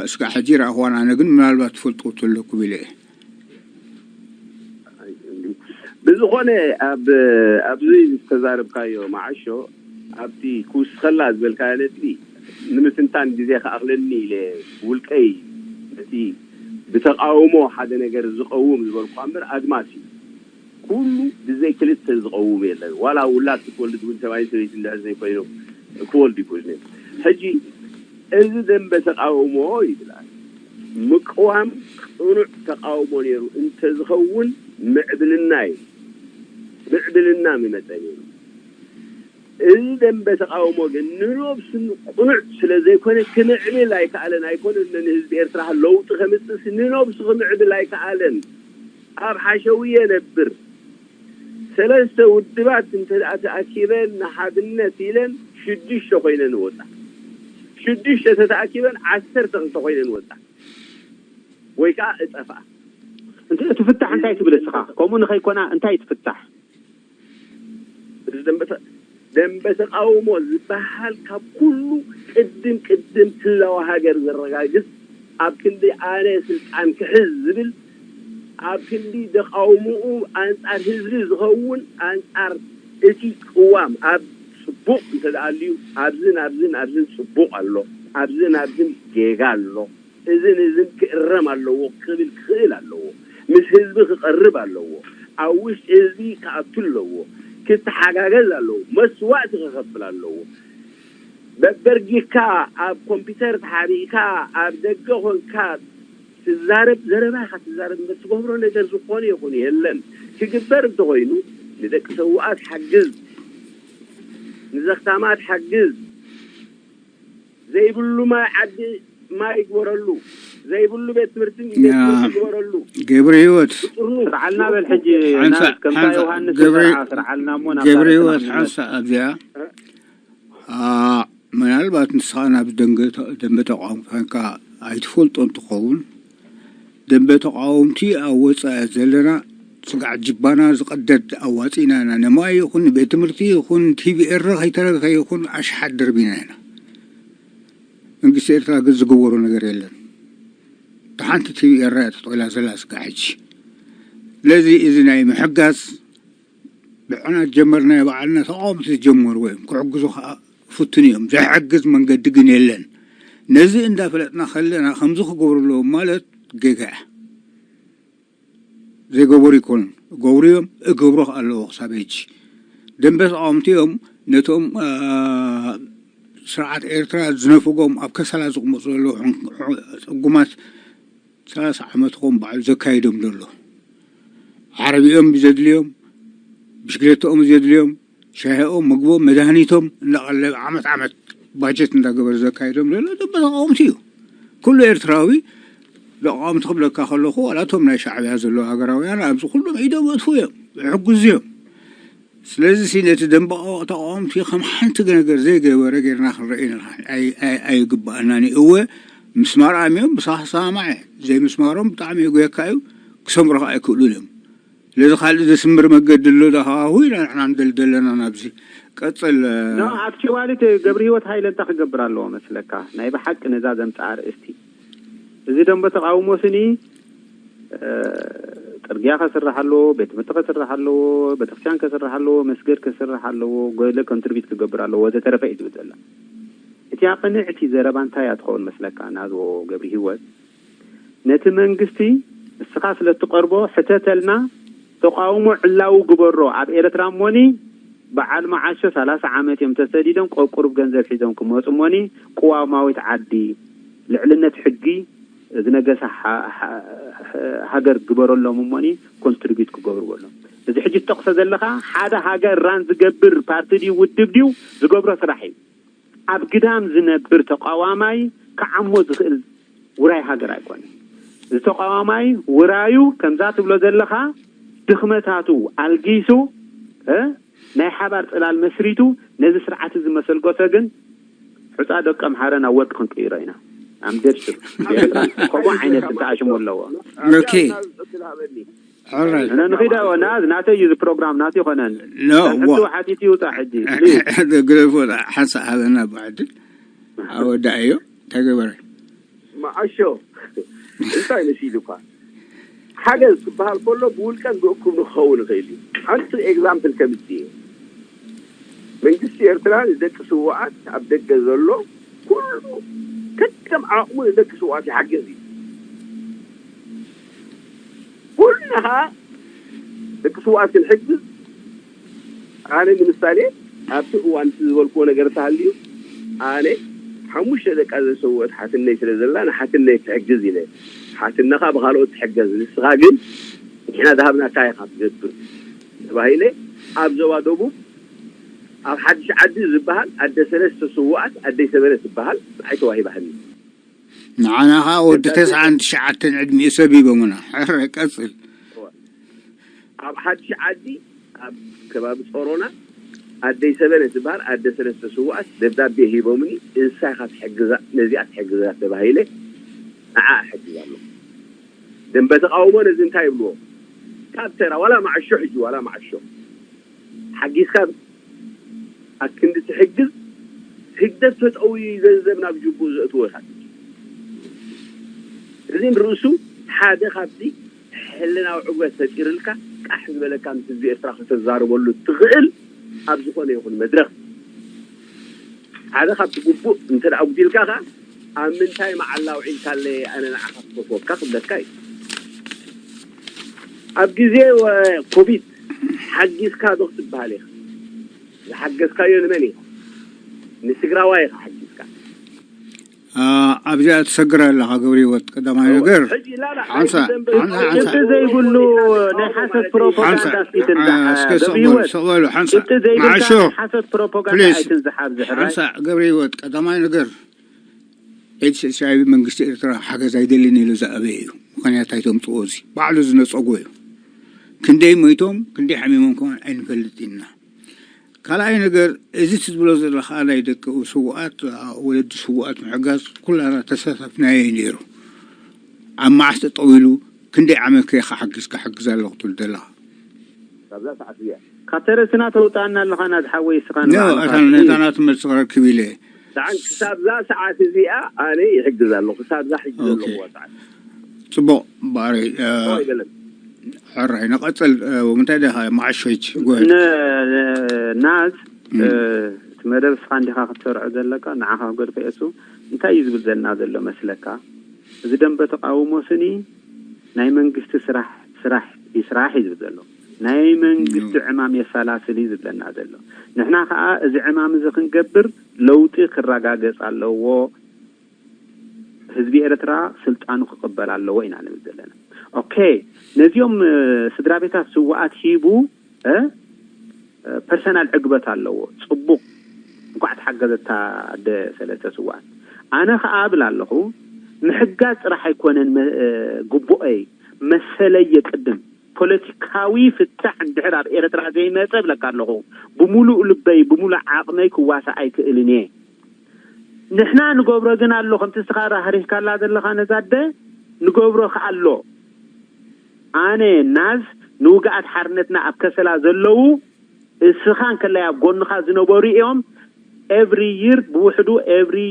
እስካዕ ሕጂ ረኣኽዋን ኣነ ግን ምናልባት ትፈልጥዎ ተለኩም ኢለ እየ። ብዝኾነ ኣብ ኣብዚ ዝተዛረብካዮ መዓሾ ኣብቲ ክውስኸላ ዝበልካዮ ነጥቢ ንምትንታን ግዜ ክኣኽለኒ ኢለ ውልቀይ ነቲ ብተቃውሞ ሓደ ነገር ዝቀውም ዝበልኳ እምበር ኣድማስ እዩ። ኩሉ ብዘይ ክልተ ዝቀውም የለን። ዋላ ውላድ ክትወልድ እውን ሰብኣይን ሰበይትን ድሕር ዘይኮይኖም ክወልዱ ይክእሉ እዮም። ሕጂ እዚ ደንበ ተቃውሞ ይብላል። ምቅዋም ቅኑዕ ተቃውሞ ነይሩ እንተዝኸውን ምዕብልና እዩ። ምዕብልና ምመፀ ነይሩ። እዚ ደንበ ተቃውሞ ግን ንነብሱ ቅኑዕ ስለ ዘይኮነ ክምዕብል ኣይከኣለን። ኣይኮነን ንህዝቢ ኤርትራ ለውጢ ከምፅእስ ንነብሱ ክምዕብል ኣይከኣለን። ኣብ ሓሸውየ ነብር ሰለስተ ውድባት እንተ ደኣ ተኣኪበን ንሓድነት ኢለን ሽዱሽተ ኮይነን ወፃ። ሽዱሽተ ተተኣኪበን ዓሰርተ ክልተ ኮይነን ወፃ። ወይ ከዓ እጠፍኣ። እንተ እቲ ፍታሕ እንታይ ትብል እስኻ? ከምኡ ንኸይኮና እንታይ ትፍታሕ? እዚ ደንበ ተ- ደንበ ተቃውሞ ዝበሃል ካብ ኩሉ ቅድም ቅድም ህላወ ሃገር ዘረጋግጽ፣ ኣብ ክንዲ ኣነ ስልጣን ክሕዝ ዝብል፣ ኣብ ክንዲ ተቃውሞኡ ኣንጻር ህዝቢ ዝኸውን፣ ኣንጻር እቲ ቅዋም ኣብ ጽቡቕ እንተ ደኣ ኣልዩ፣ ኣብዝን ኣብዝን ኣብዝን ጽቡቕ ኣሎ፣ ኣብዝን ኣብዝን ጌጋ ኣሎ፣ እዝን እዝን ክእረም ኣለዎ ክብል ክኽእል ኣለዎ። ምስ ህዝቢ ክቐርብ ኣለዎ። ኣብ ውሽጢ ህዝቢ ክኣቱ ኣለዎ። ክተሓጋገዝ ኣለዎ። መስዋእቲ ክኸፍል ኣለዎ። በበርጊካ ኣብ ኮምፒተር ተሓቢእካ ኣብ ደገ ኮንካ ትዛረብ ዘረባ ኢኻ ትዛረብ እምበር ትገብሮ ነገር ዝኾነ ይኹን የለን። ክግበር እንተኾይኑ ንደቂ ሰውኣት ሓግዝ፣ ንዘኽታማት ሓግዝ፣ ዘይብሉ ማይ ዓዲ ማይ ይግበረሉ፣ ዘይብሉ ቤት ትምህርቲ ቤት ትምህርቲ ይግበረሉ። ገብረ ህይወት ጥርኑ ስርዓልና በል ሕጂ ሓንሳ- ናዝ ከምታ ሓንሳ- ዮሃንስ ገብረ- ዝሰርዓ ስርዓልና እሞ ናብ ገብረ ታሪኽና ህይወት ንመለስ። ሓንሳ ኣብዚኣ ኣ፣ ምናልባት ንስኻ ናብ ደንገ- ደንበ ተቃውሞ ኮይንካ ኣይትፈልጦ እንትኸውን፣ ደንበ ተቃወምቲ ኣብ ወፃኢ ዘለና ስጋዕ ጅባና ዝቐደድ ኣዋፂና ኢና። ንማይ ይኹን ንቤት ትምህርቲ ይኹን ቲቪ ኤረ ከይተረፈ ይኹን ኣሽሓት ደርቢና ኢና። መንግስቲ ኤርትራ ግን ዝገበሮ ነገር የለን። እታ ሓንቲ ቲቪ ኤረ እያ ተጠቒላ ዘላ ስጋዕ ሕጂ። ስለዚ እዚ ናይ ምሕጋዝ ብዕና ጀመርናዮ ባዕልና ተቓወምቲ ዝጀመርዎ እዮም። ክሕግዙ ከዓ ፍቱን እዮም። ዘሕግዝ መንገዲ ግን የለን። ነዚ እንዳፈለጥና ከለና ከምዚ ክገብሩ ኣለዎም ማለት ጌጋ እያ። ዘይገበሩ ይኮኑን፣ እገብሩ እዮም፣ እገብሮ ኣለዎ ክሳብ ሕጂ። ደንበ ተቃወምቲ እዮም። ነቶም ስርዓት ኤርትራ ዝነፍጎም ኣብ ከሰላ ዝቕመጡ ዘለዉ ዕጉማት ሰላሳ ዓመት ኾም ባዕሉ ዘካይዶም ዘሎ። ዓረቢኦም ብዘድልዮም፣ ብሽክሌታኦም ዘድልዮም፣ ሻሂኦም፣ ምግቦም፣ መድሃኒቶም እንዳቐለበ ዓመት ዓመት ባጀት እንዳገበረ ዘካይዶም ዘሎ ደንበ ተቃወምቲ እዩ። ኩሉ ኤርትራዊ ተቃወምቲ ክብለካ ከለኹ ዋላ እቶም ናይ ሻዕብያ ዘለዉ ሃገራውያን ኣብዚ ኩሎም ኢዶም የጥፉ እዮም፣ ይሕግዙ እዮም። ስለዚ ሲ ነቲ ደንበ ተቃወምቲ ከም ሓንቲ ነገር ዘይገበረ ጌርና ክንረእዮ ኣይግባኣናን እዩ። እወ ምስማር ኣምዮም ብሳሰማዕ ዘይምስማሮም ብጣዕሚ የጉየካ እዩ። ክሰምሩ ከዓ ኣይክእሉን እዮም። ስለዚ ካልእ ዘስምር መገዲ ኣሎ ዶ? ሃዋሁ ኢና ንሕና ንደልደለና ናብዚ ቀጽል። ኖ፣ ኣክቹዋሊ እቲ ገብረ ህይወት ሃይለ እንታይ ክገብር ኣለዎ መስለካ? ናይ ብሓቂ ነዛ ዘምጽኣ ኣርእስቲ፣ እዚ ደንበ ተቃውሞ ስኒ፣ እ፣ ጽርግያ ከስራሕ ኣለዎ፣ ቤት ትምህርቲ ከስራሕ ኣለዎ፣ ቤተክርስትያን ከስራሕ ኣለዎ፣ መስገድ ከስራሕ ኣለዎ፣ ገለ ኮንትሪቢዩት ክገብር ኣለዎ ወዘተረፈ እዩ ዝብል ዘላ። እቲኣ ቅንዕቲ ዘረባ እንታይ እያ ትኸውን መስለካ? ናዞ ገብረ ህይወት፣ ነቲ መንግስቲ እስኻ ስለ እትቐርቦ ሕተተልና፣ ተቃውሞ ዕላዊ ግበሮ። ኣብ ኤርትራ እሞኒ በዓል መዓሾ ሰላሳ ዓመት እዮም ተሰዲዶም፣ ቆቁሩብ ገንዘብ ሒዞም ክመጹ እሞኒ ቅዋማዊት ዓዲ፣ ልዕልነት ሕጊ ዝነገሳ ሃ-፣ ሃ-፣ ሃገር ግበረሎም እሞኒ ኮንትሪቢዩት ክገብሩ በሎም። እዚ ሕጂ ትጠቕሶ ዘለኻ ሓደ ሃገር ራን ዝገብር ፓርቲ ድዩ ውድብ ድዩ ዝገብሮ ስራሕ እዩ። ኣብ ግዳም ዝነብር ተቃዋማይ ክዓሞ ዝኽእል ውራይ ሃገር ኣይኮነን። እዚ ተቃዋማይ ውራዩ ከምዛ ትብሎ ዘለኻ ድኽመታቱ ኣልጊሱ፣ እ፣ ናይ ሓባር ጽላል መስሪቱ ነዚ ስርዓት እዚ መሰልገሶ ግን ሑጻ ደቀ ምሓረ ናብ ወርቂ ክንቅይሮ ኢና። ኣምደድስብ ከምኡ ዓይነት እንተኣሽሙ ኣለዎ። ኦኬ። ኦራይት። ንኽዳወ ና ናተይ እዩ ፕሮግራም ናት ይኾነን። ኖ፣ ሕቱ ሓቲት ይውፃ ሕጂ ፕሊዝ። ግደፎ። ሓንሳእ ሃበና ብዓድል ኣወዳእዮ። እንታይ ገበረ? መዓሾ እንታይ መሲሉካ? ሓገዝ ክበሃል ከሎ ብውልቀን ብእኩብ ንክኸውን ይኽእል እዩ። ሓንቲ ኤግዛምፕል ከምዚ እየ። መንግስቲ ኤርትራ ንደቂ ስውኣት ኣብ ደገ ዘሎ ኩሉ ከከም ዓቕሙ ንደቂ ስውኣት ይሓግዝ እዩ። ኩልና ከዓ ደቂ ስውኣት ክንሕግዝ ኣነ ንምሳሌ ኣብቲ እዋን እቲ ዝበልክዎ ነገር እንተሃልዩ ኣነ ሓሙሽተ ደቃ ዘሰወት ሓትነይ ስለ ዘላ ንሓትነይ ክሕግዝ ኢለ ሓትነኻ ብካልኦት ትሕገዝ ንስኻ ግን ንሕና ዝሃብናካ ኢኻ ትገብር ተባሂለ ኣብ ዞባ ደቡብ ኣብ ሓድሽ ዓዲ ዝበሃል ኣደ ሰለስተ ስውኣት ኣደይ ሰበነ ትበሃል ንዓይ ተዋሂባህኒ ንዓና ከዓ ወዲ ተስዓን ትሽዓተን ዕድሚኡ ሰብ ሂቦምና። ሕረ ቀፅል። ኣብ ሓድሽ ዓዲ ኣብ ከባቢ ጾሮና ኣደይ ሰበነ ትበሃል ኣደ ሰለስተ ስውኣት ደብዳቤ ሂቦምኒ እንሳ ኢኻ ትሕግዛ ነዚኣ ትሕግዛ ተባሂለ ንዓ እሕግዝ ኣለኹ። ደንበ ተቃውሞ ነዚ እንታይ ይብልዎ ካብ ተራ ዋላ ማዕሾ ሕጂ ዋላ ማዕሾ ሓጊዝካ ኣክንዲ ትሕግዝ ህግደፍ ተጠውዩ ገንዘብ ናብ ጅቡኡ ዘእትዎ ኢኻ እዚ ንርእሱ ሓደ ካብቲ ሕልናዊ ዕግበት ፈጢርልካ ቃሕ ዝበለካ ምስ ህዝቢ ኤርትራ ከተዛርበሉ ትኽእል ኣብ ዝኾነ ይኹን መድረኽ ሓደ ካብቲ ግቡእ እንተ ኣጉዲልካ ኸዓ ኣብ ምንታይ መዓላ ውዒልካለ ኣነ ንዓኻ ክፈትወካ ክብለካ እዩ ኣብ ግዜ ኮቪድ ሓጊዝካ ዶ ክትበሃል ኢኻ ዝሓገዝካዮ ንመን ኢኻ ንትግራዋይ ኢኻ ሓጊዝካ ኣብዚኣ ትሰግር ኣለኻ ገብረ ህይወት ቀዳማይ ነገር ሓንሳ ሓንሳ ሓንሳ ዘይብሉ ናይ ሓሰት ፕሮፓጋንዳ እስኪ ትንዛሕ እስከ ገብረ ህይወት ሰቕበሉ ሓንሳ ጭብጢ ዘይብልካ ማዕሾ ናይ ሓሰት ፕሮፓጋንዳ ፕሊዝ ኣይትንዝሓ ኣብዚ ሕራይ ሓንሳ ገብረ ህይወት ቀዳማይ ነገር ኤች ኤች ኣይ ቪ መንግስቲ ኤርትራ ሓገዝ ኣይደልን ኢሉ ዝኣበየ እዩ ምክንያት ኣይተምፅዎ እዚ ባዕሉ ዝነፀጎ እዩ ክንደይ ሞይቶም ክንደይ ሓሚሞም ከማን ኣይንፈልጥ ኢና ካልኣይ ነገር እዚ ትብሎ ዘለኻ ናይ ደቂ ስውኣት ወለዲ ስውኣት ምሕጋዝ ኩላና ተሳታፍናዮ እዩ ነይሩ ኣብ መዓስ ጠጠው ኢሉ ክንደይ ዓመት ከ ክሓግዝ ክሕግዝ ኣለኹ ትብል ዘለኻ ኣብዛ ሰዓት እዚኣ ካብ ተረስና ተውጣና ኣለኻ ናዝ ሓወይ እስኻ ንባዕልኻ ኣታ ነታ ናቱ መልሲ ክረክብ ኢለ። ደሓን ክሳብዛ ሰዓት እዚኣ ኣነ ይሕግዝ ኣለኹ። ክሳብዛ ሕጂ ዘለኹዋ ሰዓት ፅቡቕ ባሪ። ሕራይ ንቐፅል። ምንታይ ዲኻ መዓሾይች ጎ ናዝ እቲ መደብ እስኻ እንዲኻ ክትሰርዖ ዘለካ ንዓኻ ክገድፎ እሱ እንታይ እዩ ዝብል ዘለና ዘሎ መስለካ? እዚ ደንበ ተቃውሞ ስኒ ናይ መንግስቲ ስራሕ ስራሕ ይስራሕ እዩ ዝብል ዘሎ። ናይ መንግስቲ ዕማም የሰላስል እዩ ዝብለና ዘሎ። ንሕና ከዓ እዚ ዕማም እዚ ክንገብር ለውጢ ክረጋገፅ ኣለዎ። ህዝቢ ኤርትራ ስልጣኑ ክቕበል ኣለዎ ኢና ንብል ዘለና። ኦኬ፣ ነዚኦም ስድራ ቤታት ስዋኣት ሂቡ ፐርሰናል ዕግበት ኣለዎ። ፅቡቕ፣ እንኳዕ ተሓገዘታ ኣደ ሰለስተ ስዋኣት። ኣነ ከዓ እብል ኣለኹ፣ ምሕጋዝ ጥራሕ ኣይኮነን ግቡኦይ፣ መሰለይ የቅድም። ፖለቲካዊ ፍታሕ እንድሕር ኣብ ኤርትራ ዘይመፀ እብለካ ኣለኹ፣ ብሙሉእ ልበይ ብሙሉእ ዓቕመይ ክዋሳእ ኣይክእልን እየ። ንሕና ንገብሮ ግን ኣሎ፣ ከምቲ እስኻ ራህሪህካላ ዘለኻ ነዛ ኣደ ንገብሮ ከኣ ኣሎ። ኣነ ናዝ ንውግኣት ሓርነትና ኣብ ከሰላ ዘለዉ እስኻ እንከላይ ኣብ ጎንኻ ዝነበሩ እዮም። Every year ብውሕዱ every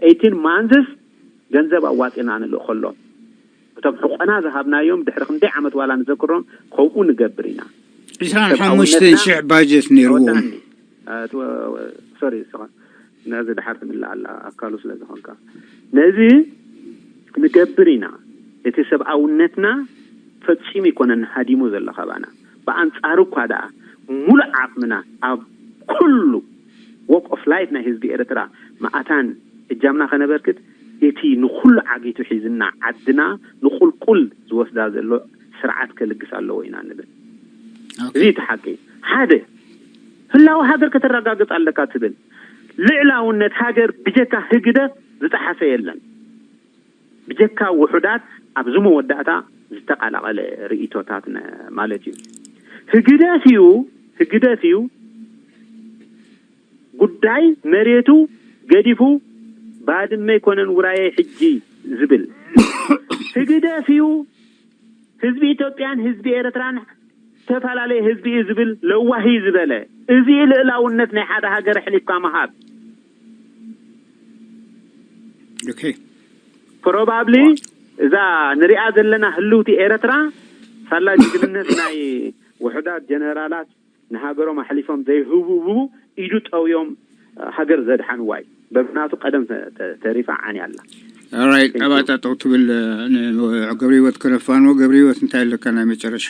eighteen months ገንዘብ ኣዋፂና ንልእኸሎም። እቶም ሕቆና ዝሃብናዮም ድሕሪ ክንደይ ዓመት ዋላ ንዘክሮም ከምኡ ንገብር ኢና። ዕስራን ሓሙሽተን ሽሕ ባጀት ነይርዎም። ሶሪ እስኻ ነዚ ድሓር ትምልእ ኣላ ኣካሉ ስለ ዝኾንካ ነዚ ንገብር ኢና። እቲ ሰብኣውነትና ፈጺሙ ኣይኮነን ሃዲሙ ዘሎ ካባና። ብኣንጻሩ እኳ ደኣ ሙሉእ ዓቕምና ኣብ ኩሉ ወክ ኦፍ ላይፍ ናይ ህዝቢ ኤርትራ መኣታን እጃምና ከነበርክት እቲ ንኹሉ ዓጊቱ ሒዝና ዓድና ንቁልቁል ዝወስዳ ዘሎ ስርዓት ከልግስ ኣለዎ ኢና ንብል። እዚ እቲ ሓቂ። ሓደ ህላወ ሃገር ከተረጋግጽ ኣለካ ትብል። ልዕላውነት ሃገር ብጀካ ህግደፍ ዝጠሓሰ የለን። ብጀካ ውሑዳት ኣብዚ መወዳእታ ዝተቓላቐለ ርእይቶታት ማለት እዩ። ህግደፍ እዩ ህግደፍ እዩ ጉዳይ መሬቱ ገዲፉ ባድመ ኣይኮነን ውራየይ ሕጂ ዝብል ህግደፍ እዩ። ህዝቢ ኢትዮጵያን ህዝቢ ኤርትራን ዝተፈላለየ ህዝቢ እዩ ዝብል ለዋሂ ዝበለ እዚ ልእላውነት ናይ ሓደ ሃገር ኣሕሊፍካ ምሃብ። ፕሮባብሊ እዛ ንሪኣ ዘለና ህልውቲ ኤርትራ ሳላ ጅግንነት ናይ ውሑዳት ጀነራላት ንሃገሮም ኣሕሊፎም ዘይህቡ ኢዱ ጠውዮም ሃገር ዘድሓንዋ እዩ። በብናቱ ቀደም ተሪፋ ዓንያ ኣላ። ራይት ኣባጣጠው ትብል ገብረ ህይወት ከነፋንዎ። ገብረ ህይወት እንታይ ኣለካ ናይ መጨረሻ?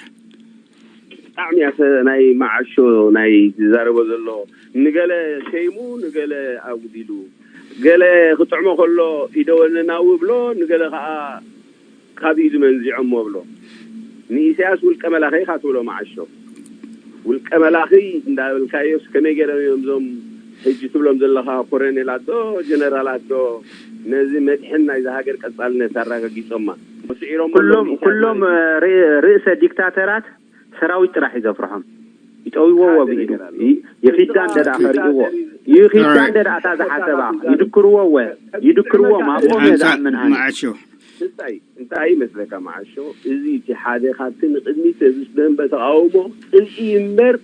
ብጣዕሚ እያ ናይ መዓሾ ናይ ዝዛረቦ ዘሎ። ንገለ ሸይሙ ንገለ ኣጉዲሉ፣ ገለ ክጥዕሞ ከሎ ኢደወነናዊ ብሎ፣ ንገለ ከዓ ካብ ኢዱ መንዚዖሞ ብሎ። ንኢሳያስ ውልቀ መላኺ ኢኻ ትብሎ መዓሾ። ውልቀ መላኺ እንዳበልካዮስ ከመይ ገይሮም እዮም እዞም ሕጂ ትብሎም ዘለኻ ኮረኔላት ዶ ጀነራላት ዶ ነዚ መድሕን ናይዛ ሃገር ቀጻልነት ኣረጋጊጾማ? ስዒሮሞ ኣለዉ ኩሎም ንኢሳያስ ኩሎም ማለት እዩ። እ፣ ርእሰ ዲክታተራት ሰራዊት ጥራሕ እዩ ዘፍርሖም። ይጠውይዎ ብኢዱ። የኺዳ እንደ ደኣ ከርእይዎ፣ የኺዳ እንደ ደኣ እታ ዝሓሰባ ይድክርዎ ወ ይድክርዎም ኣብኦም እየ ዝኣምን ኣነ። መዓሾ እንታይ እንታይ ይመስለካ መዓሾ? እዚ እቲ ሓደ ካብቲ ንቅድሚት እዚ ደንበ ተቃውሞ ጽልኢ እምበር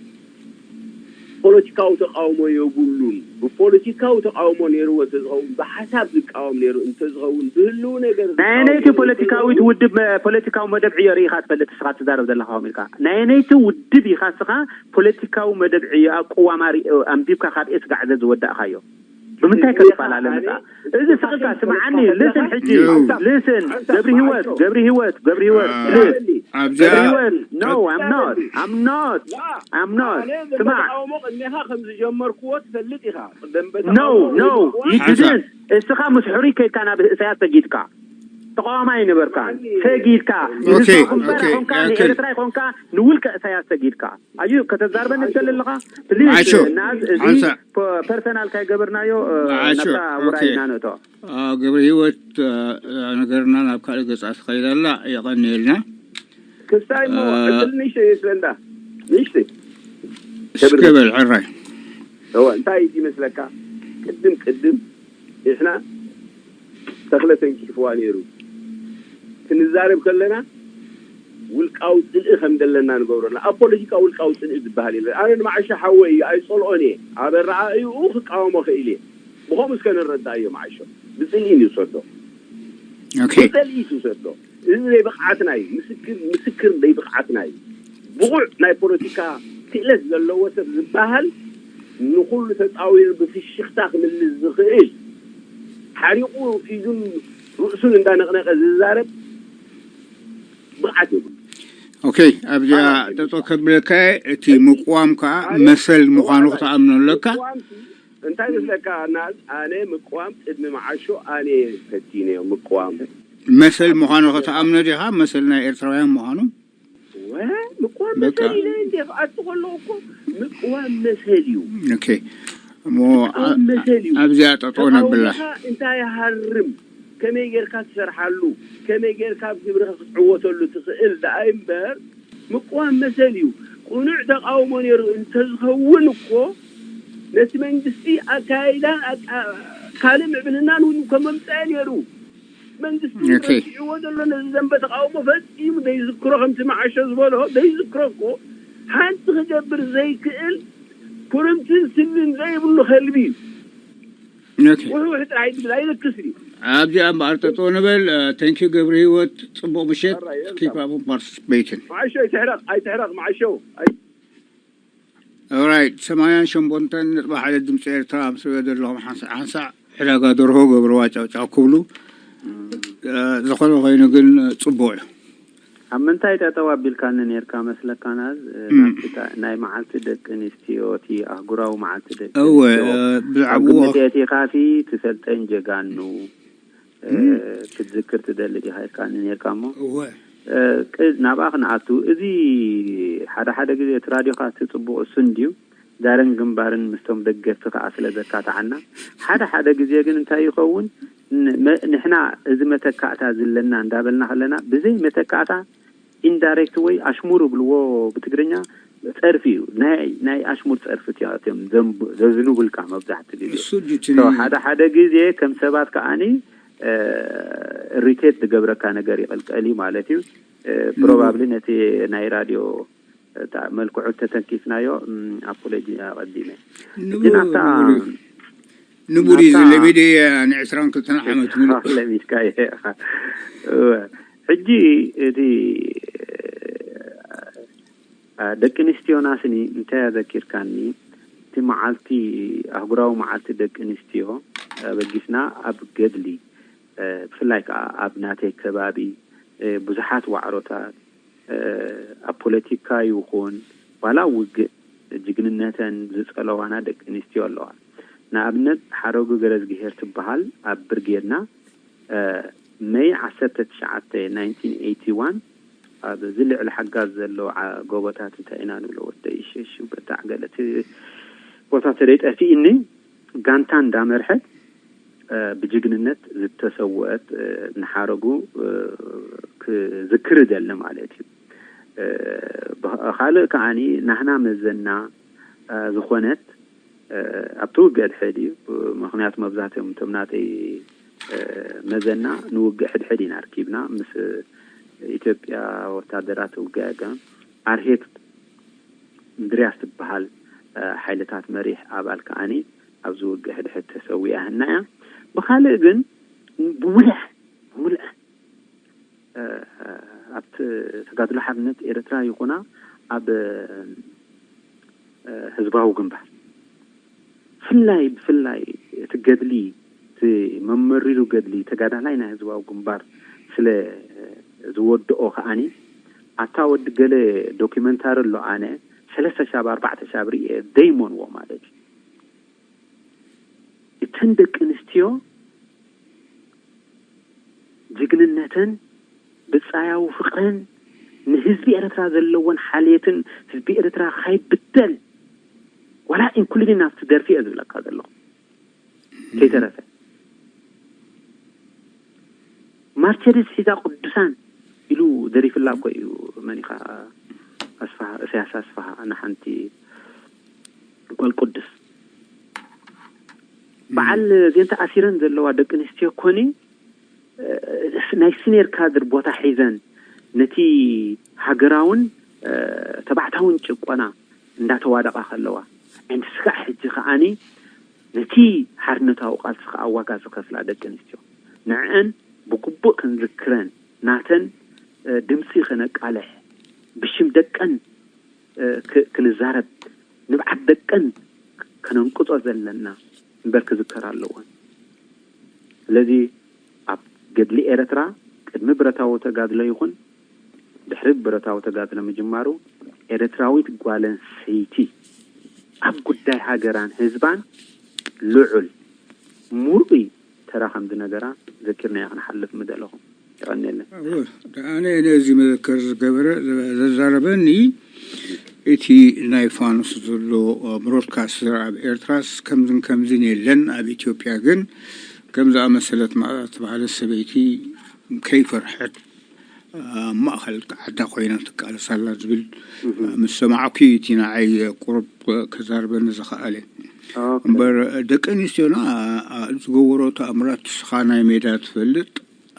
ፖለቲካዊ ተቃውሞ የብሉን። ብፖለቲካዊ ተቃውሞ ነይርዎ እንተዝኸውን ብሓሳብ ዝቃወም ነይሩ እንተዝኸውን ብህልው ነገር ናይ ነይቲ ፖለቲካዊት ውድብ ፖለቲካዊ መደብ ዕዮ ርኢኻ ትፈልጥ እስኻ ትዛረብ ዘለኻ ኢልካ ናይ ነይቲ ውድብ ኢኻ እስኻ ፖለቲካዊ መደብ ዕዮ ኣቅዋማ ኣንቢብካ ካብ ኤስ ጋዕዘ ዝወዳእኻዮ ብምንታይ ከትፈላለ ምፃ እዚ ስቕካ ስምዓኒ ልስን ሕጂ ልስን ገብሪ ህይወት ገብሪ ህይወት ገብሪ ህይወት ገብሪ ህይወት no I'm not I'm not I'm not ስማዕ ተቃውሞ ቅድሜኻ ከም ዝጀመርክዎ ትፈልጥ ኢኻ ደንበ no no you didn't እስኻ ምስ ሕሩይ ከይድካ ናብ እሳያስ ሰጊድካ ተቃዋማይ ነበርካ ሰጊድካ ንህዝባዊ ግንባር ይኮንካ ንኤርትራ ይኮንካ ንውልቀ እሳያስ ሰጊድካ ኣዩ ከተዛርበኒ ትደሊ ኣለኻ ፕሊዝ ናዝ እዚ ፐርሰናል ካይገበርናዮ ናብታ ውራይና ነእቶ ገብረ ህይወት ነገርና ናብ ካልእ ገጻ ትኸይድ ኣላ የቐንየልና ክስታይ ሞ ዕድል ንእሽተይ ይስለንዳ ንእሽተይ እስከበል ሕራይ እወ እንታይ እዩ ይመስለካ ቅድም ቅድም ንሕና ተኽለ ተንኪፍዋ ነይሩ ክንዛረብ ከለና ውልቃዊ ጽልኢ ከም ዘለና ንገብረና። ኣብ ፖለቲካ ውልቃዊ ጽልኢ ዝበሃል የለን። ኣነ ንመዓሾ ሓወይ እዩ፣ ኣይጸልኦን እየ። ኣብ ኣረኣእይኡ ክቃወሞ ክእል እየ። ብኸምኡ እስከ ንረዳእዮ። መዓሾ ብጽልኢ ንውሰዶ፣ ኦኬ ብጽልኢ ትውሰዶ። እዚ ዘይብቕዓትና እዩ፣ ምስክር ምስክር ዘይብቕዓትና እዩ። ብቑዕ ናይ ፖለቲካ ክእለት ዘለዎ ሰብ ዝበሃል ንኹሉ ተጻዊሩ ብፍሽኽታ ክምልስ ዝኽእል፣ ሓሪቑ ኢዱን ርእሱን እንዳነቕነቐ ዝዛረብ ብቕዓት የብሉ። ኦኬ ኣብዚኣ ጠጦ ከብለካ እቲ ምቅዋም ከዓ መሰል ምዃኑ ክትኣምኖ ኣለካ። እንታይ መስለካ ናዝ፣ ኣነ ምቅዋም ቅድሚ መዓሾ ኣነ ፈቲነዮ ምቅዋም መሰል ምዃኑ ክትኣምኖ ዲኻ? መሰል ናይ ኤርትራውያን ምዃኑ ወ ምቅዋም በቃ። መሰል ኢለ እንደ ኣቲ ከለኹ እኮ ምቅዋም መሰል እዩ። ኦኬ እሞ ምቅዋም መሰል እዩ። ኣብዚኣ ጠጦ ነብላ። ተቃውሞኻ እንታይ ይሃርም፣ ከመይ ጌርካ ትሰርሓሉ፣ ከመይ ጌርካ ኣብ ግብርኻ ክትዕወተሉ ትኽእል ደኣ እምበር ምቅዋም መሰል እዩ። ቅኑዕ ተቃውሞ ነይሩ እንተዝኸውን እኮ ነቲ መንግስቲ ኣካይዳን ኣቃ- ካልእ ምዕብልናን እውን ከመምፀአ ነይሩ። መንግስቲ እውን ኦኬ። ረሲዕዎ ዘሎ ነዚ ዘንበ ተቃውሞ ፈፂሙ ዘይዝክሮ፣ ከምቲ መዓሾ ዝበሎ ዘይዝክሮ እኮ ሓንቲ ክገብር ዘይክእል ኩርምትን ስልን ዘይብሉ ከልቢ እዩ። ኦኬ ውሕውሕ ጥራሕ ይብል ኣይለክስ እዩ። ኣብዚኣ እምበኣር ጠጦ ንበል። ተንኪ ገብረ ህይወት፣ ፅቡቅ ምሸት። ኣራይ፣ ኪፕ ኣፕ ፓርቲስፔሽን። መዓሾ ኣይትሕረቕ ኣይትሕረቕ መዓሾ ኣይ- ኦራይት ሰማንያን ሸሞንተን ነጥቢ ሓደ ድምፂ ኤርትራ ምስ ሪኦ ዘለኹም ሓንሳእ ሓንሳእ ዕዳጋ ደርሆ ገብርዋ ጫውጫው ክብሉ። እ፣ ዝኾነ ኮይኑ ግን ፅቡቅ እዩ። ኣብ ምንታይ ጠጠው ኣቢልካኒ ነርካ መስለካ ናዝ? እ፣ እም። ናብቲ ታ- ናይ መዓልቲ ደቂ ኣንስትዮ እቲ ኣህጉራዊ መዓልቲ ደቂ እወ ኣንስትዮ እ፣ ኣብ ብዛዕባኡ ግምት የእቲኻሲ ትሰልጠን ጀጋኑ እ፣ ክትዝክር ትደሊ ዲኻ ኢልካኒ ነርካ እሞ እወ እ፣ ቅ- ናብኣ ክንኣቱ እዚ ሓደ ሓደ ግዜ እቲ ራድዮኻ እቲ ፅቡቅ እሱ እንድዩ ዳርን ግንባርን ምስቶም ደገፍቲ ከዓ ስለ ዘካትዓና ሓደ ሓደ ግዜ ግን እንታይ ይኸውን ን- መ- ንሕና እዚ መተካእታ ዝለና እንዳበልና ከለና ብዘይ መተካእታ ኢንዳይሬክት ወይ ኣሽሙር ይብልዎ ብትግርኛ ፀርፊ እዩ ናይ ናይ ኣሽሙር ፀርፊ እዮም ዘንብ- ዘዝንቡልካ መብዛሕትኡ ግዜ እሱ ጅትኒ So ሓደ ሓደ ግዜ ከም ሰባት ከዓኒ ሪቴት ዝገብረካ ነገር ይቀልቀል እዩ ማለት እዩ ፕሮባብሊ ነቲ ናይ ራድዮ እታ መልክዑ ተተንኪፍናዮ ኣፖሎጂ ኣቀዲመ ግን ኣብታ ንቡር እዩ ናታ- ዘለሚደ ንዕስራን ክልተን ዓመት ሙሉእ ለሚድካ ኢኻ እወ ሕጂ እቲ አ፣ ደቂ ኣንስትዮና ስኒ እንታይ ኣዘኪርካኒ እቲ መዓልቲ ኣህጉራዊ መዓልቲ ደቂ ኣንስትዮ ኣበጊስና ኣብ ገድሊ እ፣ ብፍላይ ከዓ ኣብ ናተይ ከባቢ እ፣ ብዙሓት ዋዕሮታት እ፣ ኣብ ፖለቲካ ይኹን ዋላ ውግእ ጅግንነተን ዝፀለዋና ደቂ ኣንስትዮ ኣለዋ ንኣብነት ሓረጉ ገረዝግሄር ትበሃል ኣብ ብርጌድና እ፣ መይ ዓሰርተ ትሽዓተ ናይንቲን ኤይቲ ዋን ኣብዚ ልዕሊ ሓጋዝ ዘሎ ዓ- ጎቦታት እንታይ ኢና ንብሎ ወደይ ሸሹ በታዕ ገለ እቲ ቦታ ተደይ ጠፊእኒ ጋንታ እንዳመርሐት እ፣ ብጅግንነት ዝተሰወአት እ፣ ንሓረጉ እ፣ ክዝክር እደሊ ማለት እዩ እ፣ ብ- ካልእ ከዓኒ ናህና መዘና እ፣ ዝኾነት ኣብቲ ውግእ ድሕድ እዩ ምክንያቱ መብዛሕትኦም እቶም ናተይ መዘና ንውግእ ሕድሕድ ኢና ኣርኪብና ምስ ኢትዮጵያ ወታደራት ውግእ ገ ኣርሄት እንድርያስ ትበሃል ሓይልታት መሪሕ ኣባል ከዓኒ ኣብዚ ውግእ ሕድሕድ ተሰዊኣ ህና እያ ብካልእ ግን ብሙልሕ ብሙልሕ ኣብቲ ተጋድሎ ሓርነት ኤርትራ ይኹና ኣብ ህዝባዊ ግንባር ብፍላይ ብፍላይ እቲ ገድሊ እቲ መመሪሩ ገድሊ ተጋዳላይ ናይ ህዝባዊ ግንባር ስለ ዝወድኦ ከዓኒ ኣታ ወዲ ገለ ዶኪመንታሪ ኣሎ ኣነ ሰለስተ ሻብ ኣርባዕተ ሻብ ርየ ደይሞንዎ ማለት እዩ እተን ደቂ ኣንስትዮ ጅግንነተን ብጻያዊ ፍቕረን ንህዝቢ ኤርትራ ዘለወን ሓልየትን ህዝቢ ኤርትራ ካይብተን ዋላ ኢንክሉዲን ናብቲ ደርፊ እየ ዝብለካ ዘለኹ ከይተረፈ ማርቸዲስ ሒዛ ቅዱሳን ኢሉ ደሪፍላ እኮ እዩ መኒኻ ኣስፋሃ እሳያስ ኣስፋሃ ንሓንቲ ጓል ቅዱስ በዓል ዜንተ ኣሲረን ዘለዋ ደቂ ኣንስትዮ ኮኒ ናይ ሲኒየር ካድር ቦታ ሒዘን ነቲ ሃገራውን ተባዕታውን ጭቆና እንዳተዋደቓ ከለዋ፣ ኣንቲ ስጋዕ ሕጂ ከዓኒ ነቲ ሓርነታዊ ቃልሲ ከኣ ዋጋ ዝኸፍላ ደቂ ኣንስትዮ፣ ንዕአን ብግቡእ ክንዝክረን፣ ናተን ድምፂ ከነቃልሕ፣ ብሽም ደቀን ክንዛረብ፣ ንብዓት ደቀን ከነንቅጾ ዘለና እምበር ክዝከር ኣለዎን። ስለዚ ኣብ ገድሊ ኤረትራ ቅድሚ ብረታዊ ተጋድሎ ይኹን ድሕሪ ብረታዊ ተጋድሎ ምጅማሩ፣ ኤረትራዊት ጓል ኣንሰይቲ ኣብ ጉዳይ ሃገራን ህዝባን ልዑል ምርኡይ ተራ ከም ዝነበራ ዘኪርናዮ ክንሓልፍ ምደለኹ። የቐንየለን። ኣነ ነዚ መዘከር ዝገበረ ዘዛረበኒ እቲ ናይ ፋኑስ ዘሎ ብሮድካስተር ኣብ ኤርትራስ ከምዝን ከምዝን የለን፣ ኣብ ኢትዮጵያ ግን ከም ዝኣመሰለት ማእዛ ተባሃለት ሰበይቲ ከይፈርሐት ኣብ ማእኸል ዓዳ ኮይና ትቃለስ ኣላ ዝብል ምስ ሰማዕኩ እቲ ንዓይ ቁሩብ ከዛርበኒ ዝኸኣለ። እምበር ደቂ ኣንስትዮና ዝገብሮ ተኣምራት ንስኻ ናይ ሜዳ ትፈልጥ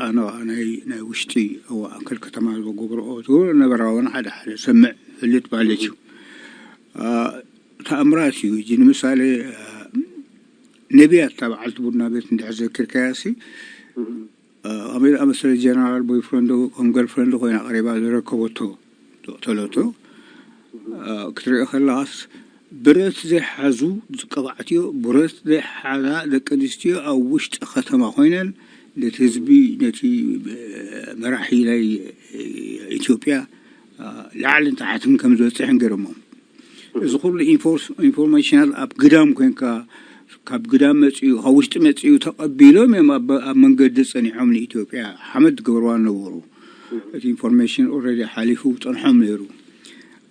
ኣነ ናይ ናይ ውሽጢ ኣክል ከተማ ዝገብርኦ ዝገብሮ ነበራውን ሓደ ሓደ ሰምዕ ፍልጥ ማለት እዩ። ተኣምራት እዩ። እዚ ንምሳሌ ነቢያት እታ በዓልቲ ቡና ቤት እንድሕር ዘኪርካያ ሲ ኣሜሪካ መሰለ ጀነራል ቦይፍረንዶ ከም ገርፍረንዶ ኮይና ቀሪባ ዝረከበቶ ዝቕተለቶ ክትሪኦ ከለኻስ ብረት ዘይሓዙ ዝቀባዕትዮ ብረት ዘይሓዛ ደቂ ኣንስትዮ ኣብ ውሽጢ ከተማ ኮይነን ነቲ ህዝቢ ነቲ መራሒ ናይ ኢትዮጵያ ላዕልን ታሕትን ከም ዝበፅሕን ገይሮሞም። እዚ ኩሉ ኢንፎርሜሽናል ኣብ ግዳም ኮንካ ካብ ግዳም መፅኡ ካብ ውሽጢ መፅኡ ተቐቢሎም እዮም ኣብ መንገዲ ፀኒሖም ንኢትዮጵያ ሓመድ ዝገብርዋ ነበሩ። እቲ ኢንፎርሜሽን ኦረዲ ሓሊፉ ፀንሖም ነይሩ።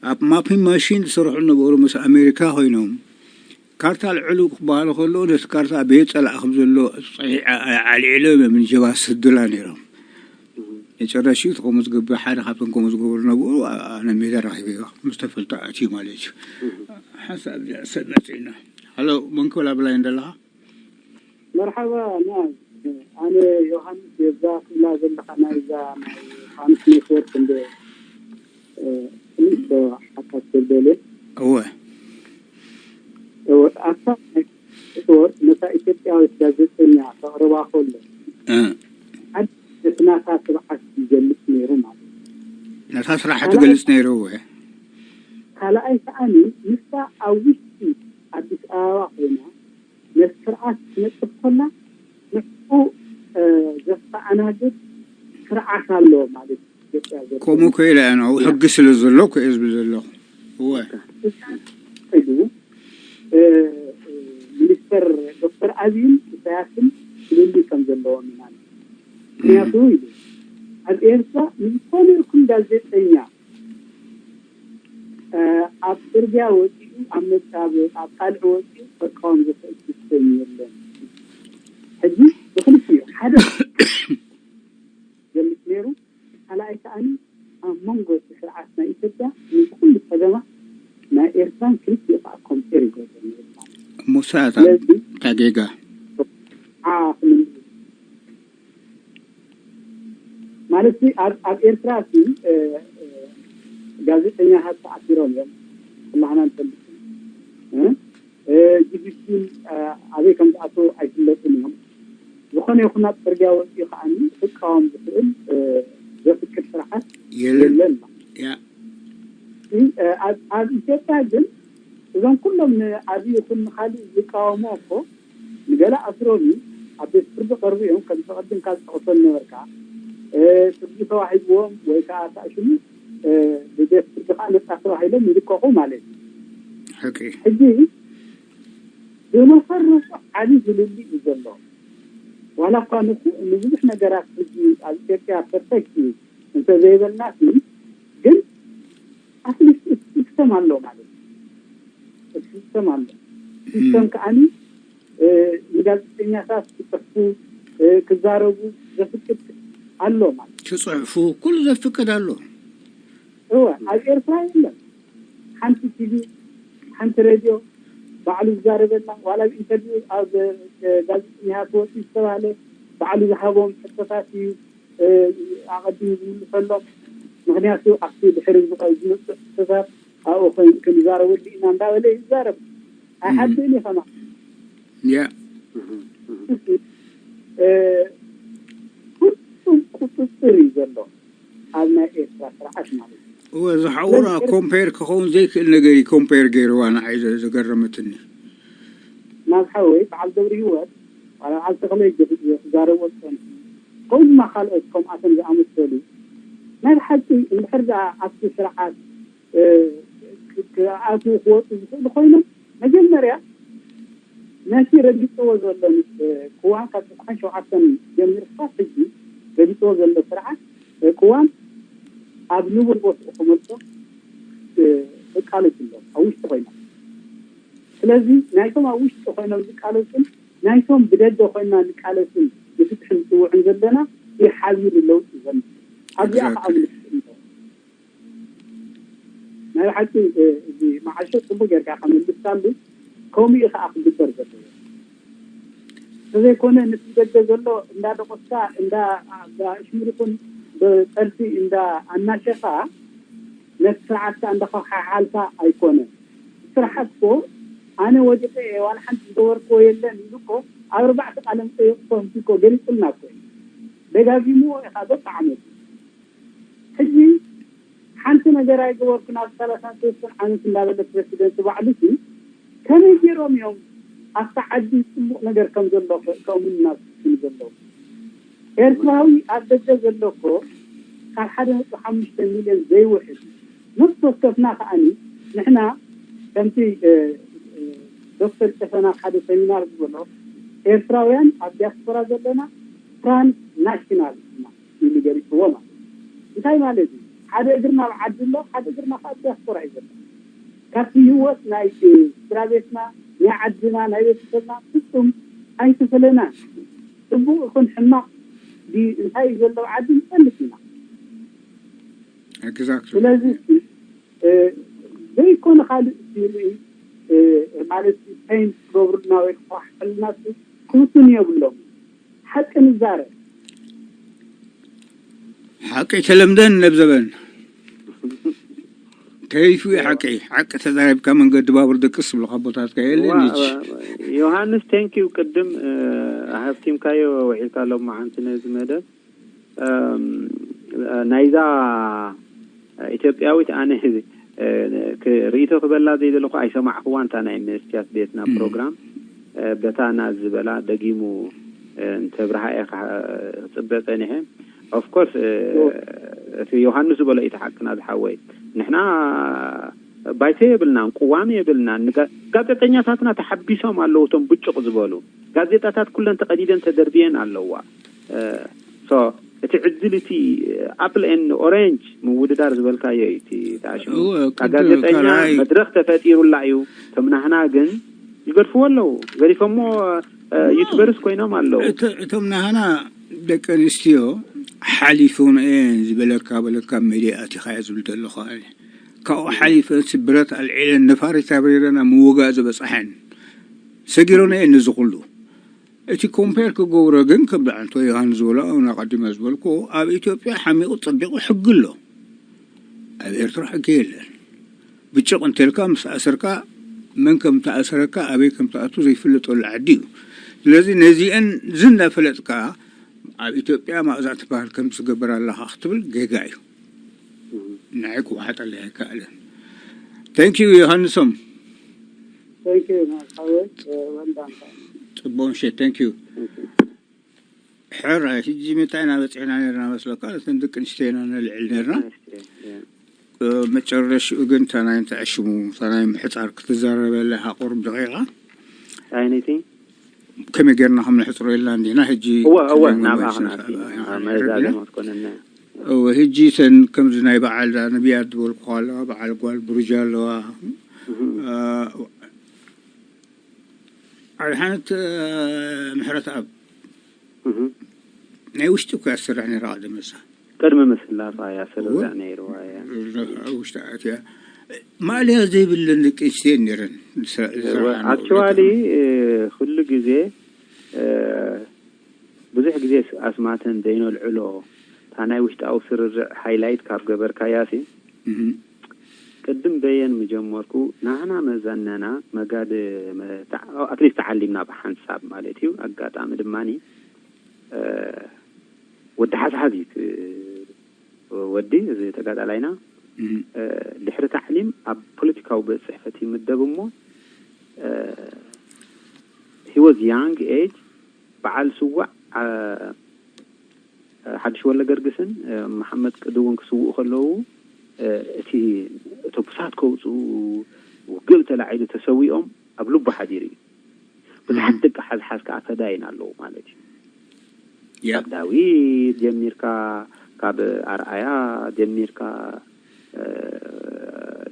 ኣብ ማፒንግ ማሽን ዝሰርሑ ነበሩ ምስ ኣሜሪካ ኮይኖም ካርታ ልዕሉ ክበሃሉ ከለዉ ነቲ ካርታ ኣበየ ፀላእ ከም ዘሎ ፀሒዐ ኣልዒሎም እዮም ንጀባ ዝስድላ ነይሮም። መጨረሽኡ እቲ ከምኡ ዝገብር ሓደ ካብቶም ከምኡ ዝገብሩ ነበሩ ኣነ ሜዳ ረኺበ ምስ ተፈልጠ ኣትዩ ማለት እዩ። ሓንሳብ እዚኣ ሰብ መፅእና። ሃሎ መን ክብል ኣብ ላይን ዘለኻ? መርሓባ። ና ኣነ ዮሃንስ የዛ ክብላ ዘለኻ ናይዛ ናይ ፋኑስ ኔትወርክ እንደ ንእሽቶ ሓሳብ ክብል እወ እወ ኣታ ናይ ኔትወርክ ነታ ኢትዮጵያዊት ጋዜጠኛ ከቕርባ ከሎ ሓደ ነቲ ናታ ስርዓት ይገልጽ ነይሩ ማለት እዩ። ነታ ስራሕ ትገልጽ ነይሩ እወ። ካልኣይ ከዓኒ ንሳ ኣብ ውሽጢ ኣዲስ ኣበባ ኮይና ነቲ ስርዓት ክትነጥፍ ከላ ንዕኡ ዘስተኣናግድ ስርዓት ኣሎ ማለት እዩ። ኢትዮጵያ ዘሎ ከምኡ ኮይለ ኣነ ሕጊ ስለ ዘሎ እኮ እየ ዝብል ዘለኹ። እወ ኢሉ ሚኒስተር ዶክተር ኣብይን ኢሳያስን ፍልልይ ከም ዘለዎም ኢና። ምክንያቱ ኢሉ ኣብ ኤርትራ ንዝኾነ ይኹን ጋዜጠኛ ኣብ ጽርግያ ወጺኡ ኣብ መጻብ ኣብ ቃልዕ ወጺኡ ከቃወም ዝኽእል ሲስተም የለን። ሕጂ ብክልቲኡ ሓደ ገልጽ ነይሩ። ካልኣይ ከዓኒ ኣብ መንጎ እቲ ስርዓት ናይ ኢትዮጵያ ምስ ኩሉ ጸገማት ናይ ኤርትራን ክልቲኡ ከዓ ኮምፔር ይገብሩ ነይሩ ማለት እዩ። እሞ ሰዓት ስለዚ እታ ጌጋ ዓዓ ክምልስ ማለት ሲ ኣብ ኣብ ኤርትራ ሲ ጋዜጠኛታት ተኣሲሮም እዮም። ኩላህና ንፈልጥ እ ጂቢቲ ኣበይ ከም ዝኣተው ኣይፍለጥን እዮም። ዝኾነ ይኹን ኣብ ፅርግያ ወፂኡ ከዓኒ ክቃወም ዝኽእል ዘፍቅድ ስርዓት የለን። የለን። ያ ኣብ ኢትዮጵያ ግን እዞም ኩሎም ንኣብይ ይኹን ንካሊእ ዝቃወሙ እኮ ንገለ ኣስሮም እዩ። ኣብ ቤት ፍርዲ ቀርቡ እዮም። ከም ቅድም ካብ ዝጠቕሶ ነበርካ ፍርዲ ተዋሂብዎም ወይ ከዓ ታሽሙ ብቤት ፍርዲ ከዓ ነፃ ተባሂሎም ይልቀቑ ማለት እዩ። ሕጂ ብመሰረቱ ዓብዪ ፍልልይ እዩ ዘሎ። ዋላ እኳ ንብዙሕ ነገራት ሕጂ ኣብ ኢትዮጵያ ፐርፌክት እዩ እንተዘይበልና ግን ኣትሊስት እቲ ሲስተም ኣሎ ማለት እዩ። እቲ ሲስተም ኣሎ። ሲስተም ከዓኒ ንጋዜጠኛታት ክፅሕፉ ክዛረቡ ዘፍቅድ ኣሎ ማለት እዩ። ክፅሕፉ ኩሉ ዘፍቅድ ኣሎ። እወ ኣብ ኤርትራ የለን። ሓንቲ ቲቪ ሓንቲ ሬድዮ ባዕሉ ዝዛረበላ ዋላ ኣብ ኢንተርቪው ኣብ ጋዜጠኛታት ወፂኡ ዝተባህለ ባዕሉ ዝሃቦም ሕቶታት እዩ ኣቐዲሙ ዝምልሰሎም። ምኽንያቱ ኣብቲ ድሕሪ ዝቐ- ዝመፅእ ክስተታት ኣብኡ ኮይኑ ክንዛረበሉ ኢና እንዳበለ ይዛረብ። ኣይሓድን እዩ ከማ ያ እ፣ ፍጹም ቁፅፅር እዩ ዘሎ ኣብ ናይ ኤርትራ ስርዓት ማለት እዩ። እወ ዝሓውራ ኮምፔር ክኸውን ዘይክእል ነገር እዩ ኮምፔር ገይርዋ ንዓይ ዘ- ዘገረመትኒ። ናብ ሓወይ በዓል ገብረ ህይወት ዋላ በዓል ተኽለ ክዛረቦ ዝፀንሑ ከምኡ ድማ ካልኦት ከምኣቶም ዝኣመሰሉ ናይ ብሓቂ እንድሕር ደኣ ኣብቲ ስርዓት እ፣ ክ- ክኣትዉ ክወፁ ዝኽእሉ ኮይኖም መጀመርያ ነቲ ረጊፅዎ ዘሎ እ፣ ቅዋም ካብ ዕስራን ሸውዓተን ጀሚሩ ክሳብ ሕጂ ረጊፅዎ ዘሎ ስርዓት እ፣ ቅዋም ኣብ ንቡር ቦትኡ ክመልሶ እ፣ ክቃለሱ ኣለዎም ኣብ ውሽጢ ኮይኖም። ስለዚ ናይቶም ኣብ ውሽጢ ኮይኖም ዝቃለሱን ናይቶም ብደገ ኮይና ንቃለስን ንፍትሒ ንፅውዕን ዘለና ይሓቢሩ ለውጢ ዘምፅእ ኣብዚኣ ከዓ Exactly. ምልክት እንተ ናይ ብሓቂ እ፣ እዚ መዓሾ ፅቡቅ ጌርካ ከመልስካሉ ከምኡ ከዓ ክግበር ዘለዎ እንተዘይኮነ ነቲ ደገ ዘሎ እንዳደቆስካ እንዳ ኣሽሙርኩን ብፀርፊ እንዳ ኣናሸኻ ነቲ ስርዓትካ እንዳኸሓሓልካ ኣይኮነ ስርሓት እኮ ኣነ ወዲቀ እየ ዋላ ሓንቲ ዝገበርክዎ የለን ኢሉ እኮ ኣብ ኣርባዕተ ቃለ መጠይቅ ኮምቲ እኮ ገሊፅልና እኮ እዩ ደጋጊምዎ ኢኻ በብዓመቱ ሕጂ ሓንቲ ነገር ኣይገበርኩን ኣብ ሰላሳን ሰለስተን ዓመት እንዳበለ ፕረሲደንት ባዕሉ ሲ ከመይ ገይሮም እዮም ኣብታ ዓዲ ፅቡቅ ነገር ከም ዘሎ ከእምኑና ዝፍትኑ ዘለዉ ኤርትራዊ ኣብ ደገ ዘሎ እኮ ካብ ሓደ ነጥቢ ሓሙሽተ ሚልዮን ዘይውሕድ ነፍሲ ወከፍና ከዓኒ ንሕና ከምቲ እ፣ እ፣ ዶክተር ጨፈና ሓደ ሰሚናር ዝበሎ ኤርትራውያን ኣብ ዲያስፖራ ዘለና ትራንስ ናሽናል ኢና ኢሉ ገሊፅዎ ማለት እዩ። እንታይ ማለት እዩ ሓደ እግርና ኣብ ዓዲ ኣሎ ሓደ እግርና ከዓ ዲያስፖራ እዩ ዘሎ ካብቲ ህይወት ናይ እ፣ ስድራ ቤትና ናይ ዓድና ናይ ቤተሰብና ፍፁም ኣይተፈለናን ፅቡቅ ይኹን ሕማቅ ዲ- እንታይ እዩ ዘሎ ኣብ ዓዲ ንፈልጥ ኢና Exactly. ስለዚ እ፣ ዘይኮነ ካልእ ሲርኢ ማለት ፔንት ክገብሩልና ወይ ክኳሕልና ክውስኑ የብሎም ሓቂ ንዛረብ ሓቂ ተለምደን ለብዘበን ተይፉ ሓቂ ሓቂ ተዛሪብካ መንገዲ ባቡር ደቅስ ዝብልካ ቦታትካ የለን ዋ- ይች ዮሃንስ ቴንኪው ቅድም እ፣ ሃፍቲምካዮ ውዒልካ ሎማዓንቲ ነዚ መደብ እም፣ ናይዛ ኢትዮጵያዊት ኣነ እ፣ ክ- ርእይቶ ክበላ ዘይደለኹ ኣይሰማዕኽዋን እታ ናይ መስትያት ቤትና ም። ፕሮግራም እ፣ በታ ናዝ ዝበላ ደጊሙ እ፣ እንተብርሃ እየ ክጽበ ጸኒሐ ኦፍኮርስ እቲ ዮሃንስ ዝበሎ እዩ እቲ ሓቅና ዝሓወይ ንሕና ባይቶ የብልናን ቅዋም የብልናን ንጋ- ጋዜጠኛታትና ተሓቢሶም ኣለዉ እቶም ብጭቕ ዝበሉ ጋዜጣታት ኩለን ተቐዲደን ተደርብየን ኣለዋ እ፣ so እቲ ዕድል እቲ ኣፕል ኤን ኦሬንጅ ምውድዳር ዝበልካዮ እዩ እቲ ተኣሽሙ እወ፣ እታ ቅድም ጋዜጠኛ ካልኣይ መድረክ ተፈጢሩላ እዩ እቶም ናህና ግን ይገድፍዎ ኣለዉ ገዲፎሞ እ፣ ዩቱበርስ ኮይኖም ኣለዉ እቶ- እቶም ናህና ደቂ ኣንስትዮ ሓሊፉን እየን ዝበለካ በለካ ሜድያ ኣቲኻዮ ዝብል ዘለኹ ኣነ ካብኡ ሓሊፈን ብረት ኣልዒለን ነፋሪት ኣብሪረን ኣብ ምውጋእ ዝበፅሐን ሰጊሮን እየን ነዚ ኩሉ እቲ ኮምፔር ክገብሮ ግን ከም ዳዕንቶ ዮሃን ዝበሎ እውን ኣቐዲመ ዝበልኩ ኣብ ኢትዮጵያ ሓሚቑ ፀቢቑ ሕጊ ኣሎ ኣብ ኤርትራ ሕጊ የለን ብጭቕ እንተልካ ምስ ኣሰርካ መን ከም ተኣሰረካ ኣበይ ከም ተኣቱ ዘይፍለጠሉ ዓዲ እዩ ስለዚ ነዚአን ዝናፈለጥካ ኣብ ኢትዮጵያ ማእዛ ትበሃል ከም ትገብር ኣለኻ ክትብል ጌጋ እዩ ንዓይ ክወሓጠለይ ኣይከኣልን thank you ዮሃንሶም Thank you ናሳወት ወንዳንታ ፅቡቅ ምሸት thank you ሕራይ ሕጂ ምንታይ ኢና በፂሕና ነርና መስለካ ነተን ደቂ ኣንስትዮና ነልዕል ነርና መጨረሽኡ ግን እታ ናይ ተዕሽሙ እታ ናይ ምሕፃር ክትዛረበላ ኢኻ ቁሩብ ደቂቃ ኣይነይቲ ከመይ ጌርና ከም ንሕፅሮ ኢልና እንዲና ሕጂ እወ እወ ክደግሞ ናብኣ መልሲ ክነኣቱ ንኽእል ኢና። መዛዘም ኣትኮነና እወ ሕጂ እተን ከምዚ ናይ በዓል ዳ ነቢያት ዝበልኩ ኣለዋ በዓል ጓል ብሩጃ ኣለዋ ኣድሓነት ምሕረት ኣብ ናይ ውሽጢ እኮ ያሰርሕ ነይራ ቀደም እዛ ቅድሚ ምስላፋ እያ ስርዛዕ ነይርዋ እያ ውሽጢ ኣትያ ማእለያ ዘይብለን ደቂ ኣንስትዮ ነይረን ዝስራ- ዝስርሓ ኣክቹዋሊ ኩሉ ግዜ እ፣ ብዙሕ ግዜ ኣስማተን ዘይነልዕሎ እታ ናይ ውሽጣዊ ስርርዕ ሃይላይት ካብ ገበርካያሲ ቅድም በየን ምጀመርኩ ናህና መዘነና መጋድ ኣትሊስት ተዓሊምና ብሓንሳብ ማለት እዩ። ኣጋጣሚ ድማ ወዲ ሓዝሓዝ እዩ ወዲ እዚ ተጋዳላይና ድሕሪ ታዕሊም ኣብ ፖለቲካዊ ቤት ፅሕፈት ይምደብ እሞ he was young age በዓል ስዋዕ ሓድሽ ወለገርግስን መሓመድ ቅዲ እውን ክስውኡ ከለዉ እቲ እቶብሳት ከውፅኡ ውግእ ተላዒሉ ተሰዊኦም ኣብ ልቡ ሓዲሩ እዩ። ብዙሓት ደቂ ሓዝሓዝ ከዓ ፈዳይን ኣለዉ ማለት እዩ። ካብ ዳዊት ጀሚርካ ካብ ኣርኣያ ጀሚርካ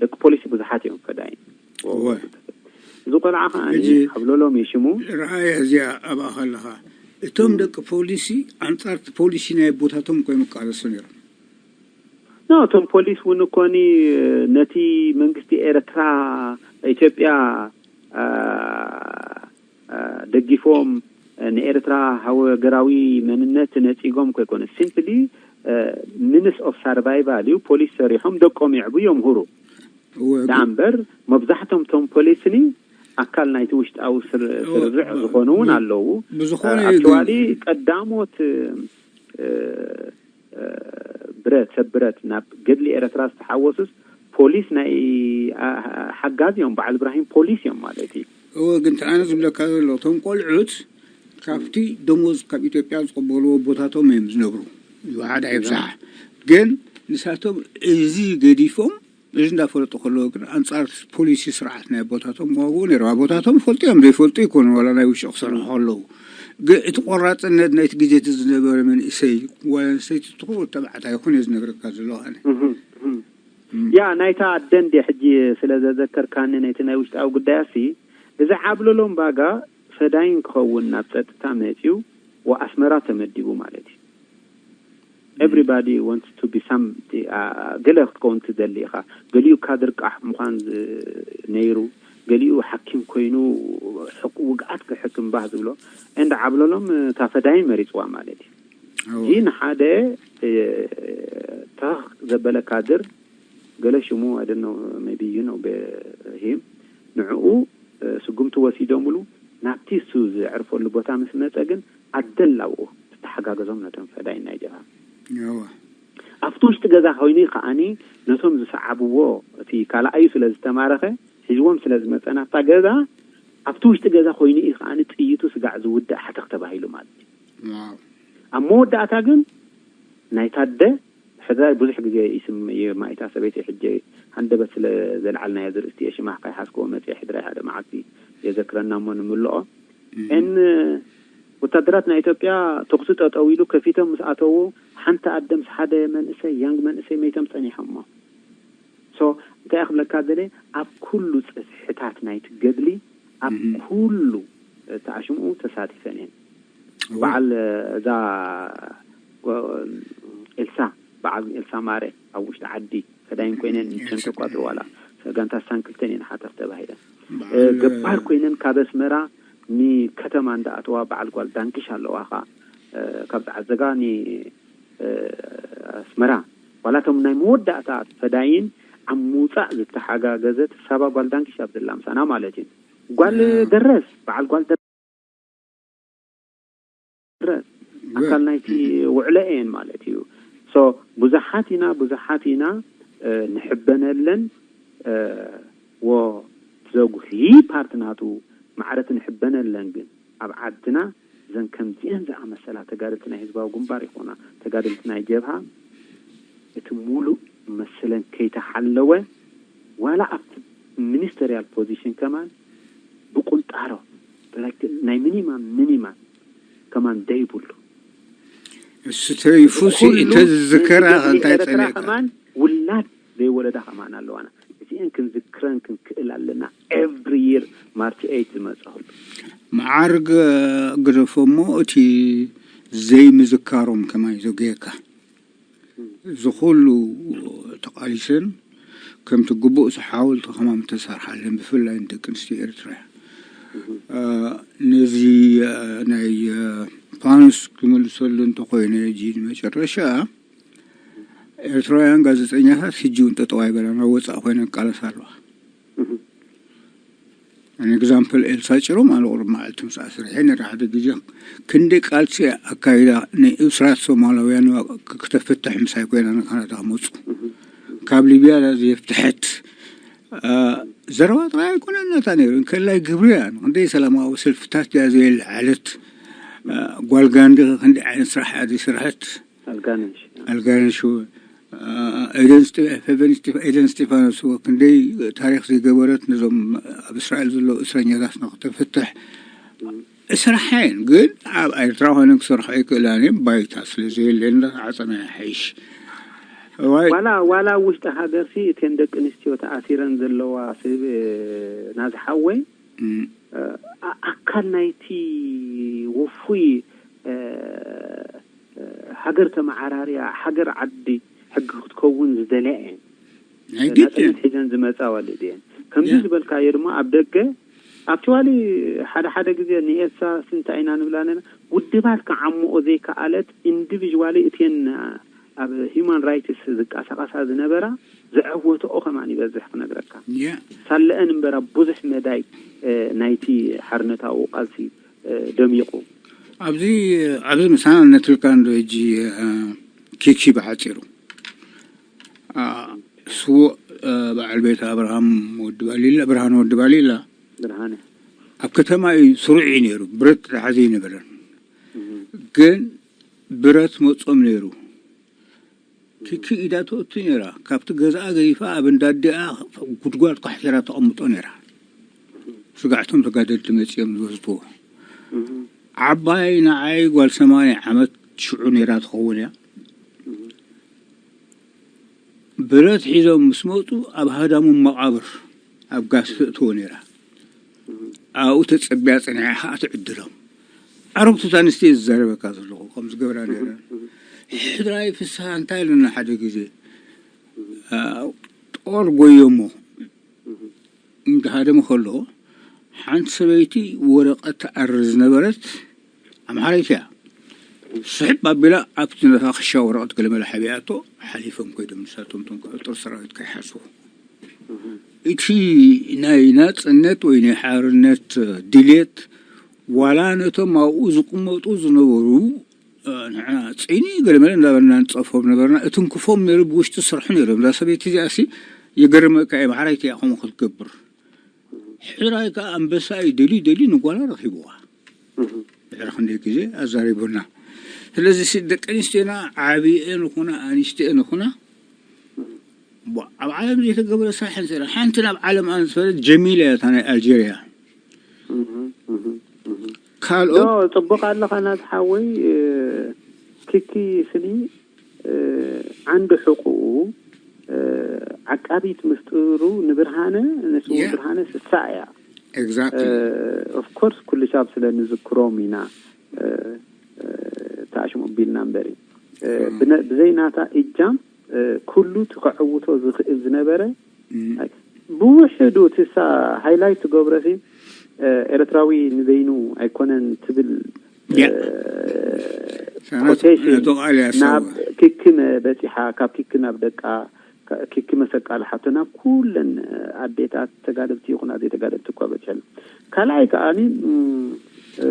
ደቂ ፖሊሲ ብዙሓት እዮም ፈዳይን። እዚ ቆልዓ ከዓ ዓብሎሎም እዩ ሽሙ። ርኣያ እዚኣ ኣብኣ ከለኻ እቶም ደቂ ፖሊሲ ኣንፃር እቲ ፖሊሲ ናይ ኣቦታቶም ኮይኖም ይቃለሱ ነይሮም። ኖ እቶም ፖሊስ እውን እኮኒ ነቲ መንግስቲ ኤርትራ ኢትዮጵያ ደጊፎም ንኤርትራ ሃገራዊ መንነት ነፂጎም ኮይኮነ simply means of survival እዩ። ፖሊስ ሰሪሖም ደቆም የዕቡ የምህሩ ዳኣ እምበር መብዛሕቶም ቶም ፖሊስኒ ኣካል ናይቲ ውሽጣዊ ስርርዕ ዝኾኑ እውን ኣለዉ። ብዝኾነ actually ቀዳሞት ብረት ሰብ ብረት ናብ ገድሊ ኤርትራ ዝተሓወሱስ ፖሊስ ናይ ሓጋዝ እዮም። በዓል እብራሂም ፖሊስ እዮም ማለት እዩ። እወ ግን ኣነ ዝብለካ ዘሎ እቶም ቆልዑት ካብቲ ደሞዝ ካብ ኢትዮጵያ ዝቕበልዎ ኣቦታቶም እዮም ዝነብሩ። ይውሓድ ኣይብዛሕ ግን ንሳቶም እዚ ገዲፎም እዚ እንዳፈለጡ ከለዉ ግን ኣንፃር ፖሊሲ ስርዓት ናይ ኣቦታቶም ዋግኡ ነይሮም። ኣቦታቶም ይፈልጡ እዮም ዘይፈልጡ ኣይኮኑን ዋላ ናይ ውሽጢ ክሰርሑ ከለዉ ግን እቲ ቆራፅነት ናይቲ ግዜ እቲ ዝነበረ መንእሰይ ጓል ኣንስተይቲ ትኹን ተባዕታይ ይኹን እየ ዝነግረካ ዘለኹ ኣነ። ያ ናይታ ኣደ እንድየ ሕጂ ስለ ዘዘከርካኒ ናይቲ ናይ ውሽጣዊ ጉዳያሲ እዚ ዓብለሎም ባጋ ፈዳይን ክኸውን ናብ ፀጥታ መፅዩ ወኣስመራ ተመዲቡ ማለት እዩ። Everybody wants to be some ገለ ክትከውን ትደሊ ኢኻ። ገሊኡ ካድር ቃሕ ምዃን ነይሩ፣ ገሊኡ ሓኪም ኮይኑ ውግኣት ክሕክም ባህ ዝብሎ and ዓብለሎም እታ ፈዳይን መሪፅዋ ማለት እዩ። እዚ ንሓደ ተኽ ዘበለ ካድር ገለ ሽሙ I don't know maybe you know him ንዕኡ ስጉምቲ ወሲዶምሉ ናብቲ እሱ ዘዕርፈሉ ቦታ ምስ መፀ ግን ኣደላውኡ ትተሓጋገዞም ነቶም ፈዳይን ናይ ጀብሃ ኣብቲ ውሽጢ ገዛ ኮይኑ ከዓኒ ነቶም ዝሰዓብዎ እቲ ካልኣዩ ስለ ዝተማረኸ ሒዝዎም ስለ ዝመፀ ናብታ ገዛ ኣብቲ ውሽጢ ገዛ ኮይኑ እዩ ከዓኒ ጥይቱ ስጋዕ ዝውዳእ ሓተኽ ተባሂሉ ማለት እዩ። ኣብ መወዳእታ ግን ናይታ ኣደ ሕድራይ ብዙሕ ግዜ ይስም የማኢታ ሰበይቲ ሕጂ ሃንደበት ስለ ዘልዓልናዮ ዝርእስቲ እየ ሽማ ካይሓዝክዎ መፅየ ሕድራይ ሓደ መዓልቲ የዘክረና እሞ ንምልኦ እን ወታደራት ናይ ኢትዮጵያ ተኩሲ ጠጠው ኢሉ ከፊቶም ምስ ኣተዉ ሓንቲ ኣደ ምስ ሓደ መንእሰይ ያንግ መንእሰይ መይቶም ፀኒሖሞ so እንታይ ክብለካ ደለ ኣብ ኩሉ ፅፍሕታት ናይቲ ገድሊ ኣብ ኩሉ ተኣሽምኡ ተሳቲፈን እየን በዓል እዛ ኤልሳ በዓል ኤልሳ ማረ ኣብ ውሽጢ ዓዲ ፈዳይን ኮይነን ንተን ተቋፅርዋላ ጋንታ ሳን ክልተን እየን ሓተኽ ተባሂለን ገባር ኮይነን ካብ ኣስመራ ንከተማ እንዳኣተዋ በዓል ጓል ዳንክሽ ኣለዋ ኸ ካብ ዝዓዘጋ ንኣስመራ ዋላ ቶም ናይ መወዳእታ ፈዳይን ኣብ ምውፃእ ዝተሓጋገዘት ሳባ ጓል ዳንክሽ ኣብ ዘላ ምሳና ማለት እዩ ጓል ደረስ በዓል ጓል ደረስ ኣካል ናይቲ ውዕለ እየን ማለት እዩ so ብዙሓት ኢና ብዙሓት ኢና ንሕበነለን ወ ዘጉሂ ፓርት ናቱ ማዕረት ንሕበነለን ግን ኣብ ዓድና እዘን ከምዚአን ዝኣመሰላ ተጋደልቲ ናይ ህዝባዊ ግንባር ይኾና ተጋደልቲ ናይ ጀብሃ እቲ ሙሉእ መስለን ከይተሓለወ ዋላ ኣብቲ ሚኒስተሪያል ፖዚሽን ከማን ብቁንጣሮ ናይ ሚኒማም ሚኒማም ከማን ደይብሉ እሱ ተሪፉ እተ ዝዝከራ እንታይ ጸኒዕካ ከማን ውላድ ዘይወለዳ ከማን ኣለዋና እዚአን ክንዝክረን ክንክእል ኣለና every year ማርች eight ዝመፅእ መዓርግ ግደፎ እሞ እቲ ዘይምዝካሮም ከማይ ዘጉየካ እዚ ኩሉ ተቓሊሰን ከምቲ ግቡእ ሓወልቲ ከማም ተሰርሓለን ብፍላይ ንደቂ ኣንስትዮ ኤርትራ ነዚ ናይ ፋኑስ ክምልሰሉ እንተኮይነ እዚ መጨረሻ ኤርትራውያን ጋዜጠኛታት ሕጂ እውን ጠጠው ኣይበላን፣ ኣብ ወፃእ ኮይነን ቃለሳ ኣለዋ። ንኤግዛምፕል ኤልሳ ጭሮም ኣነ ቁሩብ መዓልቲ ምስኣ ስርሐ ነራ ሓደ ግዜ ክንደይ ቃልሲ ኣካይዳ ንእስራት ሶማላውያን ክተፍትሕ ምሳይ ኮይና ንካናዳ ክመፁ ካብ ሊብያ ዘፍትሐት ዘረባ ጥራይ ኣይኮነን ነታ ነይሩ እንከላይ ግብሪ እያ ንክንደይ ሰላማዊ ሰልፍታት እያ ዘየለዓለት ጓል ጋንዲ ክንደይ ዓይነት ስራሕ እያ ዘይስርሐት ኣልጋነሽ ኣልጋነሽ ኤደን ስጢፋኖስ ክንደይ ታሪክ ዘይገበረት ነዞም ኣብ እስራኤል ዘለዉ እስረኛታት ንክተፍትሕ ስራሓ እየን ግን ኣብ ኤርትራ ኮይነን ክሰርሖ ኣይክእላን እየን ባይታ ስለ ዘየለን ዓፀና ይሓይሽ ዋላ ዋላ ኣብ ውሽጢ ሃገር ሲ እተን ደቂ ኣንስትዮ ተኣሲረን ዘለዋ ስብ ናዝሓወይ ኣካል ናይቲ ውፉይ ሃገር ተመዓራርያ ሃገር ዓዲ ሕጊ ክትከውን ዝደልያ እየን ናፅነት ሒዘን ዝመፃ ዋልድ እየን ከምዚ ዝበልካዮ ድማ ኣብ ደገ ኣብቲ ዋሊ ሓደ ሓደ ግዜ ንኤልሳ ስንታ ኢና ንብላ ነና ውድባት ክዓምኦ ዘይከኣለት ኢንዲቪዥዋሊ እተን ኣብ ሂማን ራይትስ ዝቀሳቀሳ ዝነበራ ዘዐወትኦ ከማን ይበዝሕ ክነግረካ ሳለአን እምበራ ብዙሕ መዳይ ናይቲ ሓርነታዊ ቃልሲ ደሚቁ ኣብዚ ኣብዚ ምሳና ነትልካ እንዶ ሕጂ ኪኪ ብሓፂሩ ስዉእ በዓል ቤት ኣብርሃም ወዲ ባሊላ ብርሃን ወዲ ባሊላ ብርሃነ ኣብ ከተማ እዩ ስሩዕ እዩ ነይሩ ብረት ተሓዘ ይነበረን ግን ብረት መጾም ነይሩ ኪኪ ኢዳ ተእቱ ነይራ ካብቲ ገዛኣ ገዲፋ ኣብ እንዳዲኣ ጉድጓድ ኳሕፊራ ተቐምጦ ነይራ ስጋዕቶም ተጋደልቲ መፂኦም ዝወስድዎ ዓባይ ንዓይ ጓል ሰማንያ ዓመት ሽዑ ነይራ ትኸውን እያ ብረት ሒዞም ምስ መፁ ኣብ ሃዳሞም መቓብር ኣብ ጋስ ተእትዎ ነይራ ኣብኡ ተፀቢያ ፀኒሓ ከዓ ትዕድሎም ዓረብቱ ኣንስትዮ ዝዛረበካ ዘለኹ ከም ዝገብራ ነይረ ሕድራይ ፍስሃ እንታይ ኢሉና ሓደ ግዜ ጦር ጎየሞ እንዳሃደመ ከሎ ሓንቲ ሰበይቲ ወረቐት ትኣርር ዝነበረት ኣምሓረይቲ እያ ስሕብ ኣቢላ ኣብቲ ነፋኽሻ ወረቐት ገለመለ ሓቢኣቶ ሓሊፎም ኮይዶም ንሳቶም ቶም ክዕጥር ሰራዊት ከይሓስቡ እቲ ናይ ናፅነት ወይ ናይ ሓርነት ድሌት ዋላ ነቶም ኣብኡ ዝቕመጡ ዝነበሩ ንሕና ፅኒ ገለመለ እንዳበልና ንፀፎም ነበርና እትንክፎም ነይሩ ብውሽጢ ስርሑ ነይሮም እዛ ሰበይቲ እዚኣ ሲ የገርመካ እየ ማሕራይቲ እያ ከምኡ ክትገብር ሕራይ ከዓ ኣንበሳ እዩ ደልዩ ደልዩ ንጓላ ረኪብዋ ድሕሪ ክንደይ ግዜ ኣዛሪቡና ስለዚ ሲ ደቂ ኣንስትዮና ዓብየን ይኹና ኣንስትዮን ይኹና ኣብ ዓለም ዘይተገበረ ስራሕ እንስራ ሓንቲ ናብ ዓለም ኣንስፈረት ጀሚላ እያ እታ ናይ ኣልጀርያ ካልኦት ጽቡቅ ኣለኻ ናት ሓወይ ኪኪ ስኒ ዓንዲ ሕቁኡ ዓቃቢት ምስጢሩ ንብርሃነ ንስሙ ብርሃነ ስሳ እያ exactly of course ኩሉ ሻብ ስለ ንዝክሮም ኢና ተኣሽሙ ቢልና እምበሪ ብዘይ ናታ እጃም ኩሉ ትኸዕውቶ ዝኽእል ዝነበረ ብውሕዱ ትሳ ሃይላይት ትገብሮ ሲ ኤርትራዊ ንበይኑ ኣይኮነን ትብል ናብ ኪክመ በፂሓ ካብ ኪክ ናብ ደቃ ኪክመ ሰቃል ሓቶ ናብ ኩለን ኣዴታት ተጋደልቲ ይኹና ዘይተጋደልቲ እኳ በፂሐን ካልኣይ ከዓኒ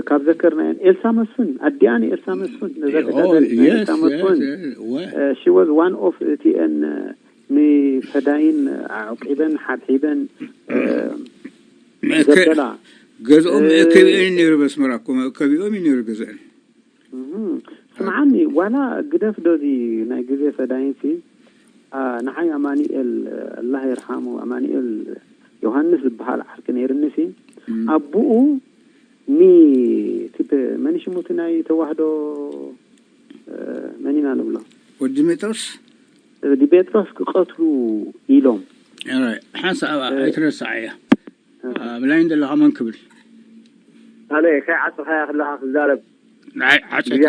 ካብ ዘከርናየን ኤልሳ መስፍን ኣዲኣ ንኤልሳ መስፍን ነዛ ተጋዳሊት ናይ ኤልሳ መስፍን she was one of እቲአን ንፈዳይን ኣዕቂበን ሓብሒበን ዘበላ ገዝኦም መእከቢኦም እዩ ነይሩ በስመራ እኮ መእከቢኦም እዩ ነይሩ ገዝአን ስምዓኒ ዋላ ግደፍ ዶዚ ናይ ግዜ ፈዳይንሲ ንዓይ ኣማኒኤል ኣላህ የርሓሙ ኣማኒኤል ዮሃንስ ዝበሃል ዓርኪ ነይርኒ ሲ ኣቡኡ ኒ ቲፕ መን ሽሙ እቲ ናይ ተዋህዶ መን ኢና ንብሎ ወዲ ሜጥሮስ ወዲ ሜጥሮስ ክቀትሉ ኢሎም ሓንሳ ኣብኣ ኣይትረስዓ እያ ኣብ ላይን ዘለኻ መን ክብል ኣነ ከይዓፅኻያ ከለኻ ክዛረብ ዓፅካ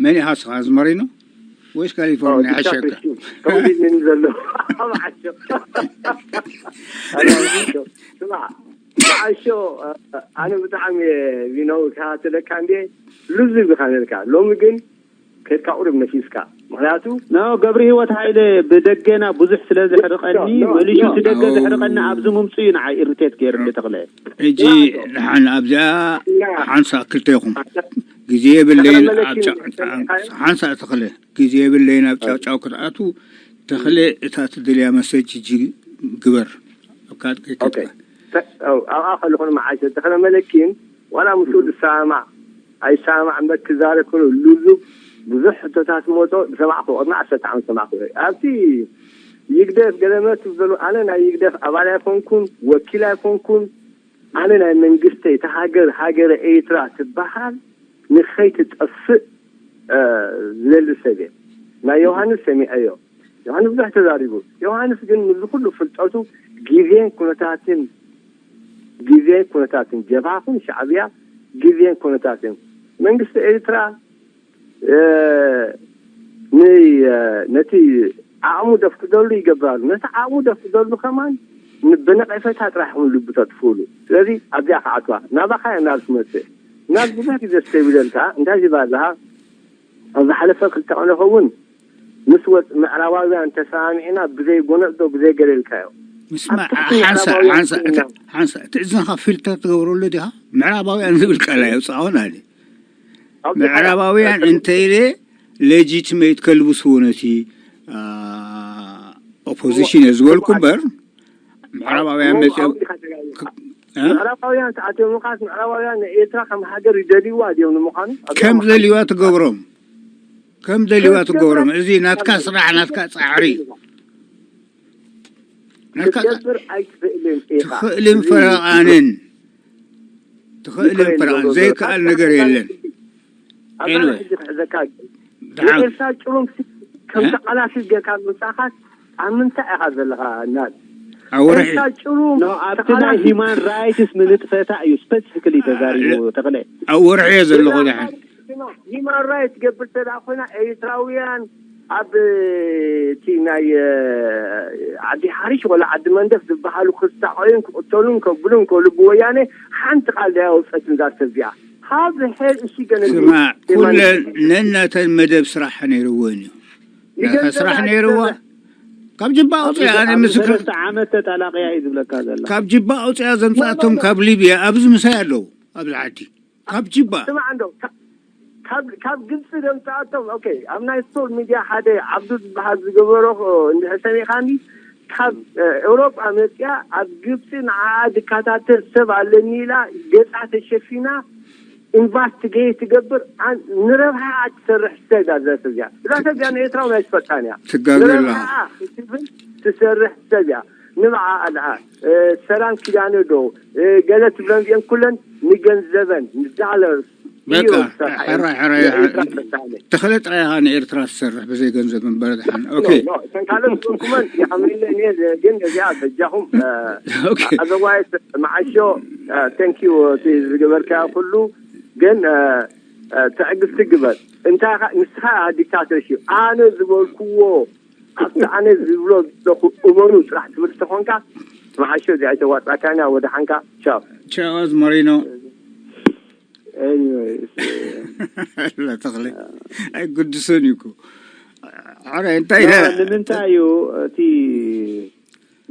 መን ኢኻ ስኻ ኣዝመሪኖ ወይስ ካሊፎርኒያ ዓሸካ ከምኡ ዘሎ ዓሸ ስማ ዓሾ ኣነ ብጣዕሚ እየ ቪኖ ከሃተለካ እንዴ ልዙብ ኢኻ ነርካ ሎሚ ግን ከድካ ቁሩብ ነፊስካ ምክንያቱ ኖ ገብሪ ህይወት ሃይለ ብደገና ብዙሕ ስለ ዘሕርቀኒ መሊሹ እቲ ደገ ዘሕርቀኒ ኣብዚ ምምፁ እዩ ንዓይ ኢሪቴት ገይሩ ተኽለ። ሕጂ ደሓን ኣብዚኣ ሓንሳ ክልተ ይኹም ግዜ የብለይን። ሓንሳ ተኽለ ግዜ የብለይን ኣብ ጫውጫው ክትኣቱ። ተኽለ እታ ትደልያ መሰጅ ሕጂ ግበር። ኣብካ ኣብኣ ከለኹ ንመዓሸ ተኽለ መለኪን ዋላ ምስኡ ዝሰማማዕ ኣይሰማማዕ እምበር ክዛረብ ከሎ ልዙብ ብዙሕ ሕቶታት መጾ ዝሰማዕኩ ቅድሚ ዓሰርተ ዓመት ዝሰማዕኩ ኣብቲ ይግደፍ ገለመት ዝበሉ ኣነ ናይ ይግደፍ ኣባል ኣይኮንኩን ወኪል ኣይኮንኩን ኣነ ናይ መንግስተይ እታ ሃገር ሃገረ ኤርትራ ትበሃል ንኸይትጠፍእ ዝደሊ ሰብ እየ ናይ ዮሃንስ ሰሚዐዮ ዮሃንስ ብዙሕ ተዛሪቡ ዮሃንስ ግን ንዚ ኩሉ ፍልጠቱ ግዜን ኩነታትን ግዜን ኩነታትን ጀብሃ ኩን ሻዕብያ ግዜን ኩነታትን መንግስቲ ኤርትራ ነቲ ዓቕሙ ደፍቅደሉ ይገብራሉ ነቲ ዓቕሙ ደፍቅደሉ ከማን ብነቐፈታ ጥራሕ ኢኹም ልቢ ተጥፍእሉ ስለዚ ኣብዚኣ ክዓትዋ ናባኻ እያ ናብ ትመፅእ ናብ ብዙሕ ግዜ ስተይብለልካ እንታይ ዝባ ኣለኻ ኣብ ዝሓለፈ ክልተ ቀነ ኸውን ምስ ወፅ ምዕራባውያን ተሰማሚዕና ብዘይ ጎነፅ ዶ ብዘይ ገለ ኢልካዮ ምስማ ሓንሳ ሓንሳ እቲ እዝንኻ ፊልተር ትገብረሉ ዲኻ ምዕራባውያን ዝብል ቃል ኣየውፅኣውን ኣለ ምዕራባውያን እንተ ኢለ ሌጂትሜት ከልብስዎ ነቲ ኦፖዚሽን እየ ዝበልኩ እምበር ምዕራባውያን መፅኦም ምዕራባውያን ተኣትዮም ምኻስ ምዕራባውያን ንኤርትራ ከም ሃገር ይደልይዋ ድዮም ንምዃኑ ከም ደልይዋ ትገብሮም ከም ደልይዋ ትገብሮም እዚ ናትካ ስራሕ ናትካ ፃዕሪ ክትገብር ኣይትኽእልን ኢኻ ትኽእልን ፈረቓንን ትኽእልን ፈረቓን ዘይከኣል ነገር የለን ኣብዛ ሕጂ ክሕዘካ ንኤርትራ ጭሩም ከም ተቃላሲ ጌርካ ምምፃኻት ኣብ ምንታይ ኢኻ ዘለኻ እናት ኣውርሒ ጭሩም ኣብቲ ናይ ሂማን ራይትስ ምንጥፈታ እዩ ስፐሲፊክሊ ተዛሪቡ ተኽለ ኣውርሒ እየ ዘለኹ ድሓን ሂማን ራይት ትገብር ተዳ ኮይና ኤርትራውያን ኣብ እቲ ናይ ዓዲ ሓሪሽ ወላ ዓዲ መንደፍ ዝበሃሉ ክሳቆዩን ክቅተሉን ከብሉን ከልቡ ወያነ ሓንቲ ቃል ዳያወፀት ንዛር ተዚኣ ካብ ሕር እሺ ገነ ስማ ኩለን ነናተን መደብ ስራሕ ነይርወን እዩ ናታ ስራሕ ነይርዋ ካብ ጅባ ኣውፅያ ኣነ ምስክር ዓመት ተጣላቅያ እዩ ዝብለካ ዘሎ ካብ ጅባ ኣውፅያ ዘምፃኣቶም ካብ ሊብያ ኣብዚ ምሳይ ኣለዉ ኣብዚ ዓዲ ካብ ጅባ ስማዕ እንዶ ካብ ግብፂ ዘምፃኣቶም ኦኬ ኣብ ናይ ስቶር ሚድያ ሓደ ዓብዱ ዝበሃል ዝገበሮ እንድሕር ሰሚዕካኒ ካብ ኤውሮጳ መፅያ ኣብ ግብፂ ንዓኣ ዝከታተል ሰብ ኣለኒ ኢላ ገፃ ተሸፊና ኢንቨስቲጌት ትገብር ንረብሓ ትሰርሕ ሰብ እያ እዛ ሰብ እዚኣ እዛ ሰብ እዚኣ ንኤርትራዊ ናይ ትፈልጣን እያ ትጋገላ ንረብሓ ክትብል ትሰርሕ ሰብ እያ ንብዓ ኣልዓ ሰላም ኪዳነ ዶ ገለ ትብለን እዚአን ኩለን ንገንዘበን ንዳለር በቃ ሕራይ ሕራይ ተኽለ ጥራይ ኢኻ ንኤርትራ ትሰርሕ ብዘይ ገንዘብ እምበር ድሓን ኦኬ ተንካለን ኩመን ይሓምልለ እኔ ግን እዚኣ በጃኹም ኣዘዋይ መዓሾ thank you ዝገበርካዮ ኩሉ ግን ትዕግስቲ ግበር እንታይ ንስኻ ዲክታተርሺፕ ኣነ ዝበልኩዎ ኣብቲ ኣነ ዝብሎ ዘለኹ እመኑ ጥራሕ ትብል ተኾንካ መዓሾ እዚኣ ኣይተዋፃካን እያ ወደ ሓንካ ቻው ቻው ኣዝመሪኖ Anyways ተኽለ ኣይግድሶን እዩ እኮ ሕረ እንታይ ንምንታይ እዩ እቲ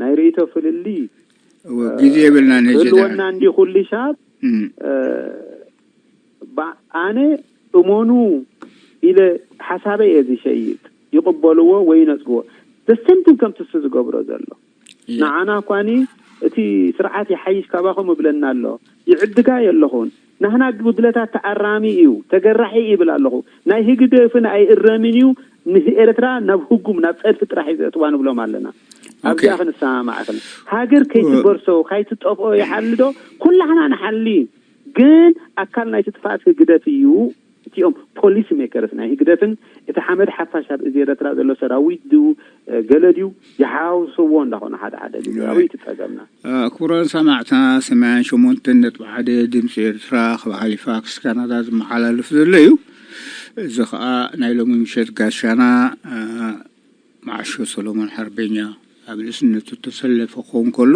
ናይ ርእይቶ ፍልልይ ግዜ የብልና ህልወና እንዲ ኩሉ ሻብ ኣነ እመኑ ኢለ ሓሳበይ እየ ዝሸይጥ ይቕበልዎ ወይ ይነፅግዎ ዘሰምትን ከምቲ እሱ ዝገብሮ ዘሎ ንዓና እኳኒ እቲ ስርዓት ይሓይሽ ካባኹም እብለና ኣሎ ይዕድጋ የለኹን ናህና ጉድለታት ተኣራሚ እዩ ተገራሒ ይብል ኣለኹ ናይ ህግደፍን ኣይእረምን እዩ ንኤርትራ ናብ ህጉም ናብ ፀድፊ ጥራሕ እዩ ዘእትዋ ንብሎም ኣለና ኣብዚኣ ክንሰማማዕ ክን ሃገር ከይትበርሶ ካይትጠፍኦ ይሓሊ ዶ ኩላህና ንሓሊ ግን ኣካል ናይቲ ጥፍኣት ህግደፍ እዩ እቲኦም ፖሊሲ ሜከርስ ናይ ህግደፍን እቲ ሓመድ ሓፋሽ ኣብ እዚ ኤረትራ ዘሎ ሰራዊት ድዩ ገለ ድዩ ይሓውስዎ እንዳኾነ ሓደ ሓደ ግዜ ኣበይ ትጸገምና ክቡራን ሰማዕትና ሰማያን ሸሞንተን ነጥቢ ሓደ ድምፂ ኤርትራ ካብ ሃሊፋክስ ካናዳ ዝመሓላለፍ ዘሎ እዩ እዚ ከዓ ናይ ሎሚ ምሸት ጋሻና መዓሾ ሰሎሞን ሓርበኛ ኣብ ንእስነቱ እተሰለፈ ክኸውን ከሎ፣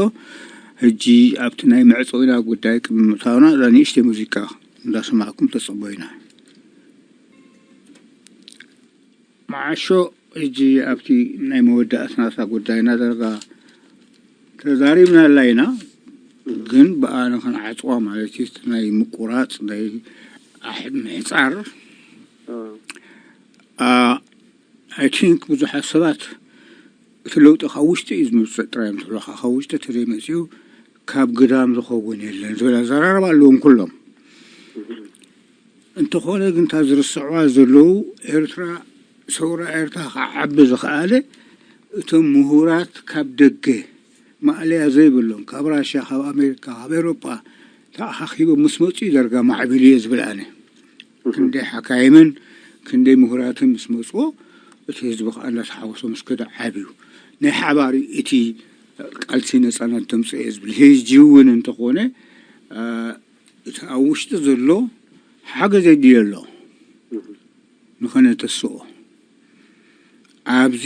ሕጂ ኣብቲ ናይ መዕጸዊና ጉዳይ ቅድሚ ምእታውና እዛ ንእሽተይ ሙዚቃ እንዳሰማዕኩም ተጸበዩና። ዓሾ፣ ሕጂ ኣብቲ ናይ መወዳእታ ናታ ጉዳይና ዳርጋ ተዛሪብናላ ኢና፣ ግን ብኣነ ክንዓጽዋ ማለት እዩ፣ እቲ ናይ ምቁራጽ፣ ናይ ኣሕ-፣ ምሕጻር። I think ብዙሓት ሰባት እቲ ለውጢ ካብ ውሽጢ እዩ ዝመጽእ ጥራይ እዮም ትብሉኻ። ካብ ውሽጢ ተዘይመጽኡ ካብ ግዳም ዝኸውን የለን ዝብል ኣዘራርባ ኣለዎም ኩሎም። እንተኾነ ግን እታ ዝርስዕዋ ዘለዉ፣ ኤርትራ፣ ሰውራ ኤርትራ ክዓቢ ዝኸኣለ እቶም ምሁራት ካብ ደገ ማእለያ ዘይብሎም፣ ካብ ራሽያ፣ ካብ ኣሜሪካ፣ ካብ ኤውሮጳ ተኣኻኺቦም ምስ መጹ እዩ ዳርጋ ማዕቢሉ እየ ዝብል ኣነ። ክንደይ ሓካይምን ክንደይ ምሁራትን ምስ መጽዎ፣ እቲ ህዝቢ ከኣ እንዳተሓወሶ ምስ ከደ ዓብዩ። ናይ ሓባር እዩ እቲ ቃልሲ ነጻነት ተምጽኦ እየ ዝብል። ሕጂ እውን እንተኾነ፣ እ፣ እቲ ኣብ ውሽጢ ዘሎ ሓገዝ የድልዮ ኣሎ። ንኸነተስኦ ኣብዚ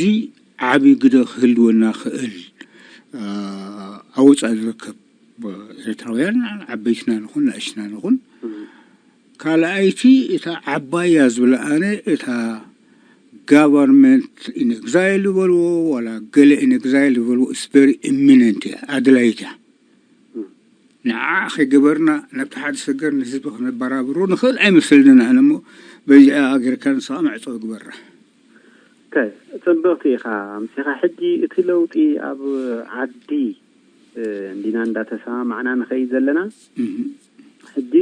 ዓቢ ግደ ክህልወና ክእል፣ እ፣ ኣብ ወጻኢ ዝርከብ ኤርትራውያን፣ ዓበይትና ንኹን ንእሽትና ንኹን፣ ካልኣይቲ እታ ዓባያ ዝብል ኣነ እታ ጋቨርንመንት ኢን ኤግዛይል ዝበልዎ ዋላ ገለ ኢን ኤግዛይል ዝበልዎ is very imminent እያ፣ ኣድላይት እያ። ንዓ ከይገበርና ናብቲ ሓደ ሰገር ንህዝቢ ክነበራብሮ ንኽእል ኣይመስልንን ኣነ እሞ በዚኣ ጌርካ ንስኻ መዕጾ ግበራ። ኦኬ፣ ጽብቕቲ ኢኻ ኣምሲኻ። ሕጂ እቲ ለውጢ ኣብ ዓዲ፣ እ፣ እንዲና እንዳተሰማማዕና ንኸይድ ዘለና። እህ። ሕጂ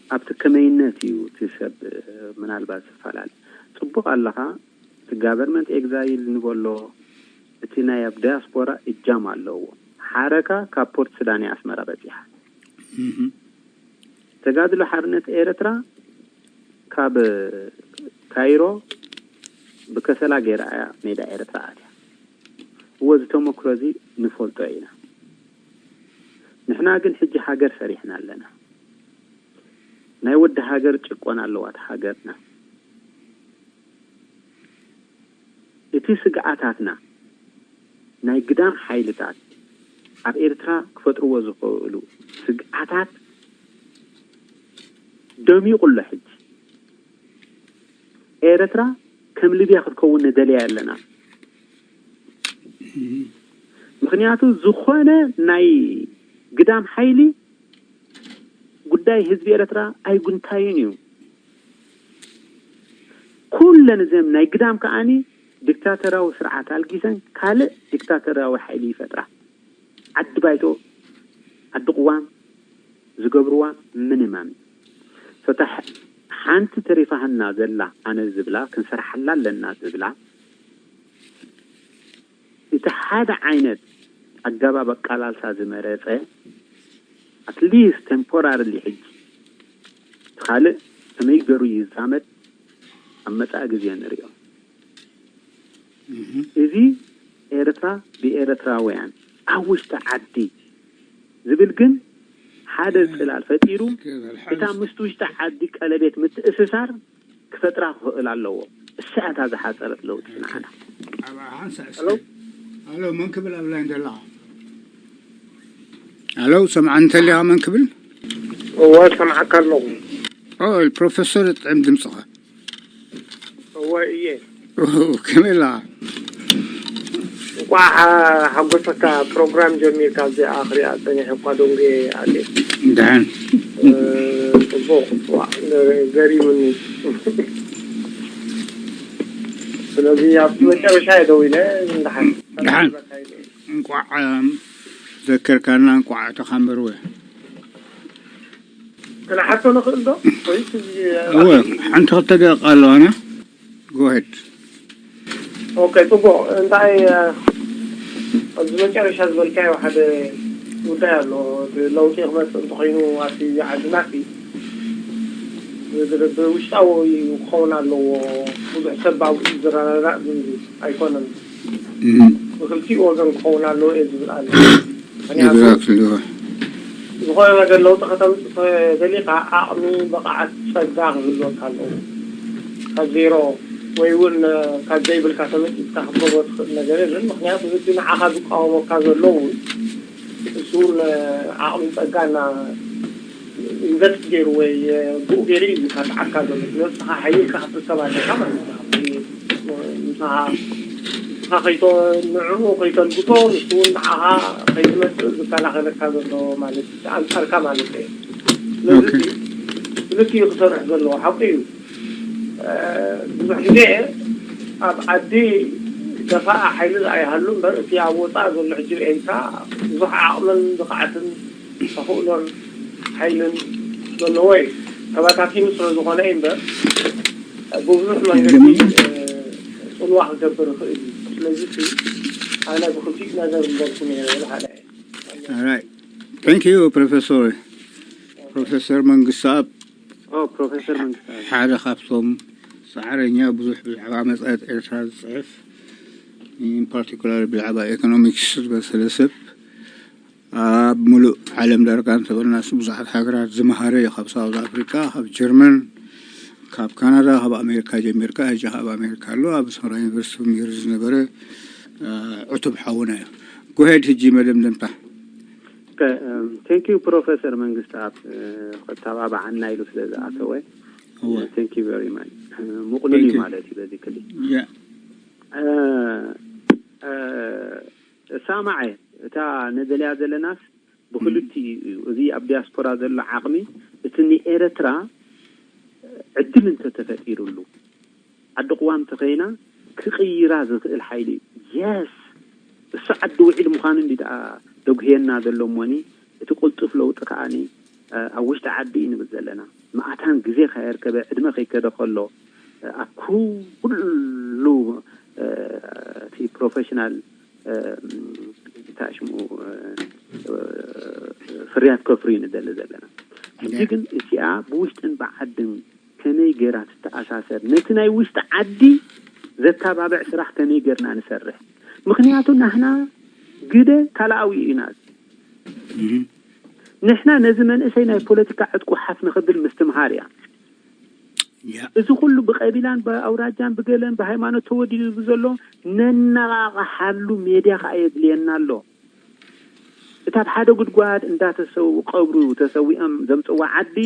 ኣብቲ ከመይነት እዩ እቲ ሰብ፣ እ፣ ምናልባት ዝፈላለ። ጽቡቕ ኣለኻ። እቲ ጋቨርንመንት ኤግዛይል ንበሎ፣ እቲ ናይ ኣብ ዳያስፖራ እጃም ኣለዎ። ሓረካ ካብ ፖርት ሱዳን እያ ኣስመራ በጺሓ። እህ። ተጋድሎ ሓርነት ኤርትራ ካብ ካይሮ ብከሰላ ገይራ እያ ሜዳ ኤርትራ ኣትያ። እወ፣ እዚ ተመክሮ እዚ ንፈልጦ ኢና። ንሕና ግን ሕጂ ሃገር ሰሪሕና ኣለና። ናይ ወዲ ሃገር ጭቆና ኣለዋ እታ ሃገርና። እቲ ስግኣታትና፣ ናይ ግዳም ሓይልታት ኣብ ኤርትራ ክፈጥርዎ ዝኽእሉ ስግኣታት ደሚቑ ኣሎ። ሕጂ ኤርትራ ከም ሊብያ ክትከውን ንደልያ ኣለና። ምኽንያቱ ዝኾነ ናይ ግዳም ሓይሊ ጉዳይ ህዝቢ ኤርትራ ኣይጉንታይን እዩ። ኩለን እዘን ናይ ግዳም ከኣኒ ዲክታተራዊ ስርዓት ኣልጊሰን ካልእ ዲክታተራዊ ሓይሊ ይፈጥራ። ዓዲ ባይቶ፣ ዓዲ ቅዋም ዝገብርዋ ምንማም። ፈታሕ ሓንቲ ተሪፋህና ዘላ ኣነ ዝብላ፣ ክንሰርሓላ ኣለና ዝብላ፣ እቲ ሓደ ዓይነት ኣገባብ ኣቃላልሳ ዝመረጸ፣ ኣትሊስት ቴምፖራሪሊ ሕጂ፣ እቲ ካልእ ከመይ ገሩ ይዛመድ ኣብ መጻኢ ግዜ ንሪኦ። እህ። እዚ ኤርትራ ብኤርትራውያን ኣብ ውሽጢ ዓዲ ዝብል ግን ሓደ ጽላል ፈጢሩ፣ እታ ምስቲ ውሽጢ ዓዲ ቀለቤት ምትእስሳር ክፈጥራ ክኽእል ኣለዎ። እሳ እታ ዝሓጸረት ለውጢ ንዓና። ኣብ ሓንሳእ እስከ፣ ሄሎ? ሄሎ፣ መን ክብል ኣብ ላይን ደላ? ሄሎ፣ ሰምዓኒ እንተሊኻ መን ክብል? እወ፣ ሰምዓካ ኣለኹ። ኦ፣ ፕሮፌሰር፣ ጥዕም ድምጽኻ። እወ፣ እየ። ኦ፣ ከመይ ኣለኻ? እንቋዕ ሓጎሰካ፣ ፕሮግራም ጀሚርካ እዚኣ ክሪኣ ጸኒሐ እኳ ደንጉየ ኣትየ። ደሓን። እ፣ ጽቡቕ፣ ዋእ፣ ገሪሙኒ። ስለዚ ኣብ መጨረሻ እየ ደው ኢለ፣ ደሓን። ደሓን። እንቋዕ፣ እም፣ ዘከርካና፣ እንቋዕ ተኻንበርወ። ክንሓቶ ንኽእል ዶ? ወይስ እዚ እወ፣ ሓንቲ ክልተ ደቂቃ ኣለዋና። Go ahead። ኦኬ፣ ጽቡቕ። እንታይ፣ እ፣ ኣብዚ መጨረሻ ዝበልካዮ ሓደ ጉዳይ ኣሎ። እቲ ለውጢ ክመጽእ እንተኾይኑ ኣብቲ ዓድና ሲ፣ ብ-፣ ብ-፣ ብውሽጣዊ ክኸውን ኣለዎ። ብዙሕ ሰብ ኣብኡ ዝረዳዳእ ዝብል ኣይኮነን። እም። ብክልቲኡ ወገን ክኸውን ኣለዎ እየ ዝብል ኣነ። ምኽንያቱ ኤግዛክትሊ። ዝኾነ ነገር ለውጢ ከተምጽእ ተደሊኻ ዓቕሚ፣ ብቕዓት፣ ጸጋ ክህልወካ ኣለዎ። ካብ ዜሮ ወይ እውን ካብ ዘይብልካ ተመጺእካ ክትገብሮ ትኽእል ነገር የለን። ምኽንያቱ እቲ ንዓኻ ዝቃወመካ ዘሎ እውን እሱ እውን ዓቕሚ ጸጋ እና ኢንቨስት ገይሩ ወይ ብኡ ገይሩ እዩ ዝካትዓካ ዘሎ። ስለዚ ንስኻ ሓይልካ ክትርከብ ኣለካ ማለት እዩ። ንስኻ ከይቶ ንዕኡ ከይተልግቶ ንሱ እውን ንዓኻ ከይትመጽእ ዝከላኸለካ ዘሎ ማለት እዩ፣ ኣንጻርካ ማለት እዩ። ስለዚ ኦኬ። እቲ ብልክኡ ክሰርሕ ዘለዎ ሓቂ እዩ። እ፣ ብዙሕ ግዜ ኣብ ዓዲ ደፋእ ሓይሊ ኣይሃሉ እምበር እቲ ኣብ ወፃእ ዘሎ ሕጂ ርኤንካ ብዙሕ ዓቕምን ብቕዓትን ተኽእሎን ሓይልን ዘለዎ እዩ። ተበታቲኑ ስለ ዝኾነ እዩ እምበር ብብዙሕ መንገዲ ገመ- እ፣ ፅልዋ ክገብር ይኽእል እዩ። ስለዚ እቲ ኣነ ብክልቲኡ ነገር ምበልኩ ነይረ ሓደ Alright. Thank you, Professor. ፕሮፌሰር መንግስተኣብ ኦ ፕሮፌሰር መንግስቱ ሓደ ካብቶም ፃዕረኛ ብዙሕ ብዛዕባ መፃኢት ኤርትራ ዝፅሕፍ in particular ብዛዕባ ኤኮኖሚክስ ዝበሰለ ሰብ ኣብ ሙሉእ ዓለም ዳርጋ እንተበልናስ ብዙሓት ሃገራት ዝመሃረ እዩ። ካብ ሳውዝ ኣፍሪካ፣ ካብ ጀርመን፣ ካብ ካናዳ፣ ካብ ኣሜሪካ ጀሚርካ ሕጂ ካብ ኣሜሪካ ኣሎ። ኣብ ኣስመራ ዩኒቨርሲቲ መምህር ዝነበረ እ፣ ዕቱብ ሓውና እዩ። ጎሄድ ሕጂ መደምደምታ። ቴንክ ዩ ፕሮፌሰር መንግስቱ ኣብ ከተባብዓና ኢሉ ስለ ዝኣተወ እወ። ቴንክ ዩ ቨሪ ማች። ምቕሉል እዩ Thank you. ማለት እዩ በዚ ክሊ ያ ሳማዐ እታ ንደልያ ዘለናስ ብክልቲኡ እዩ። እዚ ኣብ ዲያስፖራ ዘሎ ዓቕሚ እቲ ንኤረትራ ዕድል እንተተፈጢሩሉ ዓዲ ቅዋም ተኸይና ክቕይራ ዝኽእል ሓይሊ እዩ። የስ እሱ ዓዲ ውዒል ምዃኑ እንዲ ደኣ ደጉህየና ዘሎ እሞኒ እቲ ቅልጡፍ ለውጢ ከኣኒ ኣብ ውሽጢ ዓዲ እዩ ንብል ዘለና። መኣታን ግዜ ከየርከበ ዕድመ ከይከደ ከሎ ኣብ ኩሉ እቲ ፕሮፌሽናል እንታይ ሽሙ ፍርያት ከፍሪ ንደሊ ዘለና። ሕጂ ግን እቲኣ ብውሽጥን ብዓድን ከመይ ገይራ ትተኣሳሰር ነቲ ናይ ውሽጢ ዓዲ ዘተባብዕ ስራሕ ከመይ ገርና ንሰርሕ? ምክንያቱ ናህና ግደ ካልኣዊ ኢና። ንሕና ነዚ መንእሰይ ናይ ፖለቲካ ዕጥቁ ሓፍ ንክብል ምስትምሃር እያ። ያ እዚ ኩሉ ብቀቢላን ብኣውራጃን ብገለን ብሃይማኖት ተወዲቡ ዘሎ ነነቓቕሓሉ ሜድያ ከዓ የድልየና ኣሎ። እታ ኣብ ሓደ ጉድጓድ እንዳተሰው ቀብሩ ተሰዊኦም ዘምፅዋ ዓዲ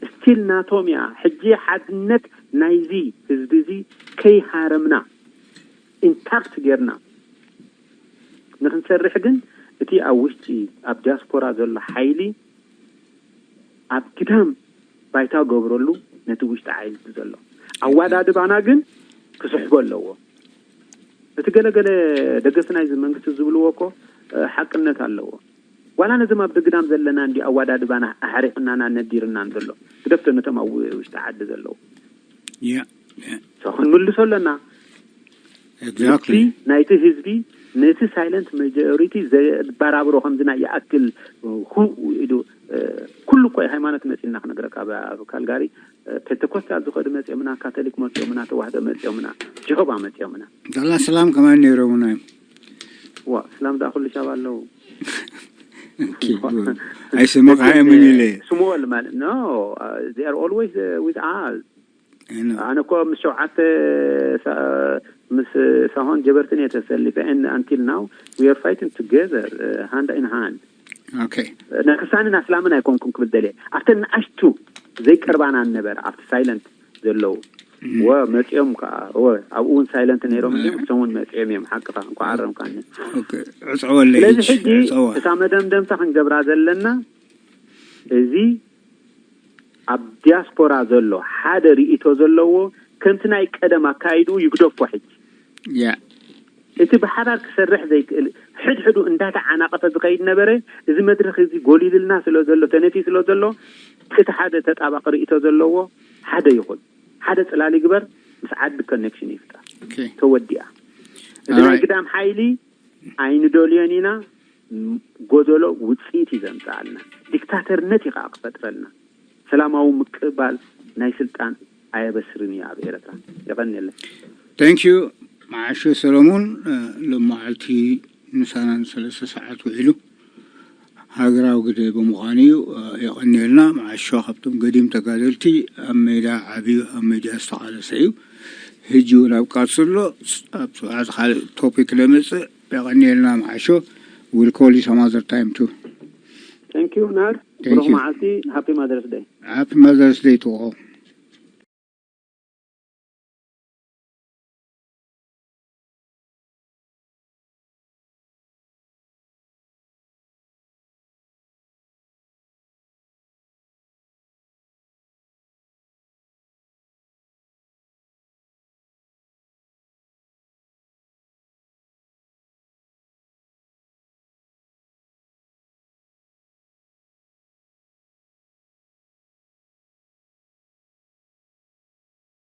ስቲል ናቶም እያ። ሕጂ ሓድነት ናይዚ ህዝቢ እዚ ከይሃረምና ኢንታክት ጌርና ንክንሰርሕ ግን እቲ ኣብ ውሽጢ ኣብ ዲያስፖራ ዘሎ ሓይሊ ኣብ ግዳም ባይታ ገብረሉ ነቲ ውሽጢ ሓይሊ እቲ ዘሎ ኣዋዳድባና ግን ክስሕቦ ኣለዎ። እቲ ገለገለ ደገፍቲ ናይዚ መንግስቲ ዝብልዎ እኮ ሓቅነት ኣለዎ። ዋላ ነዞም ኣብ ግዳም ዘለና እንዲ ኣዋዳድባና ኣሕሪቕናና ነዲርናን ዘሎ ግደፍቶ ነቶም ኣብ ውሽጢ ዓዲ ዘለዉ ያ ያ ሰው ክንምልሶ ኣለና። ኤግዛክትሊ ናይቲ ህዝቢ ነቲ ሳይለንት ማጆሪቲ ዘባራብሮ ከምዚ ናይ ይኣክል ሁ ኢሉ ኩሉ እኮ ሃይማኖት መፂና ክነግረካ ኣብ- ኣብ ካልጋሪ ፔንቴኮስታል ዝኸዱ መፂኦምና፣ ካቶሊክ መፂኦምና፣ ተዋህዶ መፂኦምና፣ ጀሆባ መፂኦምና። ዳላ ሰላም ከማን ነይሮምና እዮም። ዋ እስላም ዳ ኩሉ ሻብ ኣለዉ። ኦኬ፣ ኣይስምዓዮምን ኢለ። ስሞል ማለት no, they are always with us. ኣነ እኮ ምስ ሸውዓተ ምስ ሳሆን ጀበርትን እየ ተሰሊፈ and until now we are fighting together hand in hand. ኦኬ ንክስታንን ኣስላምን ኣይኮንኩም ክብል ደልየ ኣብተን ንኣሽቱ ዘይቀርባና ነበረ ኣብቲ ሳይለንት ዘለዉ ወ መፂኦም ከዓ ወ ኣብኡ እውን ሳይለንት ነይሮም እዮም። እሶም እውን መፂኦም እዮም። ሓቅኻ እንኳ ኣረምካኒ። ኦኬ፣ ዕፀወለይ ስለዚ ሕጂ ዕፀዋ እታ መደምደምታ ክንገብራ ዘለና እዚ ኣብ ዲያስፖራ ዘሎ ሓደ ርእይቶ ዘለዎ ከምቲ ናይ ቀደም ኣካይድኡ ይግደፎ። ሕጂ ያ እቲ ብሓባር ክሰርሕ ዘይክእል ሕድሕዱ እንዳተዓናቐፈ ዝኸይድ ነበረ። እዚ መድረኽ እዚ ጎሊልልና ስለ ዘሎ ተነፊ ስለ ዘሎ እቲ ሓደ ተጣባቂ ርእይቶ ዘለዎ ሓደ ይኹን ሓደ ፅላል ይግበር ምስ ዓዲ ኮኔክሽን ይፍጠር። ኦኬ ተወዲኣ። እዚ ናይ Alright. ግዳም ሓይሊ ኣይንደልዮን ኢና። ጎደሎ ውፅኢት እዩ ዘምፅኣልና። ዲክታተርነት እዩ ከዓ ክፈጥረልና። ሰላማዊ ምቅባል ናይ ስልጣን ኣየበስርን እዩ ኣብ ኤረትራ። የቐንየለይ። Thank you። መዓሾ ሰለሙን ሎማዓልቲ ምሳና ንሰለስተ ሰዓት ውዒሉ ሃገራዊ ግደ ብምዃኑ እዩ። የቐንየልና። መዓሾ ካብቶም ገዲም ተጋደልቲ ኣብ ሜዳ ዓብዩ ኣብ ሜዳ ዝተቓለሰ እዩ። ሕጂ እውን ኣብ ቃልሲ ኣሎ። ኣብ ሰዓት ካልእ ቶፒክ ነምፅእ። የቐንየልና መዓሾ። We'll call you some other time too. Thank you ናር። Thank ብሩኽ you. መዓልቲ። ሃፒ ማደርስ ደይ። Happy Mother's Day to all.